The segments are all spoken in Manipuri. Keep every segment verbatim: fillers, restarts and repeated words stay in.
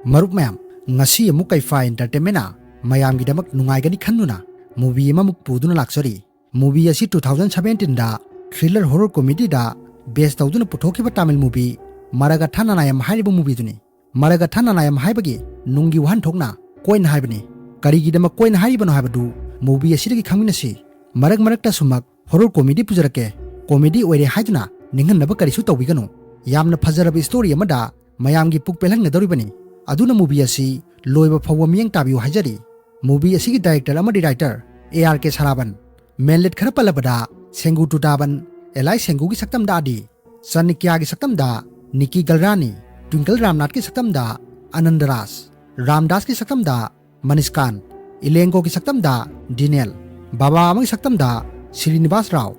ꯃꯔꯨꯞ ꯃꯌꯥꯝ, ꯉꯁꯤ ꯑꯃꯨꯛ ꯀꯩꯐꯥ Entertainmentꯅ ꯃꯌꯥꯝꯒꯤꯗꯃꯛ ꯅꯨꯡꯉꯥꯏꯒꯅꯤ ꯈꯟꯗꯨꯅ movie ꯑꯃꯃꯨꯛ ꯄꯨꯗꯨꯅ ꯂꯥꯛꯆꯔꯤ꯫ Movie ꯑꯁꯤ two thousand seventeenꯗ thriller horror comedyꯗ base ꯇꯧꯗꯨꯅ ꯄꯨꯊꯣꯛꯈꯤꯕ Tamil movie ꯃꯔꯒꯊꯥ ꯅꯅꯥꯌꯝ ꯍꯥꯏꯔꯤꯕ movieꯗꯨꯅꯤ꯫ ꯃꯔꯒꯊꯥ ꯅꯅꯥꯌꯝ ꯍꯥꯏꯕꯒꯤ ꯅꯨꯡꯒꯤ ꯋꯥꯍꯟꯊꯣꯛꯅ ꯀꯣꯏꯅ ꯍꯥꯏꯕꯅꯤ꯫ ꯀꯔꯤꯒꯤꯗꯃꯛ ꯀꯣꯏꯅ ꯍꯥꯏꯔꯤꯕꯅꯣ ꯍꯥꯏꯕꯗꯨ movie ꯑꯁꯤꯗꯒꯤ ꯈꯪꯃꯤꯟꯅꯁꯤ꯫ ꯃꯔꯛ ꯃꯔꯛꯇ ꯁꯨꯝꯃꯛ horror comedy ꯄꯨꯖꯔꯛꯀꯦ꯫ Comedy ꯑꯣꯏꯔꯦ ꯍꯥꯏꯗꯨꯅ ꯅꯤꯡꯍꯟꯅꯕ ꯀꯔꯤꯁꯨ ꯇꯧꯕꯤꯒꯅꯨ꯫ ꯌꯥꯝꯅ ꯐꯖꯔꯕ story ꯑꯃꯗ ꯃꯌꯥꯝꯒꯤ ꯄꯨꯛ ꯄꯦꯜꯍꯟꯒꯗꯧꯔꯤꯕꯅꯤ꯫ ꯑꯗꯨꯅ movie ꯑꯁꯤ ꯂꯣꯏꯕ ꯐꯥꯎꯕ ꯃꯤꯠꯌꯦꯡ ꯇꯥꯕꯤꯌꯨ ꯍꯥꯏꯖꯔꯤ꯫ Movie ꯑꯁꯤꯒꯤ director ꯑꯃꯗꯤ writer A R K ꯁꯔꯥꯕꯟ꯫ Main lead ꯈꯔ ꯄꯜꯂꯕꯗ ꯁꯦꯡꯒꯨ ꯇꯨꯇꯥꯕꯟ, ꯑꯦꯂꯥꯏ ꯁꯦꯡꯒꯨꯒꯤ ꯁꯛꯇꯝꯗ ꯑꯥꯗꯤ, ꯆꯥꯅꯤꯀ꯭ꯌꯥꯒꯤ ꯁꯛꯇꯝꯗ ꯅꯤꯀꯤ ꯒꯜꯔꯥꯅꯤ, ꯇ꯭ꯋꯤꯡꯀꯜ ꯔꯥꯝꯅꯥꯊꯀꯤ ꯁꯛꯇꯝꯗ ꯑꯅꯟꯗ ꯔꯥꯖ, ꯔꯥꯝꯗꯥꯁꯀꯤ ꯁꯛꯇꯝꯗ ꯃꯅꯤꯁꯀꯥꯟ, ꯏꯂꯦꯡꯒꯣꯒꯤ ꯁꯛꯇꯝꯗ ꯗꯤꯅꯦꯜ, ꯕꯥꯕꯥ ꯑꯃꯒꯤ ꯁꯛꯇꯝꯗ ꯁ꯭ꯔꯤꯅꯤꯕꯥꯁ ꯔꯥꯎ,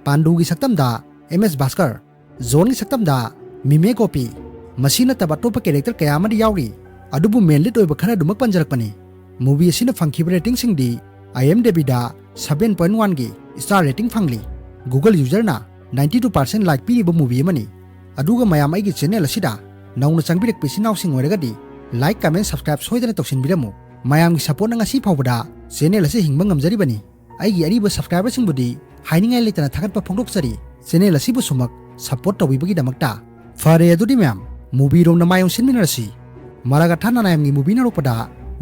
ꯄꯥꯟꯗꯨꯒꯤ ꯁꯛꯇꯝꯗ M S ꯚꯥꯁꯀꯔ, ꯖꯣꯟꯒꯤ ꯁꯛꯇꯝꯗ ꯃꯤꯃꯦ ꯒꯣꯄꯤ, ꯃꯁꯤ ꯅꯠꯇꯕ ꯑꯇꯣꯞꯄ character ꯀꯌꯥ ꯑꯃꯗꯤ ꯌꯥꯎꯔꯤ꯫ ꯑꯗꯨꯕꯨ main lead ꯑꯣꯏꯕ ꯈꯔ ꯑꯗꯨꯃꯛ ꯄꯟꯖꯔꯛꯄꯅꯤ꯫ Movie ꯑꯁꯤꯅ ꯐꯪꯈꯤꯕ ratingꯁꯤꯡꯗꯤ IMDbꯗ seven point oneꯒꯤ star rating ꯐꯪꯂꯤ꯫ Google userꯅ ninety two percent like ꯄꯤꯔꯤꯕ movie ꯑꯃꯅꯤ꯫ ꯑꯗꯨꯒ ꯃꯌꯥꯝ, ꯑꯩꯒꯤ channel ꯑꯁꯤꯗ ꯅꯧꯅ ꯆꯪꯕꯤꯔꯛꯄ ꯏꯆꯤꯟ ꯏꯅꯥꯎꯁꯤꯡ ꯑꯣꯏꯔꯒꯗꯤ like, comment, subscribe ꯁꯣꯏꯗꯅ ꯇꯧꯁꯤꯟꯕꯤꯔꯝꯃꯨ꯫ ꯃꯌꯥꯝꯒꯤ supportꯅ ꯉꯁꯤ ꯐꯥꯎꯕꯗ channel ꯑꯁꯤ ꯍꯤꯡꯕ ꯉꯝꯖꯔꯤꯕꯅꯤ꯫ ꯑꯩꯒꯤ ꯑꯔꯤꯕ subscriberꯁꯤꯡꯕꯨꯗꯤ ꯍꯥꯏꯅꯤꯡꯉꯥꯏ ꯂꯩꯇꯅ ꯊꯥꯒꯠꯄ ꯐꯣꯡꯗꯣꯛꯆꯔꯤ, channel ꯑꯁꯤꯕꯨ ꯁꯨꯝꯃꯛ support ꯇꯧꯕꯤꯕꯒꯤꯗꯃꯛꯇ꯫ ꯐꯔꯦ, ꯑꯗꯨꯗꯤ ꯃꯌꯥꯝ, movieꯔꯣꯝꯗ ꯃꯥꯏ ꯑꯣꯟꯁꯤꯟꯃꯤꯟꯅꯔꯁꯤ꯫ ꯃꯔꯒꯊꯥ ꯅꯅꯥꯌꯝꯒꯤ movieꯅ ꯍꯧꯔꯛꯄꯗ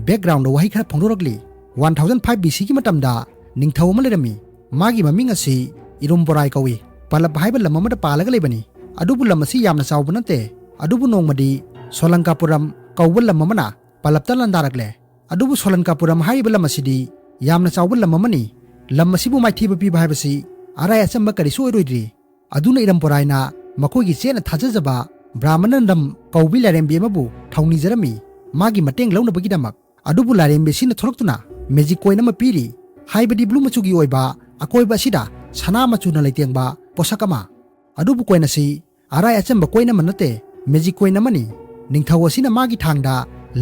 backgroundꯗ ꯋꯥꯍꯩ ꯈꯔ ꯐꯣꯡꯗꯣꯔꯛꯂꯤ꯫ One thousand five B Cꯒꯤ ꯃꯇꯝꯗ ꯅꯤꯡꯊꯧ ꯑꯃ ꯂꯩꯔꯝꯃꯤ꯫ ꯃꯥꯒꯤ ꯃꯃꯤꯡ ꯑꯁꯤ ꯏꯔꯨꯝꯕꯣꯔꯥꯏ ꯀꯧꯏ꯫ ꯄꯜꯂꯞ ꯍꯥꯏꯕ ꯂꯝ ꯑꯃꯗ ꯄꯥꯜꯂꯒ ꯂꯩꯕꯅꯤ꯫ ꯑꯗꯨꯕꯨ ꯂꯝ ꯑꯁꯤ ꯌꯥꯝꯅ ꯆꯥꯎꯕ ꯅꯠꯇꯦ꯫ ꯑꯗꯨꯕꯨ ꯅꯣꯡꯃꯗꯤ ꯁꯣꯂꯪꯀꯥꯄꯨꯔꯝ ꯀꯧꯕ ꯂꯝ ꯑꯃꯅ ꯄꯜꯂꯞꯇ ꯂꯥꯟꯗꯥꯔꯛꯂꯦ꯫ ꯑꯗꯨꯕꯨ ꯁꯣꯂꯪꯀꯥꯄꯨꯔꯝ ꯍꯥꯏꯔꯤꯕ ꯂꯝ ꯑꯁꯤꯗꯤ ꯌꯥꯝꯅ ꯆꯥꯎꯕ ꯂꯝ ꯑꯃꯅꯤ꯫ ꯂꯝ ꯑꯁꯤꯕꯨ ꯃꯥꯏꯊꯤꯕ ꯄꯤꯕ ꯍꯥꯏꯕꯁꯤ ꯑꯔꯥꯏ ꯑꯆꯝꯕ ꯀꯔꯤꯁꯨ ꯑꯣꯏꯔꯣꯏꯗ꯭ꯔꯤ꯫ ꯑꯗꯨꯅ ꯏꯔꯝꯕꯣꯔꯥꯏꯅ ꯃꯈꯣꯏꯒꯤ ꯆꯦꯠꯅ ꯊꯥꯖꯖꯕ ꯕ꯭ꯔꯥꯍꯃꯅꯟꯗꯝ ꯀꯧꯕꯤ ꯂꯥꯏꯔꯦꯝꯕꯤ ꯑꯃꯕꯨ ꯊꯧꯅꯤꯖꯔꯝꯃꯤ, ꯃꯥꯒꯤ ꯃꯇꯦꯡ ꯂꯧꯅꯕꯒꯤꯗꯃꯛ꯫ ꯑꯗꯨꯕꯨ ꯂꯥꯏꯔꯦꯝꯕꯤ ꯑꯁꯤꯅ ꯊꯣꯔꯛꯇꯨꯅ magic coin ꯑꯃ ꯄꯤꯔꯤ꯫ ꯍꯥꯏꯕꯗꯤ blue ꯃꯆꯨꯒꯤ ꯑꯣꯏꯕ ꯑꯀꯣꯏꯕ ꯑꯁꯤꯗ ꯁꯅꯥ ꯃꯆꯨꯅ ꯂꯩꯇꯦꯡꯕ ꯄꯣꯠꯁꯛ ꯑꯃ꯫ ꯑꯗꯨꯕꯨ coin ꯑꯁꯤ ꯑꯔꯥꯏ ꯑꯆꯝꯕ coin ꯑꯃ ꯅꯠꯇꯦ, magic coin ꯑꯃꯅꯤ꯫ ꯅꯤꯡꯊꯧ ꯑꯁꯤꯅ ꯃꯥꯒꯤ ꯊꯥꯡꯗ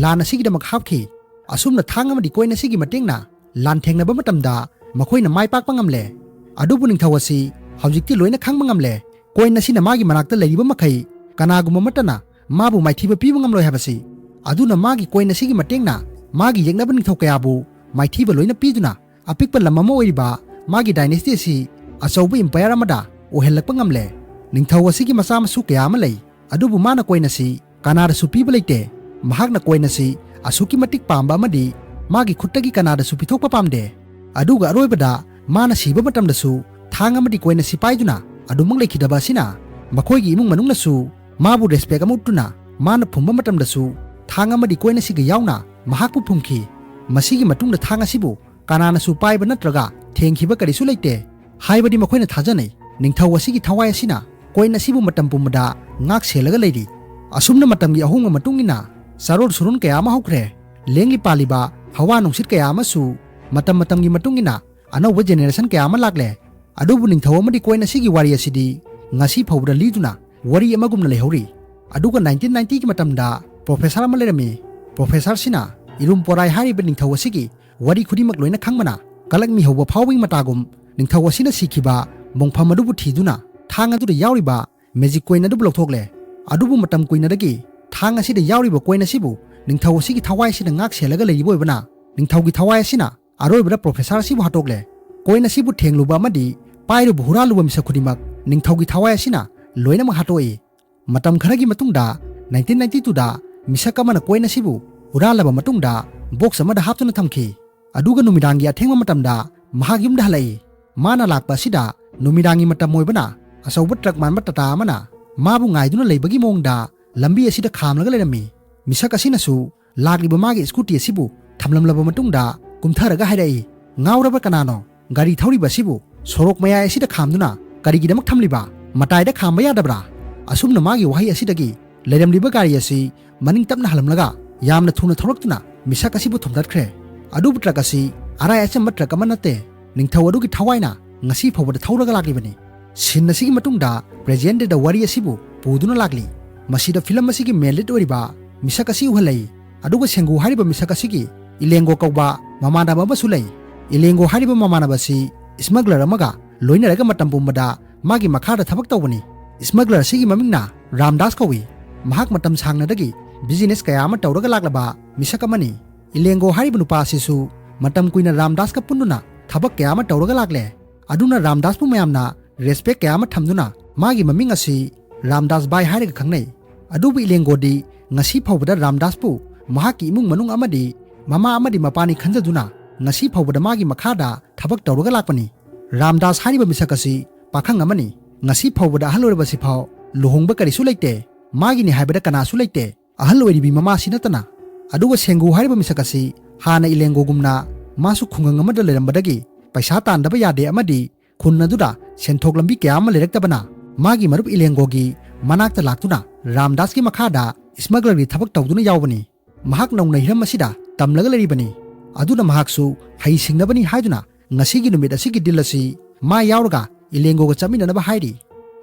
ꯂꯥꯟ ꯑꯁꯤꯒꯤꯗꯃꯛ ꯍꯥꯞꯈꯤ꯫ ꯑꯁꯨꯝꯅ ꯊꯥꯡ ꯑꯃꯗꯤ coin ꯑꯁꯤꯒꯤ ꯃꯇꯦꯡꯅ ꯂꯥꯟꯊꯦꯡꯅꯕ ꯃꯇꯝꯗ ꯃꯈꯣꯏꯅ ꯃꯥꯏ ꯄꯥꯛꯄ ꯉꯝꯂꯦ꯫ ꯑꯗꯨꯕꯨ ꯅꯤꯡꯊꯧ ꯑꯁꯤ ꯍꯧꯖꯤꯛꯇꯤ ꯂꯣꯏꯅ ꯈꯪꯕ ꯉꯝꯂꯦ꯫ Coin ꯑꯁꯤꯅ ꯃꯥꯒꯤ ꯃꯅꯥꯛꯇ ꯂꯩꯔꯤꯕ ꯃꯈꯩ ꯀꯅꯥꯒꯨꯝꯕ ꯑꯃꯠꯇꯅ ꯃꯥꯕꯨ ꯃꯥꯏꯊꯤꯕ ꯄꯤꯕ ꯉꯝꯂꯣꯏ ꯍꯥꯏꯕꯁꯤ꯫ ꯑꯗꯨꯅ ꯃꯥꯒꯤ coin ꯑꯁꯤꯒꯤ ꯃꯇꯦꯡꯅ ꯃꯥꯒꯤ ꯌꯦꯛꯅꯕ ꯅꯤꯡꯊꯧ ꯀꯌꯥꯕꯨ ꯃꯥꯏꯊꯤꯕ ꯂꯣꯏꯅ ꯄꯤꯗꯨꯅ ꯑꯄꯤꯛꯄ ꯂꯝ ꯑꯃ ꯑꯣꯏꯔꯤꯕ ꯃꯥꯒꯤ dynasty ꯑꯁꯤ ꯑꯆꯧꯕ empire ꯑꯃꯗ ꯑꯣꯏꯍꯜꯂꯛꯄ ꯉꯝꯂꯦ꯫ ꯅꯤꯡꯊꯧ ꯑꯁꯤꯒꯤ ꯃꯆꯥ ꯃꯁꯨ ꯀꯌꯥ ꯑꯃ ꯂꯩ, ꯑꯗꯨꯕꯨ ꯃꯥꯅ coin ꯑꯁꯤ ꯀꯅꯥꯗꯁꯨ ꯄꯤꯕ ꯂꯩꯇꯦ꯫ ꯃꯍꯥꯛꯅ coin ꯑꯁꯤ ꯑꯁꯨꯛꯀꯤ ꯃꯇꯤꯛ ꯄꯥꯝꯕ ꯑꯃꯗꯤ ꯃꯥꯒꯤ ꯈꯨꯠꯇꯒꯤ ꯀꯅꯥꯗꯁꯨ ꯄꯤꯊꯣꯛꯄ ꯄꯥꯝꯗꯦ꯫ ꯑꯗꯨꯒ ꯑꯔꯣꯏꯕꯗ ꯃꯥꯅ ꯁꯤꯕ ꯃꯇꯝꯗꯁꯨ ꯊꯥꯡ ꯑꯃꯗꯤ coin ꯑꯁꯤ ꯄꯥꯏꯗꯨꯅ ꯑꯗꯨꯃꯛ ꯂꯩꯈꯤꯗꯕ ꯑꯁꯤꯅ ꯃꯈꯣꯏꯒꯤ ꯏꯃꯨꯡ ꯃꯅꯨꯡꯅꯁꯨ ꯃꯥꯕꯨ respect ꯑꯃ ꯎꯠꯇꯨꯅ ꯃꯥꯅ ꯐꯨꯝꯕ ꯃꯇꯝꯗꯁꯨ ꯊꯥꯡ ꯑꯃꯗꯤ coin ꯑꯁꯤꯒ ꯌꯥꯎꯅ ꯃꯍꯥꯛꯄꯨ ꯐꯨꯝꯈꯤ꯫ ꯃꯁꯤꯒꯤ ꯃꯇꯨꯡꯗ ꯊꯥꯡ ꯑꯁꯤꯕꯨ ꯀꯅꯥꯅꯁꯨ ꯄꯥꯏꯕ ꯅꯠꯇ꯭ꯔꯒ ꯊꯦꯡꯈꯤꯕ ꯀꯔꯤꯁꯨ ꯂꯩꯇꯦ ꯍꯥꯏꯕꯗꯤ ꯃꯈꯣꯏꯅ ꯊꯥꯖꯅꯩ꯫ ꯅꯤꯡꯊꯧ ꯑꯁꯤꯒꯤ ꯊꯋꯥꯏ ꯑꯁꯤꯅ coin ꯑꯁꯤꯕꯨ ꯃꯇꯝ ꯄꯨꯝꯕꯗ ꯉꯥꯛ ꯁꯦꯜꯂꯒ ꯂꯩꯔꯤ꯫ ꯑꯁꯨꯝꯅ ꯃꯇꯝꯒꯤ ꯑꯍꯣꯡꯕ ꯃꯇꯨꯡ ꯏꯟꯅ ꯆꯥꯔꯣꯜ ꯁꯨꯔꯣꯟ ꯀꯌꯥ ꯑꯃ ꯍꯧꯈ꯭ꯔꯦ꯫ ꯂꯦꯡꯂꯤ ꯄꯥꯜꯂꯤꯕ ꯍꯋꯥ ꯅꯨꯡꯁꯤꯠ ꯀꯌꯥ ꯑꯃꯁꯨ ꯃꯇꯝ ꯃꯇꯝꯒꯤ ꯃꯇꯨꯡ ꯏꯟꯅ ꯑꯅꯧꯕ generation ꯀꯌꯥ ꯑꯃ ꯂꯥꯛꯂꯦ꯫ ꯑꯗꯨꯕꯨ ꯅꯤꯡꯊꯧ ꯑꯃꯗꯤ coin ꯑꯁꯤꯒꯤ ꯋꯥꯔꯤ ꯑꯁꯤꯗꯤ ꯉꯁꯤ ꯐꯥꯎꯕꯗ ꯂꯤꯗꯨꯅ ꯋꯥꯔꯤ ꯑꯃꯒꯨꯝꯅ ꯂꯩꯍꯧꯔꯤ꯫ ꯑꯗꯨꯒ nineteen ninety ꯒꯤ ꯃꯇꯝꯗ professor ꯑꯃ ꯂꯩꯔꯝꯃꯤ꯫ Professor ꯁꯤꯅ ꯏꯔꯨꯝ ꯄꯣꯔꯥꯏ ꯍꯥꯏꯔꯤꯕ ꯅꯤꯡꯊꯧ ꯑꯁꯤꯒꯤ ꯋꯥꯔꯤ ꯈꯨꯗꯤꯡꯃꯛ ꯂꯣꯏꯅ ꯈꯪꯕꯅ ꯀꯂꯛꯃꯤ ꯍꯧꯕ ꯐꯥꯎꯕꯒꯤ ꯃꯇꯥꯒꯨꯝ ꯅꯤꯡꯊꯧ ꯑꯁꯤꯅ ꯁꯤꯈꯤꯕ ꯃꯣꯡꯐꯝ ꯑꯗꯨꯕꯨ ꯊꯤꯗꯨꯅ ꯊꯥꯡ ꯑꯗꯨꯗ ꯌꯥꯎꯔꯤꯕ magic coin ꯑꯗꯨꯕꯨ ꯂꯧꯊꯣꯛꯂꯦ꯫ ꯑꯗꯨꯕꯨ ꯃꯇꯝ ꯀꯨꯏꯅꯗꯒꯤ ꯊꯥꯡ ꯑꯁꯤꯗ ꯌꯥꯎꯔꯤꯕ coin ꯑꯁꯤꯕꯨ ꯅꯤꯡꯊꯧ ꯑꯁꯤꯒꯤ ꯊꯋꯥꯏ ꯑꯁꯤꯅ ꯉꯥꯛ ꯁꯦꯜꯂꯒ ꯂꯩꯔꯤꯕ ꯑꯣꯏꯕꯅ ꯅꯤꯡꯊꯧꯒꯤ ꯊꯋꯥꯏ ꯑꯁꯤꯅ ꯑꯔꯣꯏꯕꯗ professor ꯑꯁꯤꯕꯨ ꯍꯥꯠꯇꯣꯛꯂꯦ꯫ Coin ꯑꯁꯤꯕꯨ ꯊꯦꯡꯂꯨꯕ ꯑꯃꯗꯤ ꯄꯥꯏꯔꯨꯕ ꯍꯨꯔꯥꯜꯂꯨꯕ ꯃꯤꯁꯛ ꯈꯨꯗꯤꯡꯃꯛ ꯅꯤꯡꯊꯧꯒꯤ ꯊꯋꯥꯏ ꯑꯁꯤꯅ ꯂꯣꯏꯅꯃꯛ ꯍꯥꯠꯇꯣꯛꯏ꯫ ꯃꯇꯝ ꯈꯔꯒꯤ ꯃꯇꯨꯡꯗ nineteen ninety two ꯗ ꯃꯤꯁꯛ ꯑꯃꯅ coin ꯑꯁꯤꯕꯨ ꯍꯨꯔꯥꯜꯂꯕ ꯃꯇꯨꯡꯗ box ꯑꯃꯗ ꯍꯥꯞꯇꯨꯅ ꯊꯝꯈꯤ꯫ ꯑꯗꯨꯒ ꯅꯨꯃꯤꯗꯥꯡꯒꯤ ꯑꯊꯦꯡꯕ ꯃꯇꯝꯗ ꯃꯍꯥꯛ ꯌꯨꯝꯗ ꯍꯜꯂꯛꯏ꯫ ꯃꯥꯅ ꯂꯥꯛꯄ ꯑꯁꯤꯗ ꯅꯨꯃꯤꯗꯥꯡꯒꯤ ꯃꯇꯝ ꯑꯣꯏꯕꯅ ꯑꯆꯧꯕ truck ꯃꯥꯟꯕ ꯇꯥꯇꯥ ꯑꯃꯅ ꯃꯥꯕꯨ ꯉꯥꯏꯗꯨꯅ ꯂꯩꯕꯒꯤ ꯃꯑꯣꯡꯗ ꯂꯝꯕꯤ ꯑꯁꯤꯗ ꯈꯥꯝꯂꯒ ꯂꯩꯔꯝꯃꯤ꯫ ꯃꯤꯁꯛ ꯑꯁꯤꯅꯁꯨ ꯂꯥꯛꯂꯤꯕ ꯃꯥꯒꯤ scooty ꯑꯁꯤꯕꯨ ꯊꯝꯂꯝꯂꯕ ꯃꯇꯨꯡꯗ ꯀꯨꯝꯊꯔꯒ ꯍꯥꯏꯔꯛꯏ, "ꯉꯥꯎꯔꯕ ꯀꯅꯥꯅꯣ? ꯒꯥꯔꯤ ꯊꯧꯔꯤꯕ ꯑꯁꯤꯕꯨ ꯁꯣꯔꯣꯛ ꯃꯌꯥꯏ ꯑꯁꯤꯗ ꯈꯥꯝꯗꯨꯅ ꯀꯔꯤꯒꯤꯗꯃꯛ ꯊꯝꯂꯤꯕ? ꯃꯇꯥꯏꯗ ꯈꯥꯝꯕ ꯌꯥꯗꯕ꯭ꯔꯥ?" ꯑꯁꯨꯝꯅ ꯃꯥꯒꯤ ꯋꯥꯍꯩ ꯑꯁꯤꯗꯒꯤ ꯂꯩꯔꯝꯂꯤꯕ ꯒꯥꯔꯤ ꯑꯁꯤ ꯃꯅꯤꯡ ꯇꯞꯅ ꯍꯜꯂꯝꯂꯒ ꯌꯥꯝꯅ ꯊꯨꯅ ꯊꯧꯔꯛꯇꯨꯅ ꯃꯤꯁꯛ ꯑꯁꯤꯕꯨ ꯊꯣꯝꯗꯠꯈ꯭ꯔꯦ꯫ ꯑꯗꯨꯕꯨ truck ꯑꯁꯤ ꯑꯔꯥꯏ ꯑꯆꯝꯕ truck ꯑꯃ ꯅꯠꯇꯦ, ꯅꯤꯡꯊꯧ ꯑꯗꯨꯒꯤ ꯊꯋꯥꯏꯅ ꯉꯁꯤ ꯐꯥꯎꯕꯗ ꯊꯧꯔꯒ ꯂꯥꯛꯂꯤꯕꯅꯤ꯫ Scene ꯑꯁꯤꯒꯤ ꯃꯇꯨꯡꯗ present day ꯗ ꯋꯥꯔꯤ ꯑꯁꯤꯕꯨ ꯄꯨꯗꯨꯅ ꯂꯥꯛꯂꯤ꯫ ꯃꯁꯤꯗ film ꯑꯁꯤꯒꯤ main lead ꯑꯣꯏꯔꯤꯕ ꯃꯤꯁꯛ ꯑꯁꯤ ꯎꯍꯜꯂꯛꯏ꯫ ꯑꯗꯨꯒ ꯁꯦꯡꯒꯨ ꯍꯥꯏꯔꯤꯕ ꯃꯤꯁꯛ ꯑꯁꯤꯒꯤ ꯏꯂꯦꯡꯒꯣ ꯀꯧꯕ ꯃꯃꯥꯟꯅꯕ ꯑꯃꯁꯨ ꯂꯩ꯫ ꯏꯂꯦꯡꯒꯣ ꯍꯥꯏꯔꯤꯕ ꯃꯃꯥꯟꯅꯕ ꯑꯁꯤ smuggler ꯑꯃꯒ ꯂꯣꯏꯅꯔꯒ ꯃꯇꯝ ꯄꯨꯝꯕꯗ ꯃꯥꯒꯤ ꯃꯈꯥꯗ ꯊꯕꯛ ꯇꯧꯕꯅꯤ꯫ Smuggler ꯑꯁꯤꯒꯤ ꯃꯃꯤꯡꯅ ꯔꯥꯝꯗꯥꯁ ꯀꯧꯏ꯫ ꯃꯍꯥꯛ ꯃꯇꯝ ꯁꯥꯡꯅꯗꯒꯤ ꯕꯤꯖꯤꯅꯦꯁ ꯀꯌꯥ ꯑꯃ ꯇꯧꯔꯒ ꯂꯥꯛꯂꯕ ꯃꯤꯁꯛ ꯑꯃꯅꯤ꯫ ꯏꯂꯦꯡꯒꯣ ꯍꯥꯏꯔꯤꯕ ꯅꯨꯄꯥ ꯑꯁꯤꯁꯨ ꯃꯇꯝ ꯀꯨꯏꯅ ꯔꯥꯝꯗꯥꯁꯀ ꯄꯨꯟꯗꯨꯅ ꯊꯕꯛ ꯀꯌꯥ ꯑꯃ ꯇꯧꯔꯒ ꯂꯥꯛꯂꯦ꯫ ꯑꯗꯨꯅ ꯔꯥꯝꯗꯥꯁꯄꯨ ꯃꯌꯥꯝꯅ ꯔꯦꯁꯄꯦꯛ ꯀꯌꯥ ꯑꯃ ꯊꯝꯗꯨꯅ ꯃꯥꯒꯤ ꯃꯃꯤꯡ ꯑꯁꯤ ꯔꯥꯝꯗꯥꯁ ꯚꯥꯏ ꯍꯥꯏꯔꯒ ꯈꯪꯅꯩ꯫ ꯑꯗꯨꯕꯨ ꯏꯂꯦꯡꯒꯣꯗꯤ ꯉꯁꯤ ꯐꯥꯎꯕꯗ ꯔꯥꯝꯗꯥꯁꯄꯨ ꯃꯍꯥꯛꯀꯤ ꯏꯃꯨꯡ ꯃꯅꯨꯡ ꯑꯃꯗꯤ ꯃꯃꯥ ꯑꯃꯗꯤ ꯃꯄꯥꯅꯤ ꯈꯟꯖꯗꯨꯅ ꯉꯁꯤ ꯐꯥꯎꯕꯗ ꯃꯥꯒꯤ ꯃꯈꯥꯗ ꯊꯕꯛ ꯇꯧꯔꯒ ꯂꯥꯛꯄꯅꯤ꯫ ꯔꯥꯝꯗꯥꯁ ꯍꯥꯏꯔꯤꯕ ꯃꯤꯁꯛ ꯑꯁꯤ ꯄꯥꯈꯪ ꯑꯃꯅꯤ꯫ ꯉꯁꯤ ꯐꯥꯎꯕꯗ ꯑꯍꯜ ꯑꯣꯏꯔꯕꯁꯤꯐꯥꯎ ꯂꯨꯍꯣꯡꯕ ꯀꯔꯤꯁꯨ ꯂꯩꯇꯦ꯫ ꯃꯥꯒꯤꯅꯤ ꯍꯥꯏꯕꯗ ꯀꯅꯥꯁꯨ ꯂꯩꯇꯦ꯫ ꯑꯍꯜ ꯑꯣꯏꯔꯤꯕꯤ ꯃꯃꯥꯁꯤ ꯅꯠꯇꯅ꯫ ꯑꯗꯨꯒ ꯁꯦꯡꯒꯨ ꯍꯥꯏꯔꯤꯕ ꯃꯤꯁꯛ ꯑꯁꯤ ꯍꯥꯟꯅ ꯏꯂꯦꯡꯒꯣꯒꯨꯝꯅ ꯃꯥꯁꯨ ꯈꯨꯡꯒꯪ ꯑꯃꯗ ꯂꯩꯔꯝꯕꯗꯒꯤ ꯄꯩꯁꯥ ꯇꯥꯟꯗꯕ ꯌꯥꯗꯦ ꯑꯃꯗꯤ ꯈꯨꯟ ꯑꯗꯨꯗ ꯁꯦꯟꯊꯣꯛ ꯂꯝꯕꯤ ꯀꯌꯥ ꯑꯃ ꯂꯩꯔꯛꯇꯕꯅ ꯃꯥꯒꯤ ꯃꯔꯨꯞ ꯏꯂꯦꯡꯒꯣꯒꯤ ꯃꯅꯥꯛꯇ ꯂꯥꯛꯇꯨꯅ ꯔꯥꯝꯗꯥꯁꯀꯤ ꯃꯈꯥꯗ ꯁ꯭ꯃꯒꯂꯔꯒꯤ ꯊꯕꯛ ꯇꯧꯗꯨꯅ ꯌꯥꯎꯕꯅꯤ꯫ ꯃꯍꯥꯛ ꯅꯧꯅ ꯍꯤꯔꯝ ꯑꯁꯤꯗ ꯇꯝꯂꯒ ꯂꯩꯔꯤꯕꯅꯤ꯫ ꯑꯗꯨꯅ ꯃꯍꯥꯛꯁꯨ ꯍꯩꯁꯤꯡꯅꯕꯅꯤ ꯍꯥꯏꯗꯨꯅ ꯉꯁꯤꯒꯤ ꯅꯨꯃꯤꯠ ꯑꯁꯤꯒꯤ ꯗꯤꯜ ꯑꯁꯤ ꯃꯥ ꯌꯥꯎꯔꯒ ꯏꯂꯦꯡꯒꯣꯒ ꯆꯠꯃꯤꯟꯅꯅꯕ ꯍꯥꯏꯔꯤ꯫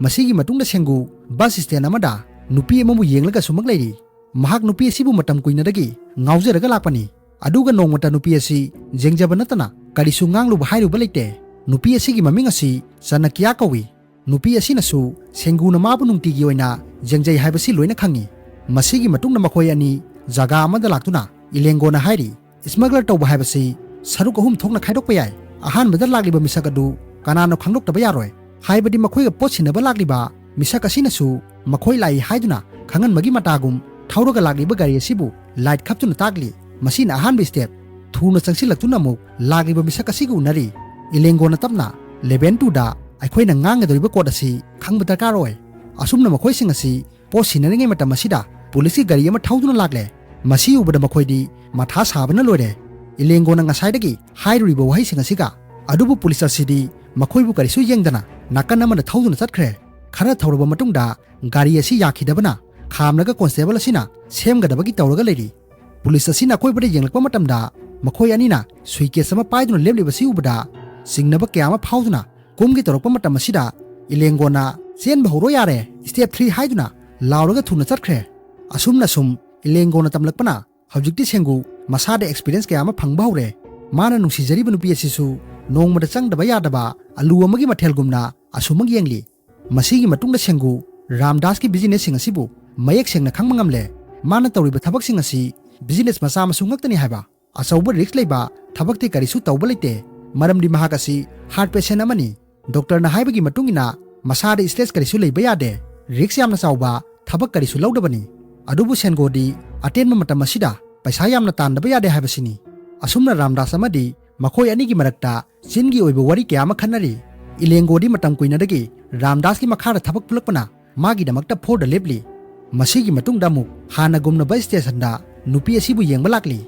ꯃꯁꯤꯒꯤ ꯃꯇꯨꯡꯗ ꯁꯦꯡꯒꯨ ꯕꯁ ꯁ꯭ꯇꯦꯟ ꯑꯃꯗ ꯅꯨꯄꯤ ꯑꯃꯕꯨ ꯌꯦꯡꯂꯒ ꯁꯨꯃꯛ ꯂꯩꯔꯤ꯫ ꯃꯍꯥꯛ ꯅꯨꯄꯤ ꯑꯁꯤꯕꯨ ꯃꯇꯝ ꯀꯨꯏꯅꯗꯒꯤ ꯉꯥꯎꯖꯔꯒ ꯂꯥꯛꯄꯅꯤ꯫ ꯑꯗꯨꯒ ꯅꯣꯡꯃꯇ ꯅꯨꯄꯤ ꯑꯁꯤ ꯌꯦꯡꯖꯕ ꯅꯠꯇꯅ ꯀꯔꯤꯁꯨ ꯉꯥꯡꯂꯨꯕ ꯍꯥꯏꯔꯨꯕ ꯂꯩꯇꯦ꯫ ꯅꯨꯄꯤ ꯑꯁꯤꯒꯤ ꯃꯃꯤꯡ ꯑꯁꯤ ꯆꯅꯀ꯭ꯌꯥ ꯀꯧꯏ꯫ ꯅꯨꯄꯤ ꯑꯁꯤꯅꯁꯨ ꯁꯦꯡꯒꯨꯅ ꯃꯥꯕꯨ ꯅꯨꯡꯇꯤꯒꯤ ꯑꯣꯏꯅ ꯌꯦꯡꯖꯩ ꯍꯥꯏꯕꯁꯤ ꯂꯣꯏꯅ ꯈꯪꯏ꯫ ꯃꯁꯤꯒꯤ ꯃꯇꯨꯡꯗ ꯃꯈꯣꯏ ꯑꯅꯤ ꯖꯒꯥ ꯑꯃꯗ ꯂꯥꯛꯇꯨꯅ ꯏꯂꯦꯡꯒꯣꯅ ꯍꯥꯏꯔꯤ, "ꯁ꯭ꯃꯒꯂꯔ ꯇꯧꯕ ꯍꯥꯏꯕꯁꯤ ꯁꯔꯨꯛ ꯑꯍꯨꯝ ꯊꯣꯛꯅ ꯈꯥꯏꯗꯣꯛꯄ ꯌꯥꯏ꯫ ꯑꯍꯥꯟꯕꯗ ꯂꯥꯛꯂꯤꯕ ꯃꯤꯁꯛ ꯑꯗꯨ ꯀꯅꯥꯅꯣ ꯈꯪꯗꯣꯛꯇꯕ ꯌꯥꯔꯣꯏ꯫ ꯍꯥꯏꯕꯗꯤ ꯃꯈꯣꯏꯒ ꯄꯣꯠ ꯁꯤꯟꯅꯕ ꯂꯥꯛꯂꯤꯕ ꯃꯤꯁꯛ ꯑꯁꯤꯅꯁꯨ ꯃꯈꯣꯏ ꯂꯥꯛꯏ ꯍꯥꯏꯗꯨꯅ ꯈꯪꯍꯟꯕꯒꯤ ꯃꯇꯥꯒꯨꯝ ꯊꯧꯔꯒ ꯂꯥꯛꯂꯤꯕ ꯒꯥꯔꯤ ꯑꯁꯤꯕꯨ ꯂꯥꯏꯠ ꯈꯞꯇꯨꯅ ꯇꯥꯛꯂꯤ꯫ ꯃꯁꯤꯅ ꯑꯍꯥꯟꯕ ꯁ꯭ꯇꯦꯞ꯫ ꯊꯨꯅ ꯆꯪꯁꯤꯜꯂꯛꯇꯨꯅ ꯑꯃꯨꯛ ꯂꯥꯛꯂꯤꯕ ꯃꯤꯁꯛ ꯑꯁꯤꯒ ꯎꯅꯔꯤ꯫ ꯏꯂꯦꯡꯒꯣꯅ ꯇꯞꯅ, "ꯂꯦꯚꯦꯟ ꯇꯨꯗ ꯑꯩꯈꯣꯏꯅ ꯉꯥꯡꯒꯗꯧꯔꯤꯕ ꯀꯣꯗ ꯑꯁꯤ ꯈꯪꯕ ꯗꯔꯀꯥꯔ ꯑꯣꯏ꯫" ꯑꯁꯨꯝꯅ ꯃꯈꯣꯏꯁꯤꯡ ꯑꯁꯤ ꯄꯣꯠ ꯁꯤꯟꯅꯔꯤꯉꯩ ꯃꯇꯝ ꯑꯁꯤꯗ ꯄꯨꯂꯤꯁꯀꯤ ꯒꯥꯔꯤ ꯑꯃ ꯊꯧꯗꯨꯅ ꯂꯥꯛꯂꯦ꯫ ꯃꯁꯤ ꯎꯕꯗ ꯃꯈꯣꯏꯗꯤ ꯃꯊꯥ ꯁꯥꯕꯅ ꯂꯣꯏꯔꯦ꯫ ꯏꯂꯦꯡꯒꯣꯅ ꯉꯁꯥꯏꯗꯒꯤ ꯍꯥꯏꯔꯨꯔꯤꯕ ꯋꯥꯍꯩꯁꯤꯡ ꯑꯁꯤꯒ, ꯑꯗꯨꯕꯨ ꯄꯨꯂꯤꯁ ꯑꯁꯤꯗꯤ ꯃꯈꯣꯏꯕꯨ ꯀꯔꯤꯁꯨ ꯌꯦꯡꯗꯅ ꯅꯥꯀꯟ ꯑꯃꯗ ꯊꯧꯗꯨꯅ ꯆꯠꯈ꯭ꯔꯦ꯫ ꯈꯔ ꯊꯧꯔꯕ ꯃꯇꯨꯡꯗ ꯒꯥꯔꯤ ꯑꯁꯤ ꯌꯥꯈꯤꯗꯕꯅ ꯈꯥꯝꯂꯒ ꯀꯣꯟꯁꯇꯦꯕꯜ ꯑꯁꯤꯅ ꯁꯦꯝꯒꯗꯕꯒꯤ ꯇꯧꯔꯒ ꯂꯩꯔꯤ꯫ ꯄꯨꯂꯤꯁ ꯑꯁꯤꯅ ꯑꯀꯣꯏꯕꯗ ꯌꯦꯡꯂꯛꯄ ꯃꯇꯝꯗ ꯃꯈꯣꯏ ꯑꯅꯤꯅ ꯁꯨꯏꯀꯦꯁ ꯑꯃ ꯄꯥꯏꯗꯨꯅ ꯂꯦꯞꯂꯤꯕꯁꯤ ꯎꯕꯗ ꯆꯤꯡꯅꯕ ꯀꯌꯥ ꯑꯃ ꯐꯥꯎꯗꯨꯅ ꯀꯨꯝꯒꯦ ꯇꯧꯔꯛꯄ ꯃꯇꯝ ꯑꯁꯤꯗ ꯏꯂꯦꯡꯒꯣꯅ, "ꯆꯦꯟꯕ ꯍꯧꯔꯣ ꯌꯥꯔꯦ, ꯁ꯭ꯇꯦꯞ ꯊ꯭ꯔꯤ" ꯍꯥꯏꯗꯨꯅ ꯂꯥꯎꯔꯒ ꯊꯨꯅ ꯆꯠꯈ꯭ꯔꯦ꯫ ꯑꯁꯨꯝꯅ ꯁꯨꯝ ꯏꯂꯦꯡꯒꯣꯅ ꯇꯝꯂꯛꯄꯅ ꯍꯧꯖꯤꯛꯇꯤ ꯁꯦꯡꯒꯨ ꯃꯁꯥꯗ ꯑꯦꯛꯁꯄꯤꯔꯤꯌꯦꯟꯁ ꯀꯌꯥ ꯑꯃ ꯐꯪꯕ ꯍꯧꯔꯦ꯫ ꯃꯥꯅ ꯅꯨꯡꯁꯤꯖꯔꯤꯕ ꯅꯨꯄꯤ ꯑꯁꯤꯁꯨ ꯅꯣꯡꯃꯗ ꯆꯪꯗꯕ ꯌꯥꯗꯕ ꯑꯂꯨ ꯑꯃꯒꯤ ꯃꯊꯦꯜꯒꯨꯝꯅ ꯑꯁꯨꯃꯛ ꯌꯦꯡꯂꯤ꯫ ꯃꯁꯤꯒꯤ ꯃꯇꯨꯡꯗ ꯁꯦꯡꯒꯨ ꯔꯥꯝꯗꯥꯁꯀꯤ ꯕꯤꯖꯤꯅꯦꯁꯁꯤꯡ ꯑꯁꯤꯕꯨ ꯃꯌꯦꯛ ꯁꯦꯡꯅ ꯈꯪꯕ ꯉꯝꯂꯦ꯫ ꯃꯥꯅ ꯇꯧꯔꯤꯕ ꯊꯕꯛꯁꯤꯡ ꯑꯁꯤ ꯕꯤꯖꯤꯅꯦꯁ ꯃꯆꯥ ꯃꯁꯨ ꯉꯛꯇꯅꯤ ꯍꯥꯏꯕ꯫ ꯑꯆꯧꯕ ꯔꯤꯁꯛ ꯂꯩꯕ ꯊꯕꯛꯇꯤ ꯀꯔꯤꯁꯨ ꯇꯧꯕ ꯂꯩꯇꯦ, ꯃꯔꯝꯗꯤ ꯃꯍꯥꯛ ꯑꯁꯤ ꯍꯥꯔꯠ ꯄꯦꯁꯦꯟ ꯑꯃꯅꯤ꯫ ꯗꯣꯛꯇꯔꯅ ꯍꯥꯏꯕꯒꯤ ꯃꯇꯨꯡ ꯏꯟꯅ ꯃꯁꯥꯗ ꯏꯁꯇ꯭ꯔꯦꯁ ꯀꯔꯤꯁꯨ ꯂꯩꯕ ꯌꯥꯗꯦ, ꯔꯤꯁꯛ ꯌꯥꯝꯅ ꯆꯥꯎꯕ ꯊꯕꯛ ꯀꯔꯤꯁꯨ ꯂꯧꯗꯕꯅꯤ꯫ ꯑꯗꯨꯕꯨ ꯁꯦꯟꯒꯣꯗꯤ ꯑꯇꯦꯟꯕ ꯃꯇꯝ ꯑꯁꯤꯗ ꯄꯩꯁꯥ ꯌꯥꯝꯅ ꯇꯥꯟꯗꯕ ꯌꯥꯗꯦ ꯍꯥꯏꯕꯁꯤꯅꯤ꯫ ꯑꯁꯨꯝꯅ ꯔꯥꯝꯗꯥꯁ ꯑꯃꯗꯤ ꯃꯈꯣꯏ ꯑꯅꯤꯒꯤ ꯃꯔꯛꯇ ꯆꯤꯟꯒꯤ ꯑꯣꯏꯕ ꯋꯥꯔꯤ ꯀꯌꯥ ꯑꯃ ꯈꯟꯅꯔꯤ꯫ ꯏꯂꯦꯡꯒꯣꯗꯤ ꯃꯇꯝ ꯀꯨꯏꯅꯗꯒꯤ ꯔꯥꯝꯗꯥꯁꯀꯤ ꯃꯈꯥꯗ ꯊꯕꯛ ꯄꯨꯂꯛꯄꯅ ꯃꯥꯒꯤꯗꯃꯛꯇ ꯐꯣꯔꯗ ꯂꯦꯞꯂꯤ꯫ ꯃꯁꯤꯒꯤ ꯃꯇꯨꯡꯗ ꯑꯃꯨꯛ ꯍꯥꯟꯅꯒꯨꯝꯅ ꯕꯁ ꯁ꯭ꯇꯦꯁꯟꯗ ꯅꯨꯄꯤ ꯑꯁꯤꯕꯨ ꯌꯦꯡꯕ ꯂꯥꯛꯂꯤ꯫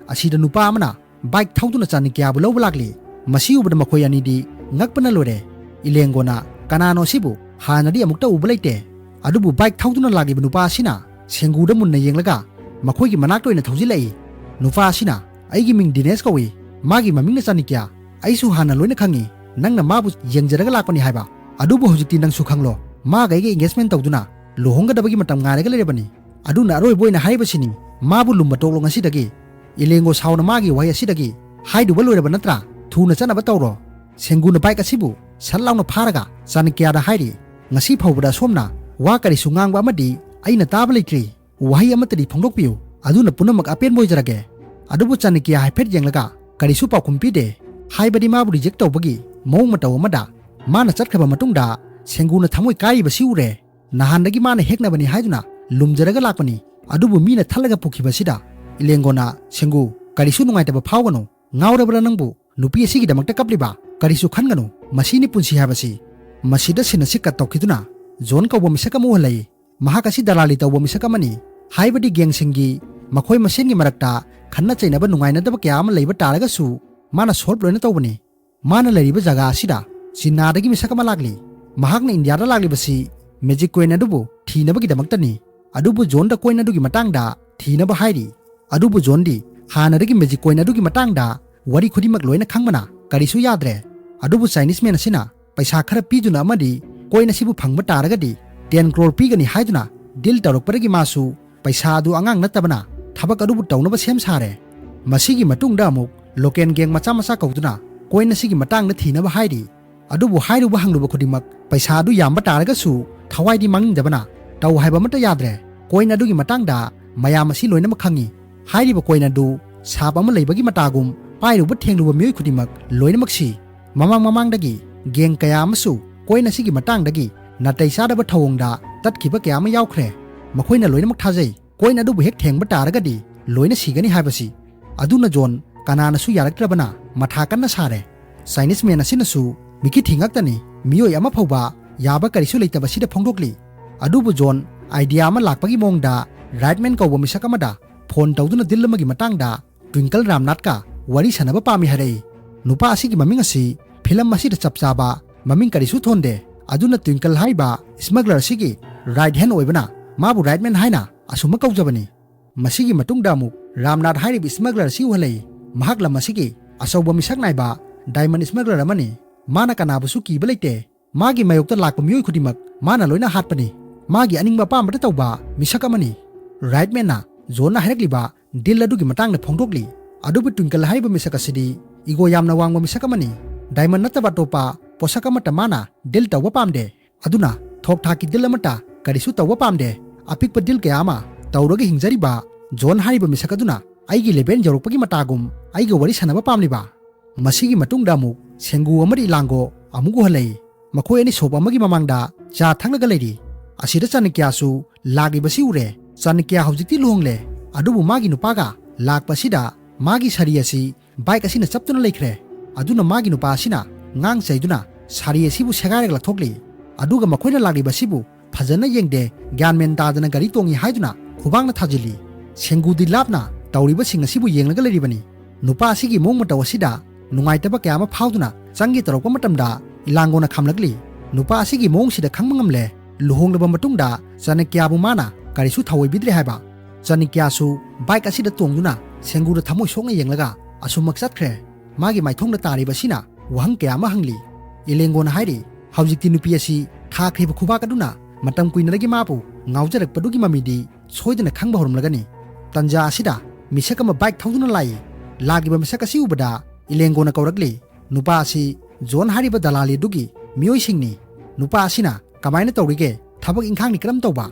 ꯑꯁꯤꯗ ꯅꯨꯄꯥ ꯑꯃꯅ ꯕꯥꯏꯛ ꯊꯧꯗꯨꯅ ꯆꯥꯅꯤꯀ꯭ꯌꯥꯕꯨ ꯂꯧꯕ ꯂꯥꯛꯂꯤ꯫ ꯃꯁꯤ ꯎꯕꯗ ꯃꯈꯣꯏ ꯑꯅꯤꯗꯤ ꯉꯛꯄꯅ ꯂꯣꯏꯔꯦ꯫ ꯏꯂꯦꯡꯒꯣꯅ, "ꯀꯅꯥꯅꯣ ꯑꯁꯤꯕꯨ? ꯍꯥꯟꯅꯗꯤ ꯑꯃꯨꯛꯇ ꯎꯕ ꯂꯩꯇꯦ"꯫ ꯑꯗꯨꯕꯨ ꯕꯥꯏꯛ ꯊꯧꯗꯨꯅ ꯂꯥꯛꯂꯤꯕ ꯅꯨꯄꯥ ꯑꯁꯤꯅ ꯁꯦꯡꯒꯨꯗ ꯃꯨꯟꯅ ꯌꯦꯡꯂꯒ ꯃꯈꯣꯏꯒꯤ ꯃꯅꯥꯛꯇ ꯑꯣꯏꯅ ꯊꯧꯖꯤꯜꯂꯛꯏ꯫ ꯅꯨꯄꯥ ꯑꯁꯤꯅ, "ꯑꯩꯒꯤ ꯃꯤꯡ ꯗꯤꯅꯦꯁ ꯀꯧꯏ, ꯃꯥꯒꯤ ꯃꯃꯤꯡꯅ ꯆꯥꯅꯤꯀ꯭ꯌꯥ꯫ ꯑꯩꯁꯨ ꯍꯥꯟꯅ ꯂꯣꯏꯅ ꯈꯪꯏ, ꯅꯪꯅ ꯃꯥꯕꯨ ꯌꯦꯡꯖꯔꯒ ꯂꯥꯛꯄꯅꯤ ꯍꯥꯏꯕ꯫ ꯑꯗꯨꯕꯨ ꯍꯧꯖꯤꯛꯇꯤ ꯅꯪꯁꯨ ꯈꯪꯂꯣ, ꯃꯥꯒ ꯑꯩꯒ ꯑꯦꯡꯒꯦꯖꯃꯦꯟ ꯇꯧꯗꯨꯅ ꯂꯨꯍꯣꯡꯒꯗꯕꯒꯤ ꯃꯇꯝ ꯉꯥꯏꯔꯒ ꯂꯩꯔꯕꯅꯤ꯫ ꯑꯗꯨꯅ ꯑꯔꯣꯏꯕ ꯑꯣꯏꯅ ꯍꯥꯏꯔꯤꯕꯁꯤꯅꯤ, ꯃꯥꯕꯨ ꯂꯨꯝꯕ ꯇꯣꯛꯂꯣ ꯉꯁꯤꯗꯒꯤ"꯫ ꯏꯂꯦꯡꯒꯣ ꯁꯥꯎꯅ ꯃꯥꯒꯤ ꯋꯥꯍꯩ ꯑꯁꯤꯗꯒꯤ, "ꯍꯥꯏꯗꯨꯕ ꯂꯣꯏꯔꯕ ꯅꯠꯇ꯭ꯔꯥ? ꯊꯨꯅ ꯆꯠꯅꯕ ꯇꯧꯔꯣ"꯫ ꯁꯦꯡꯒꯨꯅ ꯕꯥꯏꯛ ꯑꯁꯤꯕꯨ ꯁꯠ ꯂꯥꯎꯅ ꯐꯥꯔꯒ ꯆꯥꯅꯤꯀ꯭ꯌꯥꯗ ꯍꯥꯏꯔꯤ, "ꯉꯁꯤ ꯐꯥꯎꯕꯗ ꯑꯁꯣꯝꯅ ꯋꯥ ꯀꯔꯤꯁꯨ ꯉꯥꯡꯕ ꯑꯃꯗꯤ ꯑꯩꯅ ꯇꯥꯕ ꯂꯩꯇ꯭ꯔꯤ꯫ ꯋꯥꯍꯩ ꯑꯃꯠꯇꯗꯤ ꯐꯣꯡꯗꯣꯛꯄꯤꯌꯨ, ꯑꯗꯨꯅ ꯄꯨꯝꯅꯃꯛ ꯑꯄꯦꯟꯕ ꯑꯣꯏꯖꯔꯒꯦ"꯫ ꯑꯗꯨꯕꯨ ꯆꯥꯅꯤꯀ꯭ꯌꯥ ꯍꯥꯏꯐꯦꯠ ꯌꯦꯡꯂꯒ ꯀꯔꯤꯁꯨ ꯄꯥꯎꯈꯨꯝ ꯄꯤꯗꯦ꯫ ꯍꯥꯏꯕꯗꯤ ꯃꯥꯕꯨ ꯔꯤꯖꯦꯛ ꯇꯧꯕꯒꯤ ꯃꯑꯣꯡ ꯃꯇꯧ ꯑꯃꯗ꯫ ꯃꯥꯅ ꯆꯠꯈ꯭ꯔꯕ ꯃꯇꯨꯡꯗ ꯁꯦꯡꯒꯨꯅ ꯊꯃꯣꯏ ꯀꯥꯏꯔꯤꯕꯁꯤ ꯎꯔꯦ꯫ ꯅꯍꯥꯟꯗꯒꯤ ꯃꯥꯅ ꯍꯦꯛꯅꯕꯅꯤ ꯍꯥꯏꯗꯨꯅ ꯂꯨꯝꯖꯔꯒ ꯂꯥꯛꯄꯅꯤ, ꯑꯗꯨꯕꯨ ꯃꯤꯅ ꯊꯠꯂꯒ ꯄꯨꯈꯤꯕꯁꯤꯗ꯫ ꯏꯂꯦꯡꯒꯣꯅ, "ꯁꯦꯡꯒꯨ, ꯀꯔꯤꯁꯨ ꯅꯨꯡꯉꯥꯏꯇꯕ ꯐꯥꯎꯒꯅꯨ꯫ ꯉꯥꯎꯔꯕ꯭ꯔꯥ ꯅꯪꯕꯨ? ꯅꯨꯄꯤ ꯑꯁꯤꯒꯤꯗꯃꯛꯇ ꯀꯞꯂꯤꯕ? ꯀꯔꯤꯁꯨ ꯈꯟꯒꯅꯨ, ꯃꯁꯤꯅꯤ ꯄꯨꯟꯁꯤ ꯍꯥꯏꯕꯁꯤ"꯫ ꯃꯁꯤꯗ ꯁꯤꯟ ꯑꯁꯤ ꯀꯠ ꯇꯧꯈꯤꯗꯨꯅ ꯖꯣꯟ ꯀꯧꯕ ꯃꯤꯁꯛ ꯑꯃ ꯎꯍꯜꯂꯛꯏ꯫ ꯃꯍꯥꯛ ꯑꯁꯤ ꯗꯂꯥꯂꯤ ꯇꯧꯕ ꯃꯤꯁꯛ ꯑꯃꯅꯤ, ꯍꯥꯏꯕꯗꯤ ꯒꯦꯡꯁꯤꯡꯒꯤ ꯃꯈꯣꯏ ꯃꯁꯦꯟꯒꯤ ꯃꯔꯛꯇ ꯈꯟꯅ ꯆꯩꯅꯕ, ꯅꯨꯡꯉꯥꯏꯅꯗꯕ ꯀꯌꯥ ꯑꯃ ꯂꯩꯕ ꯇꯥꯔꯒꯁꯨ ꯃꯥꯅ ꯁꯣꯜꯕ ꯂꯣꯏꯅ ꯇꯧꯕꯅꯤ꯫ ꯃꯥꯅ ꯂꯩꯔꯤꯕ ꯖꯒꯥ ꯑꯁꯤꯗ ꯆꯤꯅꯥꯗꯒꯤ ꯃꯤꯁꯛ ꯑꯃ ꯂꯥꯛꯂꯤ꯫ ꯃꯍꯥꯛꯅ ꯏꯟꯗꯤꯌꯥꯗ ꯂꯥꯛꯂꯤꯕꯁꯤ ꯃꯦꯖꯤꯛ ꯀꯣꯏꯟ ꯑꯗꯨꯕꯨ ꯊꯤꯅꯕꯒꯤꯗꯃꯛꯇꯅꯤ꯫ ꯑꯗꯨꯕꯨ ꯖꯣꯟꯗ ꯀꯣꯏꯟ ꯑꯗꯨꯒꯤ ꯃꯇꯥꯡꯗ ꯊꯤꯅꯕ ꯍꯥꯏꯔꯤ꯫ ꯑꯗꯨꯕꯨ ꯖꯣꯟꯗꯤ ꯍꯥꯟꯅꯗꯒꯤ ꯃꯦꯖꯤꯛ ꯀꯣꯏꯟ ꯑꯗꯨꯒꯤ ꯃꯇꯥꯡꯗ ꯋꯥꯔꯤ ꯈꯨꯗꯤꯡꯃꯛ ꯂꯣꯏꯅ ꯈꯪꯕꯅ ꯀꯔꯤꯁꯨ ꯌꯥꯗ꯭ꯔꯦ꯫ ꯑꯗꯨꯕꯨ ꯆꯥꯏꯅꯤꯁ ꯃꯦꯟ ꯑꯁꯤꯅ ꯄꯩꯁꯥ ꯈꯔ ꯄꯤꯗꯨꯅ ꯑꯃꯗꯤ ꯀꯣꯏꯟ ꯑꯁꯤꯕꯨ ꯐꯪꯕ ꯇꯥꯔꯒꯗꯤ ꯇꯦꯟ ꯀ꯭ꯔꯣꯔ ꯄꯤꯒꯅꯤ ꯍꯥꯏꯗꯨꯅ ꯗꯤꯜ ꯇꯧꯔꯛꯄꯗꯒꯤ ꯃꯥꯁꯨ ꯄꯩꯁꯥ ꯑꯗꯨ ꯑꯉꯥꯡ ꯅꯠꯇꯕꯅ ꯊꯕꯛ ꯑꯗꯨꯕꯨ ꯇꯧꯅꯕ ꯁꯦꯝ ꯁꯥꯔꯦ꯫ ꯃꯁꯤꯒꯤ ꯃꯇꯨꯡꯗ ꯑꯃꯨꯛ ꯂꯣꯀꯦꯜ ꯒꯦꯡ ꯃꯆꯥ ꯃꯆꯥ ꯀꯧꯗꯨꯅ ꯀꯣꯏꯟ ꯑꯁꯤꯒꯤ ꯃꯇꯥꯡꯗ ꯊꯤꯅꯕ ꯍꯥꯏꯔꯤ꯫ ꯑꯗꯨꯕꯨ ꯍꯥꯏꯔꯨꯕ ꯍꯪꯂꯨꯕ ꯈꯨꯗꯤꯡꯃꯛ ꯄꯩꯁꯥ ꯑꯗꯨ ꯌꯥꯝꯕ ꯇꯥꯔꯒꯁꯨ ꯊꯋꯥꯏꯗꯤ ꯃꯥꯡꯅꯤꯡꯗꯕꯅ ꯇꯧ ꯍꯥꯏꯕ ꯑꯃꯠꯇ ꯌꯥꯗ꯭ꯔꯦ꯫ ꯀꯣꯏꯟ ꯑꯗꯨꯒꯤ ꯃꯇꯥꯡꯗ ꯃꯌꯥꯝ ꯑꯁꯤ ꯂꯣꯏꯅꯃꯛ ꯈꯪꯏ꯫ ꯍꯥꯏꯔꯤꯕ ꯀꯣꯏꯟ ꯑꯗꯨ ꯁꯥꯞ ꯑꯃ ꯂꯩꯕꯒꯤ ꯃꯇꯥꯒꯨꯝ ꯄꯥꯏꯔꯨꯕ ꯊꯦꯡꯂꯨꯕ ꯃꯤꯑꯣꯏ ꯈꯨꯗꯤꯡꯃꯛ ꯂꯣꯏꯅꯃꯛ ꯁꯤ꯫ ꯃꯃꯥꯡ ꯃꯃꯥꯡꯗꯒꯤ ꯒꯦꯡ ꯀꯌꯥ ꯑꯃꯁꯨ ꯀꯣꯏꯟ ꯑꯁꯤꯒꯤ ꯃꯇꯥꯡꯗꯒꯤ ꯅꯥꯇꯩ ꯆꯥꯗꯕ ꯊꯧꯑꯣꯡꯗ ꯇꯠꯈꯤꯕ ꯀꯌꯥ ꯑꯃ ꯌꯥꯎꯈ꯭ꯔꯦ꯫ ꯃꯈꯣꯏꯅ ꯂꯣꯏꯅꯃꯛ ꯊꯥꯖꯩ ꯀꯣꯏꯟ ꯑꯗꯨꯕꯨ ꯍꯦꯛ ꯊꯦꯡꯕ ꯇꯥꯔꯒꯗꯤ ꯂꯣꯏꯅ ꯁꯤꯒꯅꯤ ꯍꯥꯏꯕꯁꯤ꯫ ꯑꯗꯨꯅ ꯖꯣꯟ ꯀꯅꯥꯅꯁꯨ ꯌꯥꯔꯛꯇ꯭ꯔꯕꯅ ꯃꯊꯥ ꯀꯟꯅ ꯁꯥꯔꯦ꯫ ꯆꯥꯏꯅꯤꯁ ꯃꯦꯟ ꯑꯁꯤꯅꯁꯨ ꯃꯤꯀꯤ ꯊꯤ ꯉꯥꯛꯇꯅꯤ, ꯃꯤꯑꯣꯏ ꯑꯃ ꯐꯥꯎꯕ ꯌꯥꯕ ꯀꯔꯤꯁꯨ ꯂꯩꯇꯕꯁꯤꯗ ꯐꯣꯡꯗꯣꯛꯂꯤ꯫ ꯑꯗꯨꯕꯨ ꯖꯣꯟ ꯑꯥꯏꯗꯤꯌꯥ ꯑꯃ ꯂꯥꯛꯄꯒꯤ ꯃꯑꯣꯡꯗ ꯔꯥꯏꯠꯃꯦꯟ ꯀꯧꯕ ꯃꯤꯁꯛ ꯑꯃꯗ ꯐꯣꯟ ꯇꯧꯗꯨꯅ ꯗꯤꯜ ꯑꯃꯒꯤ ꯃꯇꯥꯡꯗ ꯇ꯭ꯋꯤꯡꯀꯜ ꯔꯥꯝꯅꯥꯊꯀ ꯋꯥꯔꯤ ꯁꯥꯟꯅꯕ ꯄꯥꯝꯃꯤ ꯍꯥꯏꯔꯛꯏ꯫ ꯅꯨꯄꯥ ꯑꯁꯤꯒꯤ ꯃꯃꯤꯡ ꯑꯁꯤ ꯐꯤꯂꯝ ꯑꯁꯤꯗ ꯆꯞ ꯆꯥꯕ ꯃꯃꯤꯡ ꯀꯔꯤꯁꯨ ꯊꯣꯟꯗꯦ꯫ ꯑꯗꯨꯅ ꯇ꯭ꯋꯤꯡꯀꯜ ꯍꯥꯏꯔꯤꯕ ꯁ꯭ꯃꯒꯂꯔ ꯑꯁꯤꯒꯤ ꯔꯥꯏꯠ ꯍꯦꯟ ꯑꯣꯏꯕꯅ ꯃꯥꯕꯨ ꯔꯥꯏꯠꯃꯦꯟ ꯍꯥꯏꯅ ꯑꯁꯨꯝꯅ ꯀꯧꯖꯕꯅꯤ꯫ ꯃꯁꯤꯒꯤ ꯃꯇꯨꯡꯗ ꯑꯃꯨꯛ ꯔꯥꯝꯅꯥꯊ ꯍꯥꯏꯔꯤꯕ ꯁ꯭ꯃꯒꯂꯔ ꯑꯁꯤ ꯎꯍꯜꯂꯛꯏ꯫ ꯃꯍꯥꯛ ꯂꯝ ꯑꯁꯤꯒꯤ ꯑꯆꯧꯕ ꯃꯤꯁꯛ ꯅꯥꯏꯕ ꯗꯥꯏꯃꯟ ꯁ꯭ꯃꯒꯂꯔ ꯑꯃꯅꯤ꯫ ꯃꯥꯅ ꯀꯅꯥꯕꯨꯁꯨ ꯀꯤꯕ ꯂꯩꯇꯦ꯫ ꯃꯥꯒꯤ ꯃꯥꯌꯣꯛꯇ ꯂꯥꯛꯄ ꯃꯤꯑꯣꯏ ꯈꯨꯗꯤꯡꯃꯛ ꯃꯥꯅ ꯂꯣꯏꯅ ꯍꯥꯠꯄꯅꯤ꯫ ꯃꯥꯒꯤ ꯑꯅꯤꯡꯕ ꯑꯄꯥꯝꯕꯇ ꯇꯧꯕ ꯃꯤꯁꯛ ꯑꯃꯅꯤ꯫ ꯔꯥꯏꯠꯃꯦꯟꯅ ꯖꯣꯟꯅ ꯍꯥꯏꯔꯛꯂꯤꯕ ꯗꯤꯜ ꯑꯗꯨꯒꯤ ꯃꯇꯥꯡꯗ ꯐꯣꯡꯗꯣꯛꯂꯤ꯫ ꯑꯗꯨꯕꯨ ꯇ꯭ꯋꯤꯡꯀꯜ ꯍꯥꯏꯔꯤꯕ ꯃꯤꯁꯛ ꯑꯁꯤꯗꯤ ꯏꯒꯣ ꯌꯥꯝꯅ ꯋꯥꯡꯕ ꯃꯤꯁꯛ ꯑꯃꯅꯤ꯫ ꯗꯥꯏꯃꯟ ꯅꯠꯇꯕ ꯑꯇꯣꯞꯄ ꯄꯣꯠꯁꯛ ꯑꯃꯠꯇ ꯃꯥꯅ ꯗꯤꯜ ꯇꯧꯕ ꯄꯥꯝꯗꯦ꯫ ꯑꯗꯨꯅ ꯊꯣꯛ ꯊꯥꯛꯀꯤ ꯗꯤꯜ ꯑꯃꯠꯇ ꯀꯔꯤꯁꯨ ꯇꯧꯕ ꯄꯥꯝꯗꯦ꯫ ꯑꯄꯤꯛꯄ ꯗꯤꯜ ꯀꯌꯥ ꯑꯃ ꯇꯧꯔꯒ ꯍꯤꯡꯖꯔꯤꯕ ꯖꯣꯟ ꯍꯥꯏꯔꯤꯕ ꯃꯤꯁꯛ ꯑꯗꯨꯅ ꯑꯩꯒꯤ ꯂꯦꯚꯦꯜ ꯌꯧꯔꯛꯄꯒꯤ ꯃꯇꯥꯒꯨꯝ ꯑꯩꯒ ꯋꯥꯔꯤ ꯁꯥꯟꯅꯕ ꯄꯥꯝꯂꯤꯕ꯫ ꯃꯁꯤꯒꯤ ꯃꯇꯨꯡꯗ ꯑꯃꯨꯛ ꯁꯦꯡꯒꯨ ꯑꯃꯗꯤ ꯏꯂꯥꯡꯒꯣ ꯑꯃꯨꯛ ꯎꯍꯜꯂꯛꯏ꯫ ꯃꯈꯣꯏ ꯑꯅꯤ ꯁꯣꯞ ꯑꯃꯒꯤ ꯃꯃꯥꯡꯗ ꯆꯥ ꯊꯛꯂꯒ ꯂꯩꯔꯤ꯫ ꯑꯁꯤꯗ ꯆꯥꯅꯀ꯭ꯌꯥꯁꯨ ꯂꯥꯛꯂꯤꯕꯁꯤ ꯎꯔꯦ꯫ ꯆꯥꯅꯀ꯭ꯌꯥ ꯍꯧꯖꯤꯛꯇꯤ ꯂꯨꯍꯣꯡꯂꯦ꯫ ꯑꯗꯨꯕꯨ ꯃꯥꯒꯤ ꯅꯨꯄꯥꯒ ꯂꯥꯛꯄ ꯑꯁꯤꯗ ꯃꯥꯒꯤ ꯁꯥꯔꯤ ꯑꯁꯤ ꯕꯥꯏꯛ ꯑꯁꯤꯅ ꯆꯞꯇꯨꯅ ꯂꯩꯈ꯭ꯔꯦ꯫ ꯑꯗꯨꯅ ꯃꯥꯒꯤ ꯅꯨꯄꯥ ꯑꯁꯤꯅ ꯉꯥꯡ ꯆꯩꯗꯨꯅ ꯁꯥꯔꯤ ꯑꯁꯤꯕꯨ ꯁꯦꯒꯥꯏꯔꯒ ꯂꯧꯊꯣꯛꯂꯤ꯫ ꯑꯗꯨꯒ ꯃꯈꯣꯏꯅ ꯂꯥꯛꯂꯤꯕ ꯑꯁꯤꯕꯨ ꯐꯖꯅ ꯌꯦꯡꯗꯦ, ꯒ꯭ꯌꯥꯟ ꯃꯦꯟ ꯇꯥꯗꯅ ꯒꯥꯔꯤ ꯇꯣꯡꯏ ꯍꯥꯏꯗꯨꯅ ꯈꯨꯕꯥꯛꯅ ꯊꯥꯖꯤꯜꯂꯤ꯫ ꯁꯦꯡꯒꯨꯗꯤ ꯂꯥꯞꯅ ꯇꯧꯔꯤꯕꯁꯤꯡ ꯑꯁꯤꯕꯨ ꯌꯦꯡꯂꯒ ꯂꯩꯔꯤꯕꯅꯤ꯫ ꯅꯨꯄꯥ ꯑꯁꯤꯒꯤ ꯃꯑꯣꯡ ꯃꯇꯧ ꯑꯁꯤꯗ ꯅꯨꯡꯉꯥꯏꯇꯕ ꯀꯌꯥ ꯑꯃ ꯐꯥꯎꯗꯨꯅ ꯆꯪꯒꯦ ꯇꯧꯔꯛꯄ ꯃꯇꯝꯗ ꯏꯂꯥꯡꯒꯣꯅ ꯈꯥꯝꯂꯛꯂꯤ꯫ ꯅꯨꯄꯥ ꯑꯁꯤꯒꯤ ꯃꯑꯣꯡꯁꯤꯗ ꯈꯪꯕ ꯉꯝꯂꯦ꯫ ꯂꯨꯍꯣꯡꯂꯕ ꯃꯇꯨꯡꯗ ꯆꯥꯅꯀ꯭ꯌꯥꯕꯨ ꯃꯥꯅ ꯀꯔꯤꯁꯨ ꯊꯑꯣꯏꯕꯤꯗ꯭ꯔꯦ ꯍꯥꯏꯕ꯫ ꯆꯥꯅꯀ꯭ꯌꯥꯁꯨ ꯕꯥꯏꯛ ꯑꯁꯤꯗ ꯇꯣꯡꯗꯨꯅ ꯁꯦꯡꯒꯨꯗ ꯊꯃꯣꯏ ꯁꯣꯛꯅ ꯌꯦꯡꯂꯒ ꯑꯁꯨꯝꯃꯛ ꯆꯠꯈ꯭ꯔꯦ꯫ ꯃꯥꯒꯤ ꯃꯥꯏꯊꯣꯡꯗ ꯇꯥꯔꯤꯕ ꯑꯁꯤꯅ ꯋꯥꯍꯪ ꯀꯌꯥ ꯑꯃ ꯍꯪꯂꯤ꯫ ꯏꯂꯦꯡꯒꯣꯅ ꯍꯥꯏꯔꯤ, "ꯍꯧꯖꯤꯛꯇꯤ ꯅꯨꯄꯤ ꯑꯁꯤ ꯊꯥꯈ꯭ꯔꯤꯕ ꯈꯨꯕꯥꯛ ꯑꯗꯨꯅ ꯃꯇꯝ ꯀꯨꯏꯅꯗꯒꯤ ꯃꯥꯕꯨ ꯉꯥꯎꯖꯔꯛꯄꯗꯨꯒꯤ ꯃꯃꯤꯗꯤ ꯁꯣꯏꯗꯅ ꯈꯪꯕ ꯍꯧꯔꯝꯂꯒꯅꯤ꯫" ꯇꯟꯖꯥ ꯑꯁꯤꯗ ꯃꯤꯁꯛ ꯑꯃ ꯕꯥꯏꯛ ꯊꯧꯗꯨꯅ ꯂꯥꯛꯏ꯫ ꯂꯥꯛꯂꯤꯕ ꯃꯤꯁꯛ ꯑꯁꯤ ꯎꯕꯗ ꯏꯂꯦꯡꯒꯣꯅ ꯀꯧꯔꯛꯂꯤ, "ꯅꯨꯄꯥ ꯑꯁꯤ ꯖꯣꯟ ꯍꯥꯏꯔꯤꯕ ꯗꯂꯥꯂꯤ ꯑꯗꯨꯒꯤ ꯃꯤꯑꯣꯏꯁꯤꯡꯅꯤ꯫ ꯅꯨꯄꯥ ꯑꯁꯤꯅ ꯀꯃꯥꯏꯅ ꯇꯧꯔꯤꯒꯦ? ꯊꯕꯛ ꯏꯪꯈꯥꯡꯗꯤ ꯀꯔꯝ ꯇꯧꯕ?"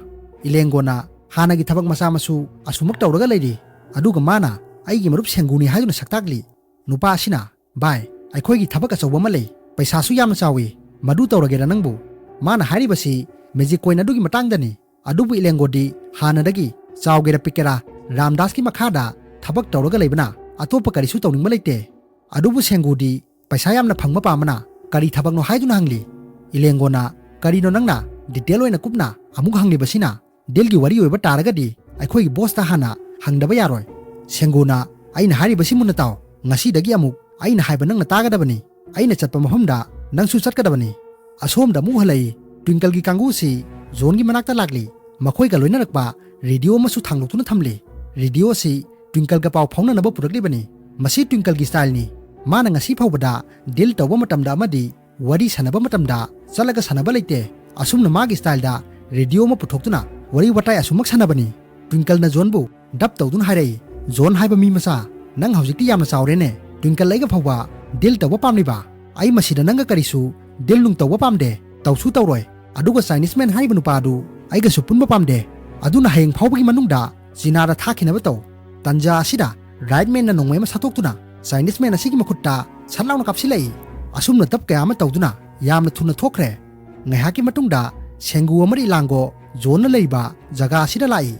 ꯏꯂꯦꯡꯒꯣꯅ ꯍꯥꯟꯅꯒꯤ ꯊꯕꯛ ꯃꯆꯥ ꯃꯁꯨ ꯑꯁꯨꯃꯛ ꯇꯧꯔꯒ ꯂꯩꯔꯤ꯫ ꯑꯗꯨꯒ ꯃꯥꯅ ꯑꯩꯒꯤ ꯃꯔꯨꯞ ꯁꯦꯡꯒꯨꯅꯤ ꯍꯥꯏꯗꯨꯅ ꯁꯛꯇꯥꯛꯂꯤ꯫ ꯅꯨꯄꯥ ꯑꯁꯤꯅ, "ꯚꯥꯏ, ꯑꯩꯈꯣꯏꯒꯤ ꯊꯕꯛ ꯑꯆꯧꯕ ꯑꯃ ꯂꯩ, ꯄꯩꯁꯥꯁꯨ ꯌꯥꯝꯅ ꯆꯥꯎꯏ, ꯃꯗꯨ ꯇꯧꯔꯒꯦꯔꯥ ꯅꯪꯕꯨ?" ꯃꯥꯅ ꯍꯥꯏꯔꯤꯕꯁꯤ ꯃꯦꯖꯤꯛ ꯀꯣꯏꯟ ꯑꯗꯨꯒꯤ ꯃꯇꯥꯡꯗꯅꯤ꯫ ꯑꯗꯨꯕꯨ ꯏꯂꯦꯡꯒꯣꯗꯤ ꯍꯥꯟꯅꯗꯒꯤ, ꯆꯥꯎꯒꯦꯔꯥ ꯄꯤꯛꯀꯦꯔꯥ, ꯔꯥꯝꯗꯥꯁꯀꯤ ꯃꯈꯥꯗ ꯊꯕꯛ ꯇꯧꯔꯒ ꯂꯩꯕꯅ ꯑꯇꯣꯞꯄ ꯀꯔꯤꯁꯨ ꯇꯧꯅꯤꯡꯕ ꯂꯩꯇꯦ꯫ ꯑꯗꯨꯕꯨ ꯁꯦꯡꯒꯨꯗꯤ ꯄꯩꯁꯥ ꯌꯥꯝꯅ ꯐꯪꯕ ꯄꯥꯝꯕꯅ ꯀꯔꯤ ꯊꯕꯛꯅꯣ ꯍꯥꯏꯗꯨꯅ ꯍꯪꯂꯤ꯫ ꯏꯂꯦꯡꯒꯣꯅ, "ꯀꯔꯤꯅꯣ ꯅꯪꯅ ꯗꯤꯇꯦꯜ ꯑꯣꯏꯅ ꯀꯨꯞꯅ ꯑꯃꯨꯛ ꯍꯪꯂꯤꯕꯁꯤꯅ? ꯗꯤꯜꯒꯤ ꯋꯥꯔꯤ ꯑꯣꯏꯕ ꯇꯥꯔꯒꯗꯤ ꯑꯩꯈꯣꯏꯒꯤ ꯕꯣꯁꯇ ꯍꯥꯟꯅ ꯍꯪꯗꯕ ꯌꯥꯔꯣꯏ꯫" ꯁꯦꯡꯒꯨꯅ, "ꯑꯩꯅ ꯍꯥꯏꯔꯤꯕꯁꯤ ꯃꯨꯟꯅ ꯇꯥꯎ꯫ ꯉꯁꯤꯗꯒꯤ ꯑꯃꯨꯛ ꯑꯩꯅ ꯍꯥꯏꯕ ꯅꯪꯅ ꯇꯥꯒꯗꯕꯅꯤ꯫ ꯑꯩꯅ ꯆꯠꯄ ꯃꯐꯝꯗ ꯅꯪꯁꯨ ꯆꯠꯀꯗꯕꯅꯤ꯫" ꯑꯁꯣꯝꯗ ꯑꯃꯨꯛ ꯍꯜꯂꯛꯏ꯫ ꯇ꯭ꯋꯤꯡꯀꯜꯒꯤ ꯀꯥꯡꯕꯨꯁꯤ ꯖꯣꯟꯒꯤ ꯃꯅꯥꯛꯇ ꯂꯥꯛꯂꯤ꯫ ꯃꯈꯣꯏꯒ ꯂꯣꯏꯅꯔꯛꯄ ꯔꯦꯗꯤꯑꯣ ꯑꯃꯁꯨ ꯊꯥꯡꯗꯣꯛꯇꯨꯅ ꯊꯝꯂꯤ꯫ ꯔꯦꯗꯤꯑꯣ ꯑꯁꯤ ꯇ꯭ꯋꯤꯡꯀꯜꯒ ꯄꯥꯎ ꯐꯥꯎꯅꯅꯕ ꯄꯨꯔꯛꯂꯤꯕꯅꯤ꯫ ꯃꯁꯤ ꯇ꯭ꯋꯤꯡꯀꯜꯒꯤ ꯁ꯭ꯇꯥꯏꯜꯅꯤ꯫ ꯃꯥꯅ ꯉꯁꯤ ꯐꯥꯎꯕꯗ ꯗꯤꯜ ꯇꯧꯕ ꯃꯇꯝꯗ ꯑꯃꯗꯤ ꯋꯥꯔꯤ ꯁꯥꯟꯅꯕ ꯃꯇꯝꯗ ꯆꯠꯂꯒ ꯁꯥꯟꯅꯕ ꯂꯩꯇꯦ꯫ ꯑꯁꯨꯝꯅ ꯃꯥꯒꯤ ꯁ꯭ꯇꯥꯏꯜꯗ ꯔꯦꯗꯤꯑꯣ ꯑꯃ ꯄꯨꯊꯣꯛꯇꯨꯅ ꯋꯥꯔꯤ ꯋꯥꯇꯥꯏ ꯑꯁꯨꯃꯛ ꯁꯥꯟꯅꯕꯅꯤ꯫ ꯇ꯭ꯋꯤꯡꯀꯜꯅ ꯖꯣꯟꯕꯨ ꯗꯞ ꯇꯧꯗꯨꯅ ꯍꯥꯏꯔꯛꯏ, "ꯖꯣꯟ ꯍꯥꯏꯕ ꯃꯤ ꯃꯆꯥ, ꯅꯪ ꯍꯧꯖꯤꯛꯇꯤ ꯌꯥꯝꯅ ꯆꯥꯎꯔꯦꯅꯦ꯫ ꯇ꯭ꯋꯤꯡꯀꯜ ꯑꯩꯒ ꯐꯥꯎꯕ ꯗꯤꯜ ꯇꯧꯕ ꯄꯥꯝꯂꯤꯕ? ꯑꯩ ꯃꯁꯤꯗ ꯅꯪꯒ ꯀꯔꯤꯁꯨ ꯗꯤꯜ ꯅꯨꯡ ꯇꯧꯕ ꯄꯥꯝꯗꯦ, ꯇꯧꯁꯨ ꯇꯧꯔꯣꯏ꯫ ꯑꯗꯨꯒ ꯆꯥꯏꯅꯤꯁ ꯃꯦꯟ ꯍꯥꯏꯔꯤꯕ ꯅꯨꯄꯥ ꯑꯗꯨ ꯑꯩꯒꯁꯨ ꯄꯨꯟꯕ ꯄꯥꯝꯗꯦ꯫ ꯑꯗꯨꯅ ꯍꯌꯦꯡ ꯐꯥꯎꯕꯒꯤ ꯃꯅꯨꯡꯗ ꯆꯤꯅꯥꯗ ꯊꯥꯈꯤꯅꯕ ꯇꯧ꯫" ꯇꯟꯖꯥ ꯑꯁꯤꯗ ꯔꯥꯏꯠ ꯃꯦꯟꯅ ꯅꯣꯡꯃꯩ ꯑꯃ ꯁꯠꯇꯣꯛꯇꯨꯅ ꯆꯥꯏꯅꯤꯁ ꯃꯦꯟ ꯑꯁꯤꯒꯤ ꯃꯈꯨꯠꯇ ꯁꯠ ꯂꯥꯎꯅ ꯀꯥꯞꯁꯤꯜꯂꯛꯏ꯫ ꯑꯁꯨꯝꯅ ꯗꯞ ꯀꯌꯥ ꯑꯃ ꯇꯧꯗꯨꯅ ꯌꯥꯝꯅ ꯊꯨꯅ ꯊꯣꯛꯈ꯭ꯔꯦ꯫ ꯉꯥꯏꯍꯥꯛꯀꯤ ꯃꯇꯨꯡꯗ ꯁꯦꯡꯒꯨ ꯑꯃꯗꯤ ꯏꯂꯥꯡꯒꯣ ꯖꯣꯟꯅ ꯂꯩꯔꯤꯕ ꯖꯒꯥ ꯑꯁꯤꯗ ꯂꯥꯛꯏ꯫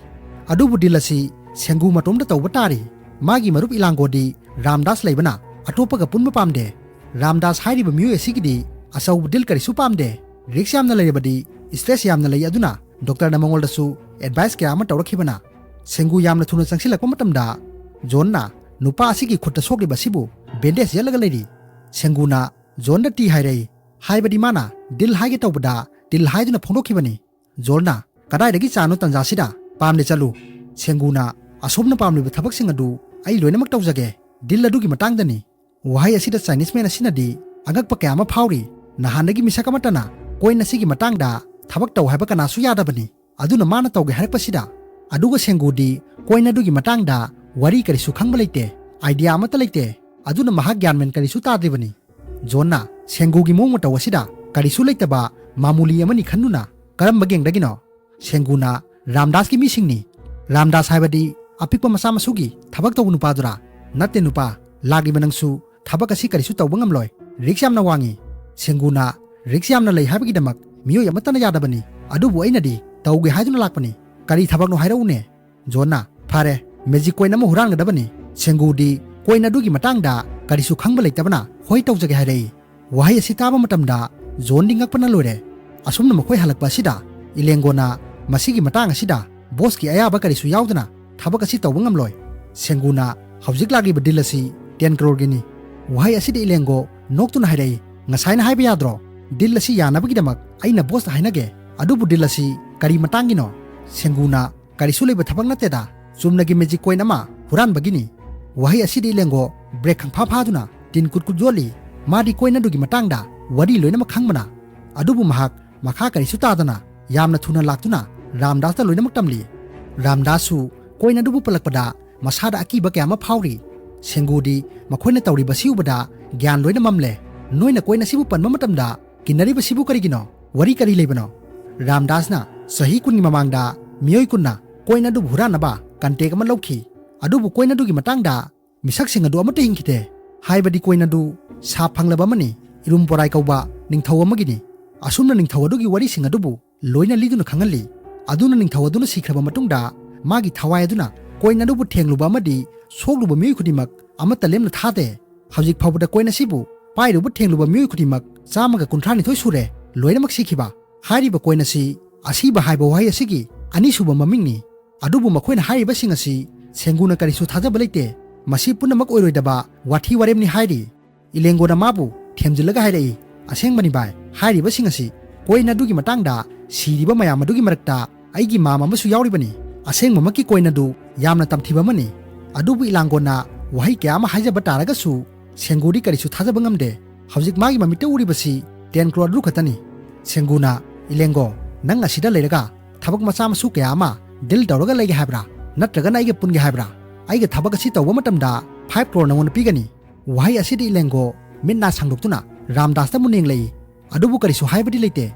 ꯑꯗꯨꯕꯨ ꯗꯤꯜ ꯑꯁꯤ ꯁꯦꯡꯒꯨ ꯃꯇꯣꯝꯇ ꯇꯧꯕ ꯇꯥꯔꯤ꯫ ꯃꯥꯒꯤ ꯃꯔꯨꯞ ꯏꯂꯥꯡꯒꯣꯗꯤ ꯔꯥꯝꯗꯥꯁ ꯂꯩꯕꯅ ꯑꯇꯣꯞꯄꯒ ꯄꯨꯟꯕ ꯄꯥꯝꯗꯦ꯫ ꯔꯥꯝꯗꯥꯁ ꯍꯥꯏꯔꯤꯕ ꯃꯤꯑꯣꯏ ꯑꯁꯤꯒꯤꯗꯤ ꯑꯆꯧꯕ ꯗꯤꯜ ꯀꯔꯤꯁꯨ ꯄꯥꯝꯗꯦ꯫ ꯔꯤꯛꯁ ꯌꯥꯝꯅ ꯂꯩꯔꯕꯗꯤ ꯁ꯭ꯇ꯭ꯔꯦꯁ ꯌꯥꯝꯅ ꯂꯩ, ꯑꯗꯨꯅ ꯗꯣꯛꯇꯔꯅ ꯃꯉꯣꯟꯗꯁꯨ ꯑꯦꯗꯚꯥꯏꯁ ꯀꯌꯥ ꯑꯃ ꯇꯧꯔꯛꯈꯤꯕꯅ꯫ ꯁꯦꯡꯒꯨ ꯌꯥꯝꯅ ꯊꯨꯅ ꯆꯪꯁꯤꯜꯂꯛꯄ ꯃꯇꯝꯗ ꯖꯣꯟꯅ ꯅꯨꯄꯥ ꯑꯁꯤꯒꯤ ꯈꯨꯠꯇ ꯁꯣꯛꯂꯤꯕ ꯑꯁꯤꯕꯨ ꯕꯦꯟꯗꯦꯖ ꯌꯦꯠꯂꯒ ꯂꯩꯔꯤ꯫ ꯁꯦꯡꯒꯨꯅ ꯖꯣꯟꯗ ꯇꯤ ꯍꯥꯏꯔꯛꯏ꯫ ꯍꯥꯏꯕꯗꯤ ꯃꯥꯅ ꯗꯤꯜ ꯍꯥꯏꯒꯦ ꯇꯧꯕꯗ ꯇꯤꯜ ꯍꯥꯏꯗꯨꯅ ꯐꯣꯡꯗꯣꯛꯈꯤꯕꯅꯤ꯫ ꯖꯣꯟꯅ, "ꯀꯗꯥꯏꯗꯒꯤ ꯆꯥꯅꯣ ꯇꯟꯖꯥꯁꯤꯗ? ꯄꯥꯝꯗꯦ, ꯆꯠꯂꯨ꯫" ꯁꯦꯡꯒꯨꯅ, "ꯑꯁꯣꯝꯅ ꯄꯥꯝꯂꯤꯕ ꯊꯕꯛꯁꯤꯡ ꯑꯗꯨ ꯑꯩ ꯂꯣꯏꯅꯃꯛ ꯇꯧꯖꯒꯦ꯫ ꯗꯤꯜ ꯑꯗꯨꯒꯤ ꯃꯇꯥꯡꯗꯅꯤ꯫" ꯋꯥꯍꯩ ꯑꯁꯤꯗ ꯆꯥꯏꯅꯤꯁ ꯃꯦꯟ ꯑꯁꯤꯅꯗꯤ ꯑꯉꯛꯄ ꯀꯌꯥ ꯑꯃ ꯐꯥꯎꯔꯤ꯫ ꯅꯍꯥꯟꯗꯒꯤ ꯃꯤꯁꯛ ꯑꯃꯠꯇꯅ ꯀꯣꯏꯟ ꯑꯁꯤꯒꯤ ꯃꯇꯥꯡꯗ ꯊꯕꯛ ꯇꯧ ꯍꯥꯏꯕ ꯀꯅꯥꯁꯨ ꯌꯥꯗꯕꯅꯤ꯫ ꯑꯗꯨꯅ ꯃꯥꯅ ꯇꯧꯒꯦ ꯍꯥꯏꯔꯛꯄꯁꯤꯗ꯫ ꯑꯗꯨꯒ ꯁꯦꯡꯒꯨꯗꯤ ꯀꯣꯏꯟ ꯑꯗꯨꯒꯤ ꯃꯇꯥꯡꯗ ꯋꯥꯔꯤ ꯀꯔꯤꯁꯨ ꯈꯪꯕ ꯂꯩꯇꯦ, ꯑꯥꯏꯗꯤꯌꯥ ꯑꯃꯠꯇ ꯂꯩꯇꯦ꯫ ꯑꯗꯨꯅ ꯃꯍꯥꯛ ꯒ꯭ꯌꯥꯟ ꯃꯦꯟ ꯀꯔꯤꯁꯨ ꯇꯥꯗ꯭ꯔꯤꯕꯅꯤ꯫ ꯖꯣꯟꯅ ꯁꯦꯡꯒꯨꯒꯤ ꯃꯑꯣꯡ ꯃꯇꯧ ꯑꯁꯤꯗ ꯀꯔꯤꯁꯨ ꯂꯩꯇꯕ ꯃꯥꯃꯨꯂꯤ ꯑꯃꯅꯤ ꯈꯟꯗꯨꯅ, "ꯀꯔꯝꯕ ꯒꯦꯡꯗꯒꯤꯅꯣ?" ꯁꯦꯡꯒꯨꯅ, ꯔꯥꯝꯗꯥꯁꯀꯤ ꯃꯤꯁꯤꯡꯅꯤ꯫ ꯔꯥꯝꯗꯥꯁ ꯍꯥꯏꯕꯗꯤ ꯑꯄꯤꯛꯄ ꯃꯆꯥ ꯃꯁꯨꯒꯤ ꯊꯕꯛ ꯇꯧꯕ ꯅꯨꯄꯥꯗꯨꯔꯥ? ꯅꯠꯇꯦ ꯅꯨꯄꯥ, ꯂꯥꯛꯂꯤꯕ ꯅꯪꯁꯨ ꯊꯕꯛ ꯑꯁꯤ ꯀꯔꯤꯁꯨ ꯇꯧꯕ ꯉꯝꯂꯣꯏ꯫ ꯔꯤꯛꯁ ꯌꯥꯝꯅ ꯋꯥꯡꯉꯤ꯫ ꯁꯦꯡꯒꯨꯅ ꯔꯤꯛꯁ ꯌꯥꯝꯅ ꯂꯩ ꯍꯥꯏꯕꯒꯤꯗꯃꯛ ꯃꯤꯑꯣꯏ ꯑꯃꯠꯇꯅ ꯌꯥꯗꯕꯅꯤ꯫ ꯑꯗꯨꯕꯨ ꯑꯩꯅꯗꯤ ꯇꯧꯒꯦ ꯍꯥꯏꯗꯨꯅ ꯂꯥꯛꯄꯅꯤ꯫ ꯀꯔꯤ ꯊꯕꯛꯅꯣ ꯍꯥꯏꯔꯛꯎꯅꯦ? ꯖꯣꯟꯅ, ꯐꯔꯦ, ꯃꯦꯖꯤꯛ ꯀꯣꯏꯟ ꯑꯃ ꯍꯨꯔꯥꯟꯒꯗꯕꯅꯤ꯫ ꯁꯦꯡꯒꯨꯗꯤ ꯀꯣꯏꯟ ꯑꯗꯨꯒꯤ ꯃꯇꯥꯡꯗ ꯀꯔꯤꯁꯨ ꯈꯪꯕ ꯂꯩꯇꯕꯅ ꯍꯣꯏ ꯇꯧꯖꯒꯦ ꯍꯥꯏꯔꯛꯏ꯫ ꯋꯥꯍꯩ ꯑꯁꯤ ꯇꯥꯕ ꯃꯇꯝꯗ ꯖꯣꯟꯗꯤ ꯉꯛꯄꯅ ꯂꯣꯏꯔꯦ꯫ ꯑꯁꯨꯝꯅ ꯃꯈꯣꯏ ꯍꯜꯂꯛꯄ ꯑꯁꯤꯗ ꯏꯂꯦꯡꯒꯣꯅ ꯃꯁꯤꯒꯤ ꯃꯇꯥꯡ ꯑꯁꯤꯗ ꯕꯣꯁꯀꯤ ꯑꯌꯥꯕ ꯀꯔꯤꯁꯨ ꯌꯥꯎꯗꯅ ꯊꯕꯛ ꯑꯁꯤ ꯇꯧꯕ ꯉꯝꯂꯣꯏ꯫ ꯁꯦꯡꯒꯨꯅ ꯍꯧꯖꯤꯛ ꯂꯥꯛꯂꯤꯕ ꯗꯤꯜ ꯑꯁꯤ ꯇꯦꯟ ꯀ꯭ꯔꯣꯔꯒꯤꯅꯤ꯫ ꯋꯥꯍꯩ ꯑꯁꯤꯗ ꯏꯂꯦꯡꯒꯣ ꯅꯣꯛꯇꯨꯅ ꯍꯥꯏꯔꯛꯏ, "ꯉꯁꯥꯏꯅ ꯍꯥꯏꯕ ꯌꯥꯗ꯭ꯔꯣ? ꯗꯤꯜ ꯑꯁꯤ ꯌꯥꯅꯕꯒꯤꯗꯃꯛ ꯑꯩꯅ ꯕꯣꯁꯇ ꯍꯥꯏꯅꯒꯦ꯫ ꯑꯗꯨꯕꯨ ꯗꯤꯜ ꯑꯁꯤ ꯀꯔꯤ ꯃꯇꯥꯡꯒꯤꯅꯣ?" ꯁꯦꯡꯒꯨꯅ, "ꯀꯔꯤꯁꯨ ꯂꯩꯕ ꯊꯕꯛ ꯅꯠꯇꯦꯗ, ꯆꯨꯝꯅꯒꯤ ꯃꯦꯖꯤꯛ ꯀꯣꯏꯟ ꯑꯃ ꯍꯨꯔꯥꯟꯕꯒꯤꯅꯤ꯫" ꯋꯥꯍꯩ ꯑꯁꯤꯗ ꯏꯂꯦꯡꯒꯣ ꯕ꯭ꯔꯦꯛ ꯈꯪꯐꯥ ꯐꯥꯗꯨꯅ ꯇꯤꯟ ꯀꯨꯠ ꯀꯨꯠ ꯌꯣꯠꯂꯤ꯫ ꯃꯥꯗꯤ ꯀꯣꯏꯟ ꯑꯗꯨꯒꯤ ꯃꯇꯥꯡꯗ ꯋꯥꯔꯤ ꯂꯣꯏꯅꯃꯛ ꯈꯪꯕꯅ꯫ ꯑꯗꯨꯕꯨ ꯃꯍꯥꯛ ꯃꯈꯥ ꯀꯔꯤꯁꯨ ꯇꯥꯗꯅ ꯌꯥꯝꯅ ꯊꯨꯅ ꯂꯥꯛꯇꯨꯅ ꯔꯥꯝꯗꯥꯁꯇ ꯂꯣꯏꯅꯃꯛ ꯇꯝꯂꯤ꯫ ꯔꯥꯝꯗꯥꯁꯁꯨ ꯀꯣꯏꯟ ꯑꯗꯨꯕꯨ ꯄꯜꯂꯛꯄꯗ ꯃꯁꯥꯗ ꯑꯀꯤꯕ ꯀꯌꯥ ꯑꯃ ꯐꯥꯎꯔꯤ꯫ ꯁꯦꯡꯒꯨꯗꯤ ꯃꯈꯣꯏꯅ ꯇꯧꯔꯤꯕꯁꯤ ꯎꯕꯗ ꯒ꯭ꯌꯥꯟ ꯂꯣꯏꯅ ꯃꯝꯂꯦ꯫ "ꯅꯣꯏꯅ ꯀꯣꯏꯟ ꯑꯁꯤꯕꯨ ꯄꯟꯕ ꯃꯇꯝꯗ ꯀꯤꯟꯅꯔꯤꯕꯁꯤꯕꯨ ꯀꯔꯤꯒꯤꯅꯣ? ꯋꯥꯔꯤ ꯀꯔꯤ ꯂꯩꯕꯅꯣ?" ꯔꯥꯝꯗꯥꯁꯅ ꯆꯍꯤ ꯀꯨꯟꯒꯤ ꯃꯃꯥꯡꯗ ꯃꯤꯑꯣꯏ ꯀꯨꯟꯅ ꯀꯣꯏꯟ ꯑꯗꯨꯕꯨ ꯍꯨꯔꯥꯟꯅꯕ ꯀꯟꯇꯦꯛ ꯑꯃ ꯂꯧꯈꯤ꯫ ꯑꯗꯨꯕꯨ ꯀꯣꯏꯟ ꯑꯗꯨꯒꯤ ꯃꯇꯥꯡꯗ ꯃꯤꯁꯛꯁꯤꯡ ꯑꯗꯨ ꯑꯃꯠꯇ ꯍꯤꯡꯈꯤꯗꯦ꯫ ꯍꯥꯏꯕꯗꯤ ꯀꯣꯏꯟ ꯑꯗꯨ ꯁꯥꯞ ꯐꯪꯂꯕ ꯑꯃꯅꯤ, ꯏꯔꯨꯝ ꯄꯣꯔꯥꯏ ꯀꯧꯕ ꯅꯤꯡꯊꯧ ꯑꯃꯒꯤꯅꯤ꯫ ꯑꯁꯨꯝꯅ ꯅꯤꯡꯊꯧ ꯑꯗꯨꯒꯤ ꯋꯥꯔꯤꯁꯤꯡ ꯑꯗꯨꯕꯨ ꯂꯣꯏꯅ ꯂꯤꯗꯨꯅ ꯈꯪꯍꯜꯂꯤ꯫ ꯑꯗꯨꯅ ꯅꯤꯡꯊꯧ ꯑꯗꯨꯅ ꯁꯤꯈ꯭ꯔꯕ ꯃꯇꯨꯡꯗ ꯃꯥꯒꯤ ꯊꯋꯥꯏ ꯑꯗꯨꯅ ꯀꯣꯏꯟ ꯑꯗꯨꯕꯨ ꯊꯦꯡꯂꯨꯕ ꯑꯃꯗꯤ ꯁꯣꯛꯂꯨꯕ ꯃꯤꯑꯣꯏ ꯈꯨꯗꯤꯡꯃꯛ ꯑꯃꯠꯇ ꯂꯦꯝꯅ ꯊꯥꯗꯦ꯫ ꯍꯧꯖꯤꯛ ꯐꯥꯎꯕꯗ ꯀꯣꯏꯟ ꯑꯁꯤꯕꯨ ꯄꯥꯏꯔꯨꯕ ꯊꯦꯡꯂꯨꯕ ꯃꯤꯑꯣꯏ ꯈꯨꯗꯤꯡꯃꯛ ꯆꯥꯝꯃꯒ ꯀꯨꯟꯊ꯭ꯔꯥ ꯅꯤꯊꯣꯏ ꯁꯨꯔꯦ, ꯂꯣꯏꯅꯃꯛ ꯁꯤꯈꯤꯕ꯫ ꯍꯥꯏꯔꯤꯕ ꯀꯣꯏꯟ ꯑꯁꯤ ꯑꯁꯤꯕ ꯍꯥꯏꯕ ꯋꯥꯍꯩ ꯑꯁꯤꯒꯤ ꯑꯅꯤꯁꯨꯕ ꯃꯃꯤꯡꯅꯤ꯫ ꯑꯗꯨꯕꯨ ꯃꯈꯣꯏꯅ ꯍꯥꯏꯔꯤꯕꯁꯤꯡ ꯑꯁꯤ ꯁꯦꯡꯒꯨꯅ ꯀꯔꯤꯁꯨ ꯊꯥꯖꯕ ꯂꯩꯇꯦ꯫ ꯃꯁꯤ ꯄꯨꯝꯅꯃꯛ ꯑꯣꯏꯔꯣꯏꯗꯕ ꯋꯥꯊꯤ ꯋꯥꯔꯦꯝꯅꯤ ꯍꯥꯏꯔꯤ꯫ ꯏꯂꯦꯡꯒꯣꯅ ꯃꯥꯕꯨ ꯊꯦꯝꯖꯤꯜꯂꯒ ꯍꯥꯏꯔꯛꯏ, "ꯑꯁꯦꯡꯕꯅꯤ ꯚꯥꯏ, ꯍꯥꯏꯔꯤꯕꯁꯤꯡ ꯑꯁꯤ ꯀꯣꯏꯟ ꯑꯗꯨꯒꯤ ꯃꯇꯥꯡꯗ ꯁꯤꯔꯤꯕ ꯃꯌꯥꯝ ꯑꯗꯨꯒꯤ ꯃꯔꯛꯇ ꯑꯩꯒꯤ ꯃꯥꯝ ꯑꯃꯁꯨ ꯌꯥꯎꯔꯤꯕꯅꯤ꯫ ꯑꯁꯦꯡꯕꯃꯛꯀꯤ ꯀꯣꯏꯟ ꯑꯗꯨ ꯌꯥꯝꯅ ꯇꯝꯊꯤꯕ ꯑꯃꯅꯤ꯫" ꯑꯗꯨꯕꯨ ꯏꯂꯥꯡꯒꯣꯅ ꯋꯥꯍꯩ ꯀꯌꯥ ꯑꯃ ꯍꯥꯏꯖꯕ ꯇꯥꯔꯒꯁꯨ ꯁꯦꯡꯒꯨꯗꯤ ꯀꯔꯤꯁꯨ ꯊꯥꯖꯕ ꯉꯝꯗꯦ꯫ ꯍꯧꯖꯤꯛ ꯃꯥꯒꯤ ꯃꯃꯤꯠꯇ ꯎꯔꯤꯕꯁꯤ ꯇꯦꯟ ꯀ꯭ꯔꯣꯔ ꯑꯗꯨ ꯈꯛꯇꯅꯤ꯫ ꯁꯦꯡꯒꯨꯅ, "ꯏꯂꯦꯡꯒꯣ, ꯅꯪ ꯑꯁꯤꯗ ꯂꯩꯔꯒ ꯊꯕꯛ ꯃꯆꯥ ꯃꯁꯨ ꯀꯌꯥ ꯑꯃ ꯗꯤꯜ ꯇꯧꯔꯒ ꯂꯩꯒꯦ ꯍꯥꯏꯕ꯭ꯔꯥ? ꯅꯠꯇ꯭ꯔꯒꯅ ꯑꯩꯒ ꯄꯨꯟꯒꯦ ꯍꯥꯏꯕ꯭ꯔꯥ? ꯑꯩꯒ ꯊꯕꯛ ꯑꯁꯤ ꯇꯧꯕ ꯃꯇꯝꯗ ꯐꯥꯏꯚ ꯀ꯭ꯔꯣꯔ ꯅꯉꯣꯟꯗ ꯄꯤꯒꯅꯤ꯫" ꯋꯥꯍꯩ ꯑꯁꯤꯗ ꯏꯂꯦꯡꯒꯣ ꯃꯤꯠ ꯅꯥ ꯁꯥꯡꯗꯣꯛꯇꯨꯅ ꯔꯥꯝꯗꯥꯁꯇ ꯃꯨꯟꯅ ꯌꯦꯡꯂꯛꯏ꯫ ꯑꯗꯨꯕꯨ ꯀꯔꯤꯁꯨ ꯍꯥꯏꯕꯗꯤ ꯂꯩꯇꯦ꯫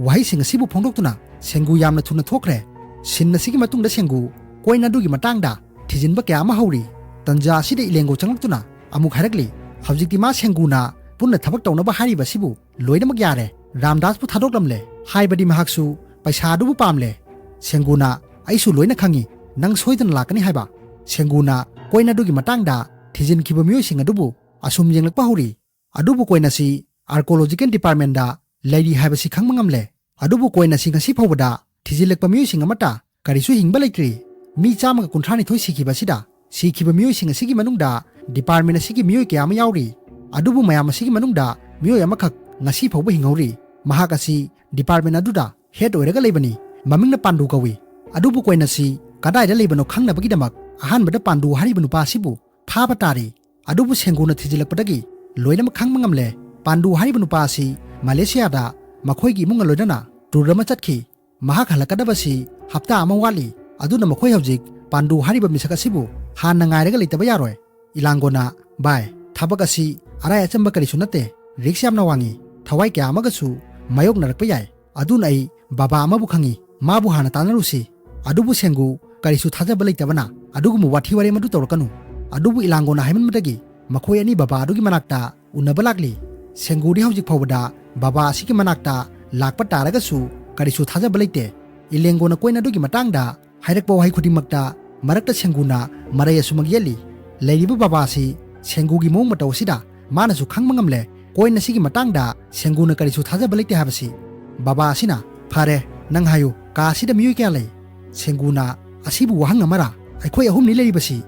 ꯋꯥꯍꯩꯁꯤꯡ ꯑꯁꯤꯕꯨ ꯐꯣꯡꯗꯣꯛꯇꯨꯅ ꯁꯦꯡꯒꯨ ꯌꯥꯝꯅ ꯊꯨꯅ ꯊꯣꯛꯈ꯭ꯔꯦ꯫ Scene ꯑꯁꯤꯒꯤ ꯃꯇꯨꯡꯗ ꯁꯦꯡꯒꯨ ꯀꯣꯏꯟ ꯑꯗꯨꯒꯤ ꯃꯇꯥꯡꯗ ꯊꯤꯖꯤꯟꯕ ꯀꯌꯥ ꯑꯃ ꯍꯧꯔꯤ꯫ ꯇꯟꯖꯥ ꯑꯁꯤꯗ ꯏꯂꯦꯡꯒꯣ ꯆꯪꯂꯛꯇꯨꯅ ꯑꯃꯨꯛ ꯍꯥꯏꯔꯛꯂꯤ, ꯍꯧꯖꯤꯛꯇꯤ ꯃꯥ ꯁꯦꯡꯒꯨꯅ ꯄꯨꯟꯅ ꯊꯕꯛ ꯇꯧꯅꯕ ꯍꯥꯏꯔꯤꯕ ꯑꯁꯤꯕꯨ ꯂꯣꯏꯅꯃꯛ ꯌꯥꯔꯦ, ꯔꯥꯝꯗꯥꯁꯄꯨ ꯊꯥꯗꯣꯛꯂꯝꯂꯦ, ꯍꯥꯏꯕꯗꯤ ꯃꯍꯥꯛꯁꯨ ꯄꯩꯁꯥ ꯑꯗꯨꯕꯨ ꯄꯥꯝꯂꯦ꯫ ꯁꯦꯡꯒꯨꯅ, "ꯑꯩꯁꯨ ꯂꯣꯏꯅ ꯈꯪꯏ, ꯅꯪ ꯁꯣꯏꯗꯅ ꯂꯥꯛꯀꯅꯤ ꯍꯥꯏꯕ"꯫ ꯁꯦꯡꯒꯨꯅ ꯀꯣꯏꯟ ꯑꯗꯨꯒꯤ ꯃꯇꯥꯡꯗ ꯊꯤꯖꯤꯟꯈꯤꯕ ꯃꯤꯑꯣꯏꯁꯤꯡ ꯑꯗꯨꯕꯨ ꯑꯁꯨꯝ ꯌꯦꯡꯂꯛꯄ ꯍꯧꯔꯤ, ꯑꯗꯨꯕꯨ ꯀꯣꯏꯟ ꯑꯁꯤ Archaeological Department ꯂꯩꯔꯤ ꯍꯥꯏꯕꯁꯤ ꯈꯪꯕ ꯉꯝꯂꯦ꯫ ꯑꯗꯨꯕꯨ ꯀꯣꯏꯟ ꯑꯁꯤ ꯉꯁꯤ ꯐꯥꯎꯕꯗ ꯊꯤꯖꯤꯜꯂꯛꯄ ꯃꯤꯑꯣꯏꯁꯤꯡ ꯑꯃꯠꯇ ꯀꯔꯤꯁꯨ ꯍꯤꯡꯕ ꯂꯩꯇ꯭ꯔꯤ꯫ ꯃꯤ ꯆꯥꯝꯃꯒ ꯀꯨꯟꯊ꯭ꯔꯥ ꯅꯤꯊꯣꯏ ꯁꯤꯈꯤꯕ ꯑꯁꯤꯗ, ꯁꯤꯈꯤꯕ ꯃꯤꯑꯣꯏꯁꯤꯡ ꯑꯁꯤꯒꯤ ꯃꯅꯨꯡꯗ department ꯑꯁꯤꯒꯤ ꯃꯤꯑꯣꯏ ꯀꯌꯥ ꯑꯃ ꯌꯥꯎꯔꯤ꯫ ꯑꯗꯨꯕꯨ ꯃꯌꯥꯝ ꯑꯁꯤꯒꯤ ꯃꯅꯨꯡꯗ ꯃꯤꯑꯣꯏ ꯑꯃꯈꯛ ꯉꯁꯤ ꯐꯥꯎꯕ ꯍꯤꯡꯍꯧꯔꯤ꯫ ꯃꯍꯥꯛ ꯑꯁꯤ department ꯑꯗꯨꯗ head ꯑꯣꯏꯔꯒ ꯂꯩꯕꯅꯤ꯫ ꯃꯃꯤꯡꯅ ꯄꯥꯟꯗꯨ ꯀꯧꯏ꯫ ꯑꯗꯨꯕꯨ ꯀꯣꯏꯟ ꯑꯁꯤ ꯀꯗꯥꯏꯗ ꯂꯩꯕꯅꯣ ꯈꯪꯅꯕꯒꯤꯗꯃꯛ ꯑꯍꯥꯟꯕꯗ ꯄꯥꯟꯗꯨ ꯍꯥꯏꯔꯤꯕ ꯅꯨꯄꯥ ꯑꯁꯤꯕꯨ ꯐꯥꯕ ꯇꯥꯔꯤ꯫ ꯑꯗꯨꯕꯨ ꯁꯦꯡꯒꯨꯅ ꯊꯤꯖꯤꯜꯂꯛꯄꯗꯒꯤ ꯂꯣꯏꯅꯃꯛ ꯈꯪꯕ ꯉꯝꯂꯦ꯫ ꯄꯥꯟꯗꯨ ꯍꯥꯏꯔꯤꯕ ꯅꯨꯄꯥ ꯑꯁꯤ ꯃꯂꯦꯁꯤꯌꯥꯗ ꯃꯈꯣꯏꯒꯤ ꯏꯃꯨꯡꯒ ꯂꯣꯏꯅꯅ tour ꯑꯃ ꯆꯠꯈꯤ꯫ ꯃꯍꯥꯛ ꯍꯜꯂꯛꯀꯗꯕꯁꯤ ꯍꯞꯇꯥ ꯑꯃ ꯋꯥꯠꯂꯤ꯫ ꯑꯗꯨꯅ ꯃꯈꯣꯏ ꯍꯧꯖꯤꯛ ꯄꯥꯟꯗꯨ ꯍꯥꯏꯔꯤꯕ ꯃꯤꯁꯛ ꯑꯁꯤꯕꯨ ꯍꯥꯟꯅ ꯉꯥꯏꯔꯒ ꯂꯩꯇꯕ ꯌꯥꯔꯣꯏ꯫ ꯏꯂꯥꯡꯒꯣꯅ, "ꯚꯥꯏ, ꯊꯕꯛ ꯑꯁꯤ ꯑꯔꯥꯏ ꯑꯆꯝꯕ ꯀꯔꯤꯁꯨ ꯅꯠꯇꯦ, risk ꯌꯥꯝꯅ ꯋꯥꯡꯉꯤ, ꯊꯋꯥꯏ ꯀꯌꯥ ꯑꯃꯒꯁꯨ ꯃꯥꯌꯣꯛꯅꯔꯛꯄ ꯌꯥꯏ꯫ ꯑꯗꯨꯅ ꯑꯩ ꯕꯕꯥ ꯑꯃꯕꯨ ꯈꯪꯏ, ꯃꯥꯕꯨ ꯍꯥꯟꯅ ꯇꯥꯟꯅꯔꯨꯁꯤ"꯫ ꯑꯗꯨꯕꯨ ꯁꯦꯡꯒꯨ ꯀꯔꯤꯁꯨ ꯊꯥꯖꯕ ꯂꯩꯇꯕꯅ, "ꯑꯗꯨꯒꯨꯝꯕ ꯋꯥꯊꯤ ꯋꯥꯔꯦꯝ ꯑꯗꯨ ꯇꯧꯔꯛꯀꯅꯨ"꯫ ꯑꯗꯨꯕꯨ ꯏꯂꯥꯡꯒꯣꯅ ꯍꯥꯏꯃꯟꯕꯗꯒꯤ ꯃꯈꯣꯏ ꯑꯅꯤ ꯕꯕꯥ ꯑꯗꯨꯒꯤ ꯃꯅꯥꯛꯇ ꯎꯅꯕ ꯂꯥꯛꯂꯤ꯫ ꯁꯦꯡꯒꯨꯗꯤ ꯍꯧꯖꯤꯛ ꯐꯥꯎꯕꯗ ꯕꯕꯥ ꯑꯁꯤꯒꯤ ꯃꯅꯥꯛꯇ ꯂꯥꯛꯄ ꯇꯥꯔꯒꯁꯨ ꯀꯔꯤꯁꯨ ꯊꯥꯖꯕ ꯂꯩꯇꯦ꯫ ꯏꯂꯦꯡꯒꯣꯅ ꯀꯣꯏꯟ ꯑꯗꯨꯒꯤ ꯃꯇꯥꯡꯗ ꯍꯥꯏꯔꯛꯄ ꯋꯥꯍꯩ ꯈꯨꯗꯤꯡꯃꯛꯇ ꯃꯔꯛꯇ ꯁꯦꯡꯒꯨꯅ ꯃꯔꯩ ꯑꯁꯨꯃꯛ ꯌꯦꯠꯂꯤ꯫ ꯂꯩꯔꯤꯕ ꯕꯕꯥ ꯑꯁꯤ ꯁꯦꯡꯒꯨꯒꯤ ꯃꯑꯣꯡ ꯃꯇꯧ ꯑꯁꯤꯗ ꯃꯥꯅꯁꯨ ꯈꯪꯕ ꯉꯝꯂꯦ꯫ ꯀꯣꯏꯟ ꯑꯁꯤꯒꯤ ꯃꯇꯥꯡꯗ ꯁꯦꯡꯒꯨꯅ ꯀꯔꯤꯁꯨ ꯊꯥꯖꯕ ꯂꯩꯇꯦ ꯍꯥꯏꯕꯁꯤ꯫ ꯕꯕꯥ ꯑꯁꯤꯅ, "ꯐꯔꯦ, ꯅꯪ ꯍꯥꯏꯌꯨ, ꯀꯥ ꯑꯁꯤꯗ ꯃꯤꯑꯣꯏ ꯀꯌꯥ ꯂꯩ?" ꯁꯦꯡꯒꯨꯅ, "ꯑꯁꯤꯕꯨ ꯋꯥꯍꯪ ꯑꯃꯔꯥ? ꯑꯩꯈꯣꯏ ꯑꯍꯨꯝꯅꯤ ꯂꯩꯔꯤꯕꯁꯤ"꯫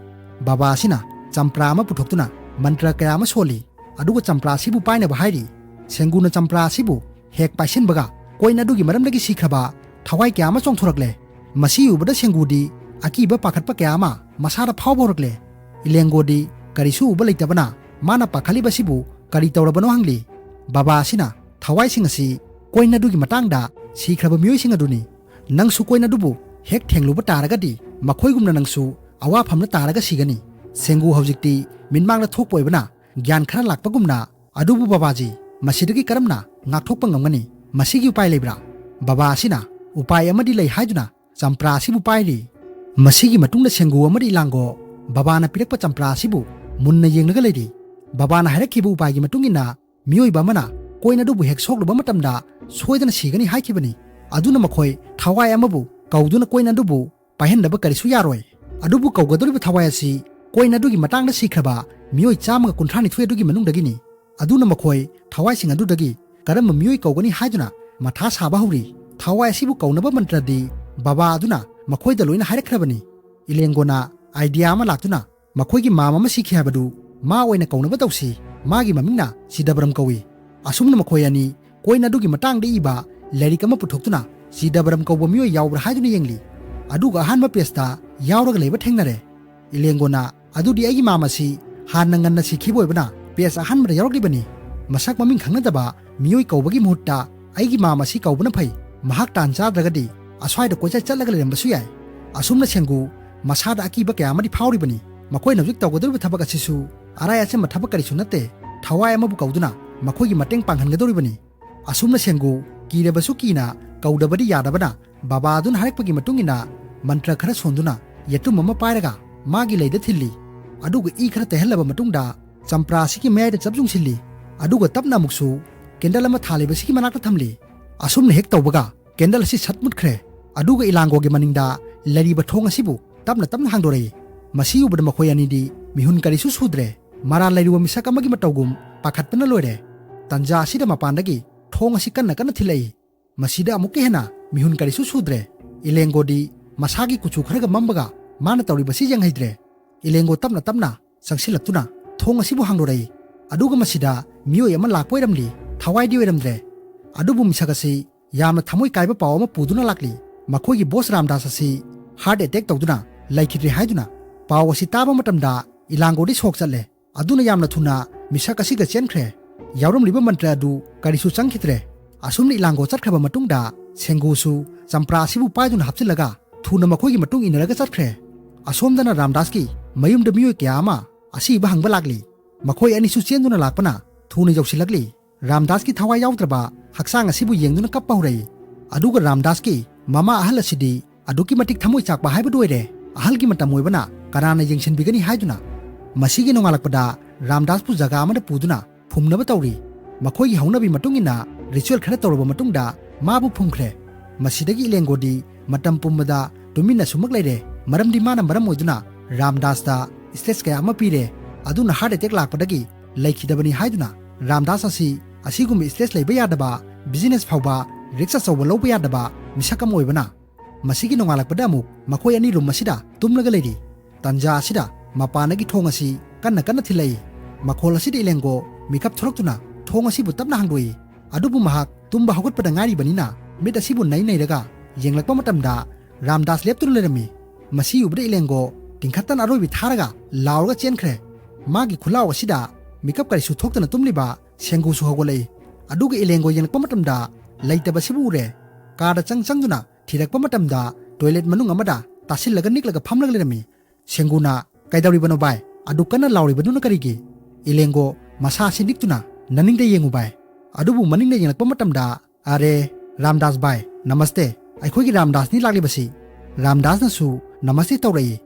ꯕꯕꯥ ꯑꯁꯤꯅ, ꯆꯝꯄ꯭ꯔꯥ ꯑꯃ ꯄꯨꯊꯣꯛꯇꯨꯅ ꯃꯟꯇ꯭ꯔ ꯀꯌꯥ ꯑꯃ ꯁꯣꯜꯂꯤ꯫ ꯑꯗꯨꯒ ꯆꯝꯄ꯭ꯔꯥ ꯑꯁꯤꯕꯨ ꯄꯥꯏꯅꯕ ꯍꯥꯏꯔꯤ꯫ ꯁꯦꯡꯒꯨꯅ ꯆꯝꯄ꯭ꯔꯥ ꯑꯁꯤꯕꯨ ꯍꯦꯛ ꯄꯥꯏꯁꯤꯟꯕꯒ ꯀꯣꯏꯟ ꯑꯗꯨꯒꯤ ꯃꯔꯝꯗꯒꯤ ꯁꯤꯈ꯭ꯔꯕ ꯊꯋꯥꯏ ꯀꯌꯥ ꯑꯃ ꯆꯣꯡꯊꯣꯔꯛꯂꯦ꯫ ꯃꯁꯤ ꯎꯕꯗ ꯁꯦꯡꯒꯨꯗꯤ ꯑꯀꯤꯕ ꯄꯥꯈꯠꯄ ꯀꯌꯥ ꯑꯃ ꯃꯁꯥꯗ ꯐꯥꯎꯕ ꯍꯧꯔꯛꯂꯦ꯫ ꯏꯂꯦꯡꯒꯣꯗꯤ ꯀꯔꯤꯁꯨ ꯎꯕ ꯂꯩꯇꯕꯅ ꯃꯥꯅ ꯄꯥꯈꯠꯂꯤꯕꯁꯤꯕꯨ ꯀꯔꯤ ꯇꯧꯔꯕꯅꯣ ꯍꯪꯂꯤ꯫ ꯕꯕꯥ ꯑꯁꯤꯅ, "ꯊꯋꯥꯏꯁꯤꯡ ꯑꯁꯤ ꯀꯣꯏꯟ ꯑꯗꯨꯒꯤ ꯃꯇꯥꯡꯗ ꯁꯤꯈ꯭ꯔꯕ ꯃꯤꯑꯣꯏꯁꯤꯡ ꯑꯗꯨꯅꯤ꯫ ꯅꯪꯁꯨ ꯀꯣꯏꯟ ꯑꯗꯨꯕꯨ ꯍꯦꯛ ꯊꯦꯡꯂꯨꯕ ꯇꯥꯔꯒꯗꯤ ꯃꯈꯣꯏꯒꯨꯝꯅ ꯅꯪꯁꯨ ꯑꯋꯥꯐꯝꯗ ꯇꯥꯔꯒ ꯁꯤꯒꯅꯤ"꯫ ꯁꯦꯡꯒꯨ ꯍꯧꯖꯤꯛꯇꯤ ꯃꯤꯠꯃꯥꯡꯗ ꯊꯣꯛꯄ ꯑꯣꯏꯕꯅ ꯒ꯭ꯌꯥꯟ ꯈꯔ ꯂꯥꯛꯄꯒꯨꯝꯅ, "ꯑꯗꯨꯕꯨ ꯕꯕꯥꯖꯤ, ꯃꯁꯤꯗꯒꯤ ꯀꯔꯝꯅ ꯉꯥꯛꯊꯣꯛꯄ ꯉꯝꯒꯅꯤ? ꯃꯁꯤꯒꯤ ꯎꯄꯥꯏ ꯂꯩꯕ꯭ꯔꯥ?" ꯕꯕꯥ ꯑꯁꯤꯅ, "ꯎꯄꯥꯏ ꯑꯃꯗꯤ ꯂꯩ" ꯍꯥꯏꯗꯨꯅ ꯆꯝꯄ꯭ꯔꯥ ꯑꯁꯤꯕꯨ ꯄꯥꯏꯔꯤ꯫ ꯃꯁꯤꯒꯤ ꯃꯇꯨꯡꯗ ꯁꯦꯡꯒꯨ ꯑꯃꯗꯤ ꯏꯂꯥꯡꯒꯣ ꯕꯕꯥꯅ ꯄꯤꯔꯛꯄ ꯆꯝꯄ꯭ꯔꯥ ꯑꯁꯤꯕꯨ ꯃꯨꯟꯅ ꯌꯦꯡꯂꯒ ꯂꯩꯔꯤ꯫ ꯕꯕꯥꯅ ꯍꯥꯏꯔꯛꯈꯤꯕ ꯎꯄꯥꯏꯒꯤ ꯃꯇꯨꯡ ꯏꯟꯅ ꯃꯤꯑꯣꯏꯕ ꯑꯃꯅ ꯀꯣꯏꯟ ꯑꯗꯨꯕꯨ ꯍꯦꯛ ꯁꯣꯛꯂꯨꯕ ꯃꯇꯝꯗ ꯁꯣꯏꯗꯅ ꯁꯤꯒꯅꯤ ꯍꯥꯏꯈꯤꯕꯅꯤ꯫ ꯑꯗꯨꯅ ꯃꯈꯣꯏ ꯊꯋꯥꯏ ꯑꯃꯕꯨ ꯀꯧꯗꯨꯅ ꯀꯣꯏꯟ ꯑꯗꯨꯕꯨ ꯄꯥꯏꯍꯟꯗꯕ ꯀꯔꯤꯁꯨ ꯌꯥꯔꯣꯏ꯫ ꯑꯗꯨꯕꯨ ꯀꯧꯒꯗꯧꯔꯤꯕ ꯊꯋꯥꯏ ꯑꯁꯤ ꯀꯣꯏꯟ ꯑꯗꯨꯒꯤ ꯃꯇꯥꯡꯗ ꯁꯤꯈ꯭ꯔꯕ ꯃꯤꯑꯣꯏ ꯆꯥꯝꯃꯒ ꯀꯨꯟꯊ꯭ꯔꯥ ꯅꯤꯊꯣꯏ ꯑꯗꯨꯒꯤ ꯃꯅꯨꯡꯗꯒꯤꯅꯤ꯫ ꯑꯗꯨꯅ ꯃꯈꯣꯏ ꯊꯋꯥꯏꯁꯤꯡ ꯑꯗꯨꯗꯒꯤ ꯀꯔꯝꯕ ꯃꯤꯑꯣꯏ ꯀꯧꯒꯅꯤ ꯍꯥꯏꯗꯨꯅ ꯃꯊꯥ ꯁꯥꯕ ꯍꯧꯔꯤ꯫ ꯊꯋꯥꯏ ꯑꯁꯤꯕꯨ ꯀꯧꯅꯕ ꯃꯟꯇ꯭ꯔꯗꯤ ꯕꯕꯥ ꯑꯗꯨꯅ ꯃꯈꯣꯏꯗ ꯂꯣꯏꯅ ꯍꯥꯏꯔꯛꯈ꯭ꯔꯕꯅꯤ꯫ ꯏꯂꯦꯡꯒꯣꯅ ꯑꯥꯏꯗꯤꯌꯥ ꯑꯃ ꯂꯥꯛꯇꯨꯅ ꯃꯈꯣꯏꯒꯤ ꯃꯥꯝ ꯑꯃ ꯁꯤꯈꯤ ꯍꯥꯏꯕꯗꯨ ꯃꯥ ꯑꯣꯏꯅ ꯀꯧꯅꯕ ꯇꯧꯁꯤ꯫ ꯃꯥꯒꯤ ꯃꯃꯤꯡꯅ ꯆꯤꯗꯕꯔꯝ ꯀꯧꯏ꯫ ꯑꯁꯨꯝꯅ ꯃꯈꯣꯏ ꯑꯅꯤ ꯀꯣꯏꯟ ꯑꯗꯨꯒꯤ ꯃꯇꯥꯡꯗ ꯏꯕ ꯂꯥꯏꯔꯤꯛ ꯑꯃ ꯄꯨꯊꯣꯛꯇꯨꯅ ꯆꯤꯗꯕꯔꯝ ꯀꯧꯕ ꯃꯤꯑꯣꯏ ꯌꯥꯎꯕ꯭ꯔꯥ ꯍꯥꯏꯗꯨꯅ ꯌꯦꯡꯂꯤ꯫ ꯑꯗꯨꯒ ꯑꯍꯥꯟꯕ ꯄꯦꯖꯇ ꯌꯥꯎꯔꯒ ꯂꯩꯕ ꯊꯦꯡꯅꯔꯦ꯫ ꯏꯂꯦꯡꯒꯣꯅ, "ꯑꯗꯨꯗꯤ ꯑꯩꯒꯤ ꯃꯥꯝ ꯑꯁꯤ ꯍꯥꯟꯅ ꯉꯟꯅ ꯁꯤꯈꯤꯕ ꯑꯣꯏꯕꯅ ꯄꯦꯖ ꯑꯍꯥꯟꯕꯗ ꯌꯥꯎꯔꯛꯂꯤꯕꯅꯤ꯫ ꯃꯁꯛ ꯃꯃꯤꯡ ꯈꯪꯅꯗꯕ ꯃꯤꯑꯣꯏ ꯀꯧꯕꯒꯤ ꯃꯍꯨꯠꯇ ꯑꯩꯒꯤ ꯃꯥꯝ ꯑꯁꯤ ꯀꯧꯕꯅ ꯐꯩ꯫ ꯃꯍꯥꯛ ꯇꯥꯟ ꯆꯥꯗ꯭ꯔꯒꯗꯤ ꯑꯁ꯭ꯋꯥꯏꯗ ꯀꯣꯏꯆꯠ ꯆꯠꯂꯒ ꯂꯩꯔꯝꯕꯁꯨ ꯌꯥꯏ"꯫ ꯑꯁꯨꯝꯅ ꯁꯦꯡꯒꯨ ꯃꯁꯥꯗ ꯑꯀꯤꯕ ꯀꯌꯥ ꯑꯃꯗꯤ ꯐꯥꯎꯔꯤꯕꯅꯤ꯫ ꯃꯈꯣꯏꯅ ꯍꯧꯖꯤꯛ ꯇꯧꯒꯗꯧꯔꯤꯕ ꯊꯕꯛ ꯑꯁꯤꯁꯨ ꯑꯔꯥꯏ ꯑꯆꯝꯕ ꯊꯕꯛ ꯀꯔꯤꯁꯨ ꯅꯠꯇꯦ꯫ ꯊꯋꯥꯏ ꯑꯃꯕꯨ ꯀꯧꯗꯨꯅ ꯃꯈꯣꯏꯒꯤ ꯃꯇꯦꯡ ꯄꯥꯡꯍꯟꯒꯗꯧꯔꯤꯕꯅꯤ꯫ ꯑꯁꯨꯝꯅ ꯁꯦꯡꯒꯨ ꯀꯤꯔꯕꯁꯨ ꯀꯤꯅ ꯀꯧꯗꯕꯗꯤ ꯌꯥꯗꯕꯅ ꯕꯕꯥ ꯑꯗꯨꯅ ꯍꯥꯏꯔꯛꯄꯒꯤ ꯃꯇꯨꯡ ꯏꯟꯅ ꯃꯟꯇ꯭ꯔ ꯈꯔ ꯁꯣꯟꯗꯨꯅ ꯌꯦꯇꯨꯝ ꯑꯃ ꯄꯥꯏꯔꯒ ꯃꯥꯒꯤ ꯂꯩꯗ ꯊꯤꯜꯂꯤ꯫ ꯑꯗꯨꯒ ꯏ ꯈꯔ ꯇꯩꯍꯜꯂꯕ ꯃꯇꯨꯡꯗ ꯆꯝꯄ꯭ꯔꯥ ꯑꯁꯤꯒꯤ ꯃꯌꯥꯏꯗ ꯆꯞ ꯌꯨꯡꯁꯤꯜꯂꯤ꯫ ꯑꯗꯨꯒ ꯇꯞꯅ ꯑꯃꯨꯛꯁꯨ ꯀꯦꯟꯗꯜ ꯑꯃ ꯊꯥꯜꯂꯤꯕꯁꯤꯒꯤ ꯃꯅꯥꯛꯇ ꯊꯝꯂꯤ꯫ ꯑꯁꯨꯝꯅ ꯍꯦꯛ ꯇꯧꯕꯒ ꯀꯦꯟꯗꯜ ꯑꯁꯤ ꯁꯠ ꯃꯨꯠꯈ꯭ꯔꯦ꯫ ꯑꯗꯨꯒ ꯏꯂꯥꯡꯒꯣꯒꯤ ꯃꯅꯤꯡꯗ ꯂꯩꯔꯤꯕ ꯊꯣꯡ ꯑꯁꯤꯕꯨ ꯇꯞꯅ ꯇꯞꯅ ꯍꯥꯡꯗꯣꯔꯛꯏ꯫ ꯃꯁꯤ ꯎꯕꯗ ꯃꯈꯣꯏ ꯑꯅꯤꯗꯤ ꯃꯤꯍꯨꯟ ꯀꯔꯤꯁꯨ ꯁꯨꯗ꯭ꯔꯦ꯫ ꯃꯔꯥꯜ ꯂꯩꯔꯨꯕ ꯃꯤꯁꯛ ꯑꯃꯒꯤ ꯃꯇꯧꯒꯨꯝ ꯄꯥꯈꯠꯄꯅ ꯂꯣꯏꯔꯦ꯫ ꯇꯟꯖꯥ ꯑꯁꯤꯗ ꯃꯄꯥꯟꯗꯒꯤ ꯊꯣꯡ ꯑꯁꯤ ꯀꯟꯅ ꯀꯟꯅ ꯊꯤꯜꯂꯛꯏ꯫ ꯃꯁꯤꯗ ꯑꯃꯨꯛꯀ ꯍꯦꯟꯅ ꯃꯤꯍꯨꯟ ꯀꯔꯤꯁꯨ ꯁꯨꯗ꯭ꯔꯦ꯫ ꯏꯂꯦꯡꯒꯣꯗꯤ ꯃꯁꯥꯒꯤ ꯀꯨꯆꯨ ꯈꯔꯒ ꯃꯝꯕꯒ ꯃꯥꯅ ꯇꯧꯔꯤꯕꯁꯤ ꯌꯦꯡꯍꯩꯗ꯭ꯔꯦ꯫ ꯏꯂꯦꯡꯒꯣ ꯇꯞꯅ ꯇꯞꯅ ꯆꯪꯁꯤꯜꯂꯛꯇꯨꯅ ꯊꯣꯡ ꯑꯁꯤꯕꯨ ꯍꯥꯡꯗꯣꯔꯛꯏ꯫ ꯑꯗꯨꯒ ꯃꯁꯤꯗ ꯃꯤꯑꯣꯏ ꯑꯃ ꯂꯥꯛꯄ ꯑꯣꯏꯔꯝꯂꯤ꯫ ꯊꯋꯥꯏꯗꯤ ꯑꯣꯏꯔꯝꯗ꯭ꯔꯦ꯫ ꯑꯗꯨꯕꯨ ꯃꯤꯁꯛ ꯑꯁꯤ ꯌꯥꯝꯅ ꯊꯃꯣꯏ ꯀꯥꯏꯕ ꯄꯥꯎ ꯑꯃ ꯄꯨꯗꯨꯅ ꯂꯥꯛꯂꯤ꯫ ꯃꯈꯣꯏꯒꯤ ꯕꯣꯁ ꯔꯥꯝꯗꯥꯁ ꯑꯁꯤ ꯍꯥꯔꯠ ꯑꯦꯇꯦꯛ ꯇꯧꯗꯨꯅ ꯂꯩꯈꯤꯗ꯭ꯔꯦ ꯍꯥꯏꯗꯨꯅ꯫ ꯄꯥꯎ ꯑꯁꯤ ꯇꯥꯕ ꯃꯇꯝꯗ ꯏꯂꯥꯡꯒꯣꯗꯤ ꯁꯣꯛ ꯆꯠꯂꯦ꯫ ꯑꯗꯨꯅ ꯌꯥꯝꯅ ꯊꯨꯅ ꯃꯤꯁꯛ ꯑꯁꯤꯒ ꯆꯦꯟꯈ꯭ꯔꯦ꯫ ꯌꯥꯎꯔꯝꯂꯤꯕ ꯃꯟꯇ꯭ꯔ ꯑꯗꯨ ꯀꯔꯤꯁꯨ ꯆꯪꯈꯤꯗ꯭ꯔꯦ꯫ ꯑꯁꯨꯝꯅ ꯏꯂꯥꯡꯒꯣ ꯆꯠꯈ꯭ꯔꯕ ꯃꯇꯨꯡꯗ ꯁꯦꯡꯒꯨꯁꯨ ꯆꯝꯄ꯭ꯔꯥ ꯑꯁꯤꯕꯨ ꯄꯥꯏꯗꯨꯅ ꯍꯥꯞꯆꯤꯜꯂꯒ ꯊꯨꯅ ꯃꯈꯣꯏꯒꯤ ꯃꯇꯨꯡ ꯏꯟꯅꯔꯒ ꯆꯠꯈ꯭ꯔꯦ꯫ ꯑꯁꯣꯝꯗꯅ ꯔꯥꯝꯗꯥꯁꯀꯤ ꯃꯌꯨꯝꯗ ꯃꯤꯑꯣꯏ ꯀꯌꯥ ꯑꯃ ꯑꯁꯤꯕ ꯍꯪꯕ ꯂꯥꯛꯂꯤ꯫ ꯃꯈꯣꯏ ꯑꯅꯤꯁꯨ ꯆꯦꯟꯗꯨꯅ ꯂꯥꯛꯄꯅ ꯊꯨꯅ ꯌꯧꯁꯤꯜꯂꯛꯂꯤ꯫ ꯔꯥꯝꯗꯥꯁꯀꯤ ꯊꯋꯥꯏ ꯌꯥꯎꯗ꯭ꯔꯕ ꯍꯛꯆꯥꯡ ꯑꯁꯤꯕꯨ ꯌꯦꯡꯗꯨꯅ ꯀꯞꯄ ꯍꯧꯔꯛꯏ꯫ ꯑꯗꯨꯒ ꯔꯥꯝꯗꯥꯁꯀꯤ ꯃꯃꯥ ꯑꯍꯜ ꯑꯁꯤꯗꯤ ꯑꯗꯨꯛꯀꯤ ꯃꯇꯤꯛ ꯊꯃꯣꯏ ꯆꯥꯛꯄ ꯍꯥꯏꯕꯗꯨ ꯑꯣꯏꯔꯦ꯫ ꯑꯍꯜꯒꯤ ꯃꯇꯝ ꯑꯣꯏꯕꯅ ꯀꯅꯥꯅ ꯌꯦꯡꯁꯤꯟꯕꯤꯒꯅꯤ ꯍꯥꯏꯗꯨꯅ꯫ ꯃꯁꯤꯒꯤ ꯅꯣꯡꯉꯥꯜꯂꯛꯄꯗ ꯔꯥꯝꯗꯥꯁꯄꯨ ꯖꯒꯥ ꯑꯃꯗ ꯄꯨꯗꯨꯅ ꯐꯨꯝꯅꯕ ꯇꯧꯔꯤ꯫ ꯃꯈꯣꯏꯒꯤ ꯍꯧꯅꯕꯤ ꯃꯇꯨꯡ ꯏꯟꯅ ꯔꯤꯆꯨꯑꯦꯜ ꯈꯔ ꯇꯧꯔꯕ ꯃꯇꯨꯡꯗ ꯃꯥꯕꯨ ꯐꯨꯝꯈ꯭ꯔꯦ꯫ ꯃꯁꯤꯗꯒꯤ ꯏꯂꯦꯡꯒꯣꯗꯤ ꯃꯇꯝ ꯄꯨꯝꯕꯗ ꯇꯨꯃꯤꯟꯅ ꯁꯨꯝꯃꯛ ꯂꯩꯔꯦ, ꯃꯔꯝꯗꯤ ꯃꯥꯅ ꯃꯔꯝ ꯑꯣꯏꯗꯨꯅ ꯔꯥꯝꯗꯥꯁꯇ ꯁ꯭ꯇꯦꯖ ꯀꯌꯥ ꯑꯃ ꯄꯤꯔꯦ꯫ ꯑꯗꯨꯅ ꯍꯥꯔꯠ ꯑꯦꯇꯦꯛ ꯂꯥꯛꯄꯗꯒꯤ ꯂꯩꯈꯤꯗꯕꯅꯤ ꯍꯥꯏꯗꯨꯅ ꯔꯥꯝꯗꯥꯁ ꯑꯁꯤ ꯑꯁꯤꯒꯨꯝꯕ ꯁ꯭ꯇꯦꯖ ꯂꯩꯕ ꯌꯥꯗꯕ, ꯕꯤꯖꯤꯅꯦꯁ ꯐꯥꯎꯕ ꯔꯤꯛꯁ ꯑꯆꯧꯕ ꯂꯧꯕ ꯌꯥꯗꯕ ꯃꯤꯁꯛ ꯑꯃ ꯑꯣꯏꯕꯅ ꯃꯁꯤꯒꯤ ꯅꯣꯡꯉꯥꯜꯂꯛꯄꯗ ꯑꯃꯨꯛ ꯃꯈꯣꯏ ꯑꯅꯤ ꯔꯨꯝ ꯑꯁꯤꯗ ꯇꯨꯝꯂꯒ ꯂꯩꯔꯤ꯫ ꯇꯟꯖꯥ ꯑꯁꯤꯗ ꯃꯄꯥꯟꯗꯒꯤ ꯊꯣꯡ ꯑꯁꯤ ꯀꯟꯅ ꯀꯟꯅ ꯊꯤꯜꯂꯛꯏ꯫ ꯃꯈꯣꯜ ꯑꯁꯤꯗ ꯏꯂꯦꯡꯒꯣ ꯃꯤꯀꯞ ꯊꯣꯔꯛꯇꯨꯅ ꯊꯣꯡ ꯑꯁꯤꯕꯨ ꯇꯞꯅ ꯍꯥꯡꯗꯣꯛꯏ꯫ ꯑꯗꯨꯕꯨ ꯃꯍꯥꯛ ꯇꯨꯝꯕ ꯍꯧꯒꯠꯄꯗ ꯉꯥꯏꯔꯤꯕꯅꯤꯅ ꯃꯤꯠ ꯑꯁꯤꯕꯨ ꯅꯩ ꯅꯩꯔꯒ ꯌꯦꯡꯂꯛꯄ ꯃꯇꯝꯗ ꯔꯥꯝꯗꯥꯁ ꯂꯦꯞꯇꯨꯅ ꯂꯩꯔꯝꯃꯤ꯫ ꯃꯁꯤ ꯎꯕꯗ ꯏꯂꯦꯡꯒꯣ ꯇꯤꯡꯈꯠꯇꯅ ꯑꯔꯣꯏꯕꯤ ꯊꯥꯔꯒ ꯂꯥꯎꯔꯒ ꯆꯦꯟꯈ꯭ꯔꯦ꯫ ꯃꯥꯒꯤ ꯈꯨꯂꯥꯎ ꯑꯁꯤꯗ ꯃꯤꯀꯞ ꯀꯔꯤꯁꯨ ꯊꯣꯛꯇꯅ ꯇꯨꯝꯂꯤꯕ ꯁꯦꯡꯒꯨꯁꯨ ꯍꯧꯒꯠꯂꯛꯏ꯫ ꯑꯗꯨꯒ ꯏꯂꯦꯡꯒꯣ ꯌꯦꯡꯂꯛꯄ ꯃꯇꯝꯗ ꯂꯩꯇꯕꯁꯤꯕꯨ ꯎꯔꯦ꯫ ꯀꯥꯗ ꯆꯪ ꯆꯪꯗꯨꯅ ꯊꯤꯔꯛꯄ ꯃꯇꯝꯗ ꯇꯣꯏꯂꯦꯠ ꯃꯅꯨꯡ ꯑꯃꯗ ꯇꯥꯁꯤꯜꯂꯒ ꯅꯤꯛꯂꯒ ꯐꯝꯂꯒ ꯂꯩꯔꯝꯃꯤ꯫ ꯁꯦꯡꯒꯨꯅ, "ꯀꯩꯗꯧꯔꯤꯕꯅꯣ ꯚꯥꯏ? ꯑꯗꯨꯛ ꯀꯟꯅ ꯂꯥꯎꯔꯤꯕꯗꯨꯅ ꯀꯔꯤꯒꯤ?" ꯏꯂꯦꯡꯒꯣ ꯃꯁꯥ ꯑꯁꯤ ꯅꯤꯛꯇꯨꯅ, "ꯅꯅꯤꯡꯗ ꯌꯦꯡꯉꯨ ꯚꯥꯏ꯫" ꯑꯗꯨꯕꯨ ꯃꯅꯤꯡꯗ ꯌꯦꯡꯂꯛꯄ ꯃꯇꯝꯗ, "ꯑꯔꯦ, ꯔꯥꯝꯗꯥꯁ ꯚꯥꯏ, ꯅꯃꯁꯇꯦ꯫ ꯑꯩꯈꯣꯏꯒꯤ ꯔꯥꯝꯗꯥꯁꯅꯤ ꯂꯥꯛꯂꯤꯕꯁꯤ꯫" ꯔꯥꯝꯗꯥꯁꯅꯁꯨ ꯅꯃꯁꯇꯦ ꯇꯧꯔꯛꯏ꯫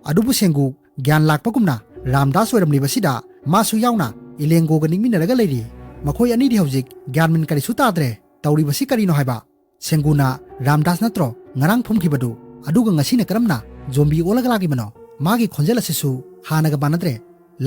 ꯑꯗꯨꯕꯨ ꯁꯦꯡꯒꯨ ꯒ꯭ꯌꯥꯟ ꯂꯥꯛꯄꯒꯨꯝꯅ ꯔꯥꯝꯗꯥꯁ ꯑꯣꯏꯔꯝꯂꯤꯕꯁꯤꯗ ꯃꯥꯁꯨ ꯌꯥꯎꯅ ꯏꯂꯦꯡꯒꯣꯒ ꯅꯤꯡꯃꯤꯟꯅꯔꯒ ꯂꯩꯔꯤ꯫ ꯃꯈꯣꯏ ꯑꯅꯤꯗꯤ ꯍꯧꯖꯤꯛ ꯒ꯭ꯌꯥꯟ ꯃꯦꯟ ꯀꯔꯤꯁꯨ ꯇꯥꯗ꯭ꯔꯦ꯫ ꯇꯧꯔꯤꯕꯁꯤ ꯀꯔꯤꯅꯣ ꯍꯥꯏꯕ? ꯁꯦꯡꯒꯨꯅ, "ꯔꯥꯝꯗꯥꯁ ꯅꯠꯇ꯭ꯔꯣ ꯉꯔꯥꯡ ꯐꯨꯝꯈꯤꯕꯗꯨ? ꯑꯗꯨꯒ ꯉꯁꯤꯅ ꯀꯔꯝꯅ ꯖꯣꯝꯕꯤ ꯑꯣꯜꯂꯒ ꯂꯥꯛꯂꯤꯕꯅꯣ?" ꯃꯥꯒꯤ ꯈꯣꯟꯖꯦꯜ ꯑꯁꯤꯁꯨ ꯍꯥꯟꯅꯒ ꯃꯥꯟꯅꯗ꯭ꯔꯦ꯫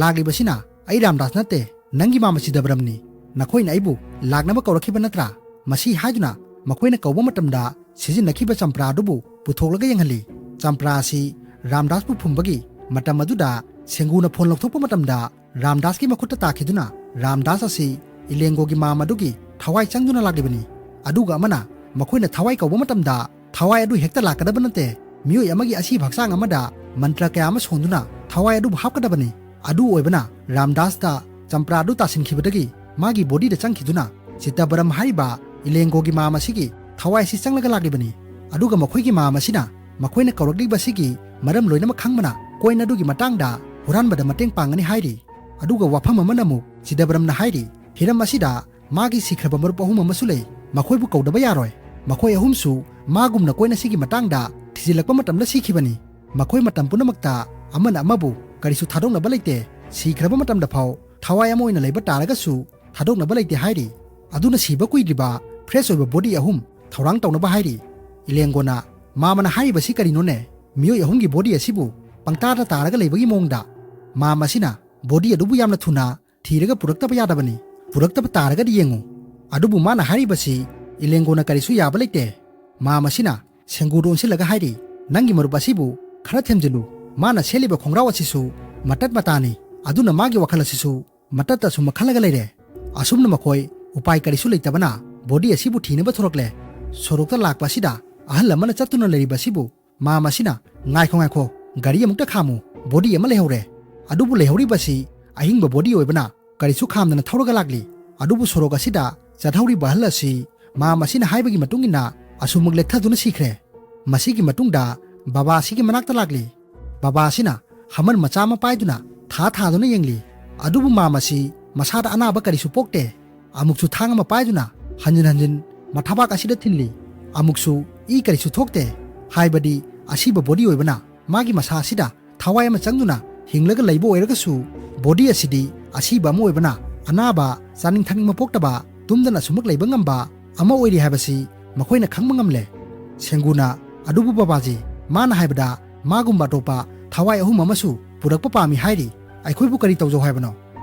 "ꯂꯥꯛꯂꯤꯕꯁꯤꯅ ꯑꯩ ꯔꯥꯝꯗꯥꯁ ꯅꯠꯇꯦ, ꯅꯪꯒꯤ ꯃꯥꯝꯃ ꯆꯤꯗꯕꯔꯝꯅꯤ꯫ ꯅꯈꯣꯏꯅ ꯑꯩꯕꯨ ꯂꯥꯛꯅꯕ ꯀꯧꯔꯛꯈꯤꯕ ꯅꯠꯇ꯭ꯔꯥ?" ꯃꯁꯤ ꯍꯥꯏꯗꯨꯅ ꯃꯈꯣꯏꯅ ꯀꯧꯕ ꯃꯇꯝꯗ ꯁꯤꯖꯤꯟꯅꯈꯤꯕ ꯆꯝꯄ꯭ꯔꯥ ꯑꯗꯨꯕꯨ ꯄꯨꯊꯣꯛꯂꯒ ꯌꯦꯡꯍꯜꯂꯤ꯫ ꯆꯝꯄ꯭ꯔꯥ ꯑꯁꯤ ꯔꯥꯝꯗꯥꯁꯄꯨ ꯐꯨꯝꯕꯒꯤ ꯃꯇꯝ ꯑꯗꯨꯗ ꯁꯦꯡꯒꯨꯅ ꯐꯣꯟ ꯂꯧꯊꯣꯛꯄ ꯃꯇꯝꯗ ꯔꯥꯝꯗꯥꯁꯀꯤ ꯃꯈꯨꯠꯇ ꯇꯥꯈꯤꯗꯨꯅ ꯔꯥꯝꯗꯥꯁ ꯑꯁꯤ ꯏꯂꯦꯡꯒꯣꯒꯤ ꯃꯥꯝꯃ ꯑꯗꯨꯒꯤ ꯊꯋꯥꯏ ꯆꯪꯗꯨꯅ ꯂꯥꯛꯂꯤꯕꯅꯤ꯫ ꯑꯗꯨꯒ ꯑꯃꯅ ꯃꯈꯣꯏꯅ ꯊꯋꯥꯏ ꯀꯧꯕ ꯃꯇꯝꯗ ꯊꯋꯥꯏ ꯑꯗꯨ ꯍꯦꯛꯇ ꯂꯥꯛꯀꯗꯕ ꯅꯠꯇꯦ꯫ ꯃꯤꯑꯣꯏ ꯑꯃꯒꯤ ꯑꯁꯤꯕ ꯍꯛꯆꯥꯡ ꯑꯃꯗ ꯃꯟꯇ꯭ꯔ ꯀꯌꯥ ꯑꯃ ꯁꯣꯟꯗꯨꯅ ꯊꯋꯥꯏ ꯑꯗꯨꯕꯨ ꯍꯥꯞꯀꯗꯕꯅꯤ꯫ ꯑꯗꯨ ꯑꯣꯏꯕꯅ ꯔꯥꯝꯗꯥꯁꯇ ꯆꯝꯄ꯭ꯔꯥ ꯑꯗꯨ ꯇꯥꯁꯤꯟꯈꯤꯕꯗꯒꯤ ꯃꯥꯒꯤ ꯕꯣꯗꯤꯗ ꯆꯪꯈꯤꯗꯨꯅ ꯆꯤꯠꯇꯕꯔꯝ ꯍꯥꯏꯔꯤꯕ ꯏꯂꯦꯡꯒꯣꯒꯤ ꯃꯥꯝꯃ ꯑꯁꯤꯒꯤ ꯊꯋꯥꯏ ꯑꯁꯤ ꯆꯪꯂꯒ ꯂꯥꯛꯂꯤꯕꯅꯤ꯫ ꯑꯗꯨꯒ ꯃꯈꯣꯏꯒꯤ ꯃꯥꯝꯃ ꯑꯁꯤꯅ ꯃꯈꯣꯏꯅ ꯀꯧꯔꯛꯂꯤꯕꯁꯤꯒꯤ ꯃꯔꯝ ꯂꯣꯏꯅꯃꯛ ꯈꯪꯕꯅ ꯀꯣꯏꯟ ꯑꯗꯨꯒꯤ ꯃꯇꯥꯡꯗ ꯍꯨꯔꯥꯟꯕꯗ ꯃꯇꯦꯡ ꯄꯥꯡꯒꯅꯤ ꯍꯥꯏꯔꯤ꯫ ꯑꯗꯨꯒ ꯋꯥꯐꯝ ꯑꯃꯅ ꯑꯃꯨꯛ ꯆꯤꯗꯕꯔꯝꯅ ꯍꯥꯏꯔꯤ, ꯍꯤꯔꯝ ꯑꯁꯤꯗ ꯃꯥꯒꯤ ꯁꯤꯈ꯭ꯔꯕ ꯃꯔꯨꯞ ꯑꯍꯨꯝ ꯑꯃꯁꯨ ꯂꯩ, ꯃꯈꯣꯏꯕꯨ ꯀꯧꯗꯕ ꯌꯥꯔꯣꯏ꯫ ꯃꯈꯣꯏ ꯑꯍꯨꯝꯁꯨ ꯃꯥꯒꯨꯝꯅ ꯀꯣꯏꯟ ꯑꯁꯤꯒꯤ ꯃꯇꯥꯡꯗ ꯊꯤꯖꯤꯜꯂꯛꯄ ꯃꯇꯝꯗ ꯁꯤꯈꯤꯕꯅꯤ꯫ ꯃꯈꯣꯏ ꯃꯇꯝ ꯄꯨꯝꯅꯃꯛꯇ ꯑꯃꯅ ꯑꯃꯕꯨ ꯀꯔꯤꯁꯨ ꯊꯥꯗꯣꯛꯅꯕ ꯂꯩꯇꯦ, ꯁꯤꯈ꯭ꯔꯕ ꯃꯇꯝꯗ ꯐꯥꯎ ꯊꯋꯥꯏ ꯑꯃ ꯑꯣꯏꯅ ꯂꯩꯕ ꯇꯥꯔꯒꯁꯨ ꯊꯥꯗꯣꯛꯅꯕ ꯂꯩꯇꯦ ꯍꯥꯏꯔꯤ꯫ ꯑꯗꯨꯅ ꯁꯤꯕ ꯀꯨꯏꯗ꯭ꯔꯤꯕ ꯐ꯭ꯔꯦꯁ ꯑꯣꯏꯕ ꯕꯣꯗꯤ ꯑꯍꯨꯝ ꯊꯧꯔꯥꯡ ꯇꯧꯅꯕ ꯍꯥꯏꯔꯤ꯫ ꯏꯂꯦꯡꯒꯣꯅ, "ꯃꯥꯃꯅ ꯍꯥꯏꯔꯤꯕꯁꯤ ꯀꯔꯤꯅꯣꯅꯦ? ꯃꯤꯑꯣꯏ ꯑꯍꯨꯝꯒꯤ ꯕꯣꯗꯤ ꯑꯁꯤꯕꯨ ꯄꯪꯇꯥꯗ ꯇꯥꯔꯒ ꯂꯩꯕꯒꯤ ꯃꯑꯣꯡꯗ?" ꯃꯥꯃꯁꯤꯅ, "ꯕꯣꯗꯤ ꯑꯗꯨꯕꯨ ꯌꯥꯝꯅ ꯊꯨꯅ ꯊꯤꯔꯒ ꯄꯨꯔꯛꯇꯕ ꯌꯥꯗꯕꯅꯤ꯫ ꯄꯨꯔꯛꯇꯕ ꯇꯥꯔꯒꯗꯤ ꯌꯦꯡꯉꯨ꯫" ꯑꯗꯨꯕꯨ ꯃꯥꯅ ꯍꯥꯏꯔꯤꯕꯁꯤ ꯏꯂꯦꯡꯒꯣꯅ ꯀꯔꯤꯁꯨ ꯌꯥꯕ ꯂꯩꯇꯦ꯫ ꯃꯥꯃꯁꯤꯅ ꯁꯦꯡꯒꯨꯗ ꯑꯣꯟꯁꯤꯜꯂꯒ ꯍꯥꯏꯔꯤ, "ꯅꯪꯒꯤ ꯃꯔꯨꯞ ꯑꯁꯤꯕꯨ ꯈꯔ ꯊꯦꯝꯖꯤꯜꯂꯨ꯫ ꯃꯥꯅ ꯁꯦꯠꯂꯤꯕ ꯈꯣꯡꯒ꯭ꯔꯥꯎ ꯑꯁꯤꯁꯨ ꯃꯇꯠ ꯃꯇꯥꯅꯤ꯫ ꯑꯗꯨꯅ ꯃꯥꯒꯤ ꯋꯥꯈꯜ ꯑꯁꯤꯁꯨ ꯃꯇꯠꯇ ꯑꯁꯨꯝ ꯈꯜꯂꯒ ꯂꯩꯔꯦ꯫" ꯑꯁꯨꯝꯅ ꯃꯈꯣꯏ ꯎꯄꯥꯏ ꯀꯔꯤꯁꯨ ꯂꯩꯇꯕꯅ ꯕꯣꯗꯤ ꯑꯁꯤꯕꯨ ꯊꯤꯅꯕ ꯊꯣꯔꯛꯂꯦ꯫ ꯁꯣꯔꯣꯛꯇ ꯂꯥꯛꯄ ꯑꯁꯤꯗ ꯑꯍꯜ ꯑꯃꯅ ꯆꯠꯇꯨꯅ ꯂꯩꯔꯤꯕ ꯑꯁꯤꯕꯨ ꯃꯥꯃꯁꯤꯅ, "ꯉꯥꯏꯈꯣ, ꯉꯥꯏꯈꯣ, ꯒꯥꯔꯤ ꯑꯃꯨꯛꯇ ꯈꯥꯝꯃꯨ, ꯕꯣꯗꯤ ꯑꯃ ꯂꯩꯍꯧꯔꯦ꯫ ꯑꯗꯨꯕꯨ ꯂꯩꯍꯧꯔꯤꯕꯁꯤ ꯑꯍꯤꯡꯕ ꯕꯣꯗꯤ ꯑꯣꯏꯕꯅ ꯀꯔꯤꯁꯨ ꯈꯥꯝꯗꯅ ꯊꯧꯔꯒ ꯂꯥꯛꯂꯤ꯫ ꯑꯗꯨꯕꯨ ꯁꯣꯔꯣꯛ ꯑꯁꯤꯗ ꯆꯠꯍꯧꯔꯤꯕ ꯑꯍꯜ ꯑꯁꯤ ꯃꯥꯃꯁꯤꯅ ꯍꯥꯏꯕꯒꯤ ꯃꯇꯨꯡ ꯏꯟꯅ ꯑꯁꯨꯃꯛ ꯂꯦꯛꯊꯗꯨꯅ ꯁꯤꯈ꯭ꯔꯦ꯫ ꯃꯁꯤꯒꯤ ꯃꯇꯨꯡꯗ ꯕꯕꯥ ꯑꯁꯤꯒꯤ ꯃꯅꯥꯛꯇ ꯂꯥꯛꯂꯤ꯫ ꯕꯕꯥ ꯑꯁꯤꯅ ꯍꯃꯟ ꯃꯆꯥ ꯑꯃ ꯄꯥꯏꯗꯨꯅ ꯊꯥ ꯊꯥꯗꯨꯅ ꯌꯦꯡꯂꯤ꯫ ꯑꯗꯨꯕꯨ ꯃꯥꯃꯁꯤ ꯃꯁꯥꯗ ꯑꯅꯥꯕ ꯀꯔꯤꯁꯨ ꯄꯣꯛꯇꯦ꯫ ꯑꯃꯨꯛꯁꯨ ꯊꯥꯡ ꯑꯃ ꯄꯥꯏꯗꯨꯅ ꯍꯟꯖꯤꯟ ꯍꯟꯖꯤꯟ ꯃꯊꯕꯥꯛ ꯑꯁꯤꯗ ꯊꯤꯜꯂꯤ꯫ ꯑꯃꯨꯛꯁꯨ ꯏ ꯀꯔꯤꯁꯨ ꯊꯣꯛꯇꯦ꯫ ꯍꯥꯏꯕꯗꯤ ꯑꯁꯤꯕ ꯕꯣꯗꯤ ꯑꯣꯏꯕꯅ ꯃꯥꯒꯤ ꯃꯁꯥ ꯑꯁꯤꯗ ꯊꯋꯥꯏ ꯑꯃ ꯆꯪꯗꯨꯅ ꯍꯤꯡꯂꯒ ꯂꯩꯕ ꯑꯣꯏꯔꯒꯁꯨ, ꯕꯣꯗꯤ ꯑꯁꯤꯗꯤ ꯑꯁꯤꯕ ꯑꯃ ꯑꯣꯏꯕꯅ ꯑꯅꯥꯕ, ꯆꯥꯅꯤꯡ ꯊꯛꯅꯤꯡꯕ ꯄꯣꯛꯇꯕ, ꯇꯨꯝꯗꯅ ꯑꯁꯨꯃꯛ ꯂꯩꯕ ꯉꯝꯕ ꯑꯃ ꯑꯣꯏꯔꯤ ꯍꯥꯏꯕꯁꯤ ꯃꯈꯣꯏꯅ ꯈꯪꯕ ꯉꯝꯂꯦ꯫" ꯁꯦꯡꯒꯨꯅ, "ꯑꯗꯨꯕꯨ ꯕꯕꯥꯖꯤ, ꯃꯥꯅ ꯍꯥꯏꯕꯗ ꯃꯥꯒꯨꯝꯕ ꯑꯇꯣꯞꯄ ꯊꯋꯥꯏ ꯑꯍꯨꯝ ꯑꯃꯁꯨ ꯄꯨꯔꯛꯄ ꯄꯥꯝꯃꯤ ꯍꯥꯏꯔꯤ꯫ ꯑꯩꯈꯣꯏꯕꯨ ꯀꯔꯤ ꯇꯧꯖꯧ ꯍꯥꯏꯕꯅꯣ?"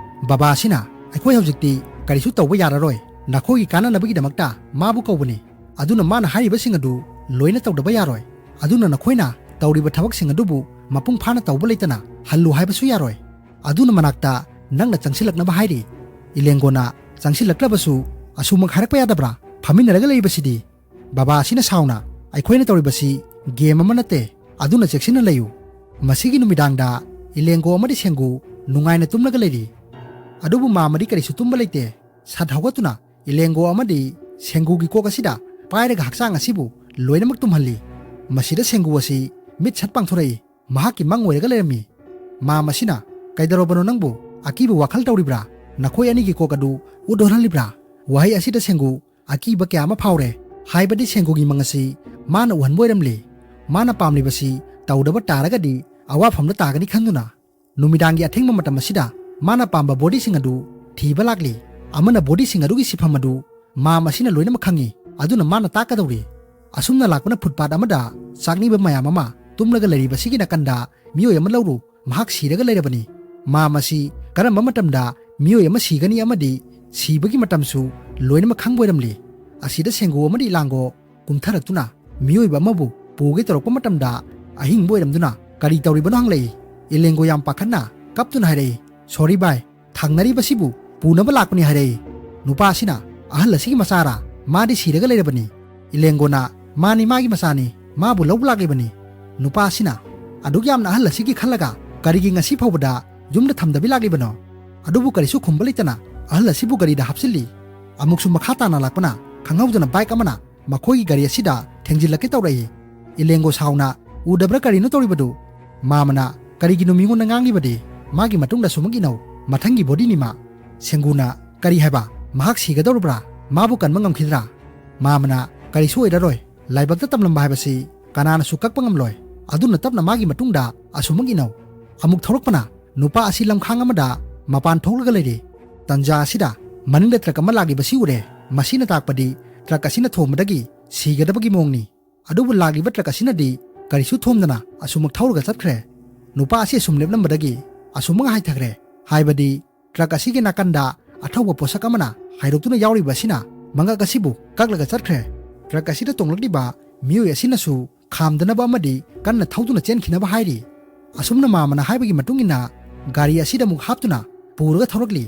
ꯕꯕꯥ ꯑꯁꯤꯅ, "ꯑꯩꯈꯣꯏ ꯍꯧꯖꯤꯛꯇꯤ ꯀꯔꯤꯁꯨ ꯇꯧꯕ ꯌꯥꯔꯔꯣꯏ꯫ ꯅꯈꯣꯏꯒꯤ ꯀꯥꯟꯅꯅꯕꯒꯤꯗꯃꯛꯇ ꯃꯥꯕꯨ ꯀꯧꯕꯅꯤ꯫ ꯑꯗꯨꯅ ꯃꯥꯅ ꯍꯥꯏꯔꯤꯕꯁꯤꯡ ꯑꯗꯨ ꯂꯣꯏꯅ ꯇꯧꯗꯕ ꯌꯥꯔꯣꯏ꯫ ꯑꯗꯨꯅ ꯅꯈꯣꯏꯅ ꯇꯧꯔꯤꯕ ꯊꯕꯛꯁꯤꯡ ꯑꯗꯨꯕꯨ ꯃꯄꯨꯡ ꯐꯥꯅ ꯇꯧꯕ ꯂꯩꯇꯅ ꯍꯜꯂꯨ ꯍꯥꯏꯕꯁꯨ ꯌꯥꯔꯣꯏ꯫ ꯑꯗꯨꯅ ꯃꯅꯥꯛꯇ ꯅꯪꯅ ꯆꯪꯁꯤꯜꯂꯛꯅꯕ ꯍꯥꯏꯔꯤ꯫" ꯏꯂꯦꯡꯒꯣꯅ, "ꯆꯪꯁꯤꯜꯂꯛꯂꯕꯁꯨ ꯑꯁꯨꯃꯛ ꯍꯥꯏꯔꯛꯄ ꯌꯥꯗꯕ꯭ꯔꯥ? ꯐꯝꯃꯤꯟꯅꯔꯒ ꯂꯩꯔꯤꯕꯁꯤꯗꯤ?" ꯕꯕꯥ ꯑꯁꯤꯅ ꯁꯥꯎꯅ, "ꯑꯩꯈꯣꯏꯅ ꯇꯧꯔꯤꯕꯁꯤ ꯒꯦꯝ ꯑꯃ ꯅꯠꯇꯦ꯫ ꯑꯗꯨꯅ ꯆꯦꯛꯁꯤꯟꯅ ꯂꯩꯌꯨ꯫" ꯃꯁꯤꯒꯤ ꯅꯨꯃꯤꯗꯥꯡꯗ ꯏꯂꯦꯡꯒꯣ ꯑꯃꯗꯤ ꯁꯦꯡꯒꯨ ꯅꯨꯡꯉꯥꯏꯅ ꯇꯨꯝꯂꯒ ꯂꯩꯔꯤ꯫ ꯑꯗꯨꯕꯨ ꯃꯥꯃꯗꯤ ꯀꯔꯤꯁꯨ ꯇꯨꯝꯕ ꯂꯩꯇꯦ꯫ ꯁꯠ ꯍꯧꯒꯠꯇꯨꯅ ꯏꯂꯦꯡꯒꯣ ꯑꯃꯗꯤ ꯁꯦꯡꯒꯨꯒꯤ ꯀꯣꯛ ꯑꯁꯤꯗ ꯄꯥꯏꯔꯒ ꯍꯛꯆꯥꯡ ꯑꯁꯤꯕꯨ ꯂꯣꯏꯅꯃꯛ ꯇꯨꯝꯍꯜꯂꯤ꯫ ꯃꯁꯤꯗ ꯁꯦꯡꯒꯨ ꯑꯁꯤ ꯃꯤꯠ ꯁꯠ ꯄꯥꯡꯊꯣꯔꯛꯏ꯫ ꯃꯍꯥꯛꯀꯤ ꯃꯪ ꯑꯣꯏꯔꯒ ꯂꯩꯔꯝꯃꯤ꯫ ꯃꯥꯃꯁꯤꯅ, "ꯀꯩꯗꯧꯔꯕꯅꯣ ꯅꯪꯕꯨ? ꯑꯀꯤꯕ ꯋꯥꯈꯜ ꯇꯧꯔꯤꯕ꯭ꯔꯥ? ꯅꯈꯣꯏ ꯑꯅꯤꯒꯤ ꯀꯣꯛ ꯑꯗꯨ ꯎꯠ ꯍꯣꯜꯍꯜꯂꯤꯕ꯭ꯔꯥ?" ꯋꯥꯍꯩ ꯑꯁꯤꯗ ꯁꯦꯡꯒꯨ ꯑꯀꯤꯕ ꯀꯌꯥ ꯑꯃ ꯐꯥꯎꯔꯦ꯫ ꯍꯥꯏꯕꯗꯤ ꯁꯦꯡꯒꯨꯒꯤ ꯃꯪ ꯑꯁꯤ ꯃꯥꯅ ꯎꯍꯟꯕ ꯑꯣꯏꯔꯝꯂꯦ꯫ ꯃꯥꯅ ꯄꯥꯝꯂꯤꯕꯁꯤ ꯇꯧꯗꯕ ꯇꯥꯔꯒꯗꯤ ꯑꯋꯥꯐꯝꯗ ꯇꯥꯒꯅꯤ ꯈꯟꯗꯨꯅ, ꯅꯨꯃꯤꯗꯥꯡꯒꯤ ꯑꯊꯦꯡꯕ ꯃꯇꯝ ꯑꯁꯤꯗ ꯃꯥꯅ ꯄꯥꯝꯕ ꯕꯣꯗꯤꯁꯤꯡ ꯑꯗꯨ ꯊꯤꯕ ꯂꯥꯛꯂꯤ꯫ ꯑꯃꯅ ꯕꯣꯗꯤꯁꯤꯡ ꯑꯗꯨꯒꯤ ꯁꯤꯐꯝ ꯑꯗꯨ ꯃꯥꯝ ꯑꯁꯤꯅ ꯂꯣꯏꯅꯃꯛ ꯈꯪꯏ꯫ ꯑꯗꯨꯅ ꯃꯥꯅ ꯇꯥꯛꯀꯗꯧꯔꯤ꯫ ꯑꯁꯨꯝꯅ ꯂꯥꯛꯄꯅ ꯐꯨꯠꯄꯥꯠ ꯑꯃꯗ ꯆꯥꯛꯅꯤꯕ ꯃꯌꯥꯝ ꯑꯃ ꯇꯨꯝꯂꯒ ꯂꯩꯔꯤꯕꯁꯤꯒꯤ ꯅꯥꯀꯟꯗ ꯃꯤꯑꯣꯏ ꯑꯃ ꯂꯧꯔꯨ, ꯃꯍꯥꯛ ꯁꯤꯔꯒ ꯂꯩꯔꯕꯅꯤ꯫ ꯃꯥꯝ ꯑꯁꯤ ꯀꯔꯝꯕ ꯃꯇꯝꯗ ꯃꯤꯑꯣꯏ ꯑꯃ ꯁꯤꯒꯅꯤ ꯑꯃꯗꯤ ꯁꯤꯕꯒꯤ ꯃꯇꯝꯁꯨ ꯂꯣꯏꯅꯃꯛ ꯈꯪꯕ ꯑꯣꯏꯔꯝꯂꯤ꯫ ꯑꯁꯤꯗ ꯁꯦꯡꯒꯨ ꯑꯃꯗꯤ ꯏꯂꯥꯡꯒꯣ ꯀꯨꯝꯊꯔꯛꯇꯨꯅ ꯃꯤꯑꯣꯏꯕ ꯑꯃꯕꯨ ꯄꯨꯒꯦ ꯇꯧꯔꯛꯄ ꯃꯇꯝꯗ ꯑꯍꯤꯡꯕ ꯑꯣꯏꯔꯝꯗꯨꯅ ꯀꯔꯤ ꯇꯧꯔꯤꯕꯅꯣ ꯍꯪꯂꯛꯏ꯫ ꯏꯂꯦꯡꯒꯣ ꯌꯥꯝ ꯄꯥꯈꯠꯅ ꯀꯞꯇꯨꯅ ꯍꯥꯏꯔꯛꯏ, "ꯁꯣꯔꯤ ꯚꯥꯏ, ꯊꯥꯡꯅꯔꯤꯕꯁꯤꯕꯨ ꯄꯨꯅꯕ ꯂꯥꯛꯄꯅꯤ" ꯍꯥꯏꯔꯛꯏ꯫ ꯅꯨꯄꯥ ꯑꯁꯤꯅ ꯑꯍꯜ ꯑꯁꯤꯒꯤ ꯃꯆꯥꯔꯥ? ꯃꯥꯗꯤ ꯁꯤꯔꯒ ꯂꯩꯔꯕꯅꯤ꯫ ꯏꯂꯦꯡꯒꯣꯅ, "ꯃꯥꯅꯤ, ꯃꯥꯒꯤ ꯃꯆꯥꯅꯤ, ꯃꯥꯕꯨ ꯂꯧꯕ ꯂꯥꯛꯂꯤꯕꯅꯤ"꯫ ꯅꯨꯄꯥ ꯑꯁꯤꯅ, "ꯑꯗꯨꯛ ꯌꯥꯝꯅ ꯑꯍꯜ ꯑꯁꯤꯒꯤ ꯈꯜꯂꯒ ꯀꯔꯤꯒꯤ ꯉꯁꯤ ꯐꯥꯎꯕꯗ ꯌꯨꯝꯗ ꯊꯝꯗꯕꯤ ꯂꯥꯛꯂꯤꯕꯅꯣ?" ꯑꯗꯨꯕꯨ ꯀꯔꯤꯁꯨ ꯈꯨꯝꯕ ꯂꯩꯇꯅ ꯑꯍꯜ ꯑꯁꯤꯕꯨ ꯒꯥꯔꯤꯗ ꯍꯥꯞꯆꯤꯜꯂꯤ꯫ ꯑꯃꯨꯛꯁꯨ ꯃꯈꯥ ꯇꯥꯅ ꯂꯥꯛꯄꯅ ꯈꯪꯍꯧꯗꯅ ꯕꯥꯏꯛ ꯑꯃꯅ ꯃꯈꯣꯏꯒꯤ ꯒꯥꯔꯤ ꯑꯁꯤꯗ ꯊꯦꯡꯖꯤꯜꯂꯛꯀꯦ ꯇꯧꯔꯛꯏ꯫ ꯏꯂꯦꯡꯒꯣ ꯁꯥꯎꯅ, "ꯎꯗꯕ꯭ꯔꯥ ꯀꯔꯤꯅꯣ ꯇꯧꯔꯤꯕꯗꯨ?" ꯃꯥꯃꯅ, "ꯀꯔꯤꯒꯤꯅꯣ ꯃꯤꯉꯣꯟꯗ ꯉꯥꯡꯂꯤꯕꯗꯤ? ꯃꯥꯒꯤ ꯃꯇꯨꯡꯗ ꯁꯨꯃꯛ ꯏꯅꯧ, ꯃꯊꯪꯒꯤ ꯕꯣꯗꯤꯅꯤ ꯃꯥ"꯫ ꯁꯦꯡꯒꯨꯅ, "ꯀꯔꯤ ꯍꯥꯏꯕ? ꯃꯍꯥꯛ ꯁꯤꯒꯗꯧꯔꯕ꯭ꯔꯥ? ꯃꯥꯕꯨ ꯀꯟꯕ ꯉꯝꯈꯤꯗ꯭ꯔꯥ?" ꯃꯥꯃꯅ, "ꯀꯔꯤꯁꯨ ꯑꯣꯏꯔꯔꯣꯏ, ꯂꯥꯏꯕꯛꯇ ꯇꯝꯂꯝꯕ ꯍꯥꯏꯕꯁꯤ ꯀꯅꯥꯅꯁꯨ ꯀꯛꯄ ꯉꯝꯂꯣꯏ"꯫ ꯑꯗꯨꯅ ꯇꯞꯅ ꯃꯥꯒꯤ ꯃꯇꯨꯡꯗ ꯑꯁꯨꯃꯛ ꯏꯅꯧ꯫ ꯑꯃꯨꯛ ꯊꯧꯔꯛꯄꯅ ꯅꯨꯄꯥ ꯑꯁꯤ ꯂꯝꯈꯥꯡ ꯑꯃꯗ ꯃꯄꯥꯟ ꯊꯣꯛꯂꯒ ꯂꯩꯔꯤ꯫ ꯇꯟꯖꯥ ꯑꯁꯤꯗ ꯃꯅꯤꯡꯗ ꯇ꯭ꯔꯛ ꯑꯃ ꯂꯥꯛꯂꯤꯕꯁꯤ ꯎꯔꯦ꯫ ꯃꯁꯤꯅ ꯇꯥꯛꯄꯗꯤ ꯇ꯭ꯔꯛ ꯑꯁꯤꯅ ꯊꯣꯝꯕꯗꯒꯤ ꯁꯤꯒꯗꯕꯒꯤ ꯃꯑꯣꯡꯅꯤ꯫ ꯑꯗꯨꯕꯨ ꯂꯥꯛꯂꯤꯕ ꯇ꯭ꯔꯛ ꯑꯁꯤꯅꯗꯤ ꯀꯔꯤꯁꯨ ꯊꯣꯝꯗꯅ ꯑꯁꯨꯃꯛ ꯊꯧꯔꯒ ꯆꯠꯈ꯭ꯔꯦ꯫ ꯅꯨꯄꯥ ꯑꯁꯤ ꯑꯁꯨꯝ ꯂꯦꯞꯂꯝꯕꯗꯒꯤ ꯑꯁꯨꯃꯛ ꯍꯥꯏꯊꯈ꯭ꯔꯦ꯫ ꯍꯥꯏꯕꯗꯤ ꯇ꯭ꯔꯛ ꯑꯁꯤꯒꯤ ꯅꯥꯀꯟꯗ ꯑꯊꯧꯕ ꯄꯣꯠꯁꯛ ꯑꯃꯅ ꯍꯥꯏꯗꯣꯛꯇꯨꯅ ꯌꯥꯎꯔꯤꯕ ꯑꯁꯤꯅ ꯃꯉꯛ ꯑꯁꯤꯕꯨ ꯀꯛꯂꯒ ꯆꯠꯈ꯭ꯔꯦ꯫ ꯇ꯭ꯔꯛ ꯑꯁꯤꯗ ꯇꯣꯡꯂꯛꯂꯤꯕ ꯃꯤꯑꯣꯏ ꯑꯁꯤꯅꯁꯨ ꯈꯥꯝꯗꯅꯕ ꯑꯃꯗꯤ ꯀꯟꯅ ꯊꯧꯗꯨꯅ ꯆꯦꯟꯈꯤꯅꯕ ꯍꯥꯏꯔꯤ꯫ ꯑꯁꯨꯝꯅ ꯃꯥꯃꯅ ꯍꯥꯏꯕꯒꯤ ꯃꯇꯨꯡ ꯏꯟꯅ ꯒꯥꯔꯤ ꯑꯁꯤꯗ ꯑꯃꯨꯛ ꯍꯥꯞꯇꯨꯅ ꯄꯨꯔꯒ ꯊꯧꯔꯛꯂꯤ꯫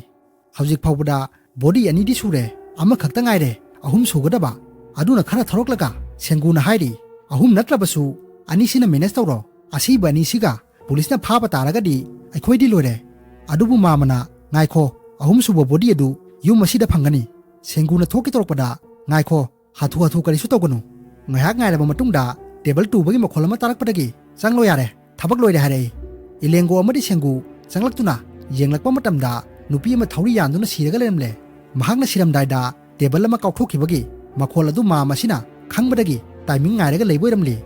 ꯍꯧꯖꯤꯛ ꯐꯥꯎꯕꯗ ꯕꯣꯗꯤ ꯑꯅꯤꯗꯤ ꯁꯨꯔꯦ, ꯑꯃꯈꯛꯇ ꯉꯥꯏꯔꯦ, ꯑꯍꯨꯝ ꯁꯨꯒꯗꯕ꯫ ꯑꯗꯨꯅ ꯈꯔ ꯊꯧꯔꯛꯂꯒ ꯁꯦꯡꯒꯨꯅ ꯍꯥꯏꯔꯤ, "ꯑꯍꯨꯝ ꯅꯠꯇ꯭ꯔꯕꯁꯨ ꯑꯅꯤꯁꯤꯅ ꯃꯦꯅꯦꯖ ꯇꯧꯔꯣ꯫ ꯑꯁꯤꯕ ꯑꯅꯤꯁꯤꯒ ꯄꯨꯂꯤꯁꯅ ꯐꯥꯕ ꯇꯥꯔꯒꯗꯤ ꯑꯩꯈꯣꯏꯗꯤ ꯂꯣꯏꯔꯦ"꯫ ꯑꯗꯨꯕꯨ ꯃꯥꯃꯅ, "ꯉꯥꯏꯈꯣ, ꯑꯍꯨꯝꯁꯨꯕ ꯕꯣꯗꯤ ꯑꯗꯨ ꯌꯨꯝ ꯑꯁꯤꯗ ꯐꯪꯒꯅꯤ"꯫ ꯁꯦꯡꯒꯨꯅ ꯊꯣꯛꯀꯦ ꯇꯧꯔꯛꯄꯗ, "ꯉꯥꯏꯈꯣ, ꯍꯥꯊꯨ ꯍꯥꯊꯨ ꯀꯔꯤꯁꯨ ꯇꯧꯒꯅꯨ"꯫ ꯉꯥꯏꯍꯥꯛ ꯉꯥꯏꯔꯕ ꯃꯇꯨꯡꯗ ꯇꯦꯕꯜ ꯇꯨꯕꯒꯤ ꯃꯈꯣꯜ ꯑꯃ ꯇꯥꯔꯛꯄꯗꯒꯤ, "ꯆꯪꯂꯣ ꯌꯥꯔꯦ, ꯊꯕꯛ ꯂꯣꯏꯔꯦ" ꯍꯥꯏꯔꯛꯏ꯫ ꯏꯂꯦꯡꯒꯣ ꯑꯃꯗꯤ ꯁꯦꯡꯒꯨ ꯆꯪꯂꯛꯇꯨꯅ ꯌꯦꯡꯂꯛꯄ ꯃꯇꯝꯗ ꯅꯨꯄꯤ ꯑꯃ ꯊꯧꯔꯤ ꯌꯥꯟꯗꯨꯅ ꯁꯤꯔꯒ ꯂꯩꯔꯝꯂꯦ꯫ ꯃꯍꯥꯛꯅ ꯁꯤꯔꯝꯗꯥꯏꯗ ꯇꯦꯕꯜ ꯑꯃ ꯀꯥꯎꯊꯣꯛꯈꯤꯕꯒꯤ ꯃꯈꯣꯜ ꯑꯗꯨ ꯃꯥꯝ ꯑꯁꯤꯅ ꯈꯪꯕꯗꯒꯤ ꯇꯥꯏꯃꯤꯡ ꯉꯥꯏꯔꯒ ꯂꯩꯕ ꯑꯣꯏꯔꯝꯂꯤ꯫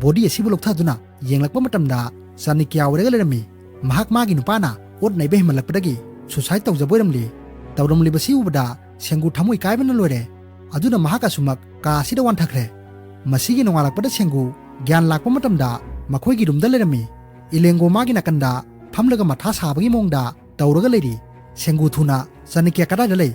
ꯕꯣꯗꯤ ꯑꯁꯤꯕꯨ ꯂꯧꯊꯗꯨꯅ ꯌꯦꯡꯂꯛꯄ ꯃꯇꯝꯗ ꯆꯥꯅꯤꯀ꯭ꯌꯥ ꯑꯣꯏꯔꯒ ꯂꯩꯔꯝꯃꯤ꯫ ꯃꯍꯥꯛ ꯃꯥꯒꯤ ꯅꯨꯄꯥꯅ ꯑꯣꯠ ꯅꯩꯕ ꯍꯦꯟꯃꯜꯂꯛꯄꯗꯒꯤ ꯁꯨꯁꯥꯏꯗ ꯇꯧꯖꯕ ꯑꯣꯏꯔꯝꯂꯤ꯫ ꯇꯧꯔꯝꯂꯤꯕꯁꯤ ꯎꯕꯗ ꯁꯦꯡꯒꯨ ꯊꯃꯣꯏ ꯀꯥꯏꯕꯅ ꯂꯣꯏꯔꯦ꯫ ꯑꯗꯨꯅ ꯃꯍꯥꯛ ꯑꯁꯨꯃꯛ ꯀꯥ ꯑꯁꯤꯗ ꯋꯥꯟꯊꯈ꯭ꯔꯦ꯫ ꯃꯁꯤꯒꯤ ꯅꯣꯡꯉꯥꯜꯂꯛꯄꯗ ꯁꯦꯡꯒꯨ ꯒ꯭ꯌꯥꯟ ꯂꯥꯛꯄ ꯃꯇꯝꯗ ꯃꯈꯣꯏꯒꯤ ꯔꯨꯝꯗ ꯂꯩꯔꯝꯃꯤ꯫ ꯏꯂꯦꯡꯒꯣ ꯃꯥꯒꯤ ꯅꯥꯀꯟꯗ ꯐꯝꯂꯒ ꯃꯊꯥ ꯁꯥꯕꯒꯤ ꯃꯑꯣꯡꯗ ꯇꯧꯔꯒ ꯂꯩꯔꯤ꯫ ꯁꯦꯡꯒꯨ ꯊꯨꯅ ꯆꯥꯅꯤꯀ꯭ꯌꯥ ꯀꯗꯥꯏꯗ ꯂꯩ?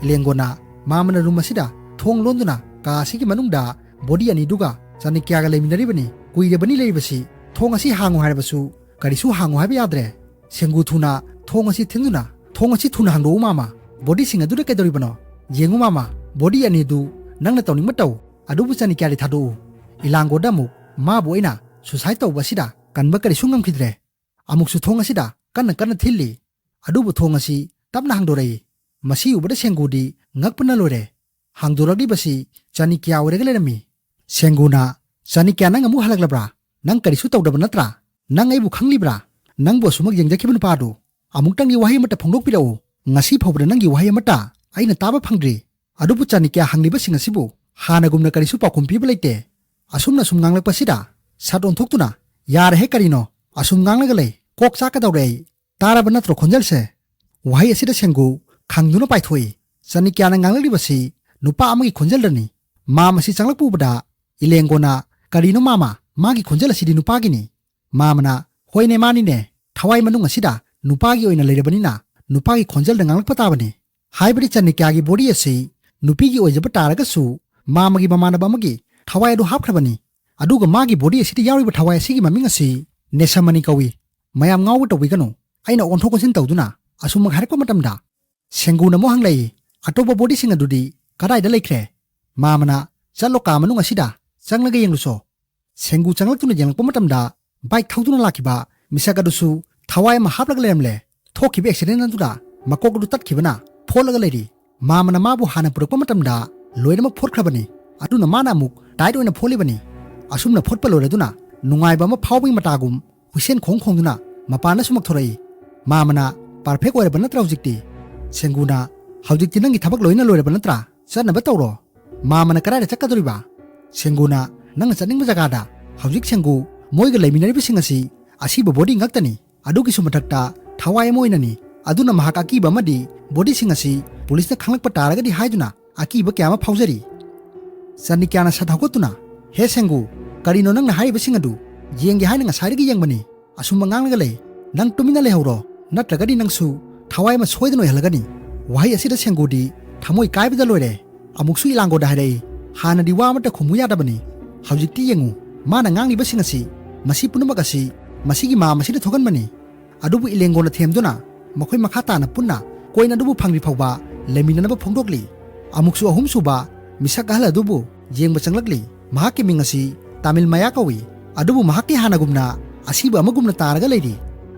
ꯏꯂꯦꯡꯒꯣꯅ ꯃꯥꯃꯅ ꯔꯨꯝ ꯑꯁꯤꯗ ꯊꯣꯡ ꯂꯣꯟꯗꯨꯅ ꯀꯥ ꯑꯁꯤꯒꯤ ꯃꯅꯨꯡꯗ ꯕꯣꯗꯤ ꯑꯅꯤꯗꯨꯒ ꯆꯥꯅꯤꯀ꯭ꯌꯥꯒ ꯂꯩꯃꯤꯟꯅꯔꯤꯕꯅꯤ꯫ ꯀꯨꯏꯔꯕꯅꯤ ꯂꯩꯔꯤꯕꯁꯤ꯫ ꯊꯣꯡ ꯑꯁꯤ ꯍꯥꯡꯉꯨ ꯍꯥꯏꯔꯕꯁꯨ ꯀꯔꯤꯁꯨ ꯍꯥꯡꯉꯨ ꯍꯥꯏꯕ ꯌꯥꯗ꯭ꯔꯦ꯫ ꯁꯦꯡꯒꯨ ꯊꯨꯅ ꯊꯣꯡ ꯑꯁꯤ ꯊꯤꯟꯗꯨꯅ, "ꯊꯣꯡ ꯑꯁꯤ ꯊꯨꯅ ꯍꯥꯡꯗꯣꯛꯎ ꯃꯥꯃ꯫ ꯕꯣꯗꯤꯁꯤꯡ ꯑꯗꯨꯗ ꯀꯩꯗꯧꯔꯤꯕꯅꯣ? ꯌꯦꯡꯉꯨ ꯃꯥꯃ, ꯕꯣꯗꯤ ꯑꯅꯤꯗꯨ ꯅꯪꯅ ꯇꯧꯅꯤꯡꯕ ꯇꯧ, ꯑꯗꯨꯕꯨ ꯆꯥꯅꯤꯀ꯭ꯌꯥꯗꯤ ꯊꯥꯗꯣꯛꯎ꯫" ꯏꯂꯥꯡꯒꯣꯗ ꯑꯃꯨꯛ ꯃꯥꯕꯨ ꯑꯩꯅ ꯁꯨꯁꯥꯏꯗ ꯇꯧꯕ ꯑꯁꯤꯗ ꯀꯟꯕ ꯀꯔꯤꯁꯨ ꯉꯝꯈꯤꯗ꯭ꯔꯦ꯫ ꯑꯃꯨꯛꯁꯨ ꯊꯣꯡ ꯑꯁꯤꯗ ꯀꯟꯅ ꯀꯟꯅ ꯊꯤꯜꯂꯤ꯫ ꯑꯗꯨꯕꯨ ꯊꯣꯡ ꯑꯁꯤ ꯇꯞꯅ ꯍꯥꯡꯗꯣꯔꯛꯏ꯫ ꯃꯁꯤ ꯎꯕꯗ ꯁꯦꯡꯒꯨꯗꯤ ꯉꯛꯄꯅ ꯂꯣꯏꯔꯦ꯫ ꯍꯥꯡꯗꯣꯔꯛꯂꯤꯕꯁꯤ ꯆꯥꯅꯤꯀ꯭ꯌꯥ ꯑꯣꯏꯔꯒ ꯂꯩꯔꯝꯃꯤ꯫ ꯁꯦꯡꯒꯨꯅ, "ꯆꯥꯅꯤꯀ꯭ꯌꯥ, ꯅꯪ ꯑꯃꯨꯛ ꯍꯜꯂꯛꯂꯕ꯭ꯔꯥ? ꯅꯪ ꯀꯔꯤꯁꯨ ꯇꯧꯗꯕ ꯅꯠꯇ꯭ꯔꯥ? ꯅꯪ ꯑꯩꯕꯨ ꯈꯪꯂꯤꯕ꯭ꯔꯥ? ꯅꯪꯕꯨ ꯑꯁꯨꯃꯛ ꯌꯦꯡꯖꯈꯤꯕ ꯅꯨꯄꯥꯗꯨ? ꯑꯃꯨꯛꯇꯪꯒꯤ ꯋꯥꯍꯩ ꯑꯃꯠꯇ ꯐꯣꯡꯗꯣꯛꯄꯤꯔꯛꯎ꯫ ꯉꯁꯤ ꯐꯥꯎꯕꯗ ꯅꯪꯒꯤ ꯋꯥꯍꯩ ꯑꯃꯠꯇ ꯑꯩꯅ ꯇꯥꯕ ꯐꯪꯗ꯭ꯔꯤ꯫ ꯑꯗꯨꯕꯨ ꯆꯥꯅꯤꯀ꯭ꯌꯥ ꯍꯪꯂꯤꯕꯁꯤꯡ ꯑꯁꯤꯕꯨ ꯍꯥꯟꯅꯒꯨꯝꯅ ꯀꯔꯤꯁꯨ ꯄꯥꯎꯈꯨꯝ ꯄꯤꯕ ꯂꯩꯇꯦ꯫" ꯑꯁꯨꯝꯅ ꯁꯨꯝ ꯉꯥꯡꯂꯛꯄꯁꯤꯗ ꯁꯠ ꯑꯣꯟꯊꯣꯛꯇꯨꯅ, "ꯌꯥꯔꯦꯍꯦ, ꯀꯔꯤꯅꯣ? ꯑꯁꯨꯝ ꯉꯥꯡꯂꯒ ꯂꯩ꯫ ꯀꯣꯛ ꯆꯥꯛꯀꯗꯧꯔꯦ ꯑꯩ꯫ ꯇꯥꯔꯕ ꯅꯠꯇ꯭ꯔꯣ ꯈꯣꯟꯖꯦꯜꯁꯦ?" ꯋꯥꯍꯩ ꯑꯁꯤꯗ ꯁꯦꯡꯒꯨ ꯈꯪꯗꯨꯅ ꯄꯥꯏꯊꯣꯛꯏ꯫ ꯆꯥꯅꯤꯀ꯭ꯌꯥꯅ ꯉꯥꯡꯂꯛꯂꯤꯕꯁꯤ ꯅꯨꯄꯥ ꯑꯃꯒꯤ ꯈꯣꯟꯖꯦꯜꯗꯅꯤ꯫ ꯃꯥꯃ ꯑꯁꯤ ꯆꯪꯂꯛꯄ ꯎꯕꯗ ꯏꯂꯦꯡꯒꯣꯅ, "ꯀꯔꯤꯅꯣ ꯃꯥꯃ? ꯃꯥꯒꯤ ꯈꯣꯟꯖꯦꯜ ꯑꯁꯤꯗꯤ ꯅꯨꯄꯥꯒꯤꯅꯤ꯫" ꯃꯥꯃꯅ, "ꯍꯣꯏꯅꯦ, ꯃꯥꯅꯤꯅꯦ꯫ ꯊꯋꯥꯏ ꯃꯅꯨꯡ ꯑꯁꯤꯗ ꯅꯨꯄꯥꯒꯤ ꯑꯣꯏꯅ ꯂꯩꯔꯕꯅꯤꯅ ꯅꯨꯄꯥꯒꯤ ꯈꯣꯟꯖꯦꯜꯗ ꯉꯥꯡꯂꯛꯄ ꯇꯥꯕꯅꯤ꯫ ꯍꯥꯏꯕꯗꯤ ꯆꯥꯅꯤꯀ꯭ꯌꯥꯒꯤ ꯕꯣꯗꯤ ꯑꯁꯤ ꯅꯨꯄꯤꯒꯤ ꯑꯣꯏꯖꯕ ꯇꯥꯔꯒꯁꯨ ꯃꯥꯃꯒꯤ ꯃꯃꯥꯟꯅꯕ ꯑꯃꯒꯤ ꯊꯋꯥꯏ ꯑꯗꯨ ꯍꯥꯞꯈ꯭ꯔꯕꯅꯤ꯫ ꯑꯗꯨꯒ ꯃꯥꯒꯤ ꯕꯣꯗꯤ ꯑꯁꯤꯗ ꯌꯥꯎꯔꯤꯕ ꯊꯋꯥꯏ ꯑꯁꯤꯒꯤ ꯃꯃꯤꯡ ꯑꯁꯤ ꯅꯦꯁꯥꯃꯅꯤ ꯀꯧꯏ꯫ ꯃꯌꯥꯝ ꯉꯥꯎꯕ ꯇꯧꯕꯤꯒꯅꯨ꯫ ꯑꯩꯅ ꯑꯣꯟꯊꯣꯛ ꯑꯣꯟꯁꯤꯟ ꯇꯧꯗꯨꯅ ꯑꯁꯨꯝꯃꯛ ꯍꯥꯏꯔꯛꯄ ꯃꯇꯝꯗ ꯁꯦꯡꯒꯨꯅ ꯑꯃꯨꯛ ꯍꯪꯂꯛꯏ, "ꯑꯇꯣꯞꯄ ꯕꯣꯗꯤꯁꯤꯡ ꯑꯗꯨꯗꯤ ꯀꯗꯥꯏꯗ ꯂꯩꯈ꯭ꯔꯦ?" ꯃꯥꯃꯅ, "ꯆꯠꯂꯣ, ꯀꯥ ꯃꯅꯨꯡ ꯑꯁꯤꯗ ꯆꯪꯂꯒ ꯌꯦꯡꯂꯨꯆꯣ꯫" ꯁꯦꯡꯒꯨ ꯆꯪꯂꯛꯇꯨꯅ ꯌꯦꯡꯂꯛꯄ ꯃꯇꯝꯗ ꯕꯥꯏꯛ ꯊꯧꯗꯨꯅ ꯂꯥꯛꯈꯤꯕ ꯃꯤꯁꯛ ꯑꯗꯨꯁꯨ ꯊꯋꯥꯏ ꯑꯃ ꯍꯥꯞꯂꯒ ꯂꯩꯔꯝꯂꯦ꯫ ꯊꯣꯛꯈꯤꯕ ꯑꯦꯛꯁꯤꯗꯦꯟ ꯑꯗꯨꯗ ꯃꯀꯣꯛ ꯑꯗꯨ ꯇꯠꯈꯤꯕꯅ ꯐꯣꯠꯂꯒ ꯂꯩꯔꯤ꯫ ꯃꯥꯃꯅ ꯃꯥꯕꯨ ꯍꯥꯟꯅ ꯄꯨꯔꯛꯄ ꯃꯇꯝꯗ ꯂꯣꯏꯅꯃꯛ ꯐꯣꯠꯈ꯭ꯔꯕꯅꯤ꯫ ꯑꯗꯨꯅ ꯃꯥꯅ ꯑꯃꯨꯛ ꯇꯥꯏꯠ ꯑꯣꯏꯅ ꯐꯣꯠꯂꯤꯕꯅꯤ꯫ ꯑꯁꯨꯝꯅ ꯐꯣꯠꯄ ꯂꯣꯏꯔꯗꯨꯅ ꯅꯨꯡꯉꯥꯏꯕ ꯑꯃ ꯐꯥꯎꯕꯒꯤ ꯃꯇꯥꯒꯨꯝ ꯍꯨꯏꯁꯦꯟ ꯈꯣꯡ ꯈꯣꯡꯗꯨꯅ ꯃꯄꯥꯟꯗ ꯁꯨꯃꯛ ꯊꯣꯔꯛꯏ꯫ ꯃꯥꯃꯅ, "ꯄꯔꯐꯦꯛ ꯑꯣꯏꯔꯕ ꯅꯠꯇ꯭ꯔꯥ ꯍꯧꯖꯤꯛꯇꯤ?" ꯁꯦꯡꯒꯨꯅ, "ꯍꯧꯖꯤꯛꯇꯤ ꯅꯪꯒꯤ ꯊꯕꯛ ꯂꯣꯏꯅ ꯂꯣꯏꯔꯕ ꯅꯠꯇ꯭ꯔꯥ? ꯆꯠꯅꯕ ꯇꯧꯔꯣ꯫" ꯃꯥꯃꯅ ꯀꯗꯥꯏꯗ ꯆꯠꯀꯗꯧꯔꯤꯕ? ꯁꯦꯡꯒꯨꯅ, "ꯅꯪꯅ ꯆꯠꯅꯤꯡꯕ ꯖꯒꯥꯗ꯫ ꯍꯧꯖꯤꯛ ꯁꯦꯡꯒꯨ ꯃꯣꯏꯒ ꯂꯩꯃꯤꯟꯅꯔꯤꯕꯁꯤꯡ ꯑꯁꯤ ꯑꯁꯤꯕ body ꯉꯥꯛꯇꯅꯤ꯫ ꯑꯗꯨꯒꯤꯁꯨ ꯃꯊꯛꯇ ꯊꯋꯥꯏ ꯑꯃ ꯑꯣꯏꯅꯅꯤ꯫ ꯑꯗꯨꯅ ꯃꯍꯥꯛ ꯑꯀꯤꯕ ꯑꯃꯗꯤ bodyꯁꯤꯡ ꯑꯁꯤ ꯄꯨꯂꯤꯁꯅ ꯈꯪꯂꯛꯄ ꯇꯥꯔꯒꯗꯤ ꯍꯥꯏꯗꯨꯅ ꯑꯀꯤꯕ ꯀꯌꯥ ꯑꯃ ꯐꯥꯎꯖꯔꯤ꯫ ꯆꯥꯅꯤꯀ꯭ꯌꯥꯅ ꯁꯠ ꯍꯧꯒꯠꯇꯨꯅ, "ꯍꯦ ꯁꯦꯡꯒꯨ, ꯀꯔꯤꯅꯣ ꯅꯪꯅ ꯍꯥꯏꯔꯤꯕꯁꯤꯡ ꯑꯗꯨ? ꯌꯦꯡꯒꯦ ꯍꯥꯏꯅ ꯉꯁꯥꯏꯗꯒꯤ ꯌꯦꯡꯕꯅꯤ꯫ ꯑꯁꯨꯝꯕ ꯉꯥꯡꯂꯒ ꯂꯩ꯫ ꯅꯪ ꯇꯨꯃꯤꯟꯅ ꯂꯩꯍꯧꯔꯣ, ꯅꯠꯇ꯭ꯔꯒꯗꯤ ꯅꯪꯁꯨ ꯊꯋꯥꯏ ꯑꯃ ꯁꯣꯏꯗꯅ ꯑꯣꯏꯍꯜꯂꯒꯅꯤ"꯫ ꯋꯥꯍꯩ ꯑꯁꯤꯗ ꯁꯦꯡꯒꯨꯗꯤ ꯊꯃꯣꯏ ꯀꯥꯏꯕꯗ ꯂꯣꯏꯔꯦ꯫ ꯑꯃꯨꯛꯁꯨ ꯏꯂꯥꯡꯒꯣꯗ ꯍꯥꯏꯔꯛꯏ, "ꯍꯥꯟꯅꯗꯤ ꯋꯥ ꯑꯃꯠꯇ ꯈꯨꯝꯃꯨ ꯌꯥꯗꯕꯅꯤ꯫ ꯍꯧꯖꯤꯛꯇꯤ ꯌꯦꯡꯉꯨ, ꯃꯥꯅ ꯉꯥꯡꯂꯤꯕꯁꯤꯡ ꯑꯁꯤ, ꯃꯁꯤ ꯄꯨꯝꯅꯃꯛ ꯑꯁꯤ ꯃꯁꯤꯒꯤ ꯃꯥꯝ ꯑꯁꯤꯅ ꯊꯣꯛꯍꯟꯕꯅꯤ"꯫ ꯑꯗꯨꯕꯨ ꯏꯂꯦꯡꯒꯣꯅ ꯊꯦꯝꯗꯨꯅ ꯃꯈꯣꯏ ꯃꯈꯥ ꯇꯥꯅ ꯄꯨꯟꯅ ꯀꯣꯏꯟ ꯑꯗꯨꯕꯨ ꯐꯪꯗ꯭ꯔꯤ ꯐꯥꯎꯕ ꯂꯩꯃꯤꯟꯅꯅꯕ ꯐꯣꯡꯗꯣꯛꯂꯤ꯫ ꯑꯃꯨꯛꯁꯨ ꯑꯍꯨꯝꯁꯨꯕ ꯃꯤꯁꯛ ꯑꯍꯜ ꯑꯗꯨꯕꯨ ꯌꯦꯡꯕ ꯆꯪꯂꯛꯂꯤ꯫ ꯃꯍꯥꯛꯀꯤ ꯃꯤꯡ ꯑꯁꯤ ꯇꯥꯃꯤꯜ ꯃꯌꯥ ꯀꯧꯏ꯫ ꯑꯗꯨꯕꯨ ꯃꯍꯥꯛꯇꯤ ꯍꯥꯟꯅꯒꯨꯝꯅ ꯑꯁꯤꯕ ꯑꯃꯒꯨꯝꯅ ꯇꯥꯔꯒ ꯂꯩꯔꯤ꯫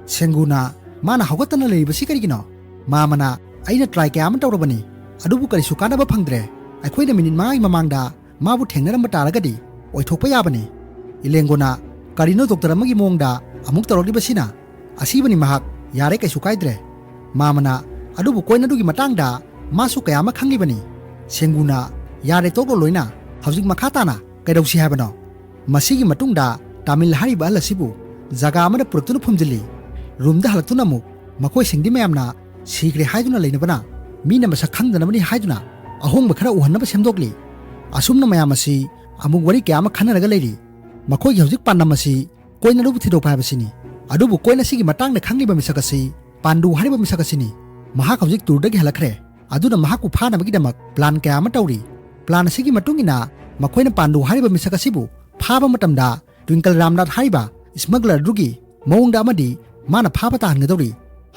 ꯁꯦꯡꯒꯨꯅ ꯃꯥꯅ ꯍꯧꯒꯠꯇꯅ ꯂꯩꯔꯤꯕꯁꯤ ꯀꯔꯤꯒꯤꯅꯣ? ꯃꯥꯃꯅ, "ꯑꯩꯅ try ꯀꯌꯥ ꯑꯃ ꯇꯧꯔꯕꯅꯤ, ꯑꯗꯨꯕꯨ ꯀꯔꯤꯁꯨ ꯀꯥꯟꯅꯕ ꯐꯪꯗ꯭ꯔꯦ꯫ ꯑꯩꯈꯣꯏꯅ ꯃꯤꯅꯤꯠ ꯃꯉꯥꯒꯤ ꯃꯃꯥꯡꯗ ꯃꯥꯕꯨ ꯊꯦꯡꯅꯔꯝꯕ ꯇꯥꯔꯒꯗꯤ ꯑꯣꯏꯊꯣꯛꯄ ꯌꯥꯕꯅꯤ"꯫ ꯏꯂꯦꯡꯒꯣꯅ, "ꯀꯔꯤꯅꯣ ꯗꯣꯛꯇꯔ ꯑꯃꯒꯤ ꯃꯑꯣꯡꯗ ꯑꯃꯨꯛ ꯇꯧꯔꯛꯂꯤꯕꯁꯤꯅ? ꯑꯁꯤꯕꯅꯤ ꯃꯍꯥꯛ, ꯌꯥꯔꯦ, ꯀꯩꯁꯨ ꯀꯥꯏꯗ꯭ꯔꯦ"꯫ ꯃꯥꯃꯅ, "ꯑꯗꯨꯕꯨ ꯀꯣꯏꯟ ꯑꯗꯨꯒꯤ ꯃꯇꯥꯡꯗ ꯃꯥꯁꯨ ꯀꯌꯥ ꯑꯃ ꯈꯪꯂꯤꯕꯅꯤ"꯫ ꯁꯦꯡꯒꯨꯅ, "ꯌꯥꯔꯦ, ꯇꯣꯛꯂꯣ ꯂꯣꯏꯅ꯫ ꯍꯧꯖꯤꯛ ꯃꯈꯥ ꯇꯥꯅ ꯀꯩꯗꯧꯁꯤ ꯍꯥꯏꯕꯅꯣ?" ꯃꯁꯤꯒꯤ ꯃꯇꯨꯡꯗ ꯇꯥꯃꯤꯜ ꯍꯥꯏꯔꯤꯕ ꯑꯍꯜ ꯑꯁꯤꯕꯨ ꯖꯒꯥ ꯑꯃꯗ ꯄꯨꯔꯛꯇꯨꯅ ꯐꯨꯝꯖꯤꯜꯂꯤ꯫ ꯔꯨꯝꯗ ꯍꯜꯂꯛꯇꯨꯅ ꯑꯃꯨꯛ ꯃꯈꯣꯏꯁꯤꯡꯗꯤ ꯃꯌꯥꯝꯅ ꯁꯤꯈ꯭ꯔꯦ ꯍꯥꯏꯗꯨꯅ ꯂꯩꯅꯕꯅ, ꯃꯤꯅ ꯃꯁꯛ ꯈꯪꯗꯅꯕꯅꯤ ꯍꯥꯏꯗꯨꯅ ꯑꯍꯣꯡꯕ ꯈꯔ ꯎꯍꯟꯅꯕ ꯁꯦꯝꯗꯣꯛꯂꯤ꯫ ꯑꯁꯨꯝꯅ ꯃꯌꯥꯝ ꯑꯁꯤ ꯑꯃꯨꯛ ꯋꯥꯔꯤ ꯀꯌꯥ ꯑꯃ ꯈꯟꯅꯔꯒ ꯂꯩꯔꯤ꯫ ꯃꯈꯣꯏꯒꯤ ꯍꯧꯖꯤꯛ ꯄꯥꯟꯗꯝ ꯑꯁꯤ ꯀꯣꯏꯟ ꯑꯗꯨꯕꯨ ꯊꯤꯗꯣꯛꯄ ꯍꯥꯏꯕꯁꯤꯅꯤ꯫ ꯑꯗꯨꯕꯨ ꯀꯣꯏꯟ ꯑꯁꯤꯒꯤ ꯃꯇꯥꯡꯗ ꯈꯪꯂꯤꯕ ꯃꯤꯁꯛ ꯑꯁꯤ ꯄꯥꯟꯗꯨ ꯍꯥꯏꯔꯤꯕ ꯃꯤꯁꯛ ꯑꯁꯤꯅꯤ꯫ ꯃꯍꯥꯛ ꯍꯧꯖꯤꯛ ꯇꯨꯔꯗꯒꯤ ꯍꯜꯂꯛꯈ꯭ꯔꯦ꯫ ꯑꯗꯨꯅ ꯃꯍꯥꯛꯄꯨ ꯐꯥꯅꯕꯒꯤꯗꯃꯛ plan ꯀꯌꯥ ꯑꯃ ꯇꯧꯔꯤ꯫ Plan ꯑꯁꯤꯒꯤ ꯃꯇꯨꯡ ꯏꯟꯅ ꯃꯈꯣꯏꯅ ꯄꯥꯟꯗꯨ ꯍꯥꯏꯔꯤꯕ ꯃꯤꯁꯛ ꯑꯁꯤꯕꯨ ꯐꯥꯕ ꯃꯇꯝꯗ ꯇ꯭ꯋꯤꯡꯀꯜ ꯔꯥꯝꯅꯥꯊ ꯍꯥꯏꯔꯤꯕ smuggler ꯑꯗꯨꯒꯤ ꯃꯑꯣꯡꯗ ꯑꯃꯗꯤ ꯃꯥꯅ ꯐꯥꯕ ꯇꯥꯍꯟꯒꯗꯧꯔꯤ꯫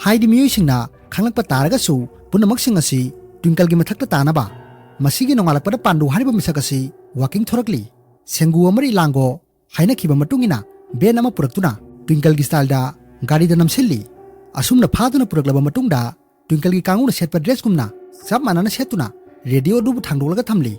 ꯍꯥꯏꯗꯤ ꯃꯤꯑꯣꯏꯁꯤꯡꯅ ꯈꯪꯂꯛꯄ ꯇꯥꯔꯒꯁꯨ ꯄꯨꯝꯅꯃꯛꯁꯤꯡ ꯑꯁꯤ ꯇ꯭ꯋꯤꯡꯀꯜꯒꯤ ꯃꯊꯛꯇ ꯇꯥꯅꯕ꯫ ꯃꯁꯤꯒꯤ ꯅꯣꯡꯉꯥꯜꯂꯛꯄꯗ ꯄꯥꯟꯗꯨ ꯍꯥꯏꯔꯤꯕ ꯃꯤꯁꯛ ꯑꯁꯤ walking ꯊꯣꯔꯛꯂꯤ꯫ ꯁꯦꯡꯒꯨ ꯑꯃꯗꯤ ꯏꯂꯥꯡꯒꯣ ꯍꯥꯏꯅꯈꯤꯕ ꯃꯇꯨꯡ ꯏꯟꯅ van ꯑꯃ ꯄꯨꯔꯛꯇꯨꯅ ꯇ꯭ꯋꯤꯡꯀꯜꯒꯤ styleꯗ ꯒꯥꯔꯤꯗ ꯅꯝꯁꯤꯜꯂꯤ꯫ ꯑꯁꯨꯝꯅ ꯐꯥꯗꯨꯅ ꯄꯨꯔꯛꯂꯕ ꯃꯇꯨꯡꯗ ꯇ꯭ꯋꯤꯡꯀꯜꯒꯤ ꯀꯥꯡꯕꯨꯅ ꯁꯦꯠꯄ dressꯀꯨꯝꯅ ꯆꯞ ꯃꯥꯟꯅꯅ ꯁꯦꯠꯇꯨꯅ radio ꯑꯗꯨꯕꯨ ꯊꯥꯡꯗꯣꯛꯂꯒ ꯊꯝꯂꯤ꯫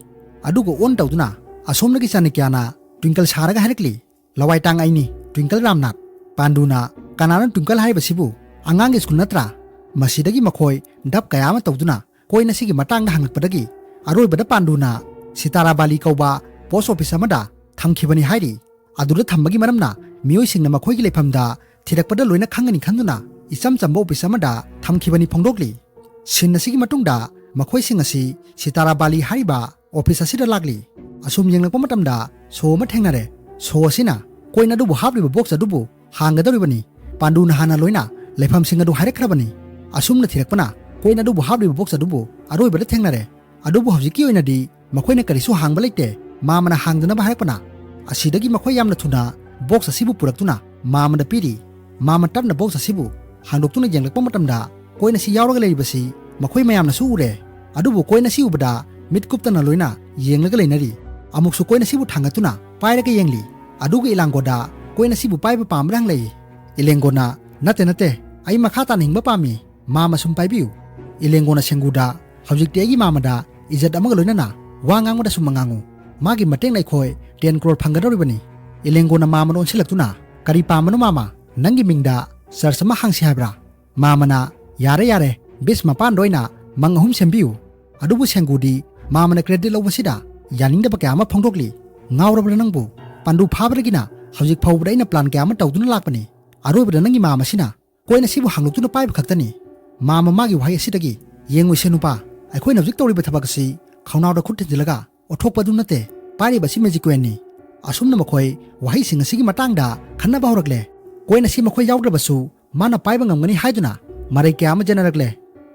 ꯑꯗꯨꯒ on ꯇꯧꯗꯨꯅ ꯑꯁꯣꯝꯗꯒꯤ ꯆꯥꯅꯤꯀ꯭ꯌꯥꯅ ꯇ꯭ꯋꯤꯡꯀꯜ ꯁꯥꯔꯒ ꯍꯥꯏꯔꯛꯂꯤ, "ꯂꯋꯥꯏ ꯇꯥꯡ ꯑꯩꯅꯤ, ꯇ꯭ꯋꯤꯡꯀꯜ ꯔꯥꯝꯅꯥꯊ"꯫ ꯄꯥꯟꯗꯨꯅ, "ꯀꯅꯥꯅꯣ ꯇ꯭ꯋꯤꯡꯀꯜ ꯍꯥꯏꯔꯤꯕꯁꯤꯕꯨ? ꯑꯉꯥꯡꯒꯤ school ꯅꯠꯇ꯭ꯔꯥ?" ꯃꯁꯤꯗꯒꯤ ꯃꯈꯣꯏ ꯗꯞ ꯀꯌꯥ ꯑꯃ ꯇꯧꯗꯨꯅ ꯀꯣꯏꯟ ꯑꯁꯤꯒꯤ ꯃꯇꯥꯡꯗ ꯍꯪꯂꯛꯄꯗꯒꯤ ꯑꯔꯣꯏꯕꯗ ꯄꯥꯟꯗꯨꯅ ꯁꯤꯇꯥꯔꯥꯕꯥꯂꯤ ꯀꯧꯕ post office ꯑꯃꯗ ꯊꯝꯈꯤꯕꯅꯤ ꯍꯥꯏꯔꯤ꯫ ꯑꯗꯨꯗ ꯊꯝꯕꯒꯤ ꯃꯔꯝꯅ ꯃꯤꯑꯣꯏꯁꯤꯡꯅ ꯃꯈꯣꯏꯒꯤ ꯂꯩꯐꯝꯗ ꯊꯤꯔꯛꯄꯗ ꯂꯣꯏꯅ ꯈꯪꯒꯅꯤ ꯈꯟꯗꯨꯅ ꯏꯆꯝ ꯆꯝꯕ ꯑꯣꯐꯤꯁ ꯑꯃꯗ ꯊꯝꯈꯤꯕꯅꯤ ꯐꯣꯡꯗꯣꯛꯂꯤ꯫ ꯁꯤꯟ ꯑꯁꯤꯒꯤ ꯃꯇꯨꯡꯗ ꯃꯈꯣꯏꯁꯤꯡ ꯑꯁꯤ ꯁꯤꯇꯥꯔꯥ ꯕꯥꯂꯤ ꯍꯥꯏꯔꯤꯕ ꯑꯣꯐꯤꯁ ꯑꯁꯤꯗ ꯂꯥꯛꯂꯤ꯫ ꯑꯁꯨꯝ ꯌꯦꯡꯂꯛꯄ ꯃꯇꯝꯗ ꯁꯣ ꯑꯃ ꯊꯦꯡꯅꯔꯦ꯫ ꯁꯣ ꯑꯁꯤꯅ ꯀꯣꯏꯟ ꯑꯗꯨꯕꯨ ꯍꯥꯞꯂꯤꯕ ꯕꯣꯛꯁ ꯑꯗꯨꯕꯨ ꯍꯥꯡꯒꯗꯧꯔꯤꯕꯅꯤ꯫ ꯄꯥꯟꯗꯨꯅ ꯍꯥꯟꯅ ꯂꯣꯏꯅ ꯂꯩꯐꯝꯁꯤꯡ ꯑꯗꯨ ꯍꯥꯏꯔꯛꯈ꯭ꯔꯕꯅꯤ꯫ ꯑꯁꯨꯝꯅ ꯊꯤꯔꯛꯄꯅ ꯀꯣꯏꯟ ꯑꯗꯨꯕꯨ ꯍꯥꯞꯂꯤꯕ ꯕꯣꯛꯁ ꯑꯗꯨꯕꯨ ꯑꯔꯣꯏꯕꯗ ꯊꯦꯡꯅꯔꯦ꯫ ꯑꯗꯨꯕꯨ ꯍꯧꯖꯤꯛꯀꯤ ꯑꯣꯏꯅꯗꯤ ꯃꯈꯣꯏꯅ ꯀꯔꯤꯁꯨ ꯍꯥꯡꯕ ꯂꯩꯇꯦ꯫ ꯃꯥꯃꯅ ꯍꯥꯡꯗꯅꯕ ꯍꯥꯏꯔꯛꯄꯅ ꯑꯁꯤꯗꯒꯤ ꯃꯈꯣꯏ ꯌꯥꯝꯅ ꯊꯨꯅ ꯕꯣꯛꯁ ꯑꯁꯤꯕꯨ ꯄꯨꯔꯛꯇꯨꯅ ꯃꯥꯃꯗ ꯄꯤꯔꯤ꯫ ꯃꯥꯃ ꯇꯞꯅ ꯕꯣꯛꯁ ꯑꯁꯤꯕꯨ ꯍꯥꯡꯗꯣꯛꯇꯨꯅ ꯌꯦꯡꯂꯛꯄ ꯃꯇꯝꯗ ꯀꯣꯏꯟ ꯑꯁꯤ ꯌꯥꯎꯔꯒ ꯂꯩꯔꯤꯕꯁꯤ ꯃꯈꯣꯏ ꯃꯌꯥꯝꯅꯁꯨ ꯎꯔꯦ꯫ ꯑꯗꯨꯕꯨ ꯀꯣꯏꯟ ꯑꯁꯤ ꯎꯕꯗ ꯃꯤꯠ ꯀꯨꯞꯇꯅ ꯂꯣꯏꯅ ꯌꯦꯡꯂꯒ ꯂꯩꯅꯔꯤ꯫ ꯑꯃꯨꯛꯁꯨ ꯀꯣꯏꯟ ꯑꯁꯤꯕꯨ ꯊꯥꯡꯒꯠꯇꯨꯅ ꯄꯥꯏꯔꯒ ꯌꯦꯡꯂꯤ꯫ ꯑꯗꯨꯒ ꯏꯂꯥꯡꯒꯣꯗ ꯀꯣꯏꯟ ꯑꯁꯤꯕꯨ ꯄꯥꯏꯕ ꯄꯥꯝꯕ꯭ꯔꯥ ꯍꯪꯂꯛꯏ꯫ ꯏꯂꯦꯡꯒꯣꯅ "ꯅꯠꯇꯦ, ꯅꯠꯇꯦ, ꯑꯩ ꯃꯈꯥ ꯇꯥꯅ ꯍꯤꯡꯕ ꯄꯥꯝꯃꯤ꯫ ꯃꯥꯃ ꯁꯨꯝ ꯄꯥꯏꯕꯤꯌꯨ꯫" ꯏꯂꯦꯡꯒꯣꯅ ꯁꯦꯡꯒꯨꯗ, "ꯍꯧꯖꯤꯛꯇꯤ ꯑꯩꯒꯤ ꯃꯥꯃꯗ ꯏꯖꯠ ꯑꯃꯒ ꯂꯣꯏꯅꯅ ꯋꯥ ꯉꯥꯡꯕꯗ ꯁꯨꯝ ꯉꯥꯡꯉꯨ꯫ ꯃꯥꯒꯤ ꯃꯇꯦꯡꯅ ꯑꯩꯈꯣꯏ ꯇꯦꯟ ꯀ꯭ꯔꯣꯔ ꯐꯪꯒꯗꯧꯔꯤꯕꯅꯤ꯫" ꯏꯂꯦꯡꯒꯣꯅ ꯃꯥꯃꯗ ꯑꯣꯟꯁꯤꯜꯂꯛꯇꯨꯅ, "ꯀꯔꯤ ꯄꯥꯝꯕꯅꯣ ꯃꯥꯃ? ꯅꯪꯒꯤ ꯃꯤꯡꯗ ꯆꯔꯆ ꯑꯃ ꯍꯥꯡꯁꯤ ꯍꯥꯏꯕ꯭ꯔꯥ?" ꯃꯥꯃꯅ, "ꯌꯥꯔꯦ, ꯌꯥꯔꯦ, ꯕꯤꯆ ꯃꯄꯥꯟꯗ ꯑꯣꯏꯅ ꯃꯪ ꯑꯍꯨꯝ ꯁꯦꯝꯕꯤꯌꯨ꯫" ꯑꯗꯨꯕꯨ ꯁꯦꯡꯒꯨꯗꯤ ꯃꯥꯃꯅ ꯀ꯭ꯔꯦꯗꯤꯠ ꯂꯧꯕꯁꯤꯗ ꯌꯥꯅꯤꯡꯗꯕ ꯀꯌꯥ ꯑꯃ ꯐꯣꯡꯗꯣꯛꯂꯤ꯫ "ꯉꯥꯎꯔꯕ꯭ꯔꯥ ꯅꯪꯕꯨ? ꯄꯥꯟꯗꯨ ꯐꯥꯕꯗꯒꯤꯅ ꯍꯧꯖꯤꯛ ꯐꯥꯎꯕꯗ ꯑꯩꯅ ꯄ꯭ꯂꯥꯟ ꯀꯌꯥ ꯑꯃ ꯇꯧꯗꯨꯅ ꯂꯥꯛꯄꯅꯤ꯫ ꯑꯔꯣꯏꯕꯗ ꯅꯪꯒꯤ ꯃꯥꯃꯁꯤꯅ ꯀꯣꯏꯟ ꯑꯁꯤꯕꯨ ꯍꯥꯡꯗꯣꯛꯇꯨꯅ ꯄꯥꯏꯕ ꯈꯛꯇꯅꯤ꯫" ꯃꯥꯃ ꯃꯥꯒꯤ ꯋꯥꯍꯩ ꯑꯁꯤꯗꯒꯤ, "ꯌꯦꯡꯉꯨꯁꯦ ꯅꯨꯄꯥ, ꯑꯩꯈꯣꯏꯅ ꯍꯧꯖꯤꯛ ꯇꯧꯔꯤꯕ ꯊꯕꯛ ꯑꯁꯤ ꯈꯧꯅꯥꯎꯗ ꯈꯨꯠ ꯊꯤꯟꯖꯤꯜꯂꯒ ꯑꯣꯠꯊꯣꯛꯄꯗꯨ ꯅꯠꯇꯦ, ꯄꯥꯏꯔꯤꯕ ꯑꯁꯤ ꯃꯦꯖꯤꯛ ꯀꯣꯏꯟꯅꯤ꯫" ꯑꯁꯨꯝꯅ ꯃꯈꯣꯏ ꯋꯥꯍꯩꯁꯤꯡ ꯑꯁꯤꯒꯤ ꯃꯇꯥꯡꯗ ꯈꯟꯅꯕ ꯍꯧꯔꯛꯂꯦ꯫ ꯀꯣꯏꯟ ꯑꯁꯤ ꯃꯈꯣꯏ ꯌꯥꯎꯗ꯭ꯔꯕꯁꯨ ꯃꯥꯅ ꯄꯥꯏꯕ ꯉꯝꯒꯅꯤ ꯍꯥꯏꯗꯨꯅ ꯃꯔꯩ ꯀꯌꯥ ꯑꯃ ꯆꯦꯟꯅꯔꯛꯂꯦ꯫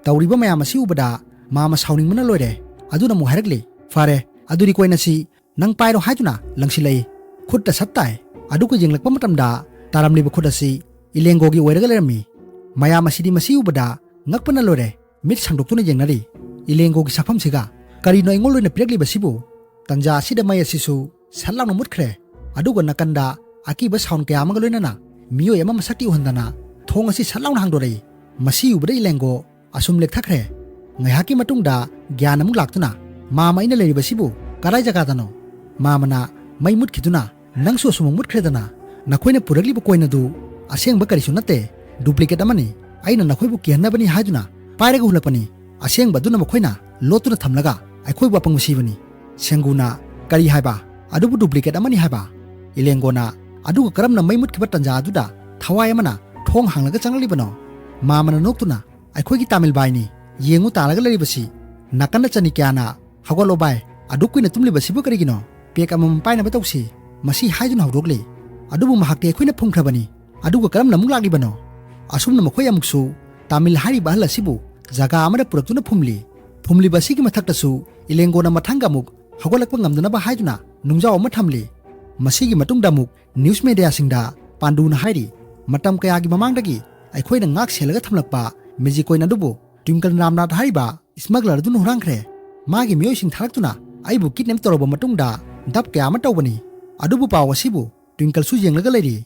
ꯇꯧꯔꯤꯕ ꯃꯌꯥꯝ ꯑꯁꯤ ꯎꯕꯗ ꯃꯥꯃ ꯁꯥꯎꯅꯤꯡꯕꯅ ꯂꯣꯏꯔꯦ꯫ ꯑꯗꯨꯅ ꯑꯃꯨꯛ ꯍꯥꯏꯔꯛꯂꯤ, "ꯐꯔꯦ, ꯑꯗꯨꯗꯤ ꯀꯣꯏꯟ ꯑꯁꯤ ꯅꯪ ꯄꯥꯏꯔꯣ" ꯍꯥꯏꯗꯨꯅ ꯂꯪꯁꯤꯜꯂꯛꯏ꯫ ꯈꯨꯠꯇ ꯁꯠ ꯇꯥꯏ꯫ ꯑꯗꯨꯒ ꯌꯦꯡꯂꯛꯄ ꯃꯇꯝꯗ ꯇꯥꯔꯝꯂꯤꯕ ꯈꯨꯠ ꯑꯁꯤ ꯏꯂꯦꯡꯒꯣꯒꯤ ꯑꯣꯏꯔꯒ ꯂꯩꯔꯝꯃꯤ꯫ ꯃꯌꯥꯝ ꯑꯁꯤꯗꯤ ꯃꯁꯤ ꯎꯕꯗ ꯉꯛꯄꯅ ꯂꯣꯏꯔꯦ꯫ ꯃꯤꯠ ꯁꯥꯡꯗꯣꯛꯇꯨꯅ ꯌꯦꯡꯅꯔꯤ꯫ ꯏꯂꯦꯡꯒꯣꯒꯤ ꯁꯛꯐꯝꯁꯤꯒ ꯀꯔꯤꯅꯣ ꯑꯩꯉꯣꯟꯗ ꯑꯣꯏꯅ ꯄꯤꯔꯛꯂꯤꯕꯁꯤꯕꯨ? ꯇꯟꯖꯥ ꯑꯁꯤꯗ ꯃꯩ ꯑꯁꯤꯁꯨ ꯁꯠ ꯂꯥꯎꯅ ꯃꯨꯠꯈ꯭ꯔꯦ꯫ ꯑꯗꯨꯒ ꯅꯥꯀꯟꯗ ꯑꯀꯤꯕ ꯁꯥꯎꯟ ꯀꯌꯥ ꯑꯃꯒ ꯂꯣꯏꯅꯅ ꯃꯤꯑꯣꯏ ꯑꯃ ꯃꯁꯛꯇꯤ ꯎꯍꯟꯗꯅ ꯊꯣꯡ ꯑꯁꯤ ꯁꯠ ꯂꯥꯎꯅ ꯍꯥꯡꯗꯣꯔꯛꯏ꯫ ꯃꯁꯤ ꯎꯕꯗ ꯏꯂꯦꯡꯒꯣ ꯑꯁꯨꯝ ꯂꯦꯛꯊꯈ꯭ꯔꯦ꯫ ꯉꯥꯏꯍꯥꯛꯀꯤ ꯃꯇꯨꯡꯗ ꯒ꯭ꯌꯥꯟ ꯑꯃꯨꯛ ꯂꯥꯛꯇꯨꯅ, "ꯃꯥꯃ, ꯑꯩꯅ ꯂꯩꯔꯤꯕꯁꯤꯕꯨ ꯀꯗꯥꯏ ꯖꯒꯥꯗꯅꯣ?" ꯃꯥꯃꯅ ꯃꯩ ꯃꯨꯠꯈꯤꯗꯨꯅ, "ꯅꯪꯁꯨ ꯑꯁꯨꯝꯃꯛ ꯃꯨꯠꯈ꯭ꯔꯦꯗꯅ꯫ ꯅꯈꯣꯏꯅ ꯄꯨꯔꯛꯂꯤꯕ ꯀꯣꯏꯟ ꯑꯗꯨ ꯑꯁꯦꯡꯕ ꯀꯔꯤꯁꯨ ꯅꯠꯇꯦ, ꯗꯨꯄ꯭ꯂꯤꯀꯦꯠ ꯑꯃꯅꯤ꯫ ꯑꯩꯅ ꯅꯈꯣꯏꯕꯨ ꯀꯤꯍꯟꯅꯕꯅꯤ ꯍꯥꯏꯗꯨꯅ ꯄꯥꯏꯔꯒ ꯍꯨꯜꯂꯛꯄꯅꯤ꯫ ꯑꯁꯦꯡꯕ ꯑꯗꯨꯅ ꯃꯈꯣꯏꯅ ꯂꯣꯠꯇꯨꯅ ꯊꯝꯂꯒ ꯑꯩꯈꯣꯏꯕꯨ ꯑꯄꯪꯕ ꯁꯤꯕꯅꯤ꯫" ꯁꯦꯡꯒꯨꯅ, "ꯀꯔꯤ ꯍꯥꯏꯕ? ꯑꯗꯨꯕꯨ ꯗꯨꯄ꯭ꯂꯤꯀꯦꯠ ꯑꯃꯅꯤ ꯍꯥꯏꯕ?" ꯏꯂꯦꯡꯒꯣꯅ ꯑꯗꯨꯒ ꯀꯔꯝꯅ ꯃꯩ ꯃꯨꯠꯈꯤꯕ ꯇꯟꯖꯥ ꯑꯗꯨꯗ ꯊꯋꯥꯏ ꯑꯃꯅ ꯊꯣꯡ ꯍꯥꯡꯂꯒ ꯆꯪꯂꯛꯂꯤꯕꯅꯣ? ꯃꯥꯃꯅ ꯅꯣꯛꯇꯨꯅ, "ꯑꯩꯈꯣꯏꯒꯤ ꯇꯥꯃꯤꯜ ꯕꯥꯏꯅꯤ, ꯌꯦꯡꯉꯨ ꯇꯥꯔꯒ ꯂꯩꯔꯤꯕꯁꯤ꯫ ꯅꯥꯀꯟꯗ ꯆꯅꯤ ꯀꯌꯥꯅ, 'ꯍꯧꯒꯠꯂꯣ ꯕꯥꯏ, ꯑꯗꯨꯛ ꯀꯨꯏꯅ ꯇꯨꯝꯂꯤꯕꯁꯤꯕꯨ ꯀꯔꯤꯒꯤꯅꯣ? ꯄꯦꯛ ꯑꯃꯃꯝ ꯄꯥꯏꯅꯕ ꯇꯧꯁꯤ,' ꯃꯁꯤ ꯍꯥꯏꯗꯨꯅ ꯍꯧꯗꯣꯛꯂꯤ꯫ ꯑꯗꯨꯕꯨ ꯃꯍꯥꯛꯇꯤ ꯑꯩꯈꯣꯏꯅ ꯐꯨꯝꯈ꯭ꯔꯕꯅꯤ꯫ ꯑꯗꯨꯒ ꯀꯔꯝꯅ ꯑꯃꯨꯛ ꯂꯥꯛꯂꯤꯕꯅꯣ?" ꯑꯁꯨꯝꯅ ꯃꯈꯣꯏ ꯑꯃꯨꯛꯁꯨ ꯇꯥꯃꯤꯜ ꯍꯥꯏꯔꯤꯕ ꯑꯍꯜ ꯑꯁꯤꯕꯨ ꯖꯒꯥ ꯑꯃꯗ ꯄꯨꯔꯛꯇꯨꯅ ꯐꯨꯝꯂꯤ꯫ ꯐꯨꯝꯂꯤꯕ ꯑꯁꯤꯒꯤ ꯃꯊꯛꯇꯁꯨ ꯏꯂꯦꯡꯒꯣꯅ ꯃꯊꯪꯒ ꯑꯃꯨꯛ ꯍꯧꯒꯠꯂꯛꯄ ꯉꯝꯗꯅꯕ ꯍꯥꯏꯗꯨꯅ ꯅꯨꯡꯖꯥꯎ ꯑꯃ ꯊꯝꯂꯤ꯫ ꯃꯁꯤꯒꯤ ꯃꯇꯨꯡꯗ ꯑꯃꯨꯛ ꯅ꯭ꯌꯨꯁ ꯃꯦꯗꯤꯌꯥꯁꯤꯡꯗ ꯄꯥꯟꯗꯨꯅ ꯍꯥꯏꯔꯤ, "ꯃꯇꯝ ꯀꯌꯥꯒꯤ ꯃꯃꯥꯡꯗꯒꯤ ꯑꯩꯈꯣꯏꯅ ꯉꯥꯛ ꯁꯦꯜꯂꯒ ꯊꯝꯂꯛꯄ ꯃꯦꯖꯤꯛ ꯀꯣꯏꯟ ꯑꯗꯨꯕꯨ ꯇ꯭ꯋꯤꯡꯀꯜ ꯔꯥꯝꯅꯥꯊ ꯍꯥꯏꯔꯤꯕ ꯁ꯭ꯃꯒꯂꯔ ꯑꯗꯨꯅ ꯍꯨꯔꯥꯟꯈ꯭ꯔꯦ꯫ ꯃꯥꯒꯤ ꯃꯤꯑꯣꯏꯁꯤꯡ ꯊꯥꯔꯛꯇꯨꯅ ꯑꯩꯕꯨ ꯀꯤꯗꯅꯦꯞ ꯇꯧꯔꯕ ꯃꯇꯨꯡꯗ ꯗꯞ ꯀꯌꯥ ꯑꯃ ꯇꯧꯕꯅꯤ꯫ ꯑꯗꯨꯕꯨ ꯄꯥꯎ ꯑꯁꯤꯕꯨ ꯇ꯭ꯋꯤꯡꯀꯜꯁꯨ ꯌꯦꯡꯂꯒ ꯂꯩꯔꯤ꯫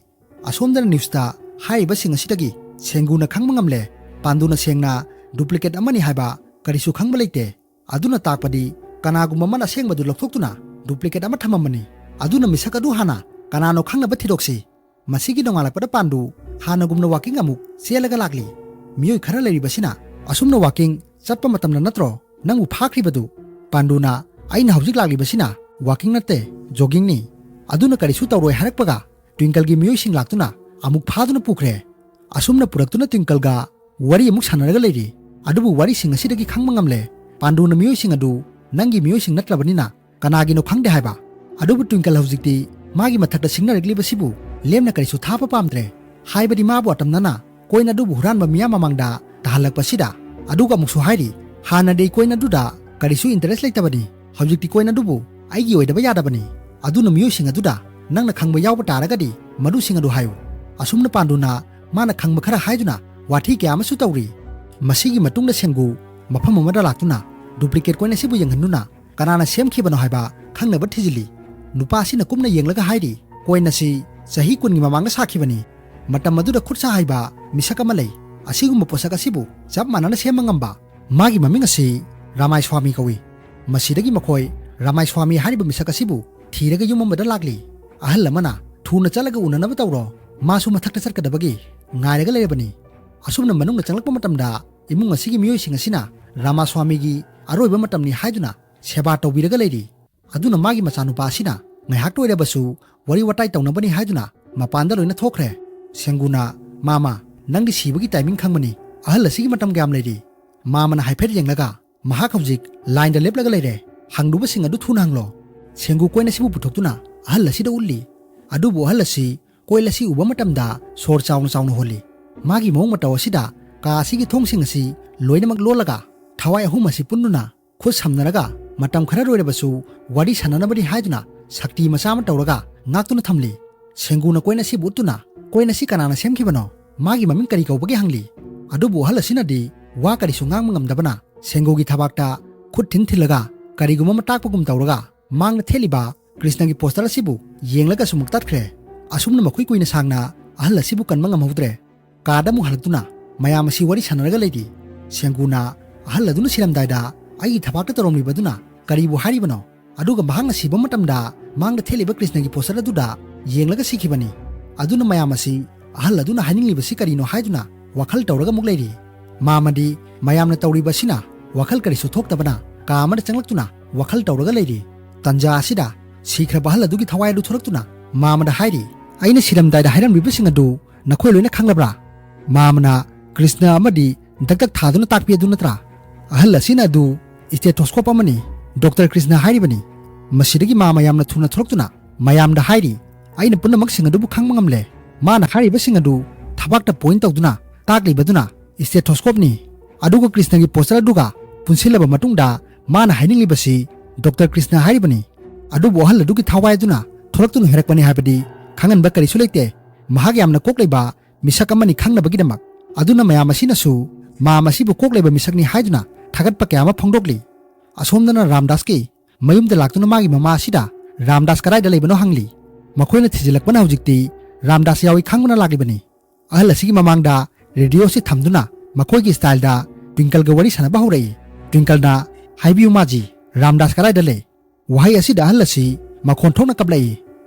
ꯑꯁꯣꯝꯗꯅ ꯅ꯭ꯌꯨꯁꯇ ꯍꯥꯏꯔꯤꯕꯁꯤꯡ ꯑꯁꯤꯗꯒꯤ ꯁꯦꯡꯒꯨꯅ ꯈꯪꯕ ꯉꯝꯂꯦ꯫ ꯄꯥꯟꯗꯨꯅ ꯁꯦꯡꯅ ꯗꯨꯄ꯭ꯂꯤꯀꯦꯠ ꯑꯃꯅꯤ ꯍꯥꯏꯕ ꯀꯔꯤꯁꯨ ꯈꯪꯕ ꯂꯩꯇꯦ꯫ ꯑꯗꯨꯅ ꯇꯥꯛꯄꯗꯤ ꯀꯅꯥꯒꯨꯝꯕ ꯑꯃꯅ ꯑꯁꯦꯡꯕꯗꯨ ꯂꯧꯊꯣꯛꯇꯨꯅ ꯗꯨꯄ꯭ꯂꯤꯀꯦꯠ ꯑꯃ ꯊꯝꯃꯝꯕꯅꯤ꯫ ꯑꯗꯨꯅ ꯃꯤꯁꯛ ꯑꯗꯨ ꯍꯥꯟꯅ ꯀꯅꯥꯅꯣ ꯈꯪꯅꯕ ꯊꯤꯗꯣꯛꯁꯤ꯫ ꯃꯁꯤꯒꯤ ꯅꯣꯡꯉꯥꯜꯂꯛꯄꯗ ꯄꯥꯟꯗꯨ ꯍꯥꯟꯅꯒꯨꯝꯅ ꯋꯥꯀꯤꯡ ꯑꯃꯨꯛ ꯆꯦꯜꯂꯒ ꯂꯥꯛꯂꯤ꯫ ꯃꯤꯑꯣꯏ ꯈꯔ ꯂꯩꯔꯤꯕꯁꯤꯅ, "ꯑꯁꯨꯝꯅ ꯋꯥꯀꯤꯡ ꯆꯠꯄ ꯃꯇꯝꯗ ꯅꯠꯇ꯭ꯔꯣ ꯅꯪꯕꯨ ꯐꯥꯈ꯭ꯔꯤꯕꯗꯨ?" ꯄꯥꯟꯗꯨꯅ, "ꯑꯩꯅ ꯍꯧꯖꯤꯛ ꯂꯥꯛꯂꯤꯕꯁꯤꯅ ꯋꯥꯀꯤꯡ ꯅꯠꯇꯦ, ꯖꯣꯒꯤꯡꯅꯤ꯫ ꯑꯗꯨꯅ ꯀꯔꯤꯁꯨ ꯇꯧꯔꯣꯏ" ꯍꯥꯏꯔꯛꯄꯒ ꯇ꯭ꯋꯤꯡꯀꯜꯒꯤ ꯃꯤꯑꯣꯏꯁꯤꯡ ꯂꯥꯛꯇꯨꯅ ꯑꯃꯨꯛ ꯐꯥꯗꯨꯅ ꯄꯨꯈ꯭ꯔꯦ꯫ ꯑꯁꯨꯝꯅ ꯄꯨꯔꯛꯇꯨꯅ ꯇ꯭ꯋꯤꯡꯀꯜꯒ ꯋꯥꯔꯤ ꯑꯃꯨꯛ ꯁꯥꯟꯅꯔꯒ ꯂꯩꯔꯤ꯫ ꯑꯗꯨꯕꯨ ꯋꯥꯔꯤꯁꯤꯡ ꯑꯁꯤꯗꯒꯤ ꯈꯪꯕ ꯉꯝꯂꯦ, ꯄꯥꯟꯗꯨꯅ ꯃꯤꯑꯣꯏꯁꯤꯡ ꯑꯗꯨ ꯅꯪꯒꯤ ꯃꯤꯑꯣꯏꯁꯤꯡ ꯅꯠꯇ꯭ꯔꯕꯅꯤꯅ ꯀꯅꯥꯒꯤꯅꯣ ꯈꯪꯗꯦ ꯍꯥꯏꯕ꯫ ꯑꯗꯨꯕꯨ ꯇ꯭ꯋꯤꯡꯀꯜ ꯍꯧꯖꯤꯛꯇꯤ ꯃꯥꯒꯤ ꯃꯊꯛꯇ ꯁꯤꯡꯅꯔꯛꯂꯤꯕꯁꯤꯕꯨ ꯂꯦꯝꯅ ꯀꯔꯤꯁꯨ ꯊꯥꯕ ꯄꯥꯝꯗ꯭ꯔꯦ꯫ ꯍꯥꯏꯕꯗꯤ ꯃꯥꯕꯨ ꯑꯇꯝꯅꯅ ꯀꯣꯏꯟ ꯑꯗꯨꯕꯨ ꯍꯨꯔꯥꯟꯕ ꯃꯤꯌꯥꯝ ꯃꯃꯥꯡꯗ ꯇꯥꯍꯜꯂꯛꯄꯁꯤꯗ꯫ ꯑꯗꯨꯒ ꯑꯃꯨꯛꯁꯨ ꯍꯥꯏꯔꯤ, ꯍꯥꯟꯅꯗꯤ ꯀꯣꯏꯟ ꯑꯗꯨꯗ ꯀꯔꯤꯁꯨ ꯏꯟꯇꯔꯦꯁ ꯂꯩꯇꯕꯅꯤ, ꯍꯧꯖꯤꯛꯇꯤ ꯀꯣꯏꯟ ꯑꯗꯨꯕꯨ ꯑꯩꯒꯤ ꯑꯣꯏꯗꯕ ꯌꯥꯗꯕꯅꯤ꯫ ꯑꯗꯨꯅ ꯃꯤꯑꯣꯏꯁꯤꯡ ꯑꯗꯨꯗ ꯅꯪꯅ ꯈꯪꯕ ꯌꯥꯎꯕ ꯇꯥꯔꯒꯗꯤ ꯃꯗꯨꯁꯤꯡ ꯑꯗꯨ ꯍꯥꯏꯌꯨ꯫ ꯑꯁꯨꯝꯅ ꯄꯥꯟꯗꯨꯅ ꯃꯥꯅ ꯈꯪꯕ ꯈꯔ ꯍꯥꯏꯗꯨꯅ ꯋꯥꯊꯤ ꯀꯌꯥ ꯑꯃꯁꯨ ꯇꯧꯔꯤ꯫ ꯃꯁꯤꯒꯤ ꯃꯇꯨꯡꯗ ꯁꯦꯡꯒꯨ ꯃꯐꯝ ꯑꯃꯗ ꯂꯥꯛꯇꯨꯅ ꯗꯨꯄ꯭ꯂꯤꯀꯦꯠ ꯀꯣꯏꯟ ꯑꯁꯤꯕꯨ ꯌꯦꯡꯍꯟꯗꯨꯅ ꯀꯅꯥꯅ ꯁꯦꯝꯈꯤꯕꯅꯣ ꯍꯥꯏꯕ ꯈꯪꯅꯕ ꯊꯤꯖꯤꯜꯂꯤ꯫ ꯅꯨꯄꯥ ꯑꯁꯤꯅ ꯀꯨꯞꯅ ꯌꯦꯡꯂꯒ ꯍꯥꯏꯔꯤ, "ꯀꯣꯏꯟ ꯑꯁꯤ ꯆꯍꯤ ꯀꯨꯟꯒꯤ ꯃꯃꯥꯡꯗ ꯁꯥꯈꯤꯕꯅꯤ꯫ ꯃꯇꯝ ꯑꯗꯨꯗ ꯈꯨꯠ ꯁꯥ ꯍꯩꯕ ꯃꯤꯁꯛ ꯑꯃ ꯂꯩ꯫ ꯑꯁꯤꯒꯨꯝꯕ ꯄꯣꯠꯁꯛ ꯑꯁꯤꯕꯨ ꯆꯞ ꯃꯥꯟꯅꯅ ꯁꯦꯝꯕ ꯉꯝꯕ꯫ ꯃꯥꯒꯤ ꯃꯃꯤꯡ ꯑꯁꯤ ꯔꯥꯃꯥꯏ ꯁ꯭ꯋꯥꯃꯤ ꯀꯧꯏ꯫" ꯃꯁꯤꯗꯒꯤ ꯃꯈꯣꯏ ꯔꯥꯃꯥꯏ ꯁ꯭ꯋꯥꯃꯤ ꯍꯥꯏꯔꯤꯕ ꯃꯤꯁꯛ ꯑꯁꯤꯕꯨ ꯊꯤꯔꯒ ꯌꯨꯝ ꯑꯃꯗ ꯂꯥꯛꯂꯤ꯫ ꯑꯍꯜ ꯑꯃꯅ, "ꯊꯨꯅ ꯆꯠꯂꯒ ꯎꯅꯅꯕ ꯇꯧꯔꯣ, ꯃꯥꯁꯨ ꯃꯊꯛꯇ ꯆꯠꯀꯗꯕꯒꯤ ꯉꯥꯏꯔꯒ ꯂꯩꯔꯕꯅꯤ꯫" ꯑꯁꯨꯝꯅ ꯃꯅꯨꯡꯗ ꯆꯪꯂꯛꯄ ꯃꯇꯝꯗ ꯏꯃꯨꯡ ꯑꯁꯤꯒꯤ ꯃꯤꯑꯣꯏꯁꯤꯡ ꯑꯁꯤꯅ ꯔꯥꯃꯥꯁ꯭ꯋꯥꯃꯤꯒꯤ ꯑꯔꯣꯏꯕ ꯃꯇꯝꯅꯤ ꯍꯥꯏꯗꯨꯅ ꯁꯦꯕꯥ ꯇꯧꯕꯤꯔꯒ ꯂꯩꯔꯤ꯫ ꯑꯗꯨꯅ ꯃꯥꯒꯤ ꯃꯆꯥꯅꯨꯄꯥ ꯑꯁꯤꯅ ꯉꯥꯏꯍꯥꯛꯇ ꯑꯣꯏꯔꯕꯁꯨ ꯋꯥꯔꯤ ꯋꯥꯇꯥꯏ ꯇꯧꯅꯕꯅꯤ ꯍꯥꯏꯗꯨꯅ ꯃꯄꯥꯟꯗ ꯂꯣꯏꯅ ꯊꯣꯛꯈ꯭ꯔꯦ꯫ ꯁꯦꯡꯒꯨꯅ, "ꯃꯥꯃ, ꯅꯪꯗꯤ ꯁꯤꯕꯒꯤ ꯇꯥꯏꯃꯤꯡ ꯈꯪꯕꯅꯤ, ꯑꯍꯜ ꯑꯁꯤꯒꯤ ꯃꯇꯝ ꯀꯌꯥꯝ ꯂꯩꯔꯤ?" ꯃꯥꯃꯅ ꯍꯥꯏꯐꯦꯠ ꯌꯦꯡꯂꯒ, "ꯃꯍꯥꯛ ꯍꯧꯖꯤꯛ ꯂꯥꯏꯟꯗ ꯂꯦꯞꯂꯒ ꯂꯩꯔꯦ, ꯍꯪꯂꯨꯕꯁꯤꯡ ꯑꯗꯨ ꯊꯨꯅ ꯍꯪꯂꯣ꯫" ꯁꯦꯡꯒꯨ ꯀꯣꯏꯟ ꯑꯁꯤꯕꯨ ꯄꯨꯊꯣꯛꯇꯨꯅ ꯑꯍꯜ ꯑꯁꯤꯗ ꯎꯠꯂꯤ꯫ ꯑꯗꯨꯕꯨ ꯑꯍꯜ ꯑꯁꯤ ꯀꯣꯏꯟ ꯑꯁꯤ ꯎꯕ ꯃꯇꯝꯗ ꯁꯣꯔ ꯆꯥꯎꯅ ꯆꯥꯎꯅ ꯍꯣꯜꯂꯤ꯫ ꯃꯥꯒꯤ ꯃꯑꯣꯡ ꯃꯇꯧ ꯑꯁꯤꯗ ꯀꯥ ꯑꯁꯤꯒꯤ ꯊꯣꯡꯁꯤꯡ ꯑꯁꯤ ꯂꯣꯏꯅꯃꯛ ꯂꯣꯜꯂꯒ ꯊꯋꯥꯏ ꯑꯍꯨꯝ ꯑꯁꯤ ꯄꯨꯟꯗꯨꯅ ꯈꯨꯠ ꯁꯝꯅꯔꯒ ꯃꯇꯝ ꯈꯔ ꯂꯣꯏꯔꯕꯁꯨ ꯋꯥꯔꯤ ꯁꯥꯟꯅꯅꯕꯅꯤ ꯍꯥꯏꯗꯨꯅ ꯁꯛꯇꯤ ꯃꯆꯥ ꯑꯃ ꯇꯧꯔꯒ ꯉꯥꯛꯇꯨꯅ ꯊꯝꯂꯤ꯫ ꯁꯦꯡꯒꯨꯅ ꯀꯣꯏꯟ ꯑꯁꯤꯕꯨ ꯎꯠꯇꯨꯅ, "ꯀꯣꯏꯟ ꯑꯁꯤ ꯀꯅꯥꯅ ꯁꯦꯝꯈꯤꯕꯅꯣ? ꯃꯥꯒꯤ ꯃꯃꯤꯡ ꯀꯔꯤ ꯀꯧꯕꯒꯦ?" ꯍꯪꯂꯤ꯫ ꯑꯗꯨꯕꯨ ꯑꯍꯜ ꯑꯁꯤꯅꯗꯤ ꯋꯥ ꯀꯔꯤꯁꯨ ꯉꯥꯡꯕ ꯉꯝꯗꯕꯅ ꯁꯦꯡꯒꯨꯒꯤ ꯊꯕꯥꯛꯇ ꯈꯨꯠ ꯊꯤꯟ ꯊꯤꯜꯂꯒ ꯀꯔꯤꯒꯨꯝꯕ ꯑꯃ ꯇꯥꯛꯄꯒꯨꯝ ꯇꯧꯔꯒ ꯃꯥꯡꯗ ꯊꯦꯠꯂꯤꯕ ꯀ꯭ꯔꯤꯁꯅꯒꯤ ꯄꯣꯁꯇꯔ ꯑꯁꯤꯕꯨ ꯌꯦꯡꯂꯒ ꯁꯨꯃꯨꯛ ꯇꯠꯈ꯭ꯔꯦ꯫ ꯑꯁꯨꯝꯅ ꯃꯈꯣꯏ ꯀꯨꯏꯅ ꯁꯥꯡꯅ ꯑꯍꯜ ꯑꯁꯤꯕꯨ ꯀꯟꯕ ꯉꯝꯍꯧꯗ꯭ꯔꯦ꯫ ꯀꯥꯗ ꯑꯃꯨꯛ ꯍꯜꯂꯛꯇꯨꯅ ꯃꯌꯥꯝ ꯑꯁꯤ ꯋꯥꯔꯤ ꯁꯥꯟꯅꯔꯒ ꯂꯩꯔꯤ꯫ ꯁꯦꯡꯒꯨꯅ ꯑꯍꯜ ꯑꯗꯨꯅ ꯁꯤꯔꯝꯗꯥꯏꯗ ꯑꯩꯒꯤ ꯊꯕꯥꯛꯇ ꯇꯧꯔꯝꯂꯤꯕꯗꯨꯅ ꯀꯔꯤꯕꯨ ꯍꯥꯏꯔꯤꯕꯅꯣ? ꯑꯗꯨꯒ ꯃꯍꯥꯛꯅ ꯁꯤꯕ ꯃꯇꯝꯗ ꯃꯥꯡꯗ ꯊꯦꯠꯂꯤꯕ ꯀ꯭ꯔꯤꯁꯅꯒꯤ ꯄꯣꯁꯇꯔ ꯑꯗꯨꯗ ꯌꯦꯡꯂꯒ ꯁꯤꯈꯤꯕꯅꯤ꯫ ꯑꯗꯨꯅ ꯃꯌꯥꯝ ꯑꯁꯤ ꯑꯍꯜ ꯑꯗꯨꯅ ꯍꯥꯏꯅꯤꯡꯂꯤꯕꯁꯤ ꯀꯔꯤꯅꯣ ꯍꯥꯏꯗꯨꯅ ꯋꯥꯈꯜ ꯇꯧꯔꯒ ꯑꯃꯨꯛ ꯂꯩꯔꯤ꯫ ꯃꯥꯃꯗꯤ ꯃꯌꯥꯝꯅ ꯇꯧꯔꯤꯕ ꯑꯁꯤꯅ ꯋꯥꯈꯜ ꯀꯔꯤꯁꯨ ꯊꯣꯛꯇꯕꯅ ꯀꯥ ꯑꯃꯗ ꯆꯪꯂꯛꯇꯨꯅ ꯋꯥꯈꯜ ꯇꯧꯔꯒ ꯂꯩꯔꯤ꯫ ꯇꯟꯖꯥ ꯑꯁꯤꯗ ꯁꯤꯈ꯭ꯔꯕ ꯑꯍꯜ ꯑꯗꯨꯒꯤ ꯊꯋꯥꯏ ꯑꯗꯨ ꯊꯣꯔꯛꯇꯨꯅ ꯃꯥꯃꯗ ꯍꯥꯏꯔꯤ, "ꯑꯩꯅ ꯁꯤꯔꯝꯗꯥꯏꯗ ꯍꯥꯏꯔꯝꯂꯤꯕꯁꯤꯡ ꯑꯗꯨ ꯅꯈꯣꯏ ꯂꯣꯏꯅ ꯈꯪꯂꯕ꯭ꯔꯥ?" ꯃꯥꯃꯅ ꯀ꯭ꯔꯤꯁꯅ ꯑꯃꯗꯤ ꯗꯛꯗꯛ ꯊꯥꯗꯨꯅ ꯇꯥꯛꯄꯤ ꯑꯗꯨ ꯅꯠꯇ꯭ꯔꯥ? ꯑꯍꯜ ꯑꯁꯤꯅ ꯑꯗꯨ ꯁ꯭ꯇꯦꯊꯣꯁꯀꯣꯞ ꯑꯃꯅꯤ, ꯗꯣꯛꯇꯔ ꯀ꯭ꯔꯤꯁꯅ ꯍꯥꯏꯔꯤꯕꯅꯤ꯫ ꯃꯁꯤꯗꯒꯤ ꯃꯥꯃ ꯌꯥꯝꯅ ꯊꯨꯅ ꯊꯣꯔꯛꯇꯨꯅ ꯃꯌꯥꯝꯗ ꯍꯥꯏꯔꯤ, "ꯑꯩꯅ ꯄꯨꯝꯅꯃꯛꯁꯤꯡ ꯑꯗꯨꯕꯨ ꯈꯪꯕ ꯉꯝꯂꯦ꯫ ꯃꯥꯅ ꯍꯥꯏꯔꯤꯕꯁꯤꯡ ꯑꯗꯨ ꯊꯕꯥꯛꯇ ꯄꯣꯏꯟ ꯇꯧꯗꯨꯅ ꯇꯥꯛꯂꯤꯕꯗꯨꯅ ꯁ꯭ꯇꯦꯊꯣꯁꯀꯣꯞꯅꯤ꯫ ꯑꯗꯨꯒ ꯀ꯭ꯔꯤꯁꯅꯒꯤ ꯄꯣꯁꯇꯔ ꯑꯗꯨꯒ ꯄꯨꯟꯁꯤꯜꯂꯕ ꯃꯇꯨꯡꯗ ꯃꯥꯅ ꯍꯥꯏꯅꯤꯡꯂꯤꯕꯁꯤ ꯗꯣꯛꯇꯔ ꯀ꯭ꯔꯤꯁꯅ ꯍꯥꯏꯔꯤꯕꯅꯤ꯫ ꯑꯗꯨꯕꯨ ꯑꯍꯜ ꯑꯗꯨꯒꯤ ꯊꯋꯥꯏ ꯑꯗꯨꯅ ꯊꯣꯔꯛꯇꯨꯅ ꯍꯥꯏꯔꯛꯄꯅꯤ ꯍꯥꯏꯕꯗꯤ ꯈꯪꯍꯟꯕ ꯀꯔꯤꯁꯨ ꯂꯩꯇꯦ꯫ ꯃꯍꯥꯛ ꯌꯥꯝꯅ ꯀꯣꯛ ꯂꯩꯕ ꯃꯤꯁꯛ ꯑꯃꯅꯤ ꯈꯪꯅꯕꯒꯤꯗꯃꯛ꯫ ꯑꯗꯨꯅ ꯃꯌꯥꯝ ꯑꯁꯤꯅꯁꯨ ꯃꯥꯃ ꯑꯁꯤꯕꯨ ꯀꯣꯛ ꯂꯩꯕ ꯃꯤꯁꯛꯅꯤ ꯍꯥꯏꯗꯨꯅ ꯊꯥꯒꯠꯄ ꯀꯌꯥ ꯑꯃ ꯐꯣꯡꯗꯣꯛꯂꯤ꯫ ꯑꯁꯣꯝꯗꯅ ꯔꯥꯝꯗꯥꯁꯀꯤ ꯃꯌꯨꯝꯗ ꯂꯥꯛꯇꯨꯅ ꯃꯥꯒꯤ ꯃꯃꯥ ꯑꯁꯤꯗ, "ꯔꯥꯝꯗꯥꯁ ꯀꯗꯥꯏꯗ ꯂꯩꯕꯅꯣ?" ꯍꯪꯂꯤ꯫ ꯃꯈꯣꯏꯅ ꯊꯤꯖꯤꯜꯂꯛꯄꯅ ꯍꯧꯖꯤꯛꯇꯤ ꯔꯥꯝꯗꯥꯁ ꯌꯥꯎꯏ ꯈꯪꯕꯅ ꯂꯥꯛꯂꯤꯕꯅꯤ꯫ ꯑꯍꯜ ꯑꯁꯤꯒꯤ ꯃꯃꯥꯡꯗ ꯔꯦꯗꯤꯑꯣ ꯑꯁꯤ ꯊꯝꯗꯨꯅ ꯃꯈꯣꯏꯒꯤ ꯁ꯭ꯇꯥꯏꯜꯗ ꯇ꯭ꯋꯤꯡꯀꯜꯒ ꯋꯥꯔꯤ ꯁꯥꯟꯅꯕ ꯍꯧꯔꯛꯏ꯫ ꯇ꯭ꯋꯤꯡꯀꯜꯅ, "ꯍꯥꯏꯕꯤꯌꯨ ꯃꯥꯖꯤ, ꯔꯥꯝꯗꯥꯁ ꯀꯗꯥꯏꯗ ꯂꯩ?" ꯋꯥꯍꯩ ꯑꯁꯤꯗ ꯑꯍꯜ ꯑꯁꯤ ꯃꯈꯣꯟ ꯊꯣꯛꯅ ꯀꯞꯂꯛꯏ꯫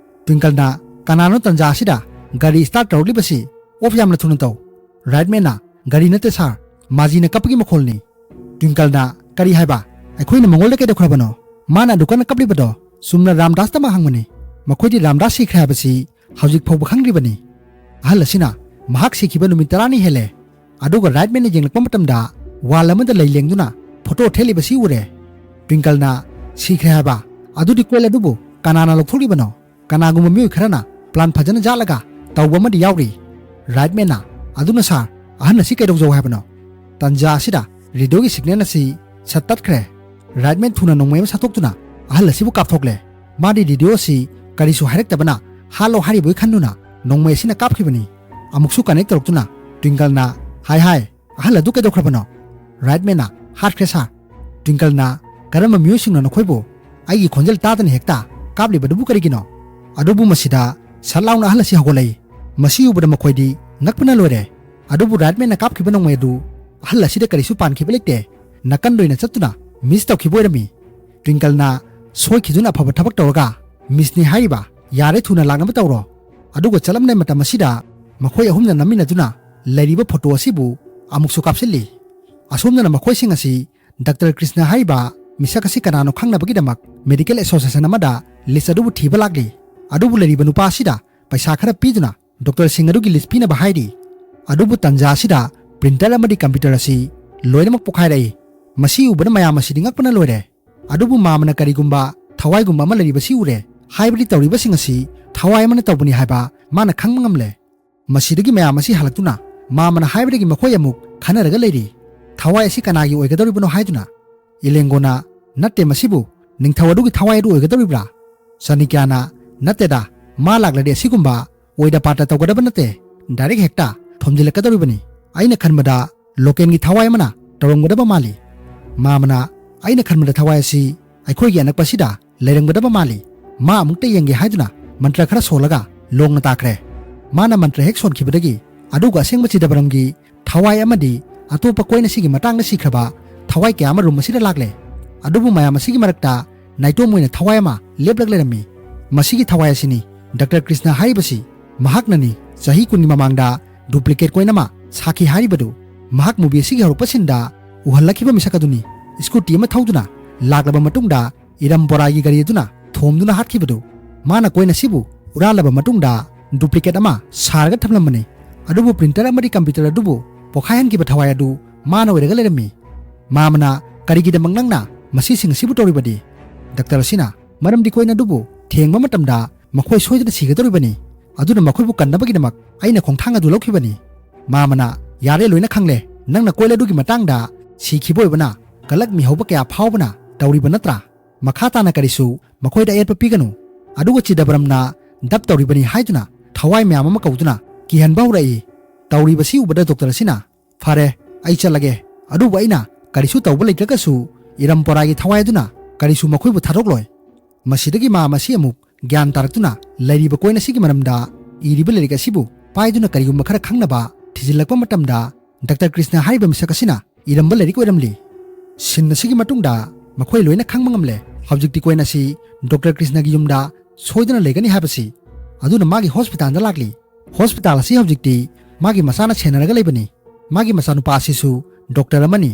ꯇ꯭ꯋꯤꯡꯀꯜꯅ, "ꯀꯅꯥꯅꯣ ꯇꯟꯖꯥ ꯑꯁꯤꯗ ꯒꯥꯔꯤ ꯁ꯭ꯇꯥꯔꯠ ꯇꯧꯔꯛꯂꯤꯕꯁꯤ? ꯑꯣꯐ ꯌꯥꯝꯅ ꯊꯨꯅ ꯇꯧ꯫" ꯔꯥꯏꯠꯃꯦꯟꯅ, "ꯒꯥꯔꯤ ꯅꯠꯇꯦ ꯁꯥꯔ, ꯃꯥꯖꯤꯅ ꯀꯞꯄꯒꯤ ꯃꯈꯣꯜꯅꯤ꯫" ꯇ꯭ꯋꯤꯡꯀꯜꯅ, "ꯀꯔꯤ ꯍꯥꯏꯕ? ꯑꯩꯈꯣꯏꯅ ꯃꯉꯣꯟꯗ ꯀꯩꯗꯧꯈ꯭ꯔꯕꯅꯣ? ꯃꯥꯅ ꯑꯗꯨꯛ ꯀꯟꯅ ꯀꯞꯂꯤꯕꯗꯣ?" ꯆꯨꯝꯅ ꯔꯥꯝꯗꯥꯁꯇꯃꯛ ꯍꯪꯕꯅꯤ꯫ ꯃꯈꯣꯏꯗꯤ ꯔꯥꯝꯗꯥꯁ ꯁꯤꯈ꯭ꯔꯦ ꯍꯥꯏꯕꯁꯤ ꯍꯧꯖꯤꯛ ꯐꯥꯎꯕ ꯈꯪꯗ꯭ꯔꯤꯕꯅꯤ꯫ ꯑꯍꯜ ꯑꯁꯤꯅ ꯃꯍꯥꯛ ꯁꯤꯈꯤꯕ ꯅꯨꯃꯤꯠ ꯇꯔꯥꯅꯤ ꯍꯦꯜꯂꯦ, ꯑꯗꯨꯒ ꯔꯥꯏꯠꯃꯦꯟꯅ ꯌꯦꯡꯂꯛꯄ ꯃꯇꯝꯗ ꯋꯥꯜ ꯑꯃꯗ ꯂꯩ ꯂꯦꯡꯗꯨꯅ ꯐꯣꯇꯣ ꯊꯦꯠꯂꯤꯕꯁꯤ ꯎꯔꯦ꯫ ꯇ꯭ꯋꯤꯡꯀꯜꯅ, "ꯁꯤꯈ꯭ꯔꯦ ꯍꯥꯏꯕ? ꯑꯗꯨꯗꯤ ꯀꯣꯏꯜ ꯑꯗꯨꯕꯨ ꯀꯅꯥꯅ ꯂꯧꯊꯣꯛꯂꯤꯕꯅꯣ? ꯀꯅꯥꯒꯨꯝꯕ ꯃꯤꯑꯣꯏ ꯈꯔꯅ ꯄ꯭ꯂꯥꯟ ꯐꯖꯅ ꯖꯥꯠꯂꯒ ꯇꯧꯕ ꯑꯃꯗꯤ ꯌꯥꯎꯔꯤ꯫" ꯔꯥꯏꯠꯃꯦꯟꯅ, "ꯑꯗꯨꯅ ꯁꯥꯔ, ꯑꯍꯟ ꯑꯁꯤ ꯀꯩꯗꯧꯖꯧ ꯍꯥꯏꯕꯅꯣ?" ꯇꯟꯖꯥ ꯑꯁꯤꯗ ꯔꯦꯗꯤꯑꯣꯒꯤ ꯁꯤꯒꯅꯦꯜ ꯑꯁꯤ ꯁꯠ ꯇꯠꯈ꯭ꯔꯦ꯫ ꯔꯥꯏꯠꯃꯦꯟ ꯊꯨꯅ ꯅꯣꯡꯃꯩ ꯑꯃ ꯁꯠꯇꯣꯛꯇꯨꯅ ꯑꯍꯜ ꯑꯁꯤꯕꯨ ꯀꯥꯞꯊꯣꯛꯂꯦ꯫ ꯃꯥꯗꯤ ꯔꯦꯗꯤꯑꯣ ꯑꯁꯤ ꯀꯔꯤꯁꯨ ꯍꯥꯏꯔꯛꯇꯕꯅ ꯍꯥꯠꯂꯣ ꯍꯥꯏꯔꯤꯕꯣꯏ ꯈꯟꯗꯨꯅ ꯅꯣꯡꯃꯩ ꯑꯁꯤꯅ ꯀꯥꯞꯈꯤꯕꯅꯤ꯫ ꯑꯃꯨꯛꯁꯨ ꯀꯅꯦꯛ ꯇꯧꯔꯛꯇꯨꯅ ꯇ꯭ꯋꯤꯡꯀꯜꯅ, "ꯍꯥꯏ ꯍꯥꯏ, ꯑꯍꯜ ꯑꯗꯨ ꯀꯩꯗꯧꯈ꯭ꯔꯕꯅꯣ?" ꯔꯥꯏꯠꯃꯦꯟꯅ, "ꯍꯥꯠꯈ꯭ꯔꯦ ꯁꯥꯔ꯫" ꯇ꯭ꯋꯤꯡꯀꯜꯅ, "ꯀꯔꯝꯕ ꯃꯤꯑꯣꯏꯁꯤꯡꯅꯣ ꯅꯈꯣꯏꯕꯨ? ꯑꯩꯒꯤ ꯈꯣꯟꯖꯦꯜ ꯇꯥꯗꯅ ꯍꯦꯛꯇ ꯀꯥꯞꯂꯤꯕꯗꯨꯕꯨ ꯀꯔꯤꯒꯤꯅꯣ?" ꯑꯗꯨꯕꯨ ꯃꯁꯤꯗ ꯁꯠ ꯂꯥꯎꯅ ꯑꯍꯜ ꯑꯁꯤ ꯍꯧꯒꯠꯂꯛꯏ꯫ ꯃꯁꯤ ꯎꯕꯗ ꯃꯈꯣꯏꯗꯤ ꯉꯛꯄꯅ ꯂꯣꯏꯔꯦ꯫ ꯑꯗꯨꯕꯨ ꯔꯥꯏꯠꯃꯦꯟꯅ ꯀꯥꯞꯈꯤꯕ ꯅꯣꯡꯃꯩ ꯑꯗꯨ ꯑꯍꯜ ꯑꯁꯤꯗ ꯀꯔꯤꯁꯨ ꯄꯥꯟꯈꯤꯕ ꯂꯩꯇꯦ꯫ ꯅꯥꯀꯟꯗ ꯑꯣꯏꯅ ꯆꯠꯇꯨꯅ ꯃꯤꯁ ꯇꯧꯈꯤꯕ ꯑꯣꯏꯔꯝꯃꯤ꯫ ꯇ꯭ꯋꯤꯡꯀꯜꯅ, "ꯁꯣꯏꯈꯤꯗꯨꯅ ꯑꯐꯕ ꯊꯕꯛ ꯇꯧꯔꯒ ꯃꯤꯁꯅꯤ ꯍꯥꯏꯔꯤꯕ? ꯌꯥꯔꯦ, ꯊꯨꯅ ꯂꯥꯛꯅꯕ ꯇꯧꯔꯣ꯫" ꯑꯗꯨꯒ ꯆꯠꯂꯝꯗꯥꯏ ꯃꯇꯝ ꯑꯁꯤꯗ ꯃꯈꯣꯏ ꯑꯍꯨꯝꯅ ꯅꯝꯃꯤꯟꯅꯗꯨꯅ ꯂꯩꯔꯤꯕ ꯐꯣꯇꯣ ꯑꯁꯤꯕꯨ ꯑꯃꯨꯛꯁꯨ ꯀꯥꯞꯁꯤꯜꯂꯤ꯫ ꯑꯁꯣꯝꯗꯅ ꯃꯈꯣꯏꯁꯤꯡ ꯑꯁꯤ ꯗꯥꯛꯇꯔ ꯀ꯭ꯔꯤꯁꯅ ꯍꯥꯏꯔꯤꯕ ꯃꯤꯁꯛ ꯑꯁꯤ ꯀꯅꯥꯅꯣ ꯈꯪꯅꯕꯒꯤꯗꯃꯛ ꯃꯦꯗꯤꯀꯦꯜ ꯑꯦꯁꯣꯁꯤꯌꯦꯁꯟ ꯑꯃꯗ ꯂꯤꯁ ꯑꯗꯨꯕꯨ ꯊꯤꯕ ꯂꯥꯛꯂꯤ꯫ ꯑꯗꯨꯕꯨ ꯂꯩꯔꯤꯕ ꯅꯨꯄꯥ ꯑꯁꯤꯗ ꯄꯩꯁꯥ ꯈꯔ ꯄꯤꯗꯨꯅ ꯗꯣꯛꯇꯔꯁꯤꯡ ꯑꯗꯨꯒꯤ ꯂꯤꯁ ꯄꯤꯅꯕ ꯍꯥꯏꯔꯤ꯫ ꯑꯗꯨꯕꯨ ꯇꯟꯖꯥ ꯑꯁꯤꯗ ꯄ꯭ꯔꯤꯟꯇꯔ ꯑꯃꯗꯤ ꯀꯝꯄ꯭ꯌꯨꯇꯔ ꯑꯁꯤ ꯂꯣꯏꯅꯃꯛ ꯄꯣꯈꯥꯏꯔꯛꯏ꯫ ꯃꯁꯤ ꯎꯕꯗ ꯃꯌꯥꯝ ꯑꯁꯤꯗꯤ ꯉꯛꯄꯅ ꯂꯣꯏꯔꯦ꯫ ꯑꯗꯨꯕꯨ ꯃꯥꯃꯅ ꯀꯔꯤꯒꯨꯝꯕ ꯊꯋꯥꯏꯒꯨꯝꯕ ꯑꯃ ꯂꯩꯔꯤꯕꯁꯤ ꯎꯔꯦ꯫ ꯍꯥꯏꯕꯗꯤ ꯇꯧꯔꯤꯕꯁꯤꯡ ꯑꯁꯤ ꯊꯋꯥꯏ ꯑꯃꯅ ꯇꯧꯕꯅꯤ ꯍꯥꯏꯕ ꯃꯥꯅ ꯈꯪꯕ ꯉꯝꯂꯦ꯫ ꯃꯁꯤꯗꯒꯤ ꯃꯌꯥꯝ ꯑꯁꯤ ꯍꯜꯂꯛꯇꯨꯅ ꯃꯥꯃꯅ ꯍꯥꯏꯕꯗꯒꯤ ꯃꯈꯣꯏ ꯑꯃꯨꯛ ꯈꯟꯅꯔꯒ ꯂꯩꯔꯤ꯫ ꯊꯋꯥꯏ ꯑꯁꯤ ꯀꯅꯥꯒꯤ ꯑꯣꯏꯒꯗꯧꯔꯤꯕꯅꯣ ꯍꯥꯏꯗꯨꯅ꯫ ꯏꯂꯦꯡꯒꯣꯅ, "ꯅꯠꯇꯦ, ꯃꯁꯤꯕꯨ ꯅꯤꯡꯊꯧ ꯑꯗꯨꯒꯤ ꯊꯋꯥꯏ ꯑꯗꯨ ꯑꯣꯏꯒꯗꯧꯔꯤꯕ꯭ꯔꯥ?" ꯆꯥꯅꯤꯀ꯭ꯌꯥꯅ, "ꯅꯠꯇꯦꯗ, ꯃꯥ ꯂꯥꯛꯂꯗꯤ ꯑꯁꯤꯒꯨꯝꯕ ꯑꯣꯏꯗ ꯄꯥꯗ ꯇꯧꯒꯗꯕ ꯅꯠꯇꯦ, ꯗꯥꯏꯔꯦꯛ ꯍꯦꯛꯇ ꯊꯣꯝꯖꯤꯜꯂꯛꯀꯗꯧꯔꯤꯕꯅꯤ꯫ ꯑꯩꯅ ꯈꯟꯕꯗ ꯂꯣꯀꯦꯟꯒꯤ ꯊꯋꯥꯏ ꯑꯃꯅ ꯇꯧꯔꯝꯒꯗꯕ ꯃꯥꯜꯂꯤ꯫" ꯃꯥꯃꯅ, "ꯑꯩꯅ ꯈꯟꯕꯗ ꯊꯋꯥꯏ ꯑꯁꯤ ꯑꯩꯈꯣꯏꯒꯤ ꯑꯅꯛꯄꯁꯤꯗ ꯂꯩꯔꯝꯒꯗꯕ ꯃꯥꯜꯂꯤ꯫ ꯃꯥ ꯑꯃꯨꯛꯇ ꯌꯦꯡꯒꯦ" ꯍꯥꯏꯗꯨꯅ ꯃꯟꯇ꯭ꯔ ꯈꯔ ꯁꯣꯜꯂꯒ ꯂꯣꯡꯅ ꯇꯥꯈ꯭ꯔꯦ꯫ ꯃꯥꯅ ꯃꯟꯇ꯭ꯔ ꯍꯦꯛ ꯁꯣꯟꯈꯤꯕꯗꯒꯤ ꯑꯗꯨꯒ ꯑꯁꯦꯡꯕ ꯆꯤꯗꯕꯔꯝꯒꯤ ꯊꯋꯥꯏ ꯑꯃꯗꯤ ꯑꯇꯣꯞꯄ ꯀꯣꯏꯅ ꯁꯤꯒꯤ ꯃꯇꯥꯡꯗ ꯁꯤꯈ꯭ꯔꯕ ꯊꯋꯥꯏ ꯀꯌꯥ ꯑꯃ ꯔꯨꯝ ꯑꯁꯤꯗ ꯂꯥꯛꯂꯦ꯫ ꯑꯗꯨꯕꯨ ꯃꯌꯥꯝ ꯑꯁꯤꯒꯤ ꯃꯔꯛꯇ ꯅꯥꯏꯇꯣꯝ ꯑꯣꯏꯅ ꯊꯋꯥꯏ ꯑꯃ ꯂꯦꯞꯂꯒ ꯂꯩꯔꯝꯃꯤ꯫ ꯃꯁꯤꯒꯤ ꯊꯋꯥꯏ ꯑꯁꯤꯅꯤ ꯗꯥꯛꯇꯔ ꯀ꯭ꯔꯤꯁꯅ ꯍꯥꯏꯔꯤꯕꯁꯤ꯫ ꯃꯍꯥꯛꯅꯅꯤ ꯆꯍꯤ ꯀꯨꯟꯒꯤ ꯃꯃꯥꯡꯗ ꯗꯨꯄ꯭ꯂꯤꯀꯦꯠ ꯀꯣꯏꯟ ꯑꯃ ꯁꯥꯈꯤ ꯍꯥꯏꯔꯤꯕꯗꯨ꯫ ꯃꯍꯥꯛ ꯃꯨꯚꯤ ꯑꯁꯤꯒꯤ ꯍꯧꯔꯛꯄ ꯁꯤꯟꯗ ꯎꯍꯜꯂꯛꯈꯤꯕ ꯃꯤꯁꯛ ꯑꯗꯨꯅꯤ꯫ ꯁ꯭ꯀꯨꯇꯤ ꯑꯃ ꯊꯧꯗꯨꯅ ꯂꯥꯛꯂꯕ ꯃꯇꯨꯡꯗ ꯏꯔꯝ ꯕꯣꯔꯥꯒꯤ ꯒꯥꯔꯤ ꯑꯗꯨꯅ ꯊꯣꯝꯗꯨꯅ ꯍꯥꯠꯈꯤꯕꯗꯨ꯫ ꯃꯥꯅ ꯀꯣꯏꯟ ꯑꯁꯤꯕꯨ ꯍꯨꯔꯥꯜꯂꯕ ꯃꯇꯨꯡꯗ ꯗꯨꯄ꯭ꯂꯤꯀꯦꯠ ꯑꯃ ꯁꯥꯔꯒ ꯊꯝꯂꯝꯕꯅꯤ꯫ ꯑꯗꯨꯕꯨ ꯄ꯭ꯔꯤꯟꯇꯔ ꯑꯃꯗꯤ ꯀꯝꯄ꯭ꯌꯨꯇꯔ ꯑꯗꯨꯕꯨ ꯄꯣꯈꯥꯏꯍꯟꯈꯤꯕ ꯊꯋꯥꯏ ꯑꯗꯨ ꯃꯥꯅ ꯑꯣꯏꯔꯒ ꯂꯩꯔꯝꯃꯤ꯫ ꯃꯥꯃꯅ, "ꯀꯔꯤꯒꯤꯗꯃꯛ ꯅꯪꯅ ꯃꯁꯤꯁꯤꯡ ꯑꯁꯤꯕꯨ ꯇꯧꯔꯤꯕꯗꯤ?" ꯗꯥꯛꯇꯔ ꯑꯁꯤꯅ, "ꯃꯔꯝꯗꯤ ꯀꯣꯏꯟ ꯑꯗꯨꯕꯨ ꯊꯦꯡꯕ ꯃꯇꯝꯗ ꯃꯈꯣꯏ ꯁꯣꯏꯗꯅ ꯁꯤꯒꯗꯧꯔꯤꯕꯅꯤ꯫ ꯑꯗꯨꯅ ꯃꯈꯣꯏꯕꯨ ꯀꯟꯅꯕꯒꯤꯗꯃꯛ ꯑꯩꯅ ꯈꯣꯡꯊꯥꯡ ꯑꯗꯨ ꯂꯧꯈꯤꯕꯅꯤ꯫" ꯃꯥꯃꯅ, "ꯌꯥꯔꯦ, ꯂꯣꯏꯅ ꯈꯪꯂꯦ꯫ ꯅꯪꯅ ꯀꯣꯏꯟ ꯑꯗꯨꯒꯤ ꯃꯇꯥꯡꯗ ꯁꯤꯈꯤꯕ ꯑꯣꯏꯕꯅ ꯀꯂꯛ ꯃꯤꯍꯧꯕ ꯀꯌꯥ ꯐꯥꯎꯕꯅ ꯇꯧꯔꯤꯕ ꯅꯠꯇ꯭ꯔꯥ? ꯃꯈꯥ ꯇꯥꯅ ꯀꯔꯤꯁꯨ ꯃꯈꯣꯏꯗ ꯑꯌꯦꯠꯄ ꯄꯤꯒꯅꯨ꯫" ꯑꯗꯨꯒ ꯆꯤꯗꯕꯔꯝꯅ ꯗꯞ ꯇꯧꯔꯤꯕꯅꯤ ꯍꯥꯏꯗꯨꯅ ꯊꯋꯥꯏ ꯃꯌꯥꯝ ꯑꯃ ꯀꯧꯗꯨꯅ ꯀꯤꯍꯟꯕ ꯍꯧꯔꯛꯏ꯫ ꯇꯧꯔꯤꯕꯁꯤ ꯎꯕꯗ ꯗꯣꯛꯇꯔ ꯑꯁꯤꯅ, "ꯐꯔꯦ, ꯑꯩ ꯆꯠꯂꯒꯦ꯫ ꯑꯗꯨꯕꯨ ꯑꯩꯅ ꯀꯔꯤꯁꯨ ꯇꯧꯕ ꯂꯩꯇ꯭ꯔꯒꯁꯨ ꯏꯔꯝ ꯄꯣꯔꯥꯒꯤ ꯊꯋꯥꯏ ꯑꯗꯨꯅ ꯀꯔꯤꯁꯨ ꯃꯈꯣꯏꯕꯨ ꯊꯥꯗꯣꯛꯂꯣꯏ꯫" ꯃꯁꯤꯗꯒꯤ ꯃꯥꯃ ꯑꯁꯤ ꯑꯃꯨꯛ ꯒ꯭ꯌꯥꯟ ꯇꯥꯔꯛꯇꯨꯅ ꯂꯩꯔꯤꯕ ꯀꯣꯏꯟ ꯑꯁꯤꯒꯤ ꯃꯔꯝꯗ ꯏꯔꯤꯕ ꯂꯥꯏꯔꯤꯛ ꯑꯁꯤꯕꯨ ꯄꯥꯏꯗꯨꯅ ꯀꯔꯤꯒꯨꯝꯕ ꯈꯔ ꯈꯪꯅꯕ ꯊꯤꯖꯤꯜꯂꯛꯄ ꯃꯇꯝꯗ ꯗꯥꯛꯇꯔ ꯀ꯭ꯔꯤꯁꯅ ꯍꯥꯏꯔꯤꯕ ꯃꯤꯁꯛ ꯑꯁꯤꯅ ꯏꯔꯝꯕ ꯂꯥꯏꯔꯤꯛ ꯑꯣꯏꯔꯝꯂꯤ꯫ ꯁꯤꯟ ꯑꯁꯤꯒꯤ ꯃꯇꯨꯡꯗ ꯃꯈꯣꯏ ꯂꯣꯏꯅ ꯈꯪꯕ ꯉꯝꯂꯦ꯫ ꯍꯧꯖꯤꯛꯇꯤ ꯀꯣꯏꯟ ꯑꯁꯤ ꯗꯥꯛꯇꯔ ꯀ꯭ꯔꯤꯁꯅꯒꯤ ꯌꯨꯝꯗ ꯁꯣꯏꯗꯅ ꯂꯩꯒꯅꯤ ꯍꯥꯏꯕꯁꯤ꯫ ꯑꯗꯨꯅ ꯃꯥꯒꯤ ꯍꯣꯁꯄꯤꯇꯥꯜꯗ ꯂꯥꯛꯂꯤ꯫ ꯍꯣꯁꯄꯤꯇꯥꯜ ꯑꯁꯤ ꯍꯧꯖꯤꯛꯇꯤ ꯃꯥꯒꯤ ꯃꯆꯥꯅ ꯁꯦꯟꯅꯔꯒ ꯂꯩꯕꯅꯤ꯫ ꯃꯥꯒꯤ ꯃꯆꯥꯅꯨꯄꯥ ꯑꯁꯤꯁꯨ ꯗꯣꯛꯇꯔ ꯑꯃꯅꯤ꯫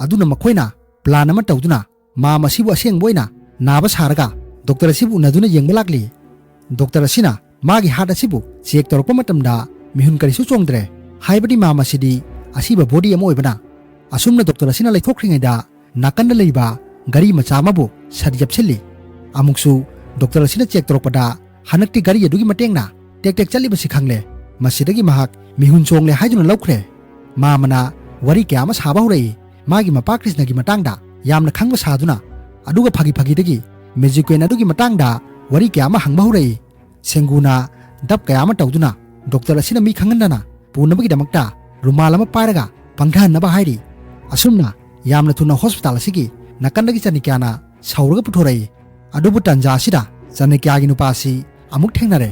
ꯑꯗꯨꯅ ꯃꯈꯣꯏꯅ ꯄ꯭ꯂꯥꯟ ꯑꯃ ꯇꯧꯗꯨꯅ ꯃꯥꯝ ꯑꯁꯤꯕꯨ ꯑꯁꯦꯡꯕ ꯑꯣꯏꯅ ꯅꯥꯕ ꯁꯥꯔꯒ ꯗꯣꯛꯇꯔ ꯑꯁꯤꯕꯨ ꯎꯅꯗꯨꯅ ꯌꯦꯡꯕ ꯂꯥꯛꯂꯤ꯫ ꯗꯣꯛꯇꯔ ꯑꯁꯤꯅ ꯃꯥꯒꯤ ꯍꯥꯔꯠ ꯑꯁꯤꯕꯨ ꯆꯦꯛ ꯇꯧꯔꯛꯄ ꯃꯇꯝꯗ ꯃꯤꯍꯨꯟ ꯀꯔꯤꯁꯨ ꯆꯣꯡꯗ꯭ꯔꯦ꯫ ꯍꯥꯏꯕꯗꯤ ꯃꯥꯝ ꯑꯁꯤꯗꯤ ꯑꯁꯤꯕ ꯕꯣꯗꯤ ꯑꯃ ꯑꯣꯏꯕꯅ꯫ ꯑꯁꯨꯝꯅ ꯗꯣꯛꯇꯔ ꯑꯁꯤꯅ ꯂꯩꯊꯣꯛꯈ꯭ꯔꯤꯉꯩꯗ ꯅꯥꯀꯟꯗ ꯂꯩꯕ ꯒꯥꯔꯤ ꯃꯆꯥ ꯑꯃꯕꯨ ꯁꯠ ꯌꯞꯁꯤꯜꯂꯤ꯫ ꯑꯃꯨꯛꯁꯨ ꯗꯣꯛꯇꯔ ꯑꯁꯤꯅ ꯆꯦꯛ ꯇꯧꯔꯛꯄꯗ ꯍꯟꯗꯛꯇꯤ ꯒꯥꯔꯤ ꯑꯗꯨꯒꯤ ꯃꯇꯦꯡꯅ ꯇꯦꯛ ꯇꯦꯛ ꯆꯠꯂꯤꯕꯁꯤ ꯈꯪꯂꯦ꯫ ꯃꯁꯤꯗꯒꯤ ꯃꯍꯥꯛ ꯃꯤꯍꯨꯟ ꯆꯣꯡꯂꯦ ꯍꯥꯏꯗꯨꯅ ꯂꯧꯈ꯭ꯔꯦ꯫ ꯃꯥꯃꯅ ꯋꯥꯔꯤ ꯀꯌꯥ ꯑꯃ ꯁꯥꯕ ꯍꯧꯔꯛꯏ꯫ ꯃꯥꯒꯤ ꯃꯄꯥ ꯀ꯭ꯔꯤꯁꯅꯒꯤ ꯃꯇꯥꯡꯗ ꯌꯥꯝꯅ ꯈꯪꯕ ꯁꯥꯗꯨꯅ꯫ ꯑꯗꯨꯒ ꯐꯥꯒꯤ ꯐꯥꯒꯤꯗꯒꯤ ꯃꯦꯖꯤꯛ ꯀ꯭ꯋꯤꯟ ꯑꯗꯨꯒꯤ ꯃꯇꯥꯡꯗ ꯋꯥꯔꯤ ꯀꯌꯥ ꯑꯃ ꯍꯪꯕ ꯍꯧꯔꯛꯏ꯫ ꯁꯦꯡꯒꯨꯅ ꯗꯞ ꯀꯌꯥ ꯑꯃ ꯇꯧꯗꯨꯅ ꯗꯣꯛꯇꯔ ꯑꯁꯤꯅ ꯃꯤ ꯈꯪꯍꯟꯗꯅ ꯄꯨꯅꯕꯒꯤꯗꯃꯛꯇ ꯔꯨꯃꯥꯜ ꯑꯃ ꯄꯥꯏꯔꯒ ꯄꯪꯊꯍꯟꯅꯕ ꯍꯥꯏꯔꯤ꯫ ꯑꯁꯨꯝꯅ ꯌꯥꯝꯅ ꯊꯨꯅ ꯍꯣꯁꯄꯤꯇꯥꯜ ꯑꯁꯤꯒꯤ ꯅꯥꯀꯟꯗꯒꯤ ꯆꯅꯤꯀ꯭ꯌꯥꯅ ꯁꯥꯎꯔꯒ ꯄꯨꯊꯣꯔꯛꯏ꯫ ꯑꯗꯨꯕꯨ ꯇꯟꯖꯥ ꯑꯁꯤꯗ ꯆꯅꯤꯀ꯭ꯌꯥꯒꯤ ꯅꯨꯄꯥ ꯑꯁꯤ ꯑꯃꯨꯛ ꯊꯦꯡꯅꯔꯦ꯫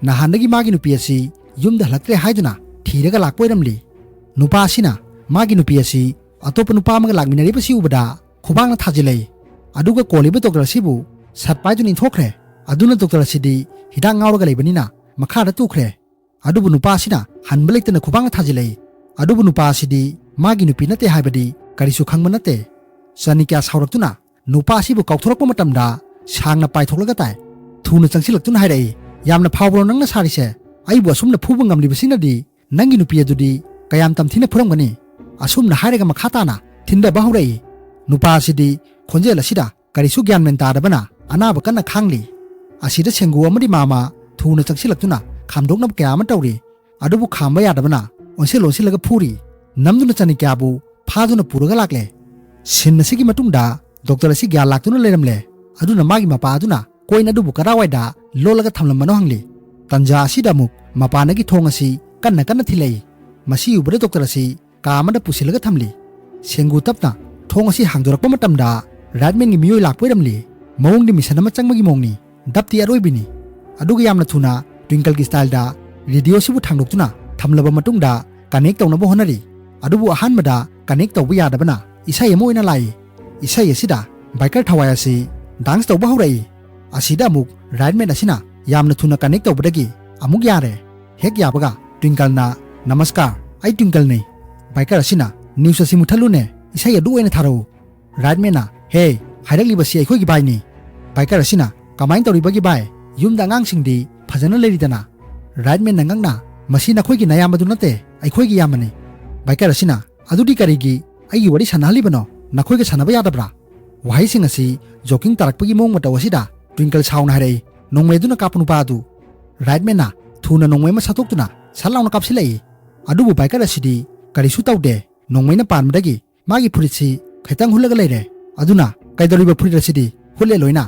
ꯅꯍꯥꯟꯗꯒꯤ ꯃꯥꯒꯤ ꯅꯨꯄꯤ ꯑꯁꯤ ꯌꯨꯝꯗ ꯍꯜꯂꯛꯇ꯭ꯔꯦ ꯍꯥꯏꯗꯨꯅ ꯊꯤꯔꯒ ꯂꯥꯛꯄ ꯑꯣꯏꯔꯝꯂꯤ꯫ ꯅꯨꯄꯥ ꯑꯁꯤꯅ ꯃꯥꯒꯤ ꯅꯨꯄꯤ ꯑꯁꯤ ꯑꯇꯣꯞꯄ ꯅꯨꯄꯥ ꯑꯃꯒ ꯂꯥꯛꯃꯤꯟꯅꯔꯤꯕꯁꯤ ꯎꯕꯗ ꯈꯨꯕꯥꯛꯅ ꯊꯥꯖꯤꯜꯂꯛꯏ꯫ ꯑꯗꯨꯒ ꯀꯣꯜꯂꯤꯕ ꯗꯣꯛꯇꯔ ꯑꯁꯤꯕꯨ ꯁꯠ ꯄꯥꯏꯗꯨꯅ ꯏꯟꯊꯣꯛꯈ꯭ꯔꯦ꯫ ꯑꯗꯨꯅ ꯗꯣꯛꯇꯔ ꯑꯁꯤꯗꯤ ꯍꯤꯗꯥꯛ ꯉꯥꯎꯔꯒ ꯂꯩꯕꯅꯤꯅ ꯃꯈꯥꯗ ꯇꯨꯈ꯭ꯔꯦ꯫ ꯑꯗꯨꯕꯨ ꯅꯨꯄꯥ ꯑꯁꯤꯅ ꯍꯟꯕ ꯂꯩꯇꯅ ꯈꯨꯕꯥꯛꯅ ꯊꯥꯖꯤꯜꯂꯛꯏ꯫ ꯑꯗꯨꯕꯨ ꯅꯨꯄꯥ ꯑꯁꯤꯗꯤ ꯃꯥꯒꯤ ꯅꯨꯄꯤ ꯅꯠꯇꯦ ꯍꯥꯏꯕꯗꯤ ꯀꯔꯤꯁꯨ ꯈꯪꯕ ꯅꯠꯇꯦ꯫ ꯆꯅꯤꯀ꯭ꯌꯥ ꯁꯥꯎꯔꯛꯇꯨꯅ ꯅꯨꯄꯥ ꯑꯁꯤꯕꯨ ꯀꯥꯎꯊꯣꯔꯛꯄ ꯃꯇꯝꯗ ꯁꯥꯡꯅ ꯄꯥꯏꯊꯣꯛꯂꯒ ꯇꯥꯏ꯫ ꯊꯨꯅ ꯆꯪꯁꯤꯜꯂꯛꯇꯨꯅ ꯍꯥꯏꯔꯛꯏ, "ꯌꯥꯝꯅ ꯐꯥꯎꯕ꯭ꯔꯣ ꯅꯪꯅ ꯁꯥꯔꯤꯁꯦ? ꯑꯩꯕꯨ ꯑꯁꯨꯝꯅ ꯐꯨꯕ ꯉꯝꯂꯤꯕꯁꯤꯅꯗꯤ ꯅꯪꯒꯤ ꯅꯨꯄꯤ ꯑꯗꯨꯗꯤ ꯀꯌꯥꯝ ꯇꯝꯊꯤꯅ ꯐꯨꯔꯝꯒꯅꯤ?" ꯑꯁꯨꯝꯅ ꯍꯥꯏꯔꯒ ꯃꯈꯥ ꯇꯥꯅ ꯊꯤꯟꯊꯕ ꯍꯧꯔꯛꯏ꯫ ꯅꯨꯄꯥ ꯑꯁꯤꯗꯤ ꯈꯣꯟꯖꯦꯜ ꯑꯁꯤꯗ ꯀꯔꯤꯁꯨ ꯒ꯭ꯌꯥꯟ ꯃꯦꯟ ꯇꯥꯗꯕꯅ ꯑꯅꯥꯕ ꯀꯟꯅ ꯈꯥꯡꯂꯤ꯫ ꯑꯁꯤꯗ ꯁꯦꯡꯒꯨ ꯑꯃꯗꯤ ꯃꯥꯃ ꯊꯨꯅ ꯆꯪꯁꯤꯜꯂꯛꯇꯨꯅ ꯈꯥꯝꯗꯣꯛꯅꯕ ꯀꯌꯥ ꯑꯃ ꯇꯧꯔꯤ꯫ ꯑꯗꯨꯕꯨ ꯈꯥꯝꯕ ꯌꯥꯗꯕꯅ ꯑꯣꯟꯁꯤꯜ ꯑꯣꯟꯁꯤꯜꯂꯒ ꯐꯨꯔꯤ꯫ ꯅꯝꯗꯨꯅ ꯆꯅꯤꯀ꯭ꯌꯥꯕꯨ ꯐꯥꯗꯨꯅ ꯄꯨꯔꯒ ꯂꯥꯛꯂꯦ꯫ ꯁꯤꯟ ꯑꯁꯤꯒꯤ ꯃꯇꯨꯡꯗ ꯗꯣꯛꯇꯔ ꯑꯁꯤ ꯒ꯭ꯌꯥꯟ ꯂꯥꯛꯇꯨꯅ ꯂꯩꯔꯝꯂꯦ꯫ ꯑꯗꯨꯅ ꯃꯥꯒꯤ ꯃꯄꯥ ꯑꯗꯨꯅ ꯀꯣꯏꯟ ꯑꯗꯨꯕꯨ ꯀꯗꯥꯏꯋꯥꯏꯗ ꯂꯣꯠꯂꯒ ꯊꯝꯂꯝꯕꯅꯣ ꯍꯪꯂꯤ꯫ ꯇꯟꯖꯥ ꯑꯁꯤꯗ ꯑꯃꯨꯛ ꯃꯄꯥꯟꯗꯒꯤ ꯊꯣꯡ ꯑꯁꯤ ꯀꯟꯅ ꯀꯟꯅ ꯊꯤꯜꯂꯛꯏ꯫ ꯃꯁꯤ ꯎꯕꯗ ꯗꯣꯛꯇꯔ ꯑꯁꯤ ꯀꯥ ꯑꯃꯗ ꯄꯨꯁꯤꯜꯂꯒ ꯊꯝꯂꯤ꯫ ꯁꯦꯡꯒꯨ ꯇꯞꯅ ꯊꯣꯡ ꯑꯁꯤ ꯍꯥꯡꯗꯣꯔꯛꯄ ꯃꯇꯝꯗ ꯔꯥꯏꯠꯃꯦꯟꯒꯤ ꯃꯤꯑꯣꯏ ꯂꯥꯛꯄ ꯑꯣꯏꯔꯝꯂꯤ꯫ ꯃꯑꯣꯡꯗꯤ ꯃꯤꯁꯟ ꯑꯃ ꯆꯪꯕꯒꯤ ꯃꯑꯣꯡꯅꯤ꯫ ꯗꯞꯇꯤ ꯑꯔꯣꯏꯕꯤꯅꯤ꯫ ꯑꯗꯨꯒ ꯌꯥꯝꯅ ꯊꯨꯅ ꯇ꯭ꯋꯤꯡꯀꯜꯒꯤ ꯁ꯭ꯇꯥꯏꯜꯗ ꯔꯦꯗꯤꯑꯣꯁꯤꯕꯨ ꯊꯥꯡꯗꯣꯛꯇꯨꯅ ꯊꯝꯂꯕ ꯃꯇꯨꯡꯗ ꯀꯅꯦꯛ ꯇꯧꯅꯕ ꯍꯣꯠꯅꯔꯤ꯫ ꯑꯗꯨꯕꯨ ꯑꯍꯥꯟꯕꯗ ꯀꯅꯦꯛ ꯇꯧꯕ ꯌꯥꯗꯕꯅ ꯏꯁꯩ ꯑꯃ ꯑꯣꯏꯅ ꯂꯥꯛꯏ꯫ ꯏꯁꯩ ꯑꯁꯤꯗ ꯕꯥꯏꯀꯔ ꯊꯋꯥꯏ ꯑꯁꯤ ꯗꯥꯟꯁ ꯇꯧꯕ ꯍꯧꯔꯛꯏ꯫ ꯑꯁꯤꯗ ꯑꯃꯨꯛ ꯔꯥꯏꯠꯃꯦꯟ ꯑꯁꯤꯅ ꯌꯥꯝꯅ ꯊꯨꯅ ꯀꯅꯦꯛ ꯇꯧꯕꯗꯒꯤ ꯑꯃꯨꯛ ꯌꯥꯔꯦ꯫ ꯍꯦꯛ ꯌꯥꯕꯒ ꯇ꯭ꯋꯤꯡꯀꯜꯅ, "ꯅꯃꯁꯀꯥꯔ, ꯑꯩ ꯇ꯭ꯋꯤꯡꯀꯜꯅꯤ꯫" ꯕꯥꯏꯀꯔ ꯑꯁꯤꯅ, "ꯅ꯭ꯌꯨꯁ ꯑꯁꯤ ꯃꯨꯠꯊꯠꯂꯨꯅꯦ, ꯏꯁꯩ ꯑꯗꯨ ꯑꯣꯏꯅ ꯊꯥꯔꯛꯎ꯫" ꯔꯥꯏꯠꯃꯦꯟꯅ, "ꯍꯦ, ꯍꯥꯏꯔꯛꯂꯤꯕꯁꯤ ꯑꯩꯈꯣꯏꯒꯤ ꯕꯥꯏꯅꯤ꯫" ꯕꯥꯏꯀꯔ ꯑꯁꯤꯅ, "ꯀꯃꯥꯏꯅ ꯇꯧꯔꯤꯕꯒꯤ ꯕꯥꯏ? ꯌꯨꯝꯗ ꯑꯉꯥꯡꯁꯤꯡꯗꯤ ꯐꯖꯅ ꯂꯩꯔꯤꯗꯅ?" ꯔꯥꯏꯠꯃꯦꯟꯅ ꯉꯛꯅ, "ꯃꯁꯤ ꯅꯈꯣꯏꯒꯤ ꯅꯌꯥꯝꯕꯗꯨ ꯅꯠꯇꯦ, ꯑꯩꯈꯣꯏꯒꯤ ꯏꯌꯥꯝꯕꯅꯤ꯫" ꯕꯥꯏꯀꯔ ꯑꯁꯤꯅ, "ꯑꯗꯨꯗꯤ ꯀꯔꯤꯒꯤ ꯑꯩꯒꯤ ꯋꯥꯔꯤ ꯁꯥꯟꯅꯍꯜꯂꯤꯕꯅꯣ? ꯅꯈꯣꯏꯒ ꯁꯥꯟꯅꯕ ꯌꯥꯗꯕ꯭ꯔꯥ?" ꯋꯥꯍꯩꯁꯤꯡ ꯑꯁꯤ ꯖꯣꯀꯤꯡ ꯇꯥꯔꯛꯄꯒꯤ ꯃꯑꯣꯡ ꯃꯇꯧ ꯑꯁꯤꯗ ꯇ꯭ꯋꯤꯡꯀꯜ ꯁꯥꯎꯅ ꯍꯥꯏꯔꯛꯏ, "ꯅꯣꯡꯃꯩ ꯑꯗꯨꯅ ꯀꯥꯞꯄꯨ ꯅꯨꯄꯥ ꯑꯗꯨ!" ꯔꯥꯏꯠꯃꯦꯟꯅ ꯊꯨꯅ ꯅꯣꯡꯃꯩ ꯑꯃ ꯁꯠꯇꯣꯛꯇꯨꯅ ꯁꯠ ꯂꯥꯎꯅ ꯀꯥꯞꯁꯤꯜꯂꯛꯏ꯫ ꯑꯗꯨꯕꯨ ꯕꯥꯏꯀꯔ ꯑꯁꯤꯗꯤ ꯀꯔꯤꯁꯨ ꯇꯧꯗꯦ꯫ ꯅꯣꯡꯃꯩꯅ ꯄꯥꯟꯕꯗꯒꯤ ꯃꯥꯒꯤ ꯐꯨꯔꯤꯠꯁꯤ ꯈꯤꯇꯪ ꯍꯨꯠꯂꯒ ꯂꯩꯔꯦ꯫ ꯑꯗꯨꯅ ꯀꯩꯗꯧꯔꯤꯕ ꯐꯨꯔꯤꯠ ꯑꯁꯤꯗꯤ ꯍꯨꯠꯂꯦ ꯂꯣꯏꯅ꯫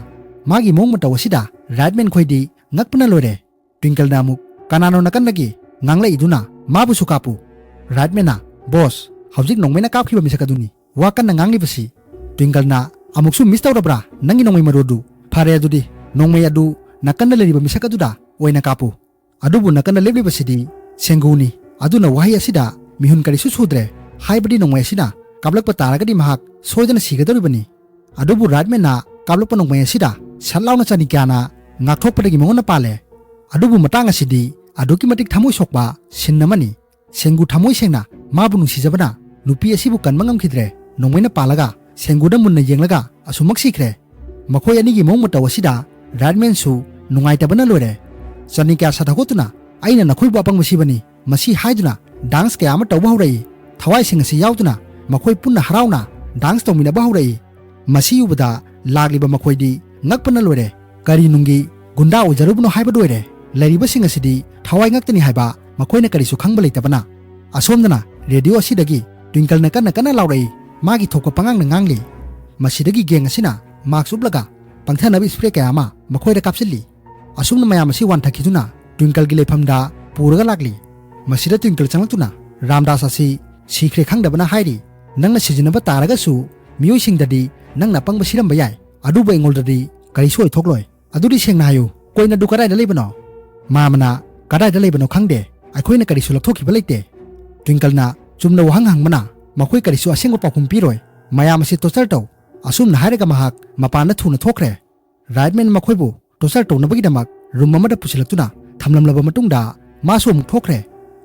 ꯃꯥꯒꯤ ꯃꯑꯣꯡ ꯃꯇꯧ ꯑꯁꯤꯗ ꯔꯥꯏꯠꯃꯦꯟ ꯈꯣꯏꯗꯤ ꯉꯛꯄꯅ ꯂꯣꯏꯔꯦ꯫ ꯇ꯭ꯋꯤꯡꯀꯜꯅ ꯑꯃꯨꯛ, "ꯀꯅꯥꯅꯣ ꯅꯥꯀꯟꯗꯒꯤ ꯉꯥꯡꯂꯛꯏꯗꯨꯅ? ꯃꯥꯕꯨꯁꯨ ꯀꯥꯞꯄꯨ꯫" ꯔꯥꯏꯠꯃꯦꯟꯅ, "ꯕꯣꯁ, ꯍꯧꯖꯤꯛ ꯅꯣꯡꯃꯩꯅ ꯀꯥꯞꯈꯤꯕ ꯃꯤꯁꯛ ꯑꯗꯨꯅꯤ ꯋꯥ ꯀꯟꯅ ꯉꯥꯡꯂꯤꯕꯁꯤ꯫" ꯇ꯭ꯋꯤꯡꯀꯜꯅ, "ꯑꯃꯨꯛꯁꯨ ꯃꯤꯁ ꯇꯧꯔꯕ꯭ꯔꯥ ꯅꯪꯒꯤ ꯅꯣꯡꯃꯩ ꯃꯔꯨ ꯑꯗꯨ? ꯐꯔꯦ ꯑꯗꯨꯗꯤ, ꯅꯣꯡꯃꯩ ꯑꯗꯨ ꯅꯥꯀꯟꯗ ꯂꯩꯔꯤꯕ ꯃꯤꯁꯛ ꯑꯗꯨꯗ ꯑꯣꯏꯅ ꯀꯥꯞꯄꯨ꯫" ꯑꯗꯨꯕꯨ ꯅꯥꯀꯟꯗ ꯂꯦꯞꯂꯤꯕꯁꯤꯗꯤ ꯁꯦꯡꯒꯨꯅꯤ꯫ ꯑꯗꯨꯅ ꯋꯥꯍꯩ ꯑꯁꯤꯗ ꯃꯤꯍꯨꯟ ꯀꯔꯤꯁꯨ ꯁꯨꯗ꯭ꯔꯦ, ꯍꯥꯏꯕꯗꯤ ꯅꯣꯡꯃꯩ ꯑꯁꯤꯅ ꯀꯥꯞꯂꯛꯄ ꯇꯥꯔꯒꯗꯤ ꯃꯍꯥꯛ ꯁꯣꯏꯗꯅ ꯁꯤꯒꯗꯧꯔꯤꯕꯅꯤ꯫ ꯑꯗꯨꯕꯨ ꯔꯥꯏꯠꯃꯦꯟꯅ ꯀꯥꯞꯂꯛꯄ ꯅꯣꯡꯃꯩ ꯑꯁꯤꯗ ꯁꯠ ꯂꯥꯎꯅ ꯆꯅꯤꯀ꯭ꯌꯥꯅ ꯉꯥꯛꯊꯣꯛꯄꯗꯒꯤ ꯃꯉꯣꯟꯗ ꯄꯥꯜꯂꯦ꯫ ꯑꯗꯨꯕꯨ ꯃꯇꯥꯡ ꯑꯁꯤꯗꯤ ꯑꯗꯨꯛꯀꯤ ꯃꯇꯤꯛ ꯊꯃꯣꯏ ꯁꯣꯛꯄ ꯁꯤꯟ ꯑꯃꯅꯤ꯫ ꯁꯦꯡꯒꯨ ꯊꯃꯣꯏ ꯁꯦꯡꯅ ꯃꯥꯕꯨ ꯅꯨꯡꯁꯤꯖꯕꯅ ꯅꯨꯄꯤ ꯑꯁꯤꯕꯨ ꯀꯟꯕ ꯉꯝꯈꯤꯗ꯭ꯔꯦ꯫ ꯅꯣꯡꯃꯩꯅ ꯄꯥꯜꯂꯒ ꯁꯦꯡꯒꯨꯗ ꯃꯨꯟꯅ ꯌꯦꯡꯂꯒ ꯑꯁꯨꯃꯛ ꯁꯤꯈ꯭ꯔꯦ꯫ ꯃꯈꯣꯏ ꯑꯅꯤꯒꯤ ꯃꯑꯣꯡ ꯃꯇꯧ ꯑꯁꯤꯗ ꯔꯥꯏꯠꯃꯦꯟꯁꯨ ꯅꯨꯡꯉꯥꯏꯇꯕꯅ ꯂꯣꯏꯔꯦ꯫ ꯆꯅꯤꯀ꯭ꯌꯥ ꯁꯥꯊꯧꯒꯠꯇꯨꯅ, "ꯑꯩꯅ ꯅꯈꯣꯏꯕꯨ ꯑꯄꯪꯕ ꯁꯤꯕꯅꯤ, ꯃꯁꯤ" ꯍꯥꯏꯗꯨꯅ ꯗꯥꯟꯁ ꯀꯌꯥ ꯑꯃ ꯇꯧꯕ ꯍꯧꯔꯛꯏ꯫ ꯊꯋꯥꯏꯁꯤꯡ ꯑꯁꯤ ꯌꯥꯎꯗꯨꯅ ꯃꯈꯣꯏ ꯄꯨꯟꯅ ꯍꯔꯥꯎꯅ ꯗꯥꯟꯁ ꯇꯧꯃꯤꯟꯅꯕ ꯍꯧꯔꯛꯏ꯫ ꯃꯁꯤ ꯎꯕꯗ ꯂꯥꯛꯂꯤꯕ ꯃꯈꯣꯏꯗꯤ ꯉꯛꯄꯅ ꯂꯣꯏꯔꯦ꯫ ꯀꯔꯤ ꯅꯨꯡꯒꯤ ꯒꯨꯟꯗꯥ ꯑꯣꯏꯖꯔꯨꯕꯅꯣ ꯍꯥꯏꯕ ꯂꯣꯏꯔꯦ꯫ ꯂꯩꯔꯤꯕꯁꯤꯡ ꯑꯁꯤꯗꯤ ꯊꯋꯥꯏ ꯉꯛꯇꯅꯤ ꯍꯥꯏꯕ ꯃꯈꯣꯏꯅ ꯀꯔꯤꯁꯨ ꯈꯪꯕ ꯂꯩꯇꯕꯅ꯫ ꯑꯁꯣꯝꯗꯅ ꯔꯦꯗꯤꯑꯣ ꯑꯁꯤꯗꯒꯤ ꯇ꯭ꯋꯤꯡꯀꯜꯅ ꯀꯟꯅ ꯀꯟꯅ ꯂꯥꯎꯔꯛꯏ꯫ ꯃꯥꯒꯤ ꯊꯣꯛꯄ ꯄꯉꯥꯡꯅ ꯉꯥꯡꯂꯤ꯫ ꯃꯁꯤꯗꯒꯤ ꯒꯦꯡ ꯑꯁꯤꯅ ꯃꯥꯛꯁ ꯎꯞꯂꯒ ꯄꯪꯊꯅꯕ ꯁ꯭ꯄ꯭ꯔꯦ ꯀꯌꯥ ꯑꯃ ꯃꯈꯣꯏꯗ ꯀꯥꯞꯁꯤꯜꯂꯤ꯫ ꯑꯁꯨꯝꯅ ꯃꯌꯥꯝ ꯑꯁꯤ ꯋꯥꯟꯊꯈꯤꯗꯨꯅ ꯇ꯭ꯋꯤꯡꯀꯜꯒꯤ ꯂꯩꯐꯝꯗ ꯄꯨꯔꯒ ꯂꯥꯛꯂꯤ꯫ ꯃꯁꯤꯗ ꯇ꯭ꯋꯤꯡꯀꯜ ꯆꯪꯂꯛꯇꯨꯅ ꯔꯥꯝꯗꯥꯁ ꯑꯁꯤ ꯁꯤꯈ꯭ꯔꯦ ꯈꯪꯗꯕꯅ ꯍꯥꯏꯔꯤ, "ꯅꯪꯅ ꯁꯤꯖꯤꯟꯅꯕ ꯇꯥꯔꯒꯁꯨ ꯃꯤꯑꯣꯏꯁꯤꯡꯗꯗꯤ ꯅꯪꯅ ꯑꯄꯪꯕ ꯁꯤꯔꯝꯕ ꯌꯥꯏ, ꯑꯗꯨꯕꯨ ꯑꯩꯉꯣꯟꯗꯗꯤ ꯀꯔꯤꯁꯨ ꯑꯣꯏꯊꯣꯛꯂꯣꯏ꯫ ꯑꯗꯨꯗꯤ ꯁꯦꯡꯅ ꯍꯥꯏꯌꯨ, ꯀꯣꯏꯟ ꯑꯗꯨ ꯀꯗꯥꯏꯗ ꯂꯩꯕꯅꯣ?" ꯃꯥꯃꯅ, "ꯀꯗꯥꯏꯗ ꯂꯩꯕꯅꯣ ꯈꯪꯗꯦ, ꯑꯩꯈꯣꯏꯅ ꯀꯔꯤꯁꯨ ꯂꯧꯊꯣꯛꯈꯤꯕ ꯂꯩꯇꯦ"꯫ ꯇ꯭ꯋꯤꯡꯀꯜꯅ ꯆꯨꯝꯅ ꯋꯥꯍꯪ ꯍꯪꯕꯅ, "ꯃꯈꯣꯏ ꯀꯔꯤꯁꯨ ꯑꯁꯦꯡꯕ ꯄꯥꯎꯈꯨꯝ ꯄꯤꯔꯣꯏ꯫ ꯃꯌꯥꯝ ꯑꯁꯤ ꯇꯣꯔꯆꯔ ꯇꯧ"꯫ ꯑꯁꯨꯝꯅ ꯍꯥꯏꯔꯒ ꯃꯍꯥꯛ ꯃꯄꯥꯟꯗ ꯊꯨꯅ ꯊꯣꯛꯈ꯭ꯔꯦ꯫ ꯔꯥꯏꯠꯃꯦꯟ ꯃꯈꯣꯏꯕꯨ ꯇꯣꯔꯆꯔ ꯇꯧꯅꯕꯒꯤꯗꯃꯛ ꯔꯨꯝ ꯑꯃꯗ ꯄꯨꯁꯤꯜꯂꯛꯇꯨꯅ ꯊꯝꯂꯝꯂꯕ ꯃꯇꯨꯡꯗ ꯃꯥꯁꯨ ꯑꯃꯨꯛ ꯊꯣꯛꯈ꯭ꯔꯦ꯫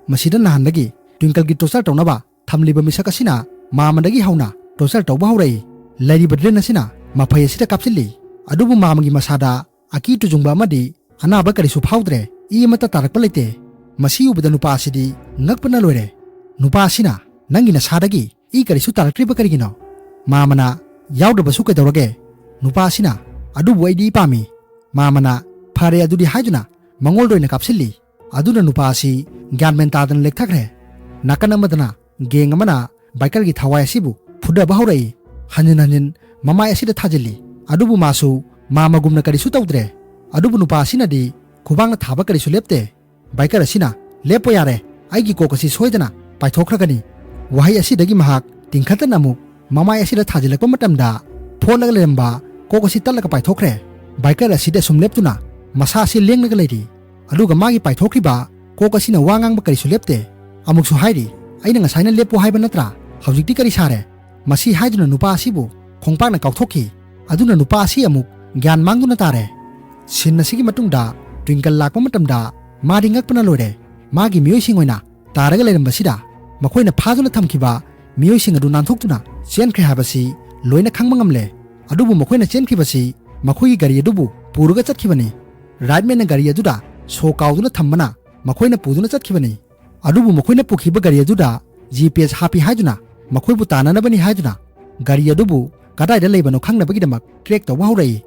ꯃꯁꯤꯗ ꯅꯍꯥꯟꯗꯒꯤ ꯇ꯭ꯋꯤꯡꯀꯜꯒꯤ ꯇꯣꯔꯆꯔ ꯇꯧꯅꯕ ꯊꯝꯂꯤꯕ ꯃꯤꯁꯛ ꯑꯁꯤꯅ ꯃꯥꯃꯗꯒꯤ ꯍꯧꯅ ꯇꯣꯔꯆꯔ ꯇꯧꯕ ꯍꯧꯔꯛꯏ꯫ ꯂꯩꯔꯤꯕ ꯗ꯭ꯔꯦꯟ ꯑꯁꯤꯅ ꯃꯐꯩ ꯑꯁꯤꯗ ꯀꯥꯞꯁꯤꯜꯂꯤ꯫ ꯑꯗꯨꯕꯨ ꯃꯥꯃꯒꯤ ꯃꯁꯥꯗ ꯑꯀꯤ ꯇꯨꯖꯨꯡꯕ ꯑꯃꯗꯤ ꯑꯅꯥꯕ ꯀꯔꯤꯁꯨ ꯐꯥꯎꯗ꯭ꯔꯦ꯫ ꯏ ꯑꯃꯠꯇ ꯇꯥꯔꯛꯄ ꯂꯩꯇꯦ꯫ ꯃꯁꯤ ꯎꯕꯗ ꯅꯨꯄꯥ ꯑꯁꯤꯗꯤ ꯉꯛꯄꯅ ꯂꯣꯏꯔꯦ꯫ ꯅꯨꯄꯥ ꯑꯁꯤꯅ, "ꯅꯪꯒꯤ ꯅꯁꯥꯗꯒꯤ ꯏ ꯀꯔꯤꯁꯨ ꯇꯥꯔꯛꯇ꯭ꯔꯤꯕ ꯀꯔꯤꯒꯤꯅꯣ?" ꯃꯥꯃꯅ, "ꯌꯥꯎꯗꯕꯁꯨ ꯀꯩꯗꯧꯔꯒꯦ?" ꯅꯨꯄꯥ ꯑꯁꯤꯅ, "ꯑꯗꯨꯕꯨ ꯑꯩꯗꯤ ꯏ ꯄꯥꯝꯃꯤ"꯫ ꯃꯥꯃꯅ, "ꯐꯔꯦ ꯑꯗꯨꯗꯤ" ꯍꯥꯏꯗꯨꯅ ꯃꯉꯣꯟꯗ ꯑꯣꯏꯅ ꯀꯥꯞꯁꯤꯜꯂꯤ꯫ ꯑꯗꯨꯅ ꯅꯨꯄꯥ ꯑꯁꯤ ꯒ꯭ꯌꯥꯟ ꯃꯦꯟ ꯇꯥꯗꯅ ꯂꯦꯛꯊꯈ꯭ꯔꯦ꯫ ꯅꯥꯀꯟ ꯑꯃꯗꯅ ꯒꯦꯡ ꯑꯃꯅ ꯕꯥꯏꯀꯔꯒꯤ ꯊꯋꯥꯏ ꯑꯁꯤꯕꯨ ꯐꯨꯗꯕ ꯍꯧꯔꯛꯏ꯫ ꯍꯟꯖꯤꯟ ꯍꯟꯖꯤꯟ ꯃꯃꯥꯏ ꯑꯁꯤꯗ ꯊꯥꯖꯤꯜꯂꯤ꯫ ꯑꯗꯨꯕꯨ ꯃꯥꯁꯨ ꯃꯥꯃꯒꯨꯝꯅ ꯀꯔꯤꯁꯨ ꯇꯧꯗ꯭ꯔꯦ꯫ ꯑꯗꯨꯕꯨ ꯅꯨꯄꯥ ꯑꯁꯤꯅꯗꯤ ꯈꯨꯕꯥꯛꯅ ꯊꯥꯕ ꯀꯔꯤꯁꯨ ꯂꯦꯞꯇꯦ꯫ ꯕꯥꯏꯀꯔ ꯑꯁꯤꯅ, "ꯂꯦꯞꯄꯣ ꯌꯥꯔꯦ, ꯑꯩꯒꯤ ꯀꯣꯛ ꯑꯁꯤ ꯁꯣꯏꯗꯅ ꯄꯥꯏꯊꯣꯛꯈ꯭ꯔꯒꯅꯤ"꯫ ꯋꯥꯍꯩ ꯑꯁꯤꯗꯒꯤ ꯃꯍꯥꯛ ꯇꯤꯡꯈꯠꯇꯅ ꯑꯃꯨꯛ ꯃꯃꯥꯏ ꯑꯁꯤꯗ ꯊꯥꯖꯤꯜꯂꯛꯄ ꯃꯇꯝꯗ ꯐꯣꯠꯂꯒ ꯂꯩꯔꯝꯕ ꯀꯣꯛ ꯑꯁꯤ ꯇꯠꯂꯒ ꯄꯥꯏꯊꯣꯛꯈ꯭ꯔꯦ꯫ ꯕꯥꯏꯀꯔ ꯑꯁꯤꯗꯤ ꯑꯁꯨꯝ ꯂꯦꯞꯇꯨꯅ ꯃꯁꯥ ꯑꯁꯤ ꯂꯦꯡꯂꯒ ꯂꯩꯔꯤ꯫ ꯑꯗꯨꯒ ꯃꯥꯒꯤ ꯄꯥꯏꯊꯣꯛꯈ꯭ꯔꯤꯕ ꯀꯣꯛ ꯑꯁꯤꯅ ꯋꯥ ꯉꯥꯡꯕ ꯀꯔꯤꯁꯨ ꯂꯦꯞꯇꯦ꯫ ꯑꯃꯨꯛꯁꯨ ꯍꯥꯏꯔꯤ, "ꯑꯩꯅ ꯉꯁꯥꯏꯅ ꯂꯦꯞꯄꯣ ꯍꯥꯏꯕ ꯅꯠꯇ꯭ꯔꯥ? ꯍꯧꯖꯤꯛꯇꯤ ꯀꯔꯤ ꯁꯥꯔꯦ?" ꯃꯁꯤ ꯍꯥꯏꯗꯨꯅ ꯅꯨꯄꯥ ꯑꯁꯤꯕꯨ ꯈꯣꯡꯄꯥꯛꯅ ꯀꯥꯎꯊꯣꯛꯈꯤ꯫ ꯑꯗꯨꯅ ꯅꯨꯄꯥ ꯑꯁꯤ ꯑꯃꯨꯛ ꯒ꯭ꯌꯥꯟ ꯃꯥꯡꯗꯨꯅ ꯇꯥꯔꯦ꯫ ꯁꯤꯟ ꯑꯁꯤꯒꯤ ꯃꯇꯨꯡꯗ ꯇ꯭ꯋꯤꯡꯀꯜ ꯂꯥꯛꯄ ꯃꯇꯝꯗ ꯃꯥꯗꯤ ꯉꯛꯄꯅ ꯂꯣꯏꯔꯦ꯫ ꯃꯥꯒꯤ ꯃꯤꯑꯣꯏꯁꯤꯡ ꯑꯣꯏꯅ ꯇꯥꯔꯒ ꯂꯩꯔꯝꯕꯁꯤꯗ ꯃꯈꯣꯏꯅ ꯐꯥꯗꯨꯅ ꯊꯝꯈꯤꯕ ꯃꯤꯑꯣꯏꯁꯤꯡ ꯑꯗꯨ ꯅꯥꯟꯊꯣꯛꯇꯨꯅ ꯆꯦꯟꯈ꯭ꯔꯦ ꯍꯥꯏꯕꯁꯤ ꯂꯣꯏꯅ ꯈꯪꯕ ꯉꯝꯂꯦ꯫ ꯑꯗꯨꯕꯨ ꯃꯈꯣꯏꯅ ꯆꯦꯟꯈꯤꯕꯁꯤ ꯃꯈꯣꯏꯒꯤ ꯒꯥꯔꯤ ꯑꯗꯨꯕꯨ ꯄꯨꯔꯒ ꯆꯠꯈꯤꯕꯅꯤ꯫ ꯔꯥꯏꯠꯃꯦꯟꯅ ꯒꯥꯔꯤ ꯑꯗꯨꯗ ꯁꯣ ꯀꯥꯎꯗꯨꯅ ꯊꯝꯕꯅ ꯃꯈꯣꯏꯅ ꯄꯨꯗꯨꯅ ꯆꯠꯈꯤꯕꯅꯤ꯫ ꯑꯗꯨꯕꯨ ꯃꯈꯣꯏꯅ ꯄꯨꯈꯤꯕ ꯒꯥꯔꯤ ꯑꯗꯨꯗ ꯖꯤ ꯄꯤ ꯑꯦꯁ ꯍꯥꯞꯄꯤ ꯍꯥꯏꯗꯨꯅ ꯃꯈꯣꯏꯕꯨ ꯇꯥꯟꯅꯅꯕꯅꯤ ꯍꯥꯏꯗꯨꯅ ꯒꯥꯔꯤ ꯑꯗꯨꯕꯨ ꯀꯗꯥꯏꯗ ꯂꯩꯕꯅꯣ ꯈꯪꯅꯕꯒꯤꯗꯃꯛ ꯇ꯭ꯔꯦꯛ ꯇꯧꯕ ꯍꯧꯔꯛꯏ꯫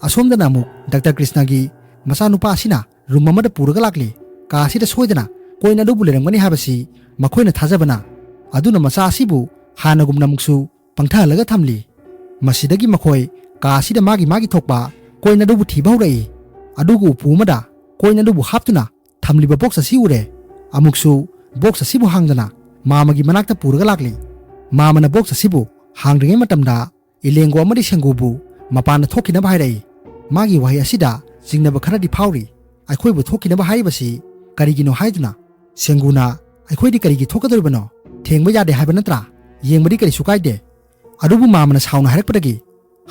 ꯑꯁꯣꯝꯗꯅ ꯑꯃꯨꯛ ꯗꯥꯛꯇꯔ ꯀ꯭ꯔꯤꯁꯅꯒꯤ ꯃꯆꯥꯅꯨꯄꯥ ꯑꯁꯤꯅ ꯔꯨꯝ ꯑꯃꯗ ꯄꯨꯔꯒ ꯂꯥꯛꯂꯤ꯫ ꯀꯥ ꯑꯁꯤꯗ ꯁꯣꯏꯗꯅ ꯀꯣꯏꯟ ꯑꯗꯨꯕꯨ ꯂꯩꯔꯝꯒꯅꯤ ꯍꯥꯏꯕꯁꯤ ꯃꯈꯣꯏꯅ ꯊꯥꯖꯕꯅ꯫ ꯑꯗꯨꯅ ꯃꯆꯥ ꯑꯁꯤꯕꯨ ꯍꯥꯟꯅꯒꯨꯝꯅ ꯑꯃꯨꯛꯁꯨ ꯄꯪꯊꯍꯜꯂꯒ ꯊꯝꯂꯤ꯫ ꯃꯁꯤꯗꯒꯤ ꯃꯈꯣꯏ ꯀꯥ ꯑꯁꯤꯗ ꯃꯥꯒꯤ ꯃꯥꯒꯤ ꯊꯣꯛꯄ ꯀꯣꯏꯟ ꯑꯗꯨꯕꯨ ꯊꯤꯕ ꯍꯧꯔꯛꯏ꯫ ꯑꯗꯨꯒ ꯎꯄꯨ ꯑꯃꯗ ꯀꯣꯏꯟ ꯑꯗꯨꯕꯨ ꯍꯥꯞꯇꯨꯅ ꯊꯝꯂꯤꯕ ꯕꯣꯛꯁ ꯑꯁꯤ ꯎꯔꯦ꯫ ꯑꯃꯨꯛꯁꯨ ꯕꯣꯛꯁ ꯑꯁꯤꯕꯨ ꯍꯥꯡꯗꯅ ꯃꯥꯃꯒꯤ ꯃꯅꯥꯛꯇ ꯄꯨꯔꯒ ꯂꯥꯛꯂꯤ꯫ ꯃꯥꯃꯅ ꯕꯣꯛꯁ ꯑꯁꯤꯕꯨ ꯍꯥꯡꯗ꯭ꯔꯤꯉꯩ ꯃꯇꯝꯗ ꯏꯂꯦꯡꯒꯣ ꯑꯃꯗꯤ ꯁꯦꯡꯒꯨꯕꯨ ꯃꯄꯥꯟꯗ ꯊꯣꯛꯈꯤꯅꯕ ꯍꯥꯏꯔꯛꯏ꯫ ꯃꯥꯒꯤ ꯋꯥꯍꯩ ꯑꯁꯤꯗ ꯆꯤꯡꯅꯕ ꯈꯔꯗꯤ ꯐꯥꯎꯔꯤ꯫ ꯑꯩꯈꯣꯏꯕꯨ ꯊꯣꯛꯈꯤꯅꯕ ꯍꯥꯏꯔꯤꯕꯁꯤ ꯀꯔꯤꯒꯤꯅꯣ ꯍꯥꯏꯗꯨꯅ꯫ ꯁꯦꯡꯒꯨꯅ, "ꯑꯩꯈꯣꯏꯗꯤ ꯀꯔꯤꯒꯤ ꯊꯣꯛꯀꯗꯧꯔꯤꯕꯅꯣ? ꯊꯦꯡꯕ ꯌꯥꯗꯦ ꯍꯥꯏꯕ ꯅꯠꯇ꯭ꯔꯥ? ꯌꯦꯡꯕꯗꯤ ꯀꯔꯤꯁꯨ ꯀꯥꯏꯗꯦ"꯫ ꯑꯗꯨꯕꯨ ꯃꯥꯃꯅ ꯁꯥꯎꯅ ꯍꯥꯏꯔꯛꯄꯗꯒꯤ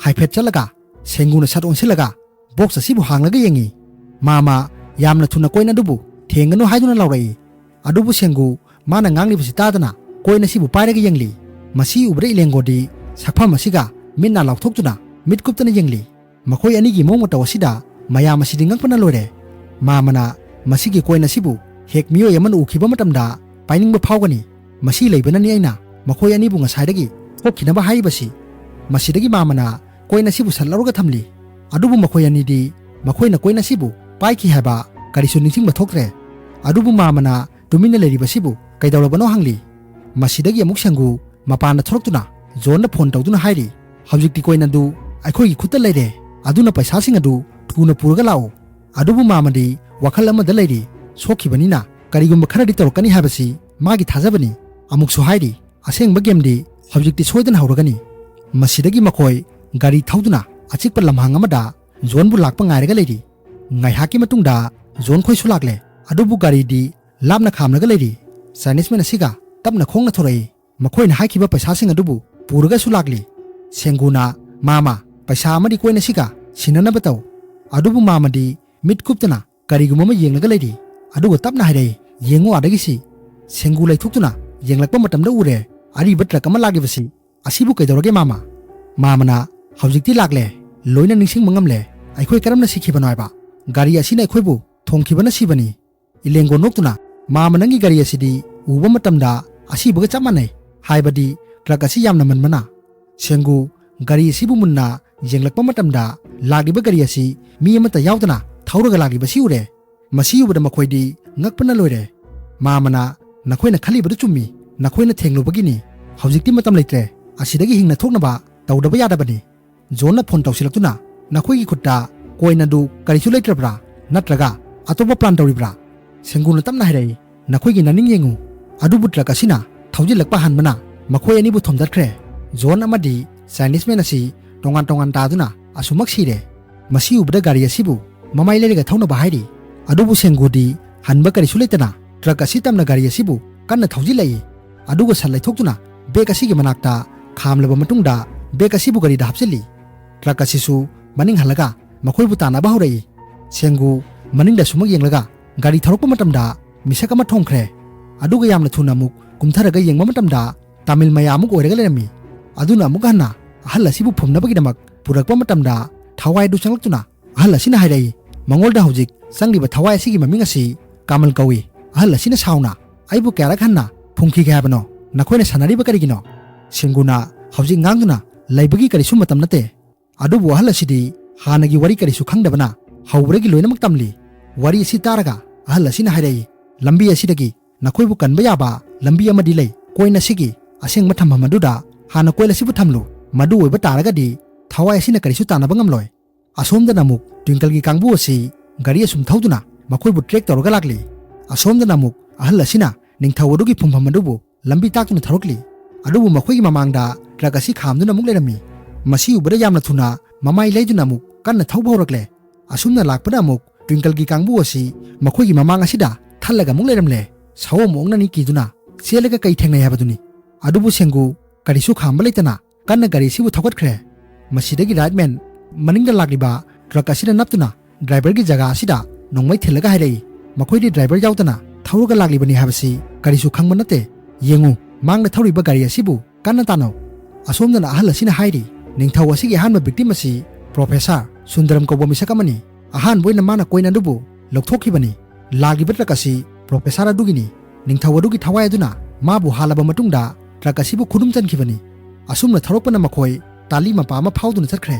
ꯍꯥꯏꯐꯦꯠ ꯆꯠꯂꯒ ꯁꯦꯡꯒꯨꯅ ꯁꯠ ꯑꯣꯟꯁꯤꯜꯂꯒ ꯕꯣꯛꯁ ꯑꯁꯤꯕꯨ ꯍꯥꯡꯂꯒ ꯌꯦꯡꯉꯤ꯫ ꯃꯥꯃ ꯌꯥꯝꯅ ꯊꯨꯅ ꯀꯣꯏꯟ ꯑꯗꯨꯕꯨ "ꯊꯦꯡꯒꯅꯨ" ꯍꯥꯏꯗꯨꯅ ꯂꯥꯎꯔꯛꯏ꯫ ꯑꯗꯨꯕꯨ ꯁꯦꯡꯒꯨ ꯃꯥꯅ ꯉꯥꯡꯂꯤꯕꯁꯤ ꯇꯥꯗꯅ ꯀꯣꯏꯟ ꯑꯁꯤꯕꯨ ꯄꯥꯏꯔꯒ ꯌꯦꯡꯂꯤ꯫ ꯃꯁꯤ ꯎꯕꯗ ꯏꯂꯦꯡꯒꯣꯗꯤ ꯁꯛꯐꯝ ꯑꯁꯤꯒ ꯃꯤꯠ ꯅꯥ ꯂꯥꯎꯊꯣꯛꯇꯨꯅ ꯃꯤꯠ ꯀꯨꯞꯇꯅ ꯌꯦꯡꯂꯤ꯫ ꯃꯈꯣꯏ ꯑꯅꯤꯒꯤ ꯃꯑꯣꯡ ꯃꯇꯧ ꯑꯁꯤꯗ ꯃꯌꯥꯝ ꯑꯁꯤꯗꯤ ꯉꯛꯄꯅ ꯂꯣꯏꯔꯦ꯫ ꯃꯥꯃꯅ ꯃꯁꯤꯒꯤ ꯀꯣꯏꯟ ꯑꯁꯤꯕꯨ ꯍꯦꯛ ꯃꯤꯑꯣꯏ ꯑꯃꯅ ꯎꯈꯤꯕ ꯃꯇꯝꯗ ꯄꯥꯏꯅꯤꯡꯕ ꯐꯥꯎꯒꯅꯤ꯫ ꯃꯁꯤ ꯂꯩꯕꯅꯅꯤ ꯑꯩꯅ ꯃꯈꯣꯏ ꯑꯅꯤꯕꯨ ꯉꯁꯥꯏꯗꯒꯤ ꯊꯣꯛꯈꯤꯅꯕ ꯍꯥꯏꯔꯤꯕꯁꯤ꯫ ꯃꯁꯤꯗꯒꯤ ꯃꯥꯃꯅ ꯀꯣꯏꯟ ꯑꯁꯤꯕꯨ ꯁꯠ ꯂꯧꯔꯒ ꯊꯝꯂꯤ꯫ ꯑꯗꯨꯕꯨ ꯃꯈꯣꯏ ꯑꯅꯤꯗꯤ ꯃꯈꯣꯏꯅ ꯀꯣꯏꯟ ꯑꯁꯤꯕꯨ ꯄꯥꯏꯈꯤ ꯍꯥꯏꯕ ꯀꯔꯤꯁꯨ ꯅꯤꯡꯁꯤꯡꯕ ꯊꯣꯛꯇ꯭ꯔꯦ꯫ ꯑꯗꯨꯕꯨ ꯃꯥꯃꯅ ꯇꯨꯃꯤꯟꯅ ꯂꯩꯔꯤꯕꯁꯤꯕꯨ ꯀꯩꯗꯧꯔꯕꯅꯣ ꯍꯪꯂꯤ꯫ ꯃꯁꯤꯗꯒꯤ ꯑꯃꯨꯛ ꯁꯦꯡꯒꯨ ꯃꯄꯥꯟꯗ ꯊꯣꯔꯛꯇꯨꯅ ꯖꯣꯟꯗ ꯐꯣꯟ ꯇꯧꯗꯨꯅ ꯍꯥꯏꯔꯤ, "ꯍꯧꯖꯤꯛꯇꯤ ꯀꯣꯏꯟ ꯑꯗꯨ ꯑꯩꯈꯣꯏꯒꯤ ꯈꯨꯠꯇ ꯂꯩꯔꯦ, ꯑꯗꯨꯅ ꯄꯩꯁꯥꯁꯤꯡ ꯑꯗꯨ ꯊꯨꯅ ꯄꯨꯔꯒ ꯂꯥꯛꯎ"꯫ ꯑꯗꯨꯕꯨ ꯃꯥꯃꯗꯤ ꯋꯥꯈꯜ ꯑꯃꯗ ꯂꯩꯔꯤ꯫ ꯁꯣꯛꯈꯤꯕꯅꯤꯅ ꯀꯔꯤꯒꯨꯝꯕ ꯈꯔꯗꯤ ꯇꯧꯔꯛꯀꯅꯤ ꯍꯥꯏꯕꯁꯤ ꯃꯥꯒꯤ ꯊꯥꯖꯕꯅꯤ꯫ ꯑꯃꯨꯛꯁꯨ ꯍꯥꯏꯔꯤ, "ꯑꯁꯦꯡꯕ ꯒꯦꯝꯗꯤ ꯍꯧꯖꯤꯛꯇꯤ ꯁꯣꯏꯗꯅ ꯍꯧꯔꯒꯅꯤ"꯫ ꯃꯁꯤꯗꯒꯤ ꯃꯈꯣꯏ ꯒꯥꯔꯤ ꯊꯧꯗꯨꯅ ꯑꯆꯤꯛꯄ ꯂꯝꯍꯥꯡ ꯑꯃꯗ ꯖꯣꯟꯕꯨ ꯂꯥꯛꯄ ꯉꯥꯏꯔꯒ ꯂꯩꯔꯤ꯫ ꯉꯥꯏꯍꯥꯛꯀꯤ ꯃꯇꯨꯡꯗ ꯖꯣꯟ ꯈꯣꯏꯁꯨ ꯂꯥꯛꯂꯦ꯫ ꯑꯗꯨꯕꯨ ꯒꯥꯔꯤꯗꯤ ꯂꯥꯞꯅ ꯈꯥꯝꯂꯒ ꯂꯩꯔꯤ꯫ ꯆꯥꯏꯅꯤꯁꯃꯦꯟ ꯑꯁꯤꯒ ꯇꯞꯅ ꯈꯣꯡꯅ ꯊꯣꯔꯛꯏ꯫ ꯃꯈꯣꯏꯅ ꯍꯥꯏꯈꯤꯕ ꯄꯩꯁꯥꯁꯤꯡ ꯑꯗꯨꯕꯨ ꯄꯨꯔꯒꯁꯨ ꯂꯥꯛꯂꯤ꯫ ꯁꯦꯡꯒꯨꯅ, "ꯃꯥꯃ, ꯄꯩꯁꯥ ꯑꯃꯗꯤ ꯀꯣꯏꯟ ꯑꯁꯤꯒ ꯁꯤꯟꯅꯅꯕ ꯇꯧ"꯫ ꯑꯗꯨꯕꯨ ꯃꯥꯃꯗꯤ ꯃꯤꯠ ꯀꯨꯞꯇꯅ ꯀꯔꯤꯒꯨꯝꯕ ꯑꯃ ꯌꯦꯡꯂꯒ ꯂꯩꯔꯤ꯫ ꯑꯗꯨꯒ ꯇꯞꯅ ꯍꯥꯏꯔꯛꯏ, "ꯌꯦꯡꯉꯨ ꯑꯥꯗꯒꯤꯁꯤ"꯫ ꯁꯦꯡꯒꯨ ꯂꯩꯊꯣꯛꯇꯨꯅ ꯌꯦꯡꯂꯛꯄ ꯃꯇꯝꯗ ꯎꯔꯦ, ꯑꯔꯤꯕ ꯇ꯭ꯔꯛ ꯑꯃ ꯂꯥꯛꯂꯤꯕꯁꯤ꯫ "ꯑꯁꯤꯕꯨ ꯀꯩꯗꯧꯔꯒꯦ ꯃꯥꯃ?" ꯃꯥꯃꯅ, "ꯍꯧꯖꯤꯛꯇꯤ ꯂꯥꯛꯂꯦ, ꯂꯣꯏꯅ ꯅꯤꯡꯁꯤꯡꯕ ꯉꯝꯂꯦ꯫ ꯑꯩꯈꯣꯏ ꯀꯔꯝꯅ ꯁꯤꯈꯤꯕꯅꯣ ꯍꯥꯏꯕ? ꯒꯥꯔꯤ ꯑꯁꯤꯅ ꯑꯩꯈꯣꯏꯕꯨ ꯊꯣꯝꯈꯤꯕꯅ ꯁꯤꯕꯅꯤ꯫" ꯏꯂꯦꯡꯒꯣ ꯅꯣꯛꯇꯨꯅ, "ꯃꯥꯃ, ꯅꯪꯒꯤ ꯒꯥꯔꯤ ꯑꯁꯤꯗꯤ ꯎꯕ ꯃꯇꯝꯗ ꯑꯁꯤꯕꯒ ꯆꯞ ꯃꯥꯟꯅꯩ, ꯍꯥꯏꯕꯗꯤ ꯇ꯭ꯔꯛ ꯑꯁꯤ ꯌꯥꯝꯅ ꯃꯟꯕꯅ꯫" ꯁꯦꯡꯒꯨ ꯒꯥꯔꯤ ꯑꯁꯤꯕꯨ ꯃꯨꯟꯅ ꯌꯦꯡꯂꯛꯄ ꯃꯇꯝꯗ, ꯂꯥꯛꯂꯤꯕ ꯒꯥꯔꯤ ꯑꯁꯤ ꯃꯤ ꯑꯃꯠꯇ ꯌꯥꯎꯗꯅ ꯊꯧꯔꯒ ꯂꯥꯛꯂꯤꯕꯁꯤ ꯎꯔꯦ꯫ ꯃꯁꯤ ꯎꯕꯗ ꯃꯈꯣꯏꯗꯤ ꯉꯛꯄꯅ ꯂꯣꯏꯔꯦ꯫ ꯃꯥꯃꯅ, "ꯅꯈꯣꯏꯅ ꯈꯜꯂꯤꯕꯗꯨ ꯆꯨꯝꯃꯤ, ꯅꯈꯣꯏꯅ ꯊꯦꯡꯂꯨꯕꯒꯤꯅꯤ꯫ ꯍꯧꯖꯤꯛꯇꯤ ꯃꯇꯝ ꯂꯩꯇ꯭ꯔꯦ, ꯑꯁꯤꯗꯒꯤ ꯍꯤꯡꯅ ꯊꯣꯛꯅꯕ ꯇꯧꯗꯕ ꯌꯥꯗꯕꯅꯤ꯫" ꯖꯣꯟꯅ ꯐꯣꯟ ꯇꯧꯁꯤꯜꯂꯛꯇꯨꯅ, "ꯅꯈꯣꯏꯒꯤ ꯈꯨꯠꯇ ꯀꯣꯏꯟ ꯑꯗꯨ ꯀꯔꯤꯁꯨ ꯂꯩꯇ꯭ꯔꯕ꯭ꯔꯥ? ꯅꯠꯇ꯭ꯔꯒ ꯑꯇꯣꯞꯄ ꯄ꯭ꯂꯥꯟ ꯇꯧꯔꯤꯕ꯭ꯔꯥ?" ꯁꯦꯡꯒꯨꯅ ꯇꯞꯅ ꯍꯥꯏꯔꯛꯏ, "ꯅꯈꯣꯏꯒꯤ ꯅꯥꯅꯤꯡ ꯌꯦꯡꯉꯨ, ꯑꯗꯨꯕꯨ ꯇ꯭ꯔꯛ ꯑꯁꯤꯅ ꯊꯧꯖꯤꯜꯂꯛꯄ ꯍꯥꯟꯕꯅ ꯃꯈꯣꯏ ꯑꯅꯤꯕꯨ ꯊꯣꯝꯗꯠꯈ꯭ꯔꯦ꯫ ꯖꯣꯟ ꯑꯃꯗꯤ ꯆꯥꯏꯅꯤꯁꯃꯦꯟ ꯑꯁꯤ ꯇꯣꯉꯥꯟ ꯇꯣꯉꯥꯟ ꯇꯥꯗꯨꯅ ꯑꯁꯨꯃꯛ ꯁꯤꯔꯦ꯫" ꯃꯁꯤ ꯎꯕꯗ ꯒꯥꯔꯤ ꯑꯁꯤꯕꯨ ꯃꯃꯥꯏ ꯂꯩꯔꯒ ꯊꯧꯅꯕ ꯍꯥꯏꯔꯤ꯫ ꯑꯗꯨꯕꯨ ꯁꯦꯡꯒꯨꯗꯤ ꯍꯟꯕ ꯀꯔꯤꯁꯨ ꯂꯩꯇꯅ ꯇ꯭ꯔꯛ ꯑꯁꯤ ꯇꯝꯅ ꯒꯥꯔꯤ ꯑꯁꯤꯕꯨ ꯀꯟꯅ ꯊꯧꯖꯤꯜꯂꯛꯏ꯫ ꯑꯗꯨꯒ ꯁꯠ ꯂꯩꯊꯣꯛꯇꯨꯅ ꯕꯦꯒ ꯑꯁꯤꯒꯤ ꯃꯅꯥꯛꯇ ꯈꯥꯝꯂꯕ ꯃꯇꯨꯡꯗ ꯕꯦꯒ ꯑꯁꯤꯕꯨ ꯒꯥꯔꯤꯗ ꯍꯥꯞꯆꯤꯜꯂꯤ꯫ ꯇ꯭ꯔꯛ ꯑꯁꯤꯁꯨ ꯃꯅꯤꯡ ꯍꯜꯂꯒ ꯃꯈꯣꯏꯕꯨ ꯇꯥꯟꯅꯕ ꯍꯧꯔꯛꯏ꯫ ꯁꯦꯡꯒꯨ ꯃꯅꯤꯡꯗ ꯁꯨꯃꯛ ꯌꯦꯡꯂꯒ ꯒꯥꯔꯤ ꯊꯧꯔꯛꯄ ꯃꯇꯝꯗ ꯃꯤꯁꯛ ꯑꯃ ꯊꯣꯝꯈ꯭ꯔꯦ꯫ ꯑꯗꯨꯒ ꯌꯥꯝꯅ ꯊꯨꯅ ꯑꯃꯨꯛ ꯀꯨꯝꯊꯔꯒ ꯌꯦꯡꯕ ꯃꯇꯝꯗ ꯇꯥꯃꯤꯜ ꯃꯌꯥꯝ ꯑꯃꯨꯛ ꯑꯣꯏꯔꯒ ꯂꯩꯔꯝꯃꯤ꯫ ꯑꯗꯨꯅ ꯑꯃꯨꯛ ꯍꯟꯅ ꯑꯍꯜ ꯑꯁꯤꯕꯨ ꯐꯨꯝꯅꯕꯒꯤꯗꯃꯛ ꯄꯨꯔꯛꯄ ꯃꯇꯝꯗ ꯊꯋꯥꯏ ꯑꯗꯨ ꯆꯪꯂꯛꯇꯨꯅ ꯑꯍꯜ ꯑꯁꯤꯅ ꯍꯥꯏꯔꯛꯏ, ꯃꯉꯣꯟꯗ ꯍꯧꯖꯤꯛ ꯆꯪꯂꯤꯕ ꯊꯋꯥꯏ ꯑꯁꯤꯒꯤ ꯃꯃꯤꯡ ꯑꯁꯤ ꯀꯃꯜ ꯀꯧꯏ꯫ ꯑꯍꯜ ꯑꯁꯤꯅ ꯁꯥꯎꯅ, "ꯑꯩꯕꯨ ꯀꯌꯥꯔꯛ ꯍꯟꯅ ꯐꯨꯝꯈꯤꯒꯦ ꯍꯥꯏꯕꯅꯣ? ꯅꯈꯣꯏꯅ ꯁꯥꯟꯅꯔꯤꯕ ꯀꯔꯤꯒꯤꯅꯣ?" ꯁꯤꯡꯒꯨꯅ ꯍꯧꯖꯤꯛ ꯉꯥꯡꯗꯨꯅ ꯂꯩꯕꯒꯤ ꯀꯔꯤꯁꯨ ꯃꯇꯝ ꯅꯠꯇꯦ꯫ ꯑꯗꯨꯕꯨ ꯑꯍꯜ ꯑꯁꯤꯗꯤ ꯍꯥꯟꯅꯒꯤ ꯋꯥꯔꯤ ꯀꯔꯤꯁꯨ ꯈꯪꯗꯕꯅ ꯍꯧꯕꯗꯒꯤ ꯂꯣꯏꯅꯃꯛ ꯇꯝꯂꯤ꯫ ꯋꯥꯔꯤ ꯑꯁꯤ ꯇꯥꯔꯒ ꯑꯍꯜ ꯑꯁꯤꯅ ꯍꯥꯏꯔꯛꯏ, "ꯂꯝꯕꯤ ꯑꯁꯤꯗꯒꯤ ꯅꯈꯣꯏꯕꯨ ꯀꯟꯕ ꯌꯥꯕ ꯂꯝꯕꯤ ꯑꯃꯗꯤ ꯂꯩ꯫ ꯀꯣꯏꯟ ꯑꯁꯤꯒꯤ ꯑꯁꯦꯡꯕ ꯊꯝꯐꯝ ꯑꯗꯨꯗ ꯍꯥꯟꯅ ꯀꯣꯏꯟ ꯑꯁꯤꯕꯨ ꯊꯝꯂꯨ꯫ ꯃꯗꯨ ꯑꯣꯏꯕ ꯇꯥꯔꯒꯗꯤ ꯊꯋꯥꯏ ꯑꯁꯤꯅ ꯀꯔꯤꯁꯨ ꯇꯥꯟꯅꯕ ꯉꯝꯂꯣꯏ꯫" ꯑꯁꯣꯝꯗꯅ ꯑꯃꯨꯛ ꯇ꯭ꯋꯤꯡꯀꯜꯒꯤ ꯀꯥꯡꯕꯨ ꯑꯁꯤ ꯒꯥꯔꯤ ꯑꯁꯨꯝ ꯊꯧꯗꯨꯅ ꯃꯈꯣꯏꯕꯨ ꯇ꯭ꯔꯦꯛ ꯇꯧꯔꯒ ꯂꯥꯛꯂꯤ꯫ ꯑꯁꯣꯝꯗꯅ ꯑꯃꯨꯛ ꯑꯍꯜ ꯑꯁꯤꯅ ꯅꯤꯡꯊꯧ ꯑꯗꯨꯒꯤ ꯐꯨꯝꯐꯝ ꯑꯗꯨꯕꯨ ꯂꯝꯕꯤ ꯇꯥꯛꯇꯨꯅ ꯊꯧꯔꯛꯂꯤ꯫ ꯑꯗꯨꯕꯨ ꯃꯈꯣꯏꯒꯤ ꯃꯃꯥꯡꯗ ꯇ꯭ꯔꯛ ꯑꯁꯤ ꯈꯥꯝꯗꯨꯅ ꯑꯃꯨꯛ ꯂꯩꯔꯝꯃꯤ꯫ ꯃꯁꯤ ꯎꯕꯗ ꯌꯥꯝꯅ ꯊꯨꯅ ꯃꯃꯥꯏ ꯂꯩꯗꯨꯅ ꯑꯃꯨꯛ ꯀꯟꯅ ꯊꯧꯕ ꯍꯧꯔꯛꯂꯦ꯫ ꯑꯁꯨꯝꯅ ꯂꯥꯛꯄꯗ ꯑꯃꯨꯛ ꯇ꯭ꯋꯤꯡꯀꯜꯒꯤ ꯀꯥꯡꯕꯨ ꯑꯁꯤ ꯃꯈꯣꯏꯒꯤ ꯃꯃꯥꯡ ꯑꯁꯤꯗ ꯊꯜꯂꯒ ꯑꯃꯨꯛ ꯂꯩꯔꯝꯂꯦ꯫ ꯁꯑꯣꯝ ꯑꯣꯛꯅꯅꯤ ꯀꯤꯗꯨꯅ ꯆꯦꯜꯂꯒ ꯀꯩ ꯊꯦꯡꯅꯩ ꯍꯥꯏꯕꯗꯨꯅꯤ꯫ ꯑꯗꯨꯕꯨ ꯁꯦꯡꯒꯨ ꯀꯔꯤꯁꯨ ꯈꯥꯝꯕ ꯂꯩꯇꯅ ꯀꯟꯅ ꯒꯥꯔꯤ ꯑꯁꯤꯕꯨ ꯊꯧꯒꯠꯈ꯭ꯔꯦ꯫ ꯃꯁꯤꯗꯒꯤ ꯔꯥꯏꯠꯃꯦꯟ ꯃꯅꯤꯡꯗ ꯂꯥꯛꯂꯤꯕ ꯇ꯭ꯔꯛ ꯑꯁꯤꯗ ꯅꯞꯇꯨꯅ ꯗ꯭ꯔꯥꯏꯚꯔꯒꯤ ꯖꯒꯥ ꯑꯁꯤꯗ ꯅꯣꯡꯃꯩ ꯊꯤꯜꯂꯒ ꯍꯥꯏꯔꯛꯏ, "ꯃꯈꯣꯏꯗꯤ ꯗ꯭ꯔꯥꯏꯚꯔ ꯌꯥꯎꯗꯅ ꯊꯧꯔꯒ ꯂꯥꯛꯂꯤꯕꯅꯤ ꯍꯥꯏꯕꯁꯤ ꯀꯔꯤꯁꯨ ꯈꯪꯕ ꯅꯠꯇꯦ꯫ ꯌꯦꯡꯉꯨ, ꯃꯥꯡꯗ ꯊꯧꯔꯤꯕ ꯒꯥꯔꯤ ꯑꯁꯤꯕꯨ ꯀꯟꯅ ꯇꯥꯟꯅꯧ꯫" ꯑꯁꯣꯝꯗꯅ ꯑꯍꯜ ꯑꯁꯤꯅ ꯍꯥꯏꯔꯤ, ꯅꯤꯡꯊꯧ ꯑꯁꯤꯒꯤ ꯑꯍꯥꯟꯕ victim ꯑꯁꯤ Professor ꯁꯨꯟꯗꯔꯝ ꯀꯧꯕ ꯃꯤꯁꯛ ꯑꯃꯅꯤ꯫ ꯑꯍꯥꯟꯕ ꯑꯣꯏꯅ ꯃꯥꯅ coin ꯑꯗꯨꯕꯨ ꯂꯧꯊꯣꯛꯈꯤꯕꯅꯤ꯫ ꯂꯥꯛꯂꯤꯕ truck ꯑꯁꯤ professor ꯑꯗꯨꯒꯤꯅꯤ꯫ ꯅꯤꯡꯊꯧ ꯑꯗꯨꯒꯤ ꯊꯋꯥꯏ ꯑꯗꯨꯅ ꯃꯥꯕꯨ ꯍꯥꯜꯂꯕ ꯃꯇꯨꯡꯗ truck ꯑꯁꯤꯕꯨ ꯈꯨꯗꯨꯝ ꯆꯟꯈꯤꯕꯅꯤ꯫ ꯑꯁꯨꯝꯅ ꯊꯧꯔꯛꯄꯅ ꯃꯈꯣꯏ ꯇꯥꯂꯤ ꯃꯄꯥ ꯑꯃ ꯐꯥꯎꯗꯨꯅ ꯆꯠꯈ꯭ꯔꯦ꯫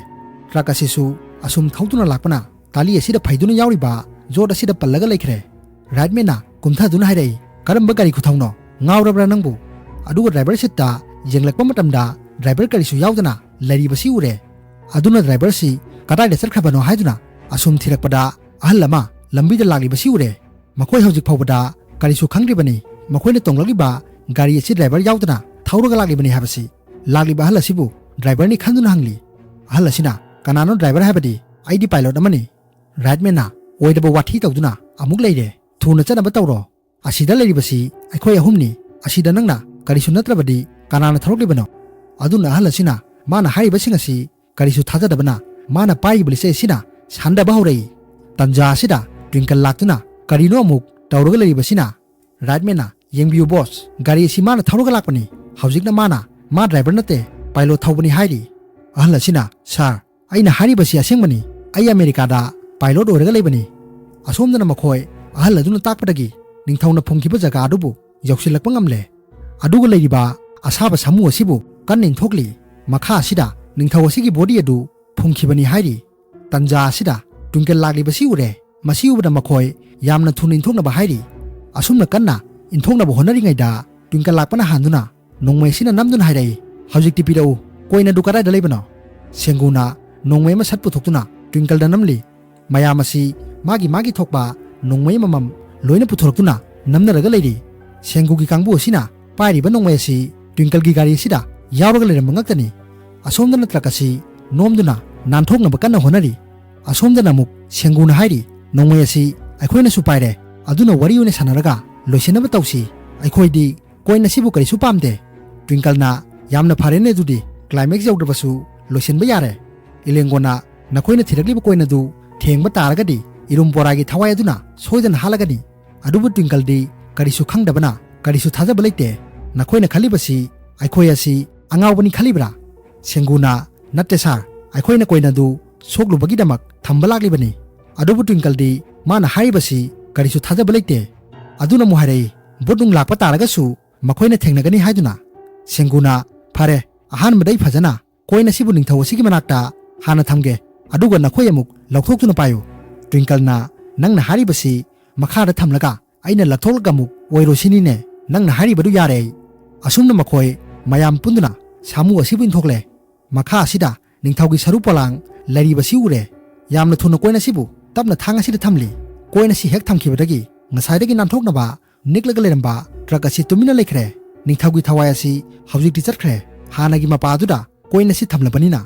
Truck ꯑꯁꯤꯁꯨ ꯑꯁꯨꯝ ꯊꯧꯗꯨꯅ ꯂꯥꯛꯄꯅ ꯇꯥꯂꯤ ꯑꯁꯤꯗ ꯐꯩꯗꯨꯅ ꯌꯥꯎꯔꯤꯕ ꯌꯣꯠ ꯑꯁꯤꯗ ꯄꯜꯂꯒ ꯂꯩꯈ꯭ꯔꯦ꯫ Right man ꯅ ꯀꯨꯝꯊꯗꯨꯅ ꯍꯥꯏꯔꯛꯏ, "ꯀꯔꯝꯕ ꯒꯥꯔꯤ ꯈꯨꯊꯧꯅꯣ? ꯉꯥꯎꯔꯕ꯭ꯔꯥ ꯅꯪꯕꯨ?" ꯑꯗꯨꯒ driver seat ꯇ ꯌꯦꯡꯂꯛꯄ ꯃꯇꯝꯗ driver ꯀꯔꯤꯁꯨ ꯌꯥꯎꯗꯅ ꯂꯩꯔꯤꯕꯁꯤ ꯎꯔꯦ꯫ ꯑꯗꯨꯅ driver ꯁꯤ ꯀꯗꯥꯏꯗ ꯆꯠꯈ꯭ꯔꯕꯅꯣ ꯍꯥꯏꯗꯨꯅ ꯑꯁꯨꯝ ꯊꯤꯔꯛꯄꯗ ꯑꯍꯜ ꯑꯃ ꯂꯝꯕꯤꯗ ꯂꯥꯛꯂꯤꯕꯁꯤ ꯎꯔꯦ꯫ ꯃꯈꯣꯏ ꯍꯧꯖꯤꯛ ꯐꯥꯎꯕꯗ ꯀꯔꯤꯁꯨ ꯈꯪꯗ꯭ꯔꯤꯕꯅꯤ꯫ ꯃꯈꯣꯏꯅ ꯇꯣꯡꯂꯛꯂꯤꯕ ꯒꯥꯔꯤ ꯑꯁꯤ driver ꯌꯥꯎꯗꯅ ꯊꯧꯔꯒ ꯂꯥꯛꯂꯤꯕꯅꯤ ꯍꯥꯏꯕꯁꯤ ꯂꯥꯛꯂꯤꯕ ꯑꯍꯜ ꯑꯁꯤꯕꯨ driver ꯅꯤ ꯈꯟꯗꯨꯅ ꯍꯪꯂꯤ꯫ ꯑꯍꯜ ꯑꯁꯤꯅ, "ꯀꯅꯥꯅꯣ driver ꯍꯥꯏꯕꯗꯤ? ꯑꯩꯗꯤ pilot ꯑꯃꯅꯤ꯫" Right man ꯅ, "ꯑꯣꯏꯗꯕ ꯋꯥꯊꯤ ꯇꯧꯗꯨꯅ ꯑꯃꯨꯛ ꯂꯩꯔꯦ꯫ ꯊꯨꯅ ꯆꯠꯅꯕ ꯇꯧꯔꯣ꯫ ꯑꯁꯤꯗ ꯂꯩꯔꯤꯕꯁꯤ ꯑꯩꯈꯣꯏ ꯑꯍꯨꯝꯅꯤ꯫ ꯑꯁꯤꯗ ꯅꯪꯅ ꯀꯔꯤꯁꯨ ꯅꯠꯇ꯭ꯔꯕꯗꯤ ꯀꯅꯥꯅ ꯊꯧꯔꯛꯂꯤꯕꯅꯣ?" ꯑꯗꯨꯅ ꯑꯍꯜ ꯑꯁꯤꯅ ꯃꯥꯅ ꯍꯥꯏꯔꯤꯕꯁꯤꯡ ꯑꯁꯤ ꯀꯔꯤꯁꯨ ꯊꯥꯖꯗꯕꯅ ꯃꯥꯅ ꯄꯥꯏꯔꯤꯕ ꯂꯤꯆꯩ ꯑꯁꯤꯅ ꯁꯥꯟꯗꯕ ꯍꯧꯔꯛꯏ꯫ ꯇꯟꯖꯥ ꯑꯁꯤꯗ Twinkle ꯂꯥꯛꯇꯨꯅ ꯀꯔꯤꯅꯣ ꯑꯃꯨꯛ ꯇꯧꯔꯒ ꯂꯩꯔꯤꯕꯁꯤꯅ꯫ Right man ꯅ, "ꯌꯦꯡꯕꯤꯌꯨ boss, ꯒꯥꯔꯤ ꯑꯁꯤ ꯃꯥꯅ ꯊꯧꯔꯒ ꯂꯥꯛꯄꯅꯤ꯫ ꯍꯧꯖꯤꯛꯅ ꯃꯥꯅ ꯃꯥ driver ꯅꯠꯇꯦ, pilot ꯊꯧꯕꯅꯤ ꯍꯥꯏꯔꯤ꯫" ꯑꯍꯜ ꯑꯁꯤꯅ, "Sir, ꯑꯩꯅ ꯍꯥꯏꯔꯤꯕꯁꯤ ꯑꯁꯦꯡꯕꯅꯤ꯫ ꯑꯩ ꯑꯃꯦꯔꯤꯀꯥꯗ pilot ꯑꯣꯏꯔꯒ ꯂꯩꯕꯅꯤ꯫" ꯑꯁꯣꯝꯗꯅ ꯃꯈꯣꯏ ꯑꯍꯜ ꯑꯗꯨꯅ ꯇꯥꯛꯄꯗꯒꯤ ꯅꯤꯡꯊꯧꯅ ꯐꯨꯝꯈꯤꯕ ꯖꯒꯥ ꯑꯗꯨꯕꯨ ꯌꯧꯁꯤꯜꯂꯛꯄ ꯉꯝꯂꯦ꯫ ꯑꯗꯨꯒ ꯂꯩꯔꯤꯕ ꯑꯁꯥꯕ ꯁꯥꯃꯨ ꯑꯁꯤꯕꯨ ꯀꯟꯅ ꯏꯟꯊꯣꯛꯂꯤ꯫ ꯃꯈꯥ ꯑꯁꯤꯗ ꯅꯤꯡꯊꯧ ꯑꯁꯤꯒꯤ body ꯑꯗꯨ ꯐꯨꯝꯈꯤꯕꯅꯤ ꯍꯥꯏꯔꯤ꯫ ꯇꯟꯖꯥ ꯑꯁꯤꯗ Twinkle ꯂꯥꯛꯂꯤꯕꯁꯤ ꯎꯔꯦ꯫ ꯃꯁꯤ ꯎꯕꯗ ꯃꯈꯣꯏ ꯌꯥꯝꯅ ꯊꯨꯅ ꯏꯟꯊꯣꯛꯅꯕ ꯍꯥꯏꯔꯤ꯫ ꯑꯁꯨꯝꯅ ꯀꯟꯅ ꯏꯟꯊꯣꯛꯅꯕ ꯍꯣꯠꯅꯔꯤꯉꯩꯗ Twinkle ꯂꯥꯛꯄꯅ ꯍꯥꯟꯗꯨꯅ ꯅꯣꯡꯃꯩ ꯑꯁꯤꯅ ꯅꯝꯗꯨꯅ ꯍꯥꯏꯔꯛꯏ, "ꯍꯧꯖꯤꯛꯇꯤ ꯄꯤꯔꯛꯎ, coin ꯑꯗꯨ ꯀꯗꯥꯏꯗ ꯂꯩꯕꯅꯣ?" ꯁꯦꯡꯒꯨꯅ ꯅꯣꯡꯃꯩ ꯑꯃ ꯁꯠ ꯄꯨꯊꯣꯛꯇꯨꯅ Twinkleꯗ ꯅꯝꯂꯤ꯫ ꯃꯌꯥꯝ ꯑꯁꯤ ꯃꯥꯒꯤ ꯃꯥꯒꯤ ꯊꯣꯛꯄ ꯅꯣꯡꯃꯩ ꯑꯃꯃꯝ ꯂꯣꯏꯅ ꯄꯨꯊꯣꯔꯛꯇꯨꯅ ꯅꯝꯅꯔꯒ ꯂꯩꯔꯤ꯫ ꯁꯦꯡꯒꯨꯒꯤ ꯀꯥꯡꯕꯨ ꯑꯁꯤꯅ ꯄꯥꯏꯔꯤꯕ ꯅꯣꯡꯃꯩ ꯑꯁꯤ Twinkleꯒꯤ ꯒꯥꯔꯤ ꯑꯁꯤꯗ ꯌꯥꯎꯔꯒ ꯂꯩꯔꯝꯕ ꯉꯥꯛꯇꯅꯤ꯫ ꯑꯁꯣꯝꯗꯅ truck ꯑꯁꯤ ꯅꯣꯝꯗꯨꯅ ꯅꯥꯟꯊꯣꯛꯅꯕ ꯀꯟꯅ ꯍꯣꯠꯅꯔꯤ꯫ ꯑꯁꯣꯝꯗꯅ ꯑꯃꯨꯛ ꯁꯦꯡꯒꯨꯅ ꯍꯥꯏꯔꯤ, "ꯅꯣꯡꯃꯩ ꯑꯁꯤ ꯑꯩꯈꯣꯏꯅꯁꯨ ꯄꯥꯏꯔꯦ, ꯑꯗꯨꯅ ꯋꯥꯔꯤ ꯑꯣꯏꯅ ꯁꯥꯟꯅꯔꯒ ꯂꯣꯏꯁꯤꯟꯅꯕ ꯇꯧꯁꯤ꯫ ꯑꯩꯈꯣꯏꯗꯤ coin ꯑꯁꯤꯕꯨ ꯀꯔꯤꯁꯨ ꯄꯥꯝꯗꯦ꯫" Twinkleꯅ, "ꯌꯥꯝꯅ ꯐꯔꯦꯅꯦ, ꯑꯗꯨꯗꯤ climax ꯌꯧꯗ꯭ꯔꯕꯁꯨ ꯂꯣꯏꯁꯤꯟꯕ ꯌꯥꯔꯦ꯫ ꯏꯂꯦꯡꯒꯣꯅ ꯅꯈꯣꯏꯅ ꯊꯤꯔꯛꯂꯤꯕ coin ꯑꯗꯨ ꯊꯦꯡꯕ ꯇꯥꯔꯒꯗꯤ ꯏꯔꯨꯝ ꯄꯣꯔꯥꯒꯤ ꯊꯋꯥꯏ ꯑꯗꯨꯅ ꯁꯣꯏꯗꯅ ꯍꯥꯠꯂꯒꯅꯤ꯫" ꯑꯗꯨꯕꯨ Twinkleꯗꯤ ꯀꯔꯤꯁꯨ ꯈꯪꯗꯕꯅ, "ꯀꯔꯤꯁꯨ ꯊꯥꯖꯕ ꯂꯩꯇꯦ꯫ ꯅꯈꯣꯏꯅ ꯈꯜꯂꯤꯕꯁꯤ ꯑꯩꯈꯣꯏ ꯑꯁꯤ ꯑꯉꯥꯎꯕꯅꯤ ꯈꯜꯂꯤꯕ꯭ꯔꯥ?" ꯁꯦꯡꯒꯨꯅ, "ꯅꯠꯇꯦ ꯁꯥꯔ, ꯑꯩꯈꯣꯏꯅ ꯀꯣꯏꯟ ꯑꯗꯨ ꯁꯣꯛꯂꯨꯕꯒꯤꯗꯃꯛ ꯊꯝꯕ ꯂꯥꯛꯂꯤꯕꯅꯤ꯫ ꯑꯗꯨꯕꯨ ꯇ꯭ꯋꯤꯡꯀꯜꯗꯤ ꯃꯥꯅ ꯍꯥꯏꯔꯤꯕꯁꯤ ꯀꯔꯤꯁꯨ ꯊꯥꯖꯕ ꯂꯩꯇꯦ꯫ ꯑꯗꯨꯅ ꯑꯃꯨꯛ ꯍꯥꯏꯔꯛꯏ, 'ꯚꯨꯠ ꯅꯨꯡ ꯂꯥꯛꯄ ꯇꯥꯔꯒꯁꯨ ꯃꯈꯣꯏꯅ ꯊꯦꯡꯅꯒꯅꯤ' ꯍꯥꯏꯗꯨꯅ꯫ ꯁꯦꯡꯒꯨꯅ, "ꯐꯔꯦ, ꯑꯍꯥꯟꯕꯗ ꯑꯩ ꯐꯖꯅ ꯀꯣꯏꯟ ꯑꯁꯤꯕꯨ ꯅꯤꯡꯊꯧ ꯑꯁꯤꯒꯤ ꯃꯅꯥꯛꯇ ꯍꯥꯟꯅ ꯊꯝꯒꯦ, ꯑꯗꯨꯒ ꯅꯈꯣꯏ ꯑꯃꯨꯛ ꯂꯧꯊꯣꯛꯇꯨꯅ ꯄꯥꯏꯌꯨ"꯫ ꯇ꯭ꯋꯤꯡꯀꯜꯅ, "ꯅꯪꯅ ꯍꯥꯏꯔꯤꯕꯁꯤ ꯃꯈꯥꯗ ꯊꯝꯂꯒ ꯑꯩꯅ ꯂꯧꯊꯣꯛꯂꯒ ꯑꯃꯨꯛ ꯑꯣꯏꯔꯣꯁꯤꯅꯤꯅꯦ꯫ ꯅꯪꯅ ꯍꯥꯏꯔꯤꯕꯗꯨ ꯌꯥꯔꯦ ꯑꯩ"꯫ ꯑꯁꯨꯝꯅ ꯃꯈꯣꯏ ꯃꯌꯥꯝ ꯄꯨꯟꯗꯨꯅ ꯁꯥꯃꯨ ꯑꯁꯤꯕꯨ ꯏꯟꯊꯣꯛꯂꯦ꯫ ꯃꯈꯥ ꯑꯁꯤꯗ ꯅꯤꯡꯊꯧꯒꯤ ꯁꯔꯨ ꯄꯣꯂꯥꯡ ꯂꯩꯔꯤꯕꯁꯤ ꯎꯔꯦ꯫ ꯌꯥꯝꯅ ꯊꯨꯅ ꯀꯣꯏꯟ ꯑꯁꯤꯕꯨ ꯇꯞꯅ ꯊꯥꯡ ꯑꯁꯤꯗ ꯊꯝꯂꯤ꯫ ꯀꯣꯏꯟ ꯑꯁꯤ ꯍꯦꯛ ꯊꯝꯈꯤꯕꯗꯒꯤ ꯉꯁꯥꯏꯗꯒꯤ ꯅꯥꯟꯊꯣꯛꯅꯕ ꯅꯤꯛꯂꯒ ꯂꯩꯔꯝꯕ ꯇ꯭ꯔꯛ ꯑꯁꯤ ꯇꯨꯃꯤꯟꯅ ꯂꯩꯈ꯭ꯔꯦ꯫ ꯅꯤꯡꯊꯧꯒꯤ ꯊꯋꯥꯏ ꯑꯁꯤ ꯍꯧꯖꯤꯛꯇꯤ ꯆꯠꯈ꯭ꯔꯦ꯫ ꯍꯥꯟꯅꯒꯤ ꯃꯄꯥ ꯑꯗꯨꯗ ꯀꯣꯏꯟ ꯑꯁꯤ ꯊꯝꯂꯕꯅꯤꯅ꯫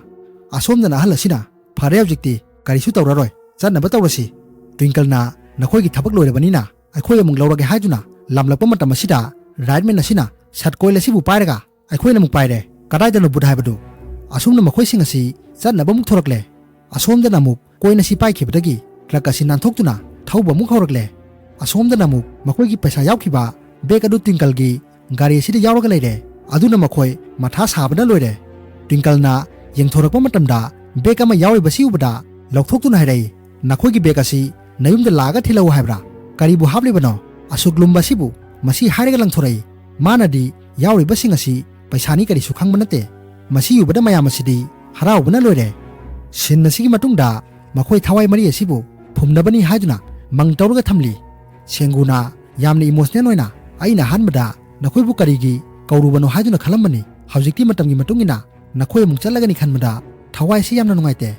ꯑꯁꯣꯝꯗꯅ ꯑꯍꯜ ꯑꯁꯤꯅ, "ꯐꯔꯦ, ꯍꯧꯖꯤꯛꯇꯤ ꯀꯔꯤꯁꯨ ꯇꯧꯔꯔꯣꯏ, ꯆꯠꯅꯕ ꯇꯧꯔꯁꯤ"꯫ ꯇ꯭ꯋꯤꯡꯀꯜꯅ, "ꯅꯈꯣꯏꯒꯤ ꯊꯕꯛ ꯂꯣꯏꯔꯕꯅꯤꯅ ꯑꯩꯈꯣꯏ ꯑꯃꯨꯛ ꯂꯧꯔꯒꯦ" ꯍꯥꯏꯗꯨꯅ ꯂꯥꯝꯂꯛꯄ ꯃꯇꯝ ꯑꯁꯤꯗ ꯔꯥꯏꯠꯃꯦꯟ ꯑꯁꯤꯅ ꯁꯠ ꯀꯣꯏꯟ ꯑꯁꯤꯕꯨ ꯄꯥꯏꯔꯒ, "ꯑꯩꯈꯣꯏꯅ ꯑꯃꯨꯛ ꯄꯥꯏꯔꯦ, ꯀꯗꯥꯏꯗꯅꯣ ꯕꯨꯠ ꯍꯥꯏꯕꯗꯨ?" ꯑꯁꯨꯝꯅ ꯃꯈꯣꯏꯁꯤꯡ ꯑꯁꯤ ꯆꯠꯅꯕ ꯑꯃꯨꯛ ꯊꯣꯔꯛꯂꯦ꯫ ꯑꯁꯣꯝꯗꯅ ꯑꯃꯨꯛ ꯀꯣꯏꯟ ꯑꯁꯤ ꯄꯥꯏꯈꯤꯕꯗꯒꯤ ꯇ꯭ꯔꯛ ꯑꯁꯤ ꯅꯥꯟꯊꯣꯛꯇꯨꯅ ꯊꯧꯕ ꯑꯃꯨꯛ ꯍꯧꯔꯛꯂꯦ꯫ ꯑꯁꯣꯝꯗꯅ ꯑꯃꯨꯛ ꯃꯈꯣꯏꯒꯤ ꯄꯩꯁꯥ ꯌꯥꯎꯈꯤꯕ ꯕꯦꯒ ꯑꯗꯨ ꯇ꯭ꯋꯤꯡꯀꯜꯒꯤ ꯒꯥꯔꯤ ꯑꯁꯤꯗ ꯌꯥꯎꯔꯒ ꯂꯩꯔꯦ꯫ ꯑꯗꯨꯅ ꯃꯈꯣꯏ ꯃꯊꯥ ꯁꯥꯕꯅ ꯂꯣꯏꯔꯦ꯫ ꯇ꯭ꯋꯤꯡꯀꯜꯅ ꯌꯦꯡꯊꯣꯔꯛꯄ ꯃꯇꯝꯗ ꯕꯦꯒ ꯑꯃ ꯌꯥꯎꯔꯤꯕꯁꯤ ꯎꯕꯗ ꯂꯧꯊꯣꯛꯇꯨꯅ ꯍꯥꯏꯔꯛꯏ, "ꯅꯈꯣꯏꯒꯤ ꯕꯦꯒ ꯑꯁꯤ ꯅꯌꯨꯝꯗ ꯂꯥꯛꯑꯒ ꯊꯤꯜꯂꯛꯎ ꯍꯥꯏꯕ꯭ꯔꯥ? ꯀꯔꯤꯕꯨ ꯍꯥꯞꯂꯤꯕꯅꯣ ꯑꯁꯨꯛ ꯂꯨꯝꯕ ꯑꯁꯤꯕꯨ?" ꯃꯁꯤ ꯍꯥꯏꯔꯒ ꯂꯪꯊꯣꯔꯛꯏ꯫ ꯃꯥꯅꯗꯤ ꯌꯥꯎꯔꯤꯕꯁꯤꯡ ꯑꯁꯤ ꯄꯩꯁꯥꯅꯤ, ꯀꯔꯤꯁꯨ ꯈꯪꯕ ꯅꯠꯇꯦ꯫ ꯃꯁꯤ ꯎꯕꯗ ꯃꯌꯥꯝ ꯑꯁꯤꯗꯤ ꯍꯔꯥꯎꯕꯅ ꯂꯣꯏꯔꯦ꯫ ꯁꯤꯟ ꯑꯁꯤꯒꯤ ꯃꯇꯨꯡꯗ ꯃꯈꯣꯏ ꯊꯋꯥꯏ ꯃꯔꯤ ꯑꯁꯤꯕꯨ ꯐꯨꯝꯅꯕꯅꯤ ꯍꯥꯏꯗꯨꯅ ꯃꯪ ꯇꯧꯔꯒ ꯊꯝꯂꯤ꯫ ꯁꯦꯡꯒꯨꯅ ꯌꯥꯝꯅ ꯏꯃꯣꯁꯅꯦꯜ ꯑꯣꯏꯅ, "ꯑꯩꯅ ꯑꯍꯥꯟꯕꯗ ꯅꯈꯣꯏꯕꯨ ꯀꯔꯤꯒꯤ ꯀꯧꯔꯨꯕꯅꯣ ꯍꯥꯏꯗꯨꯅ ꯈꯜꯂꯝꯕꯅꯤ꯫ ꯍꯧꯖꯤꯛꯇꯤ ꯃꯇꯝꯒꯤ ꯃꯇꯨꯡ ꯏꯟꯅ ꯅꯈꯣꯏ ꯑꯃꯨꯛ ꯆꯠꯂꯒꯅꯤ ꯈꯟꯕꯗ ꯊꯋꯥꯏ ꯑꯁꯤ ꯌꯥꯝꯅ ꯅꯨꯡꯉꯥꯏꯇꯦ"꯫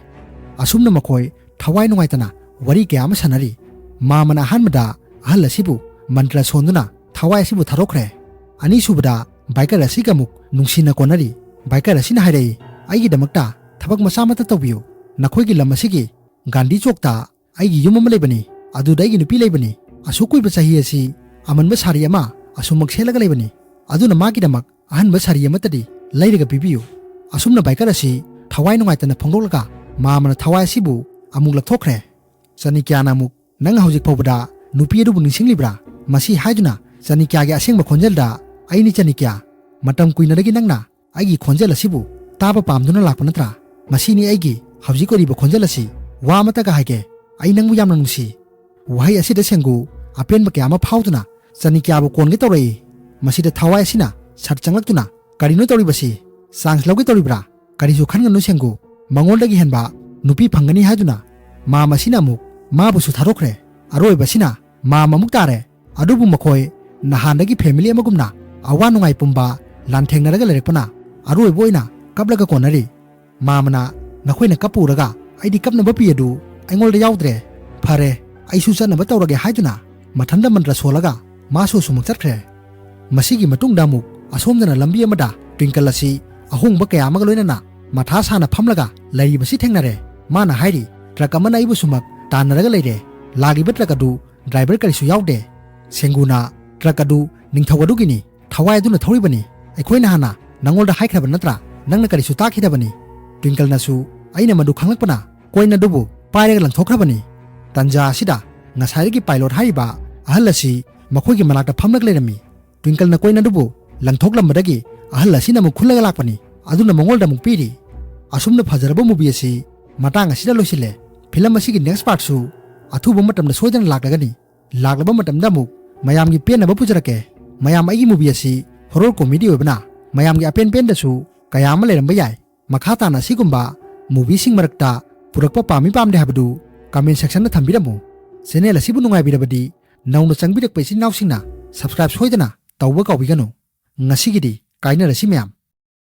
ꯑꯁꯨꯝꯅ ꯃꯈꯣꯏ ꯊꯋꯥꯏ ꯅꯨꯡꯉꯥꯏꯇꯅ ꯋꯥꯔꯤ ꯀꯌꯥ ꯑꯃ ꯁꯥꯟꯅꯔꯤ꯫ ꯃꯥꯃꯅ ꯑꯍꯥꯟꯕꯗ ꯑꯍꯜ ꯑꯁꯤꯕꯨ ꯃꯟꯇ꯭ꯔ ꯁꯣꯟꯗꯨꯅ ꯊꯋꯥꯏ ꯑꯁꯤꯕꯨ ꯊꯥꯗꯣꯛꯈ꯭ꯔꯦ꯫ ꯑꯅꯤꯁꯨꯕꯗ ꯕꯥꯏꯀꯔ ꯑꯁꯤꯒ ꯑꯃꯨꯛ ꯅꯨꯡꯁꯤꯅ ꯀꯣꯟꯅꯔꯤ꯫ ꯕꯥꯏꯀꯔ ꯑꯁꯤꯅ ꯍꯥꯏꯔꯛꯏ, "ꯑꯩꯒꯤꯗꯃꯛꯇ ꯊꯕꯛ ꯃꯆꯥ ꯑꯃꯠꯇ ꯇꯧꯕꯤꯌꯨ꯫ ꯅꯈꯣꯏꯒꯤ ꯂꯝ ꯑꯁꯤꯒꯤ ꯒꯥꯟꯙꯤ ꯆꯣꯛꯇ ꯑꯩꯒꯤ ꯌꯨꯝ ꯑꯃ ꯂꯩꯕꯅꯤ꯫ ꯑꯗꯨꯗ ꯑꯩꯒꯤ ꯅꯨꯄꯤ ꯂꯩꯕꯅꯤ꯫ ꯑꯁꯨꯛ ꯀꯨꯏꯕ ꯆꯍꯤ ꯑꯁꯤ ꯑꯃꯟꯕ ꯁꯥꯔꯤ ꯑꯃ ꯑꯁꯨꯝꯃꯛ ꯁꯦꯠꯂꯒ ꯂꯩꯕꯅꯤ꯫ ꯑꯗꯨꯅ ꯃꯥꯒꯤꯗꯃꯛ ꯑꯍꯟꯕ ꯁꯥꯔꯤ ꯑꯃꯠꯇꯗꯤ ꯂꯩꯔꯒ ꯄꯤꯕꯤꯌꯨ"꯫ ꯑꯁꯨꯝꯅ ꯕꯥꯏꯀꯔ ꯑꯁꯤ ꯊꯋꯥꯏ ꯅꯨꯡꯉꯥꯏꯇꯅ ꯐꯣꯡꯗꯣꯛꯂꯒ ꯃꯥꯃꯅ ꯊꯋꯥꯏ ꯑꯁꯤꯕꯨ ꯑꯃꯨꯛ ꯂꯧꯊꯣꯛꯈ꯭ꯔꯦ꯫ ꯆꯅꯤꯀ꯭ꯌꯥꯅ ꯑꯃꯨꯛ, "ꯅꯪ ꯍꯧꯖꯤꯛ ꯐꯥꯎꯕꯗ ꯅꯨꯄꯤ ꯑꯗꯨꯕꯨ ꯅꯤꯡꯁꯤꯡꯂꯤꯕ꯭ꯔꯥ?" ꯃꯁꯤ ꯍꯥꯏꯗꯨꯅ ꯆꯅꯤꯀ꯭ꯌꯥꯒꯤ ꯑꯁꯦꯡꯕ ꯈꯣꯟꯖꯦꯜꯗ, "ꯑꯩꯅꯤ ꯆꯅꯤꯀ꯭ꯌꯥ, ꯃꯇꯝ ꯀꯨꯏꯅꯗꯒꯤ ꯅꯪꯅ ꯑꯩꯒꯤ ꯈꯣꯟꯖꯦꯜ ꯑꯁꯤꯕꯨ ꯇꯥꯕ ꯄꯥꯝꯗꯨꯅ ꯂꯥꯛꯄ ꯅꯠꯇ꯭ꯔꯥ? ꯃꯁꯤꯅꯤ ꯑꯩꯒꯤ ꯍꯧꯖꯤꯛ ꯑꯣꯏꯔꯤꯕ ꯈꯣꯟꯖꯦꯜ ꯑꯁꯤ꯫ ꯋꯥ ꯑꯃꯇꯒ ꯍꯥꯏꯒꯦ, ꯑꯩ ꯅꯪꯕꯨ ꯌꯥꯝꯅ ꯅꯨꯡꯁꯤ꯫ ꯋꯥꯍꯩ ꯑꯁꯤꯗ ꯁꯦꯡꯒꯨ ꯑꯄꯦꯟꯕ ꯀꯌꯥ ꯑꯃ ꯐꯥꯎꯗꯨꯅ ꯆꯅꯤꯀ꯭ꯌꯥꯕꯨ ꯀꯣꯟꯒꯦ ꯇꯧꯔꯛꯏ꯫ ꯃꯁꯤꯗ ꯊꯋꯥꯏ ꯑꯁꯤꯅ ꯁꯠ ꯆꯪꯂꯛꯇꯨꯅ, "ꯀꯔꯤꯅꯣ ꯇꯧꯔꯤꯕꯁꯤ? ꯆꯥꯟꯁ ꯂꯧꯒꯦ ꯇꯧꯔꯤꯕ꯭ꯔꯥ? ꯀꯔꯤꯁꯨ ꯈꯟꯒꯅꯨ ꯁꯦꯡꯒꯨ, ꯃꯉꯣꯟꯗꯒꯤ ꯍꯦꯟꯕ ꯅꯨꯄꯤ ꯐꯪꯒꯅꯤ" ꯍꯥꯏꯗꯨꯅ ꯃꯥꯝ ꯑꯁꯤꯅ ꯑꯃꯨꯛ ꯃꯥꯕꯨꯁꯨ ꯊꯥꯗꯣꯛꯈ꯭ꯔꯦ꯫ ꯑꯔꯣꯏꯕꯁꯤꯅ ꯃꯥꯝ ꯑꯃꯨꯛ ꯇꯥꯔꯦ꯫ ꯑꯗꯨꯕꯨ ꯃꯈꯣꯏ ꯅꯍꯥꯟꯗꯒꯤ ꯐꯦꯃꯤꯂꯤ ꯑꯃꯒꯨꯝꯅ ꯑꯋꯥ ꯅꯨꯡꯉꯥꯏ ꯄꯨꯝꯕ ꯂꯥꯟꯊꯦꯡꯅꯔꯒ ꯂꯩꯔꯛꯄꯅ ꯑꯔꯣꯏꯕ ꯑꯣꯏꯅ ꯀꯞꯂꯒ ꯀꯣꯟꯅꯔꯤ꯫ ꯃꯥꯝꯅ, "ꯅꯈꯣꯏꯅ ꯀꯞꯄ ꯎꯔꯒ ꯑꯩꯗꯤ ꯀꯞꯅꯕ ꯄꯤ ꯑꯗꯨ ꯑꯩꯉꯣꯟꯗ ꯌꯥꯎꯗ꯭ꯔꯦ꯫ ꯐꯔꯦ, ꯑꯩꯁꯨ ꯆꯠꯅꯕ ꯇꯧꯔꯒꯦ" ꯍꯥꯏꯗꯨꯅ ꯃꯊꯟꯇ ꯃꯟꯇ꯭ꯔ ꯁꯣꯜꯂꯒ ꯃꯥꯁꯨ ꯑꯁꯨꯃꯛ ꯆꯠꯈ꯭ꯔꯦ꯫ ꯃꯁꯤꯒꯤ ꯃꯇꯨꯡꯗ ꯑꯃꯨꯛ ꯑꯁꯣꯝꯗꯅ ꯂꯝꯕꯤ ꯑꯃꯗ ꯇ꯭ꯋꯤꯡꯀꯜ ꯑꯁꯤ ꯑꯍꯣꯡꯕ ꯀꯌꯥ ꯑꯃꯒ ꯂꯣꯏꯅꯅ ꯃꯊꯥ ꯁꯥꯅ ꯐꯝꯂꯒ ꯂꯩꯔꯤꯕꯁꯤ ꯊꯦꯡꯅꯔꯦ꯫ ꯃꯥꯅ ꯍꯥꯏꯔꯤ, "ꯇ꯭ꯔꯛ ꯑꯃꯅ ꯑꯩꯕꯨ ꯁꯨꯃꯛ ꯇꯥꯟꯅꯔꯒ ꯂꯩꯔꯦ꯫ ꯂꯥꯛꯂꯤꯕ ꯇ꯭ꯔꯛ ꯑꯗꯨ ꯗ꯭ꯔꯥꯏꯚꯔ ꯀꯔꯤꯁꯨ ꯌꯥꯎꯗꯦ꯫" ꯁꯦꯡꯒꯨꯅ, "ꯇ꯭ꯔꯛ ꯑꯗꯨ ꯅꯤꯡꯊꯧ ꯑꯗꯨꯒꯤꯅꯤ, ꯊꯋꯥꯏ ꯑꯗꯨꯅ ꯊꯧꯔꯤꯕꯅꯤ꯫ ꯑꯩꯈꯣꯏꯅ ꯍꯥꯟꯅ ꯅꯉꯣꯟꯗ ꯍꯥꯏꯈ꯭ꯔꯕ ꯅꯠꯇ꯭ꯔꯥ? ꯅꯪꯅ ꯀꯔꯤꯁꯨ ꯇꯥꯈꯤꯗꯕꯅꯤ꯫" ꯇ꯭ꯋꯤꯡꯀꯜꯅꯁꯨ, "ꯑꯩꯅ ꯃꯗꯨ ꯈꯪꯂꯛꯄꯅ ꯀꯣꯏꯟ ꯑꯗꯨꯕꯨ ꯄꯥꯏꯔꯒ ꯂꯪꯊꯣꯛꯈ꯭ꯔꯕꯅꯤ꯫" ꯇꯟꯖꯥ ꯑꯁꯤꯗ ꯉꯁꯥꯏꯗꯒꯤ ꯄꯥꯏꯂꯣꯠ ꯍꯥꯏꯔꯤꯕ ꯑꯍꯜ ꯑꯁꯤ ꯃꯈꯣꯏꯒꯤ ꯃꯅꯥꯛꯇ ꯐꯝꯂꯒ ꯂꯩꯔꯝꯃꯤ꯫ ꯇ꯭ꯋꯤꯡꯀꯜꯅ ꯀꯣꯏꯟ ꯑꯗꯨꯕꯨ ꯂꯪꯊꯣꯛꯂꯝꯕꯗꯒꯤ ꯑꯍꯜ ꯑꯁꯤꯅ ꯑꯃꯨꯛ ꯈꯨꯜꯂꯒ ꯂꯥꯛꯄꯅꯤ, ꯑꯗꯨꯅ ꯃꯉꯣꯟꯗ ꯑꯃꯨꯛ ꯄꯤꯔꯤ꯫ ꯑꯁꯨꯝꯅ ꯐꯖꯔꯕ ꯃꯨꯚꯤ ꯑꯁꯤ ꯃꯇꯥꯡ ꯑꯁꯤꯗ ꯂꯣꯏꯁꯤꯜꯂꯦ꯫ ꯐꯤꯂꯝ ꯑꯁꯤꯒꯤ ꯅꯦꯛꯁ ꯄꯥꯔꯠꯁꯨ ꯑꯊꯨꯕ ꯃꯇꯝꯗ ꯁꯣꯏꯗꯅ ꯂꯥꯛꯂꯒꯅꯤ꯫ ꯂꯥꯛꯂꯕ ꯃꯇꯝꯗ ꯑꯃꯨꯛ ꯃꯌꯥꯝꯒꯤ ꯄꯦꯟꯅꯕ ꯄꯨꯖꯔꯛꯀꯦ꯫ ꯃꯌꯥꯝ, ꯑꯩꯒꯤ ꯃꯨꯚꯤ ꯑꯁꯤ ꯍꯣꯔꯣꯔ ꯀꯣꯃꯦꯗꯤ ꯑꯣꯏꯕꯅ ꯃꯌꯥꯝꯒꯤ ꯑꯄꯦꯟ ꯄꯦꯟꯗꯁꯨ ꯀꯌꯥ ꯑꯃ ꯂꯩꯔꯝꯕ ꯌꯥꯏ꯫ ꯃꯈꯥ ꯇꯥꯅ ꯑꯁꯤꯒꯨꯝꯕ ꯃꯨꯚꯤꯁꯤꯡ ꯃꯔꯛꯇ ꯄꯨꯔꯛꯄ ꯄꯥꯝꯃꯤ ꯄꯥꯝꯗꯦ ꯍꯥꯏꯕꯗꯨ ꯀꯃꯦꯟ ꯁꯦꯛꯁꯟꯗ ꯊꯝꯕꯤꯔꯝꯃꯨ꯫ ꯆꯦꯅꯦꯜ ꯑꯁꯤꯕꯨ ꯅꯨꯡꯉꯥꯏꯕꯤꯔꯕꯗꯤ ꯅꯧꯅ ꯆꯪꯕꯤꯔꯛꯄ ꯏꯆꯤꯟ ꯏꯅꯥꯎꯁꯤꯡꯅ ꯁꯕꯁꯀ꯭ꯔꯥꯏꯕ ꯁꯣꯏꯗꯅ ꯇꯧꯕ ꯀꯥꯎꯕꯤꯒꯅꯨ꯫ ꯉꯁꯤꯒꯤꯗꯤ ꯀꯥꯏꯅꯔꯁꯤ ꯃꯌꯥꯝ꯫